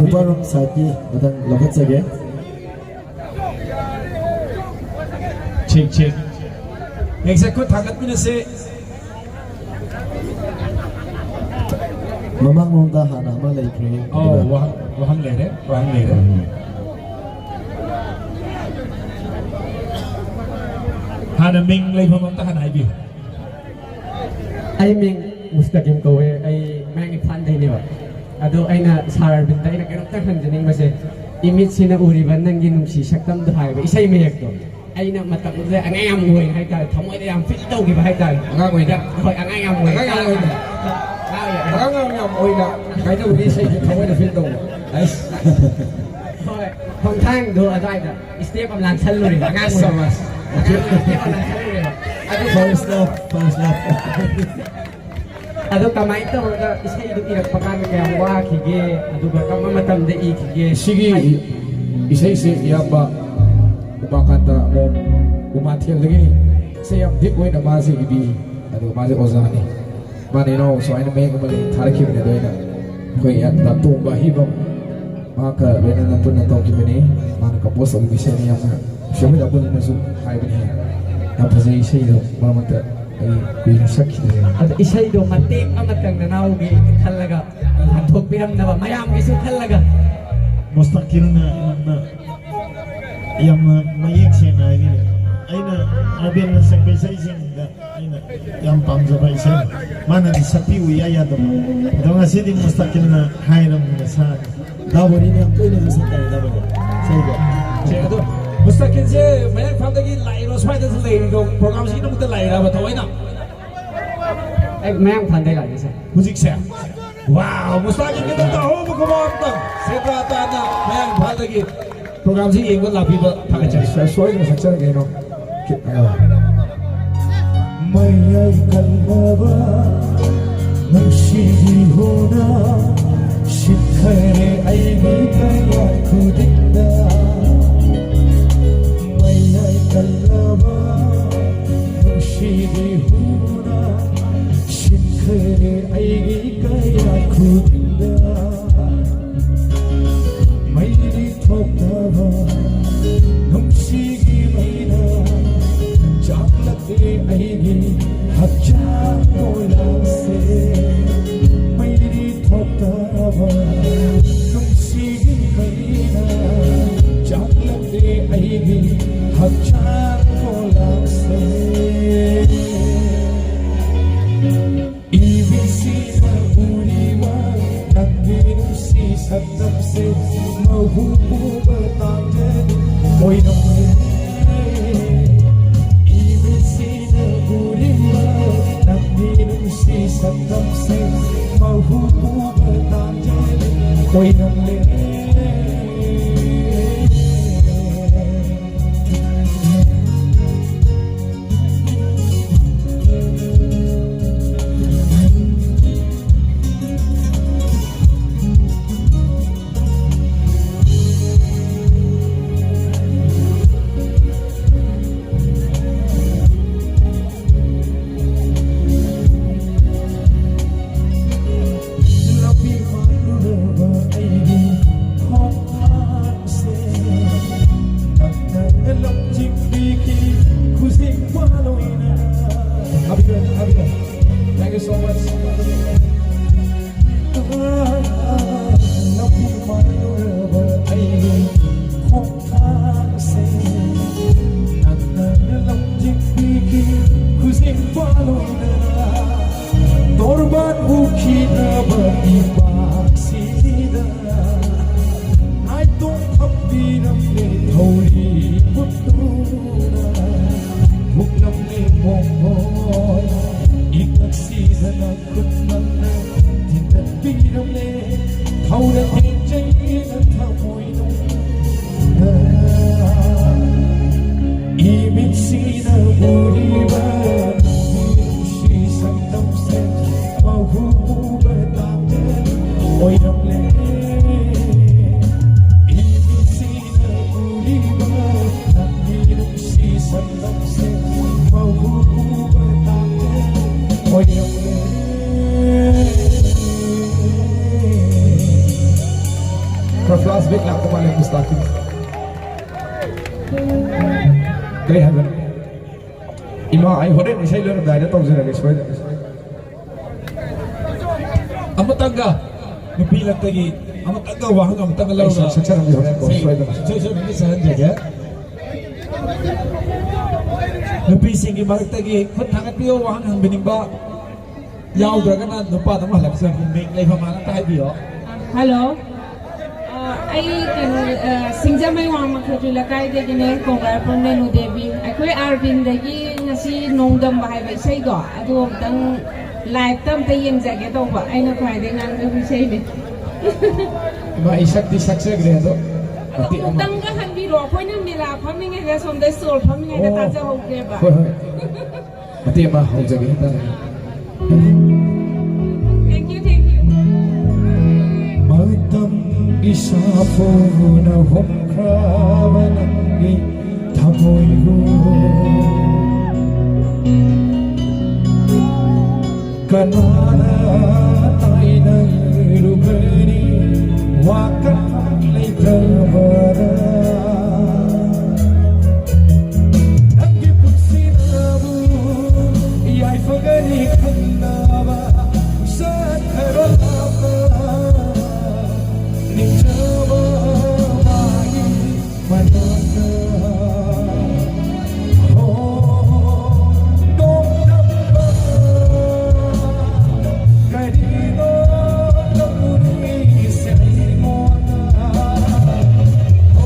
ꯅꯨꯄꯥꯔꯣꯝ ꯁꯥꯏꯠꯀꯤ ꯃꯊꯪ ꯂꯧꯈꯠꯆꯒꯦ꯫ Check, check. ꯌꯦꯡꯁꯦ, ꯈꯨꯠ ꯊꯥꯡꯒꯠꯃꯤꯟꯅꯁꯦ꯫ ꯃꯃꯥꯡꯂꯣꯝꯗ ꯍꯥꯟꯅ ꯑꯃ ꯂꯩꯈ꯭ꯔꯦ꯫ ꯑꯧ, ꯑꯗꯨꯒ ꯋꯥꯍꯪ, ꯋꯥꯍꯪ ꯂꯩꯔꯦ, ꯋꯥꯍꯪ ꯂꯩꯔꯦ꯫ ꯍꯥꯟꯅ ꯃꯤꯡ ꯂꯩꯐꯝ ꯑꯝꯇ ꯍꯥꯟꯅ ꯍꯥꯏꯕꯤꯌꯨ꯫ ꯑꯩ ꯃꯤꯡ ꯃꯨꯁꯇꯥꯀꯤꯝ ꯀꯧꯋꯦ꯫ ꯑꯩ ꯃꯌꯥꯡ ꯏꯝꯐꯥꯜꯗꯩꯅꯦꯕ꯫ ꯑꯗꯣ ꯑꯩꯅ ꯁꯥꯔ ꯑꯔꯕꯤꯟꯗ ꯑꯩꯅ ꯀꯩꯅꯣꯝꯇꯪ ꯍꯪꯖꯅꯤꯡꯕꯁꯦ, "ꯏꯃꯤꯠꯁꯤꯅ ꯎꯔꯤꯕ ꯅꯪꯒꯤ ꯅꯨꯡꯁꯤ ꯁꯛꯇꯝꯗꯣ" ꯍꯥꯏꯕ ꯏꯁꯩ ꯃꯌꯦꯛꯇꯣ, ꯑꯩꯅ ꯃꯇꯝꯗꯨꯗ ꯑꯉꯥꯡ ꯌꯥꯝ ꯑꯣꯏ ꯍꯥꯏꯇꯥꯔꯦ, ꯊꯃꯣꯏꯗ ꯌꯥꯝ ꯐꯤꯜ ꯇꯧꯈꯤꯕ ꯍꯥꯏꯇꯥꯔꯦ꯫ ꯑꯉꯥꯡ ꯑꯣꯏꯅ? ꯍꯣꯏ, ꯑꯉꯥꯡ ꯌꯥꯝ ꯑꯣꯏ꯫ ꯑꯉꯥꯡ ꯌꯥꯝ ꯑꯣꯏꯅ? ꯑꯉꯥꯡ ꯑꯣꯏꯅ꯫ ꯑꯉꯥꯡ ꯌꯥꯝ, ꯌꯥꯝ ꯑꯣꯏꯅ ꯀꯥꯏꯅꯧꯒꯤ ꯏꯁꯩꯁꯦ ꯊꯃꯣꯏꯗ ꯐꯤꯜ ꯇꯧꯕ꯫ ꯑꯩꯁ꯫ ꯍꯣꯏ, ꯈꯣꯡꯊꯥꯡꯗꯣ ꯑꯗꯨꯋꯥꯏꯗ ꯏꯁꯇꯦꯞ ꯑꯃ ꯂꯥꯟꯁꯜꯂꯨꯔꯦꯕ ꯑꯉꯥꯡ ꯑꯣꯏꯅ꯫ ꯁꯃꯥꯁ꯫ ꯑꯉꯥꯡ ꯑꯣꯏꯅ ꯏꯁꯇꯦꯞ ꯑꯃ ꯂꯥꯟꯁꯜꯂꯨꯔꯦꯕ꯫ ꯑꯗꯨ first love, first love꯫ ꯑꯗꯣ ꯀꯃꯥꯏꯅ ꯇꯧꯔꯒ ꯏꯁꯩꯗꯨ ꯏꯔꯛꯄ ꯀꯥꯟꯗ ꯀꯌꯥꯝ ꯋꯥꯈꯤꯒꯦ? ꯑꯗꯨꯒ ꯀꯔꯝꯕ ꯃꯇꯝꯗ ꯏꯈꯤꯒꯦ? ꯁꯤꯒꯤ ꯏꯁꯩꯁꯦ ꯏꯌꯥꯝꯕ ꯎꯃꯥꯀꯥꯟꯇ ꯑꯃꯣꯝ ꯎꯃꯥꯊꯦꯜꯗꯒꯤꯅꯤ꯫ ꯏꯁꯩ ꯌꯥꯝ ꯗꯤꯞ ꯑꯣꯏꯅ ꯃꯥꯁꯦ ꯏꯕꯤ꯫ ꯑꯗꯨꯒ ꯃꯥꯁꯦ ꯑꯣꯖꯥꯅꯤ꯫ ꯃꯥꯅ ꯏꯅꯥꯎ ꯁꯨꯃꯥꯏꯅ ꯃꯌꯦꯛ ꯑꯃ ꯂꯩ ꯊꯥꯔꯛꯈꯤꯕꯅꯦ, ꯑꯗꯣ ꯑꯩꯅ ꯑꯩꯈꯣꯏ ꯏꯌꯥꯝꯕ ꯇꯣꯝꯕ ꯑꯍꯤꯕꯝ ꯃꯍꯥꯛꯀ ꯂꯣꯏꯅꯅ ꯄꯨꯟꯅ ꯇꯧꯈꯤꯕꯅꯤ꯫ ꯃꯥꯅ ꯀꯝꯄꯣꯖ ꯇꯧꯕ ꯏꯁꯩꯅꯤ, ꯌꯥꯝꯅ ꯅꯨꯡꯁꯤ꯫ ꯑꯩꯈꯣꯏ ꯗꯥ ꯄꯨꯟꯅꯁꯨ ꯍꯥꯏꯕꯅꯤ, ꯌꯥꯝ ꯐꯖꯩ ꯏꯁꯩꯗꯣ, ꯃꯔꯛ ꯃꯔꯛꯇ ꯑꯩ ꯀꯨꯏꯅ ꯁꯛꯈꯤꯗ꯭ꯔꯦ꯫ ꯑꯗꯣ ꯏꯁꯩꯗꯣ ꯃꯇꯦꯛ ꯑꯃꯇꯪ ꯅꯅꯥꯎꯒꯤ ꯈꯜꯂꯒ ꯍꯟꯊꯣꯛꯄꯤꯔꯝꯅꯕ, ꯃꯌꯥꯝꯒꯤꯁꯨ ꯈꯜꯂꯒ꯫ ꯃꯨꯁꯇꯥꯀꯤꯜꯅ ꯌꯥꯝꯅ, ꯌꯥꯝꯅ ꯃꯌꯦꯛ ꯁꯦꯡꯅ ꯍꯥꯏꯕꯤꯔꯦ꯫ ꯑꯩꯅ ꯑꯔꯕꯤꯟꯅ ꯁꯛꯄ ꯏꯁꯩꯁꯤꯡꯗ ꯑꯩꯅ ꯌꯥꯝ ꯄꯥꯝꯖꯕ ꯏꯁꯩ꯫ ꯃꯥꯅꯗꯤ ꯁꯛꯄꯤꯌꯨ ꯏꯌꯥ ꯌꯥꯗꯕ꯫ ꯑꯗꯣ ꯉꯁꯤꯗꯤ ꯃꯨꯁꯇꯥꯀꯤꯜꯅ ꯍꯥꯏꯔꯕꯅꯤꯅ ꯁꯛꯑꯒꯦ꯫ ꯗꯥꯕꯣꯔꯤꯅ ꯌꯥꯝ ꯇꯣꯏꯅ ꯑꯗꯨꯝ ꯁꯛꯇꯥꯏꯅꯦ, ꯗꯥꯕꯣꯔꯤ꯫ ꯏꯁꯩꯗꯣ꯫ ꯁꯦ, ꯑꯗꯣ ꯃꯨꯁꯇꯥꯀꯤꯜꯁꯦ ꯃꯌꯥꯡ ꯏꯝꯐꯥꯜꯗꯒꯤ ꯂꯥꯛꯏꯔꯣ, ꯁ꯭ꯋꯥꯏꯗꯁꯨ ꯂꯩꯔꯤꯔꯣ, ꯄ꯭ꯔꯣꯒ꯭ꯔꯥꯝꯁꯤꯒꯤꯗꯃꯛꯇ ꯂꯥꯛꯏꯔꯕ ꯊꯑꯣꯏꯅ? ꯑꯩ ꯃꯌꯥꯡ ꯏꯝꯐꯥꯜꯗꯒꯤ ꯂꯥꯛꯏꯅꯦ, ꯁꯥꯔ꯫ ꯍꯧꯖꯤꯛꯁꯦ? ꯋꯥꯎ, ꯃꯨꯁꯇꯥꯀꯤꯜꯒꯤꯗꯃꯛꯇ ꯑꯍꯧꯕ ꯈꯨꯕꯥꯛ ꯑꯝꯇꯪ꯫ ꯁꯦꯟꯗ꯭ꯔꯥ ꯇꯥꯟꯅ ꯃꯌꯥꯡ ꯏꯝꯐꯥꯜꯗꯒꯤ ꯄ꯭ꯔꯣꯒ꯭ꯔꯥꯝꯁꯤ ꯌꯦꯡꯕ ꯂꯥꯛꯄꯤꯕ ꯊꯥꯒꯠꯆꯔꯤ꯫ ꯁꯣꯏꯗꯅ ꯁꯛꯆꯔꯒꯦ ꯀꯩꯅꯣ꯫ ꯃꯌꯥꯏ ꯀꯜꯂꯕ ꯅꯨꯡꯁꯤꯒꯤ ꯍꯨꯅ ꯁꯤꯠꯈꯔꯦ ꯑꯩꯒꯤ ꯀꯌꯥꯠ ꯈꯨꯗꯤꯡꯗ꯫ ꯃꯌꯥꯏ ꯀꯜꯂꯕ ꯅꯨꯡꯁꯤꯒꯤ ꯍꯨꯅ ꯁꯤꯠꯈꯔꯦ ꯑꯩꯒꯤ ꯀꯌꯥꯠ ꯈꯨꯗꯤꯡꯗ꯫ ꯅꯨꯡꯁꯤꯒꯤ ꯃꯩꯅ ꯆꯥꯛꯂꯝꯂꯦ ꯑꯩꯒꯤ ꯍꯛꯆꯥꯡ ꯀꯣꯂꯥꯞꯁꯦ꯫ ꯏꯃꯤꯠꯁꯤꯅ ꯎꯔꯤꯕ ꯅꯪꯒꯤ ꯅꯨꯡꯁꯤ ꯁꯛꯇꯝꯁꯦ ꯃꯍꯨ ꯄꯨꯕ ꯇꯥꯡꯖꯅꯤ ꯑꯣꯏꯔꯝꯂꯦ꯫ ꯏꯃꯤꯠꯁꯤꯅ ꯎꯔꯤꯕ ꯅꯪꯒꯤ ꯅꯨꯡꯁꯤ ꯁꯛꯇꯝꯁꯦ ꯃꯍꯨ ꯄꯨꯕ ꯇꯥꯡꯖꯅꯤ ꯑꯣꯏꯔꯝꯂꯦ꯫ ꯂꯝꯕꯤ ꯃꯥꯡꯂꯨꯔꯕ ꯑꯩꯒꯤ ꯈꯣꯡꯊꯥꯡꯁꯦ ꯅꯪꯅ ꯂꯝꯖꯤꯡꯕꯤꯈꯤ ꯈꯨꯖꯤꯡ ꯄꯥꯜ ꯑꯣꯏꯅ꯫ ꯍꯥꯞꯄꯤꯔꯣ, ꯍꯥꯞꯄꯤꯔꯣ꯫ Thank you so much. ꯂꯝꯕꯤ ꯃꯥꯡꯂꯨꯔꯕ ꯑꯩꯒꯤ ꯈꯣꯡꯊꯥꯡꯁꯦ ꯅꯪꯅ ꯂꯝꯖꯤꯡꯕꯤꯈꯤ ꯈꯨꯖꯤꯡ ꯄꯥꯜ ꯑꯣꯏꯅ꯫ ꯇꯣꯔꯕꯥꯟ ꯎꯈꯤꯗ꯭ꯔꯕ ꯏꯄꯥꯛꯁꯤꯗ ꯅꯥꯏꯇꯣꯝ ꯊꯝꯕꯤꯔꯝꯂꯦ ꯊꯧꯔꯤ ꯄꯨꯠꯇꯨꯅ꯫ ꯃꯨꯛꯂꯝꯂꯦ ꯃꯣꯡꯒꯣꯜ ꯏꯀꯛꯁꯤꯗꯅ ꯈꯨꯠꯃꯛꯅ ꯊꯤꯟꯗꯠꯄꯤꯔꯝꯂꯦ ꯊꯧꯔ ꯊꯦꯡꯖꯩꯅ ꯊꯃꯣꯏ ꯅꯨꯡꯗ꯫ ꯏꯃꯤꯠꯁꯤꯅ ꯎꯔꯤꯕ ꯅꯨꯡꯁꯤ ꯁꯛꯇꯝꯁꯦ ꯃꯍꯨ ꯄꯨꯕ ꯇꯥꯡꯖꯅꯤ ꯑꯣꯏꯔꯝꯂꯦ꯫ ꯏꯃꯤꯠꯁꯤꯅ ꯎꯔꯤꯕ ꯅꯪꯒꯤ ꯅꯨꯡꯁꯤ ꯁꯛꯇꯝꯁꯦ ꯃꯍꯨ ꯄꯨꯕ ꯇꯥꯡꯖꯅꯤ ꯑꯣꯏꯔꯝꯂꯦ꯫ ꯈꯔ flashback ꯂꯥꯛꯄ ꯃꯥꯜꯂꯦ ꯃꯨꯁꯇꯥꯛꯀꯤ꯫ ꯀꯩ ꯍꯥꯏꯕꯅꯣ? ꯏꯃꯥ, ꯑꯩ ꯍꯣꯔꯦꯟ ꯏꯁꯩ ꯂꯣꯏꯔꯝꯗꯥꯏꯗ ꯇꯧꯖꯔꯒꯦ ꯁꯣꯏꯗꯅ꯫ ꯑꯃꯇꯪꯒ ꯅꯨꯄꯤ ꯂꯛꯇꯒꯤ ꯑꯃꯨꯛꯇꯪꯒ ꯋꯥꯍꯪ ꯑꯃꯨꯛꯇꯪꯒ ꯑꯩ ꯂꯧꯔꯒ ꯁꯛ-, ꯁꯛꯆꯔꯝꯒꯦ, ꯍꯣꯔꯦꯟ ꯀꯣ, ꯁꯤ ꯁꯣꯏꯗꯅ꯫ ꯁꯣꯏ-, ꯁꯣꯏꯗꯅ ꯁꯛꯍꯟꯖꯒꯦ꯫ ꯅꯨꯄꯤꯁꯤꯡꯒꯤ ꯃꯔꯛꯇꯒꯤ ꯈꯨꯠ ꯊꯥꯡꯒꯠꯄꯤꯌꯨ, ꯋꯥꯍꯪ ꯍꯪꯕꯤꯅꯤꯡꯕ ꯌꯥꯎꯗ꯭ꯔꯒꯅ ꯅꯨꯄꯥꯗ ꯑꯃꯨꯛ ꯍꯜꯂꯛꯆꯒꯦ꯫ ꯃꯤꯡ, ꯂꯩꯐꯝ ꯍꯥꯟꯅ ꯑꯝꯇ ꯍꯥꯏꯕꯤꯌꯣ꯫ ꯍꯜꯂꯣ꯫ ꯑ, ꯑꯩ ꯀꯩꯅꯣ, ꯑ, ꯁꯤꯡꯖꯃꯩ ꯋꯥꯡꯃ ꯈꯦꯇ꯭ꯔꯤ ꯂꯩꯀꯥꯏꯗꯒꯤꯅꯦ, ꯀꯣꯡꯒꯥꯏꯄꯝ ꯔꯦꯅꯨ ꯗꯦꯕꯤ꯫ ꯑꯩꯈꯣꯏ ꯑꯥꯔꯕꯤꯟꯗꯒꯤ ꯉꯁꯤ ꯅꯣꯡꯗꯝꯕ ꯍꯥꯏꯕ ꯏꯁꯩꯗꯣ, ꯑꯗꯨ ꯑꯝꯇꯪ ꯂꯥꯏꯞꯇ ꯑꯝꯇ ꯌꯦꯡꯖꯒꯦ ꯇꯧꯕ꯫ ꯑꯩꯅ ꯈ꯭ꯋꯥꯏꯗꯒꯤ ꯉꯥꯡꯖꯕ ꯏꯁꯩꯅꯦ꯫ ꯏꯃꯥ, ꯑꯩ ꯁꯛꯇꯤ ꯁꯛꯆꯈ꯭ꯔꯦ, ꯑꯗꯣ ꯑꯗꯣ ꯃꯇꯦꯛ ꯑꯃ꯫ ꯑꯃꯨꯛꯇꯪꯒ ꯍꯟꯕꯤꯔꯣ, ꯑꯩꯈꯣꯏꯅ ꯃꯦꯂꯥ ꯐꯝꯃꯤꯉꯩꯗ, ꯁꯣꯝꯗ ꯁ꯭ꯇꯣꯜ ꯐꯝꯃꯤꯉꯩꯗ ꯑꯣ꯫ ꯇꯥꯖꯍꯧꯗ꯭ꯔꯦꯕ꯫ ꯍꯣꯏ, ꯍꯣꯏ꯫ ꯃꯇꯦꯛ ꯑꯃ ꯍꯧꯖꯒꯦ ꯍꯥꯏꯇꯥꯔꯦ꯫ Thank you, thank you. ꯃꯇꯝꯒꯤ ꯁꯥꯐꯨꯅ ꯍꯨꯝꯈ꯭ꯔꯕ ꯅꯪꯒꯤ ꯊꯃꯣꯏꯕꯨ ꯀꯅꯥꯅ ꯇꯥꯏꯅꯔꯨꯒꯅꯤ? ꯋꯥꯀꯠꯐꯝ ꯂꯩꯇ꯭ꯔꯕꯗ ꯅꯪꯒꯤ ꯄꯨꯟꯁꯤꯅꯕꯨ ꯌꯥꯏꯐꯒꯅꯤ ꯈꯜꯂꯕ ꯆꯠꯈ꯭ꯔꯕ ꯅꯤꯡꯖꯕ ꯃꯥꯒꯤ ꯃꯅꯥꯛꯇ꯫ ꯍꯣ, ꯅꯣꯡꯗꯝꯕ, ꯀꯔꯤꯅꯣ ꯇꯧꯔꯤꯁꯦ ꯑꯩꯉꯣꯟꯗ? ꯍꯣ,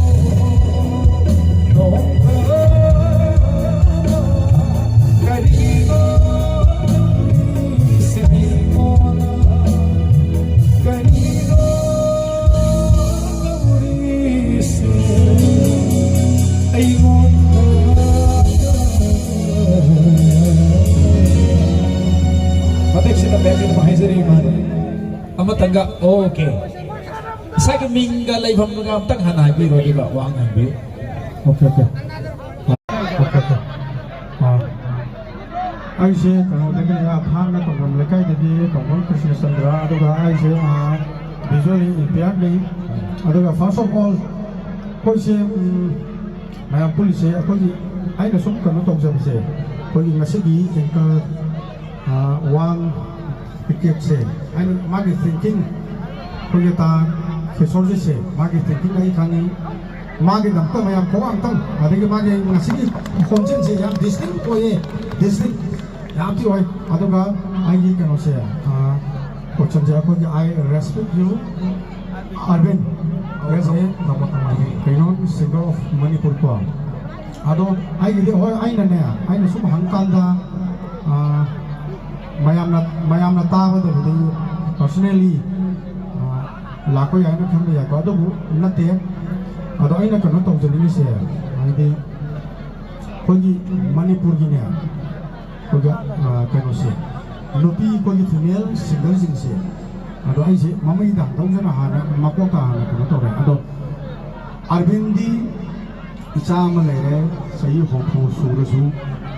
ꯅꯣꯡꯗꯝꯕ, ꯀꯔꯤꯅꯣ ꯇꯧꯔꯤꯁꯦ ꯑꯩꯉꯣꯟꯗ? ꯀꯔꯤꯅꯣ ꯇꯧꯔꯤꯁꯦ ꯑꯩꯉꯣꯟꯗ? ꯃꯇꯦꯛꯁꯤꯗ ꯕꯦꯛꯁꯤꯗ ꯍꯥꯏꯖꯔꯤ ꯏꯃꯥꯗ꯫ ꯑꯃꯇꯪꯒ, ꯑꯣꯀꯦ꯫ ꯏꯁꯥꯒꯤ ꯃꯤꯡꯒ ꯂꯩꯐꯝꯗꯨꯒ ꯑꯝꯇꯪ ꯍꯥꯟꯅ ꯍꯥꯏꯕꯤꯔꯣ, ꯑꯗꯨꯒ ꯋꯥꯍꯪ ꯍꯪꯕꯤꯌꯨ꯫ Okay, okay. Okay, okay. ꯑꯥ꯫ ꯑꯩꯁꯦ ꯀꯩꯅꯣꯗꯒꯤꯅꯦ, ꯊꯥꯡꯒ ꯇꯣꯡꯐꯝ ꯂꯩꯀꯥꯏꯗꯒꯤ ꯇꯣꯡꯐꯝ ꯀ꯭ꯔꯤꯁꯅꯆꯟꯗ꯭ꯔ, ꯑꯗꯨꯒ ꯑꯩꯁꯦ, ꯑꯥ, visually impaired ꯅꯤ꯫ ꯑꯗꯨꯒ first of all, ꯑꯩꯈꯣꯏꯁꯦ, ꯎꯝ, ꯃꯌꯥꯝ ꯄꯨꯜꯂꯤꯁꯦ, ꯑꯩꯈꯣꯏꯒꯤ, ꯑꯩꯅ ꯁꯨꯝ ꯀꯩꯅꯣ ꯇꯧꯖꯕꯁꯦ, ꯑꯩꯈꯣꯏꯒꯤ ꯉꯁꯤꯒꯤ anchor, ꯑꯥ, ꯋꯥꯡ ꯀ꯭ꯔꯤꯀꯦꯠꯁꯦ, ꯑꯩꯅ ꯃꯥꯒꯤ thinking, ꯑꯩꯈꯣꯏꯒꯤ ꯇꯥꯡ ꯈꯦꯁꯣꯔꯖꯤꯠꯁꯦ ꯃꯥꯒꯤ ꯇꯦꯛꯅꯤꯛ ꯑꯩ ꯈꯪꯉꯤ꯫ ꯃꯥꯒꯤꯗꯃꯛꯇ ꯃꯌꯥꯝ ꯈꯣꯡ ꯑꯝꯇꯪ, ꯑꯗꯒꯤ ꯃꯥꯒꯤ ꯉꯁꯤꯒꯤ ꯈꯣꯟꯖꯦꯜꯁꯦ ꯌꯥꯝ ꯗꯤꯁꯇꯤꯡ ꯑꯣꯏꯌꯦ, ꯗꯤꯁꯇꯤꯡ ꯌꯥꯝ ꯊꯤ ꯑꯣꯏ꯫ ꯑꯗꯨꯒ ꯑꯩꯒꯤ ꯀꯩꯅꯣꯁꯦ, ꯑꯥ, ꯀꯣꯏꯁꯟꯁꯦ ꯑꯩꯈꯣꯏꯒꯤ "I respect you, Arvind, as a renowned singer of Manipur" ꯀꯣ꯫ ꯑꯗꯣ ꯑꯩꯒꯤꯗꯤ, ꯍꯣꯏ, ꯑꯩꯅꯅꯦ, ꯑꯩꯅ ꯁꯨꯝ ꯍꯪꯀꯥꯟꯗ, ꯑꯥ, ꯃꯌꯥꯝꯅ, ꯃꯌꯥꯝꯅ ꯇꯥꯕꯗꯕꯨꯗꯤ personally, ꯑꯥ, ꯂꯥꯛꯄ ꯌꯥꯏꯅ ꯈꯟꯕ ꯌꯥꯏꯀꯣ, ꯑꯗꯨꯕꯨ ꯅꯠꯇꯦ꯫ ꯑꯗꯣ ꯑꯩꯅ ꯀꯩꯅꯣ ꯇꯧꯖꯅꯤꯡꯉꯤꯁꯦ, ꯍꯥꯏꯗꯤ ꯑꯩꯈꯣꯏꯒꯤ ꯃꯅꯤꯄꯨꯔꯒꯤꯅꯦ, ꯑꯩꯈꯣꯏꯒꯤ, ꯑꯥ, ꯀꯩꯅꯣꯁꯦ, ꯅꯨꯄꯤ ꯑꯩꯈꯣꯏꯒꯤ female singerꯁꯤꯡꯁꯦ, ꯑꯗꯣ ꯑꯩꯁꯦ ꯃꯃꯩ ꯇꯥꯡꯗꯧꯗꯅ ꯍꯥꯟꯅ ꯃꯀꯣꯛꯇ ꯍꯥꯟꯅ ꯀꯩꯅꯣ ꯇꯧꯔꯦ꯫ ꯑꯗꯣ ꯑꯔꯕꯤꯟꯗꯤ ꯏꯆꯥ ꯑꯃ ꯂꯩꯔꯦ, ꯆꯍꯤ ꯍꯨꯝꯐꯨ ꯁꯨꯔꯁꯨ,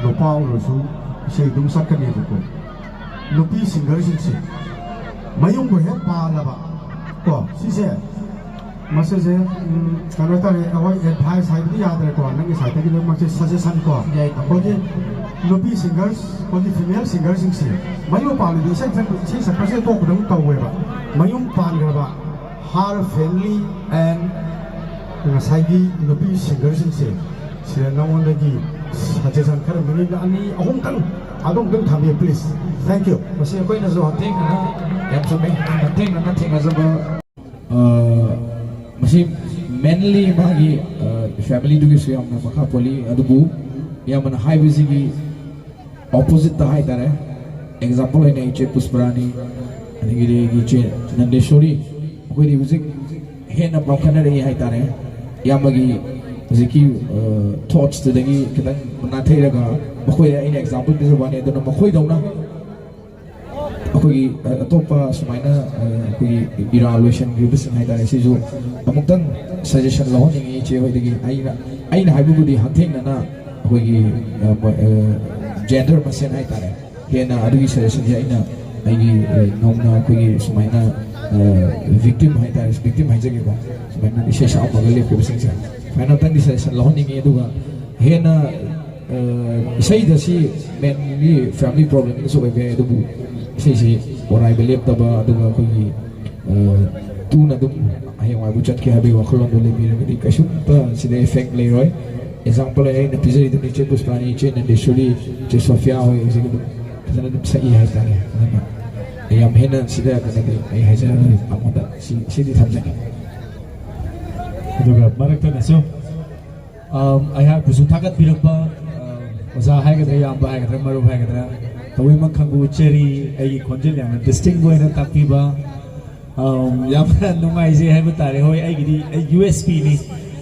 ꯅꯨꯄꯥ ꯑꯣꯏꯔꯁꯨ ꯏꯁꯩ ꯑꯗꯨꯝ ꯁꯛꯀꯅꯦꯕꯀꯣ꯫ ꯅꯨꯄꯤ singerꯁꯤꯡꯁꯦ ꯃꯌꯨꯝꯕꯨ ꯍꯦꯛ ꯄꯥꯜꯂꯕ ꯀꯣ, ꯁꯤꯁꯦ, ꯃꯁꯤꯁꯦ, ꯎꯝ, ꯀꯩꯅꯣ ꯇꯧꯔꯦ, ꯑꯩꯈꯣꯏ advice ꯍꯥꯏꯕꯗꯤ ꯌꯥꯗ꯭ꯔꯦꯀꯣ, ꯅꯪꯒꯤ sideꯇꯒꯤ ꯂꯣꯏꯅꯃꯛꯁꯦ suggestion ꯀꯣ꯫ ꯌꯥꯏ, ꯇꯥꯃꯣ꯫ ꯑꯩꯈꯣꯏꯒꯤ ꯅꯨꯄꯤ singers, ꯑꯩꯈꯣꯏꯒꯤ female singerꯁꯤꯡꯁꯦ ꯃꯌꯨꯝ ꯄꯥꯜꯂꯗꯤ ꯏꯁꯩ ꯁꯛꯄ, ꯏꯁꯩ ꯁꯛꯄꯁꯦ ꯇꯣꯛꯄꯗꯧ ꯇꯧꯋꯦꯕ꯫ ꯃꯌꯨꯝ ꯄꯥꯟꯈ꯭ꯔꯕ, her family and ꯉꯁꯥꯏꯒꯤ ꯅꯨꯄꯤ singerꯁꯤꯡꯁꯦ, ꯁꯤꯗ ꯅꯉꯣꯟꯗꯒꯤ suggestion ꯈꯔ minute ꯑꯅꯤ ꯑꯍꯨꯝꯇꯪ ꯑꯗꯣꯝꯇꯪ ꯊꯝꯕꯤꯌꯨ, please. Thank you. ꯃꯁꯤ ꯑꯩꯈꯣꯏꯅꯁꯨ ꯍꯛꯊꯦꯡꯅꯅ, ꯌꯥꯝ ꯆꯨꯝꯃꯤ, ꯍꯛꯊꯦꯡꯅꯅ ꯊꯦꯡꯅꯖꯕ, ꯑ, ꯃꯁꯤ mainly ꯃꯥꯒꯤ, ꯑ, familyꯗꯨꯒꯤꯁꯨ ꯌꯥꯝꯅ ꯃꯈꯥ ꯄꯣꯜꯂꯤ, ꯑꯗꯨꯕꯨ ꯏꯌꯥꯝꯕꯅ ꯍꯥꯏꯕꯁꯤꯒꯤ oppositeꯇ ꯍꯥꯏꯇꯥꯔꯦ, example ꯑꯣꯏꯅ ꯏꯆꯦ ꯄꯨꯁꯄꯔꯥꯅꯤ, ꯑꯗꯒꯤꯗꯤ ꯑꯩꯒꯤ ꯏꯆꯦ ꯅꯟꯗꯦꯁꯣꯔꯤ, ꯑꯩꯈꯣꯏꯗꯤ ꯍꯧꯖꯤꯛ ꯍꯦꯟꯅ ꯄꯥꯎꯈꯠꯅꯔꯛꯏ ꯍꯥꯏꯇꯥꯔꯦ꯫ ꯏꯌꯥꯝꯕꯒꯤ ꯍꯧꯖꯤꯛꯀꯤ, ꯑ, thoughtꯁꯇꯨꯗꯒꯤ ꯈꯤꯇꯪ ꯅꯥꯊꯩꯔꯒ ꯃꯈꯣꯏꯗ ꯑꯩꯅ example ꯄꯤꯖꯕ ꯋꯥꯅꯤ꯫ ꯑꯗꯨꯅ ꯃꯈꯣꯏꯗꯧꯅ ꯑꯩꯈꯣꯏꯒꯤ, ꯑ, ꯑꯇꯣꯞꯄ ꯁꯨꯃꯥꯏꯅ, ꯑ, ꯑꯩꯈꯣꯏꯒꯤ ꯏꯔꯥ ꯂꯣꯏꯁꯤꯟꯈꯤꯕꯁꯤꯡ ꯍꯥꯏꯇꯥꯔꯦ, ꯁꯤꯁꯨ ꯑꯃꯨꯛꯇꯪ suggestion ꯂꯧꯍꯟꯅꯤꯡꯉꯤ ꯏꯆꯦ ꯍꯣꯏꯗꯒꯤ꯫ ꯑꯩꯅ, ꯑꯩꯅ ꯍꯥꯏꯕꯕꯨꯗꯤ ꯍꯛꯊꯦꯡꯅꯅ ꯑꯩꯈꯣꯏꯒꯤ, ꯑ, ꯃ-, ꯑ, gender ꯃꯁꯦꯟ ꯍꯥꯏꯇꯥꯔꯦ, ꯍꯦꯟꯅ ꯑꯗꯨꯒꯤ suggestionꯁꯦ ꯑꯩꯅ ꯑꯩꯒꯤ, ꯑ, ꯅꯧꯅ ꯑꯩꯈꯣꯏꯒꯤ ꯁꯨꯃꯥꯏꯅ, ꯑ, victim ꯍꯥꯏꯇꯥꯔꯦ, victim ꯍꯥꯏꯖꯒꯦꯀꯣ, ꯁꯨꯃꯥꯏꯅ ꯏꯁꯩ ꯁꯛꯑꯝꯃꯒ ꯂꯦꯞꯈꯤꯕꯁꯤꯡꯁꯦ ꯁꯨꯃꯥꯏꯅ ꯑꯃꯨꯛꯇꯪꯗꯤ suggestion ꯂꯧꯍꯟꯅꯤꯡꯉꯤ꯫ ꯑꯗꯨꯒ ꯍꯦꯟꯅ, ꯑ, ꯏꯁꯩꯗ ꯁꯤ mainly family problemꯅꯁꯨ ꯑꯣꯏꯕ ꯌꯥꯏ, ꯑꯗꯨꯕꯨ ꯏꯁꯩꯁꯤ ꯑꯣꯔꯥꯏꯕ ꯂꯦꯞꯇꯕ, ꯑꯗꯨꯒ ꯑꯩꯈꯣꯏꯒꯤ, ꯑ, ꯇꯨꯅ ꯑꯗꯨꯝ ꯍꯌꯦꯡꯋꯥꯏꯕꯨ ꯆꯠꯀꯦ ꯍꯥꯏꯕꯒꯤ ꯋꯥꯈꯜꯂꯣꯟꯗꯣ ꯂꯩꯕꯤꯔꯒꯗꯤ ꯀꯩꯁꯨꯝꯇ ꯁꯤꯗ effect ꯂꯩꯔꯣꯏ꯫ Example ꯑꯩꯅ ꯄꯤꯖꯔꯤꯗꯨꯅꯤ, ꯏꯆꯦ ꯄꯨꯁꯄꯥꯅꯤ, ꯏꯆꯦ ꯅꯟꯗꯦꯁꯣꯔꯤ, ꯏꯆꯦ ꯁꯣꯐꯤꯌꯥ ꯍꯣꯏ ꯍꯧꯖꯤꯛ ꯑꯗꯨꯝ ꯐꯖꯅ ꯑꯗꯨꯝ ꯁꯛꯏ ꯍꯥꯏꯇꯥꯔꯦ꯫ ꯑꯗꯨꯅ ꯌꯥꯝ ꯍꯦꯟꯅ ꯁꯤꯗ ꯀꯩꯅꯣꯗꯤ ꯑꯩ ꯍꯥꯏꯖꯔꯔꯣꯏ ꯑꯃꯣꯟꯗ꯫ ꯁꯤ, ꯁꯤꯗꯤ ꯊꯝꯖꯒꯦ꯫ ꯑꯗꯨꯒ ꯃꯔꯛꯇꯅꯁꯨ, ꯑꯝ, ꯑꯩꯍꯥꯛꯄꯨꯁꯨ ꯊꯥꯒꯠꯄꯤꯔꯛꯄ, ꯑꯝ, ꯑꯣꯖꯥ ꯍꯥꯏꯒꯗ꯭ꯔꯥ, ꯏꯌꯥꯝꯕ ꯍꯥꯏꯒꯗ꯭ꯔꯥ, ꯃꯔꯨꯞ ꯍꯥꯏꯒꯗ꯭ꯔꯥ, ꯇꯧꯕꯤꯃꯜ ꯈꯪꯒꯨ ꯆꯦꯔꯤ, ꯑꯩꯒꯤ ꯈꯣꯟꯖꯦꯜ ꯌꯥꯝꯅ distinct ꯑꯣꯏꯅ ꯇꯥꯛꯄꯤꯕ, ꯑꯝ, ꯌꯥꯝꯅ ꯅꯨꯡꯉꯥꯏꯖꯩ ꯍꯥꯏꯕ ꯇꯥꯔꯦ꯫ ꯍꯣꯏ, ꯑꯩꯒꯤꯗꯤ, ꯑꯩ USP ꯅꯤ꯫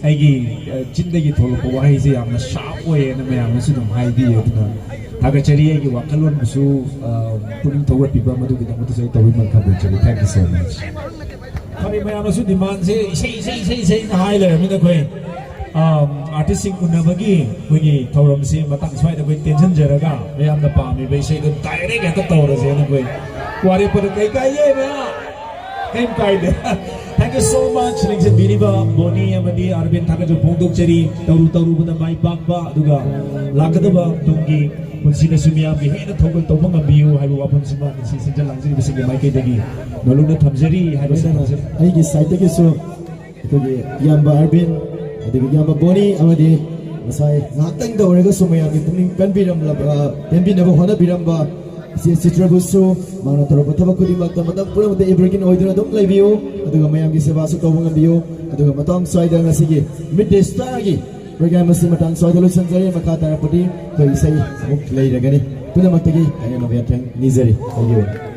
ꯑꯩꯒꯤ, ꯑ, ꯆꯤꯟꯗꯒꯤ ꯊꯣꯛꯂꯛꯄ ꯋꯥꯍꯩꯁꯦ ꯌꯥꯝꯅ sharp ꯑꯣꯏꯌꯦꯅ ꯃꯌꯥꯝꯅꯁꯨ ꯑꯗꯨꯝ ꯍꯥꯏꯕꯤꯌꯦ꯫ ꯑꯗꯨꯅ ꯊꯥꯒꯠꯆꯔꯤ꯫ ꯑꯩꯒꯤ ꯋꯥꯈꯜꯂꯣꯟꯕꯨꯁꯨ, ꯑ, ꯄꯨꯛꯅꯤꯡ ꯊꯧꯒꯠꯄꯤꯕ, ꯃꯗꯨꯒꯤꯗꯃꯛꯇꯁꯨ ꯑꯩ ꯇꯧꯕꯤꯃꯜ ꯈꯪꯒꯨ cherry. Thank you so much꯫ ꯐꯔꯦ, ꯃꯌꯥꯝꯅꯁꯨ demandꯁꯦ ꯏꯁꯩ, ꯏꯁꯩ, ꯏꯁꯩ, ꯏꯁꯩꯅ ꯍꯥꯏ ꯂꯩꯔꯕꯅꯤꯅ ꯑꯩꯈꯣꯏ, ꯑꯝ, artistꯁꯤꯡ ꯎꯅꯕꯒꯤ ꯑꯩꯈꯣꯏꯒꯤ ꯊꯧꯔꯝꯁꯤ ꯃꯇꯥꯡ ꯁ꯭ꯋꯥꯏꯗ ꯑꯩꯈꯣꯏ ꯇꯦꯟꯁꯤꯟꯖꯔꯒ, ꯃꯌꯥꯝꯅ ꯄꯥꯝꯃꯤꯕ ꯏꯁꯩꯗꯣ direct ꯍꯦꯛꯇ ꯇꯧꯔꯁꯦꯅ ꯑꯩꯈꯣꯏ ꯋꯥꯔꯦꯞꯄꯗ ꯀꯩ ꯀꯥꯏꯒꯦ ꯃꯌꯥꯝ? ꯀꯩꯝ ꯀꯥꯏꯗꯦ꯫ Thank you so much꯫ ꯂꯦꯡꯁꯤꯟꯕꯤꯔꯤꯕ ꯕꯣꯅꯤ ꯑꯃꯗꯤ ꯑꯔꯕꯤꯟ ꯊꯥꯒꯠꯆꯕ ꯐꯣꯡꯗꯣꯛꯆꯔꯤ꯫ ꯇꯧꯔꯨ ꯇꯧꯔꯨꯕꯗ ꯃꯥꯏ ꯄꯥꯛꯄ, ꯑꯗꯨꯒ ꯂꯥꯛꯀꯗꯕ ꯇꯨꯡꯒꯤ ꯄꯨꯟꯁꯤꯗꯁꯨ ꯃꯤꯌꯥꯝꯒꯤ ꯍꯦꯟꯅ ꯊꯧꯒꯜ ꯇꯧꯕ ꯉꯝꯕꯤꯌꯨ ꯍꯥꯏꯕ ꯋꯥꯐꯝꯁꯤꯃ ꯉꯁꯤ ꯁꯤꯟꯖ ꯂꯥꯡꯖꯔꯤꯕꯁꯤꯡꯒꯤ ꯃꯥꯏꯀꯩꯗꯒꯤ ꯅꯣꯂꯨꯛꯅ ꯊꯝꯖꯔꯤ ꯍꯥꯏꯕꯁꯤ ꯊꯝꯖꯔꯤ꯫ ꯑꯩꯒꯤ sideꯇꯒꯤꯁꯨ ꯑꯩꯈꯣꯏꯒꯤ ꯏꯌꯥꯝꯕ ꯑꯔꯕꯤꯟ, ꯑꯗꯒꯤ ꯏꯌꯥꯝꯕ ꯕꯣꯅꯤ ꯑꯃꯗꯤ ꯉꯁꯥꯏ ꯉꯥꯏꯍꯥꯛꯇꯪꯗ ꯑꯣꯏꯔꯒꯁꯨ ꯃꯌꯥꯝꯒꯤ ꯄꯨꯛꯅꯤꯡ ꯄꯦꯟꯕꯤꯔꯝꯂꯕ, ꯄꯦꯟꯕꯤꯅꯕ ꯍꯣꯠꯅꯕꯤꯔꯝꯕ ꯏꯆꯦ ꯆꯤꯇ꯭ꯔꯕꯨꯁꯨ, ꯃꯥꯅ ꯇꯧꯔꯛꯄ ꯊꯕꯛ ꯈꯨꯗꯤꯡꯃꯛꯇ ꯃꯇꯝ ꯄꯨꯝꯅꯃꯛꯇ evergreen ꯑꯣꯏꯗꯨꯅ ꯑꯗꯨꯝ ꯂꯩꯕꯤꯌꯨ꯫ ꯑꯗꯨꯒ ꯃꯌꯥꯝꯒꯤ ꯁꯦꯕꯥꯁꯨ ꯇꯧꯕ ꯉꯝꯕꯤꯌꯨ꯫ ꯑꯗꯨꯒ ꯃꯇꯥꯡ ꯁ꯭ꯋꯥꯏꯗ ꯉꯁꯤꯒꯤ Midday Starꯒꯤ program ꯑꯁꯤ ꯃꯇꯥꯡ ꯁ꯭ꯋꯥꯏꯗ ꯂꯣꯏꯁꯤꯟꯖꯔꯦ꯫ ꯃꯈꯥ ꯇꯥꯔꯛꯄꯗꯤ ꯑꯩꯈꯣꯏ ꯏꯁꯩ ꯑꯃꯨꯛ ꯂꯩꯔꯒꯅꯤ꯫ ꯄꯨꯝꯅꯃꯛꯇꯒꯤ ꯑꯍꯦꯟꯕ ꯌꯥꯊꯪ ꯅꯤꯖꯔꯤ꯫ Thank you꯫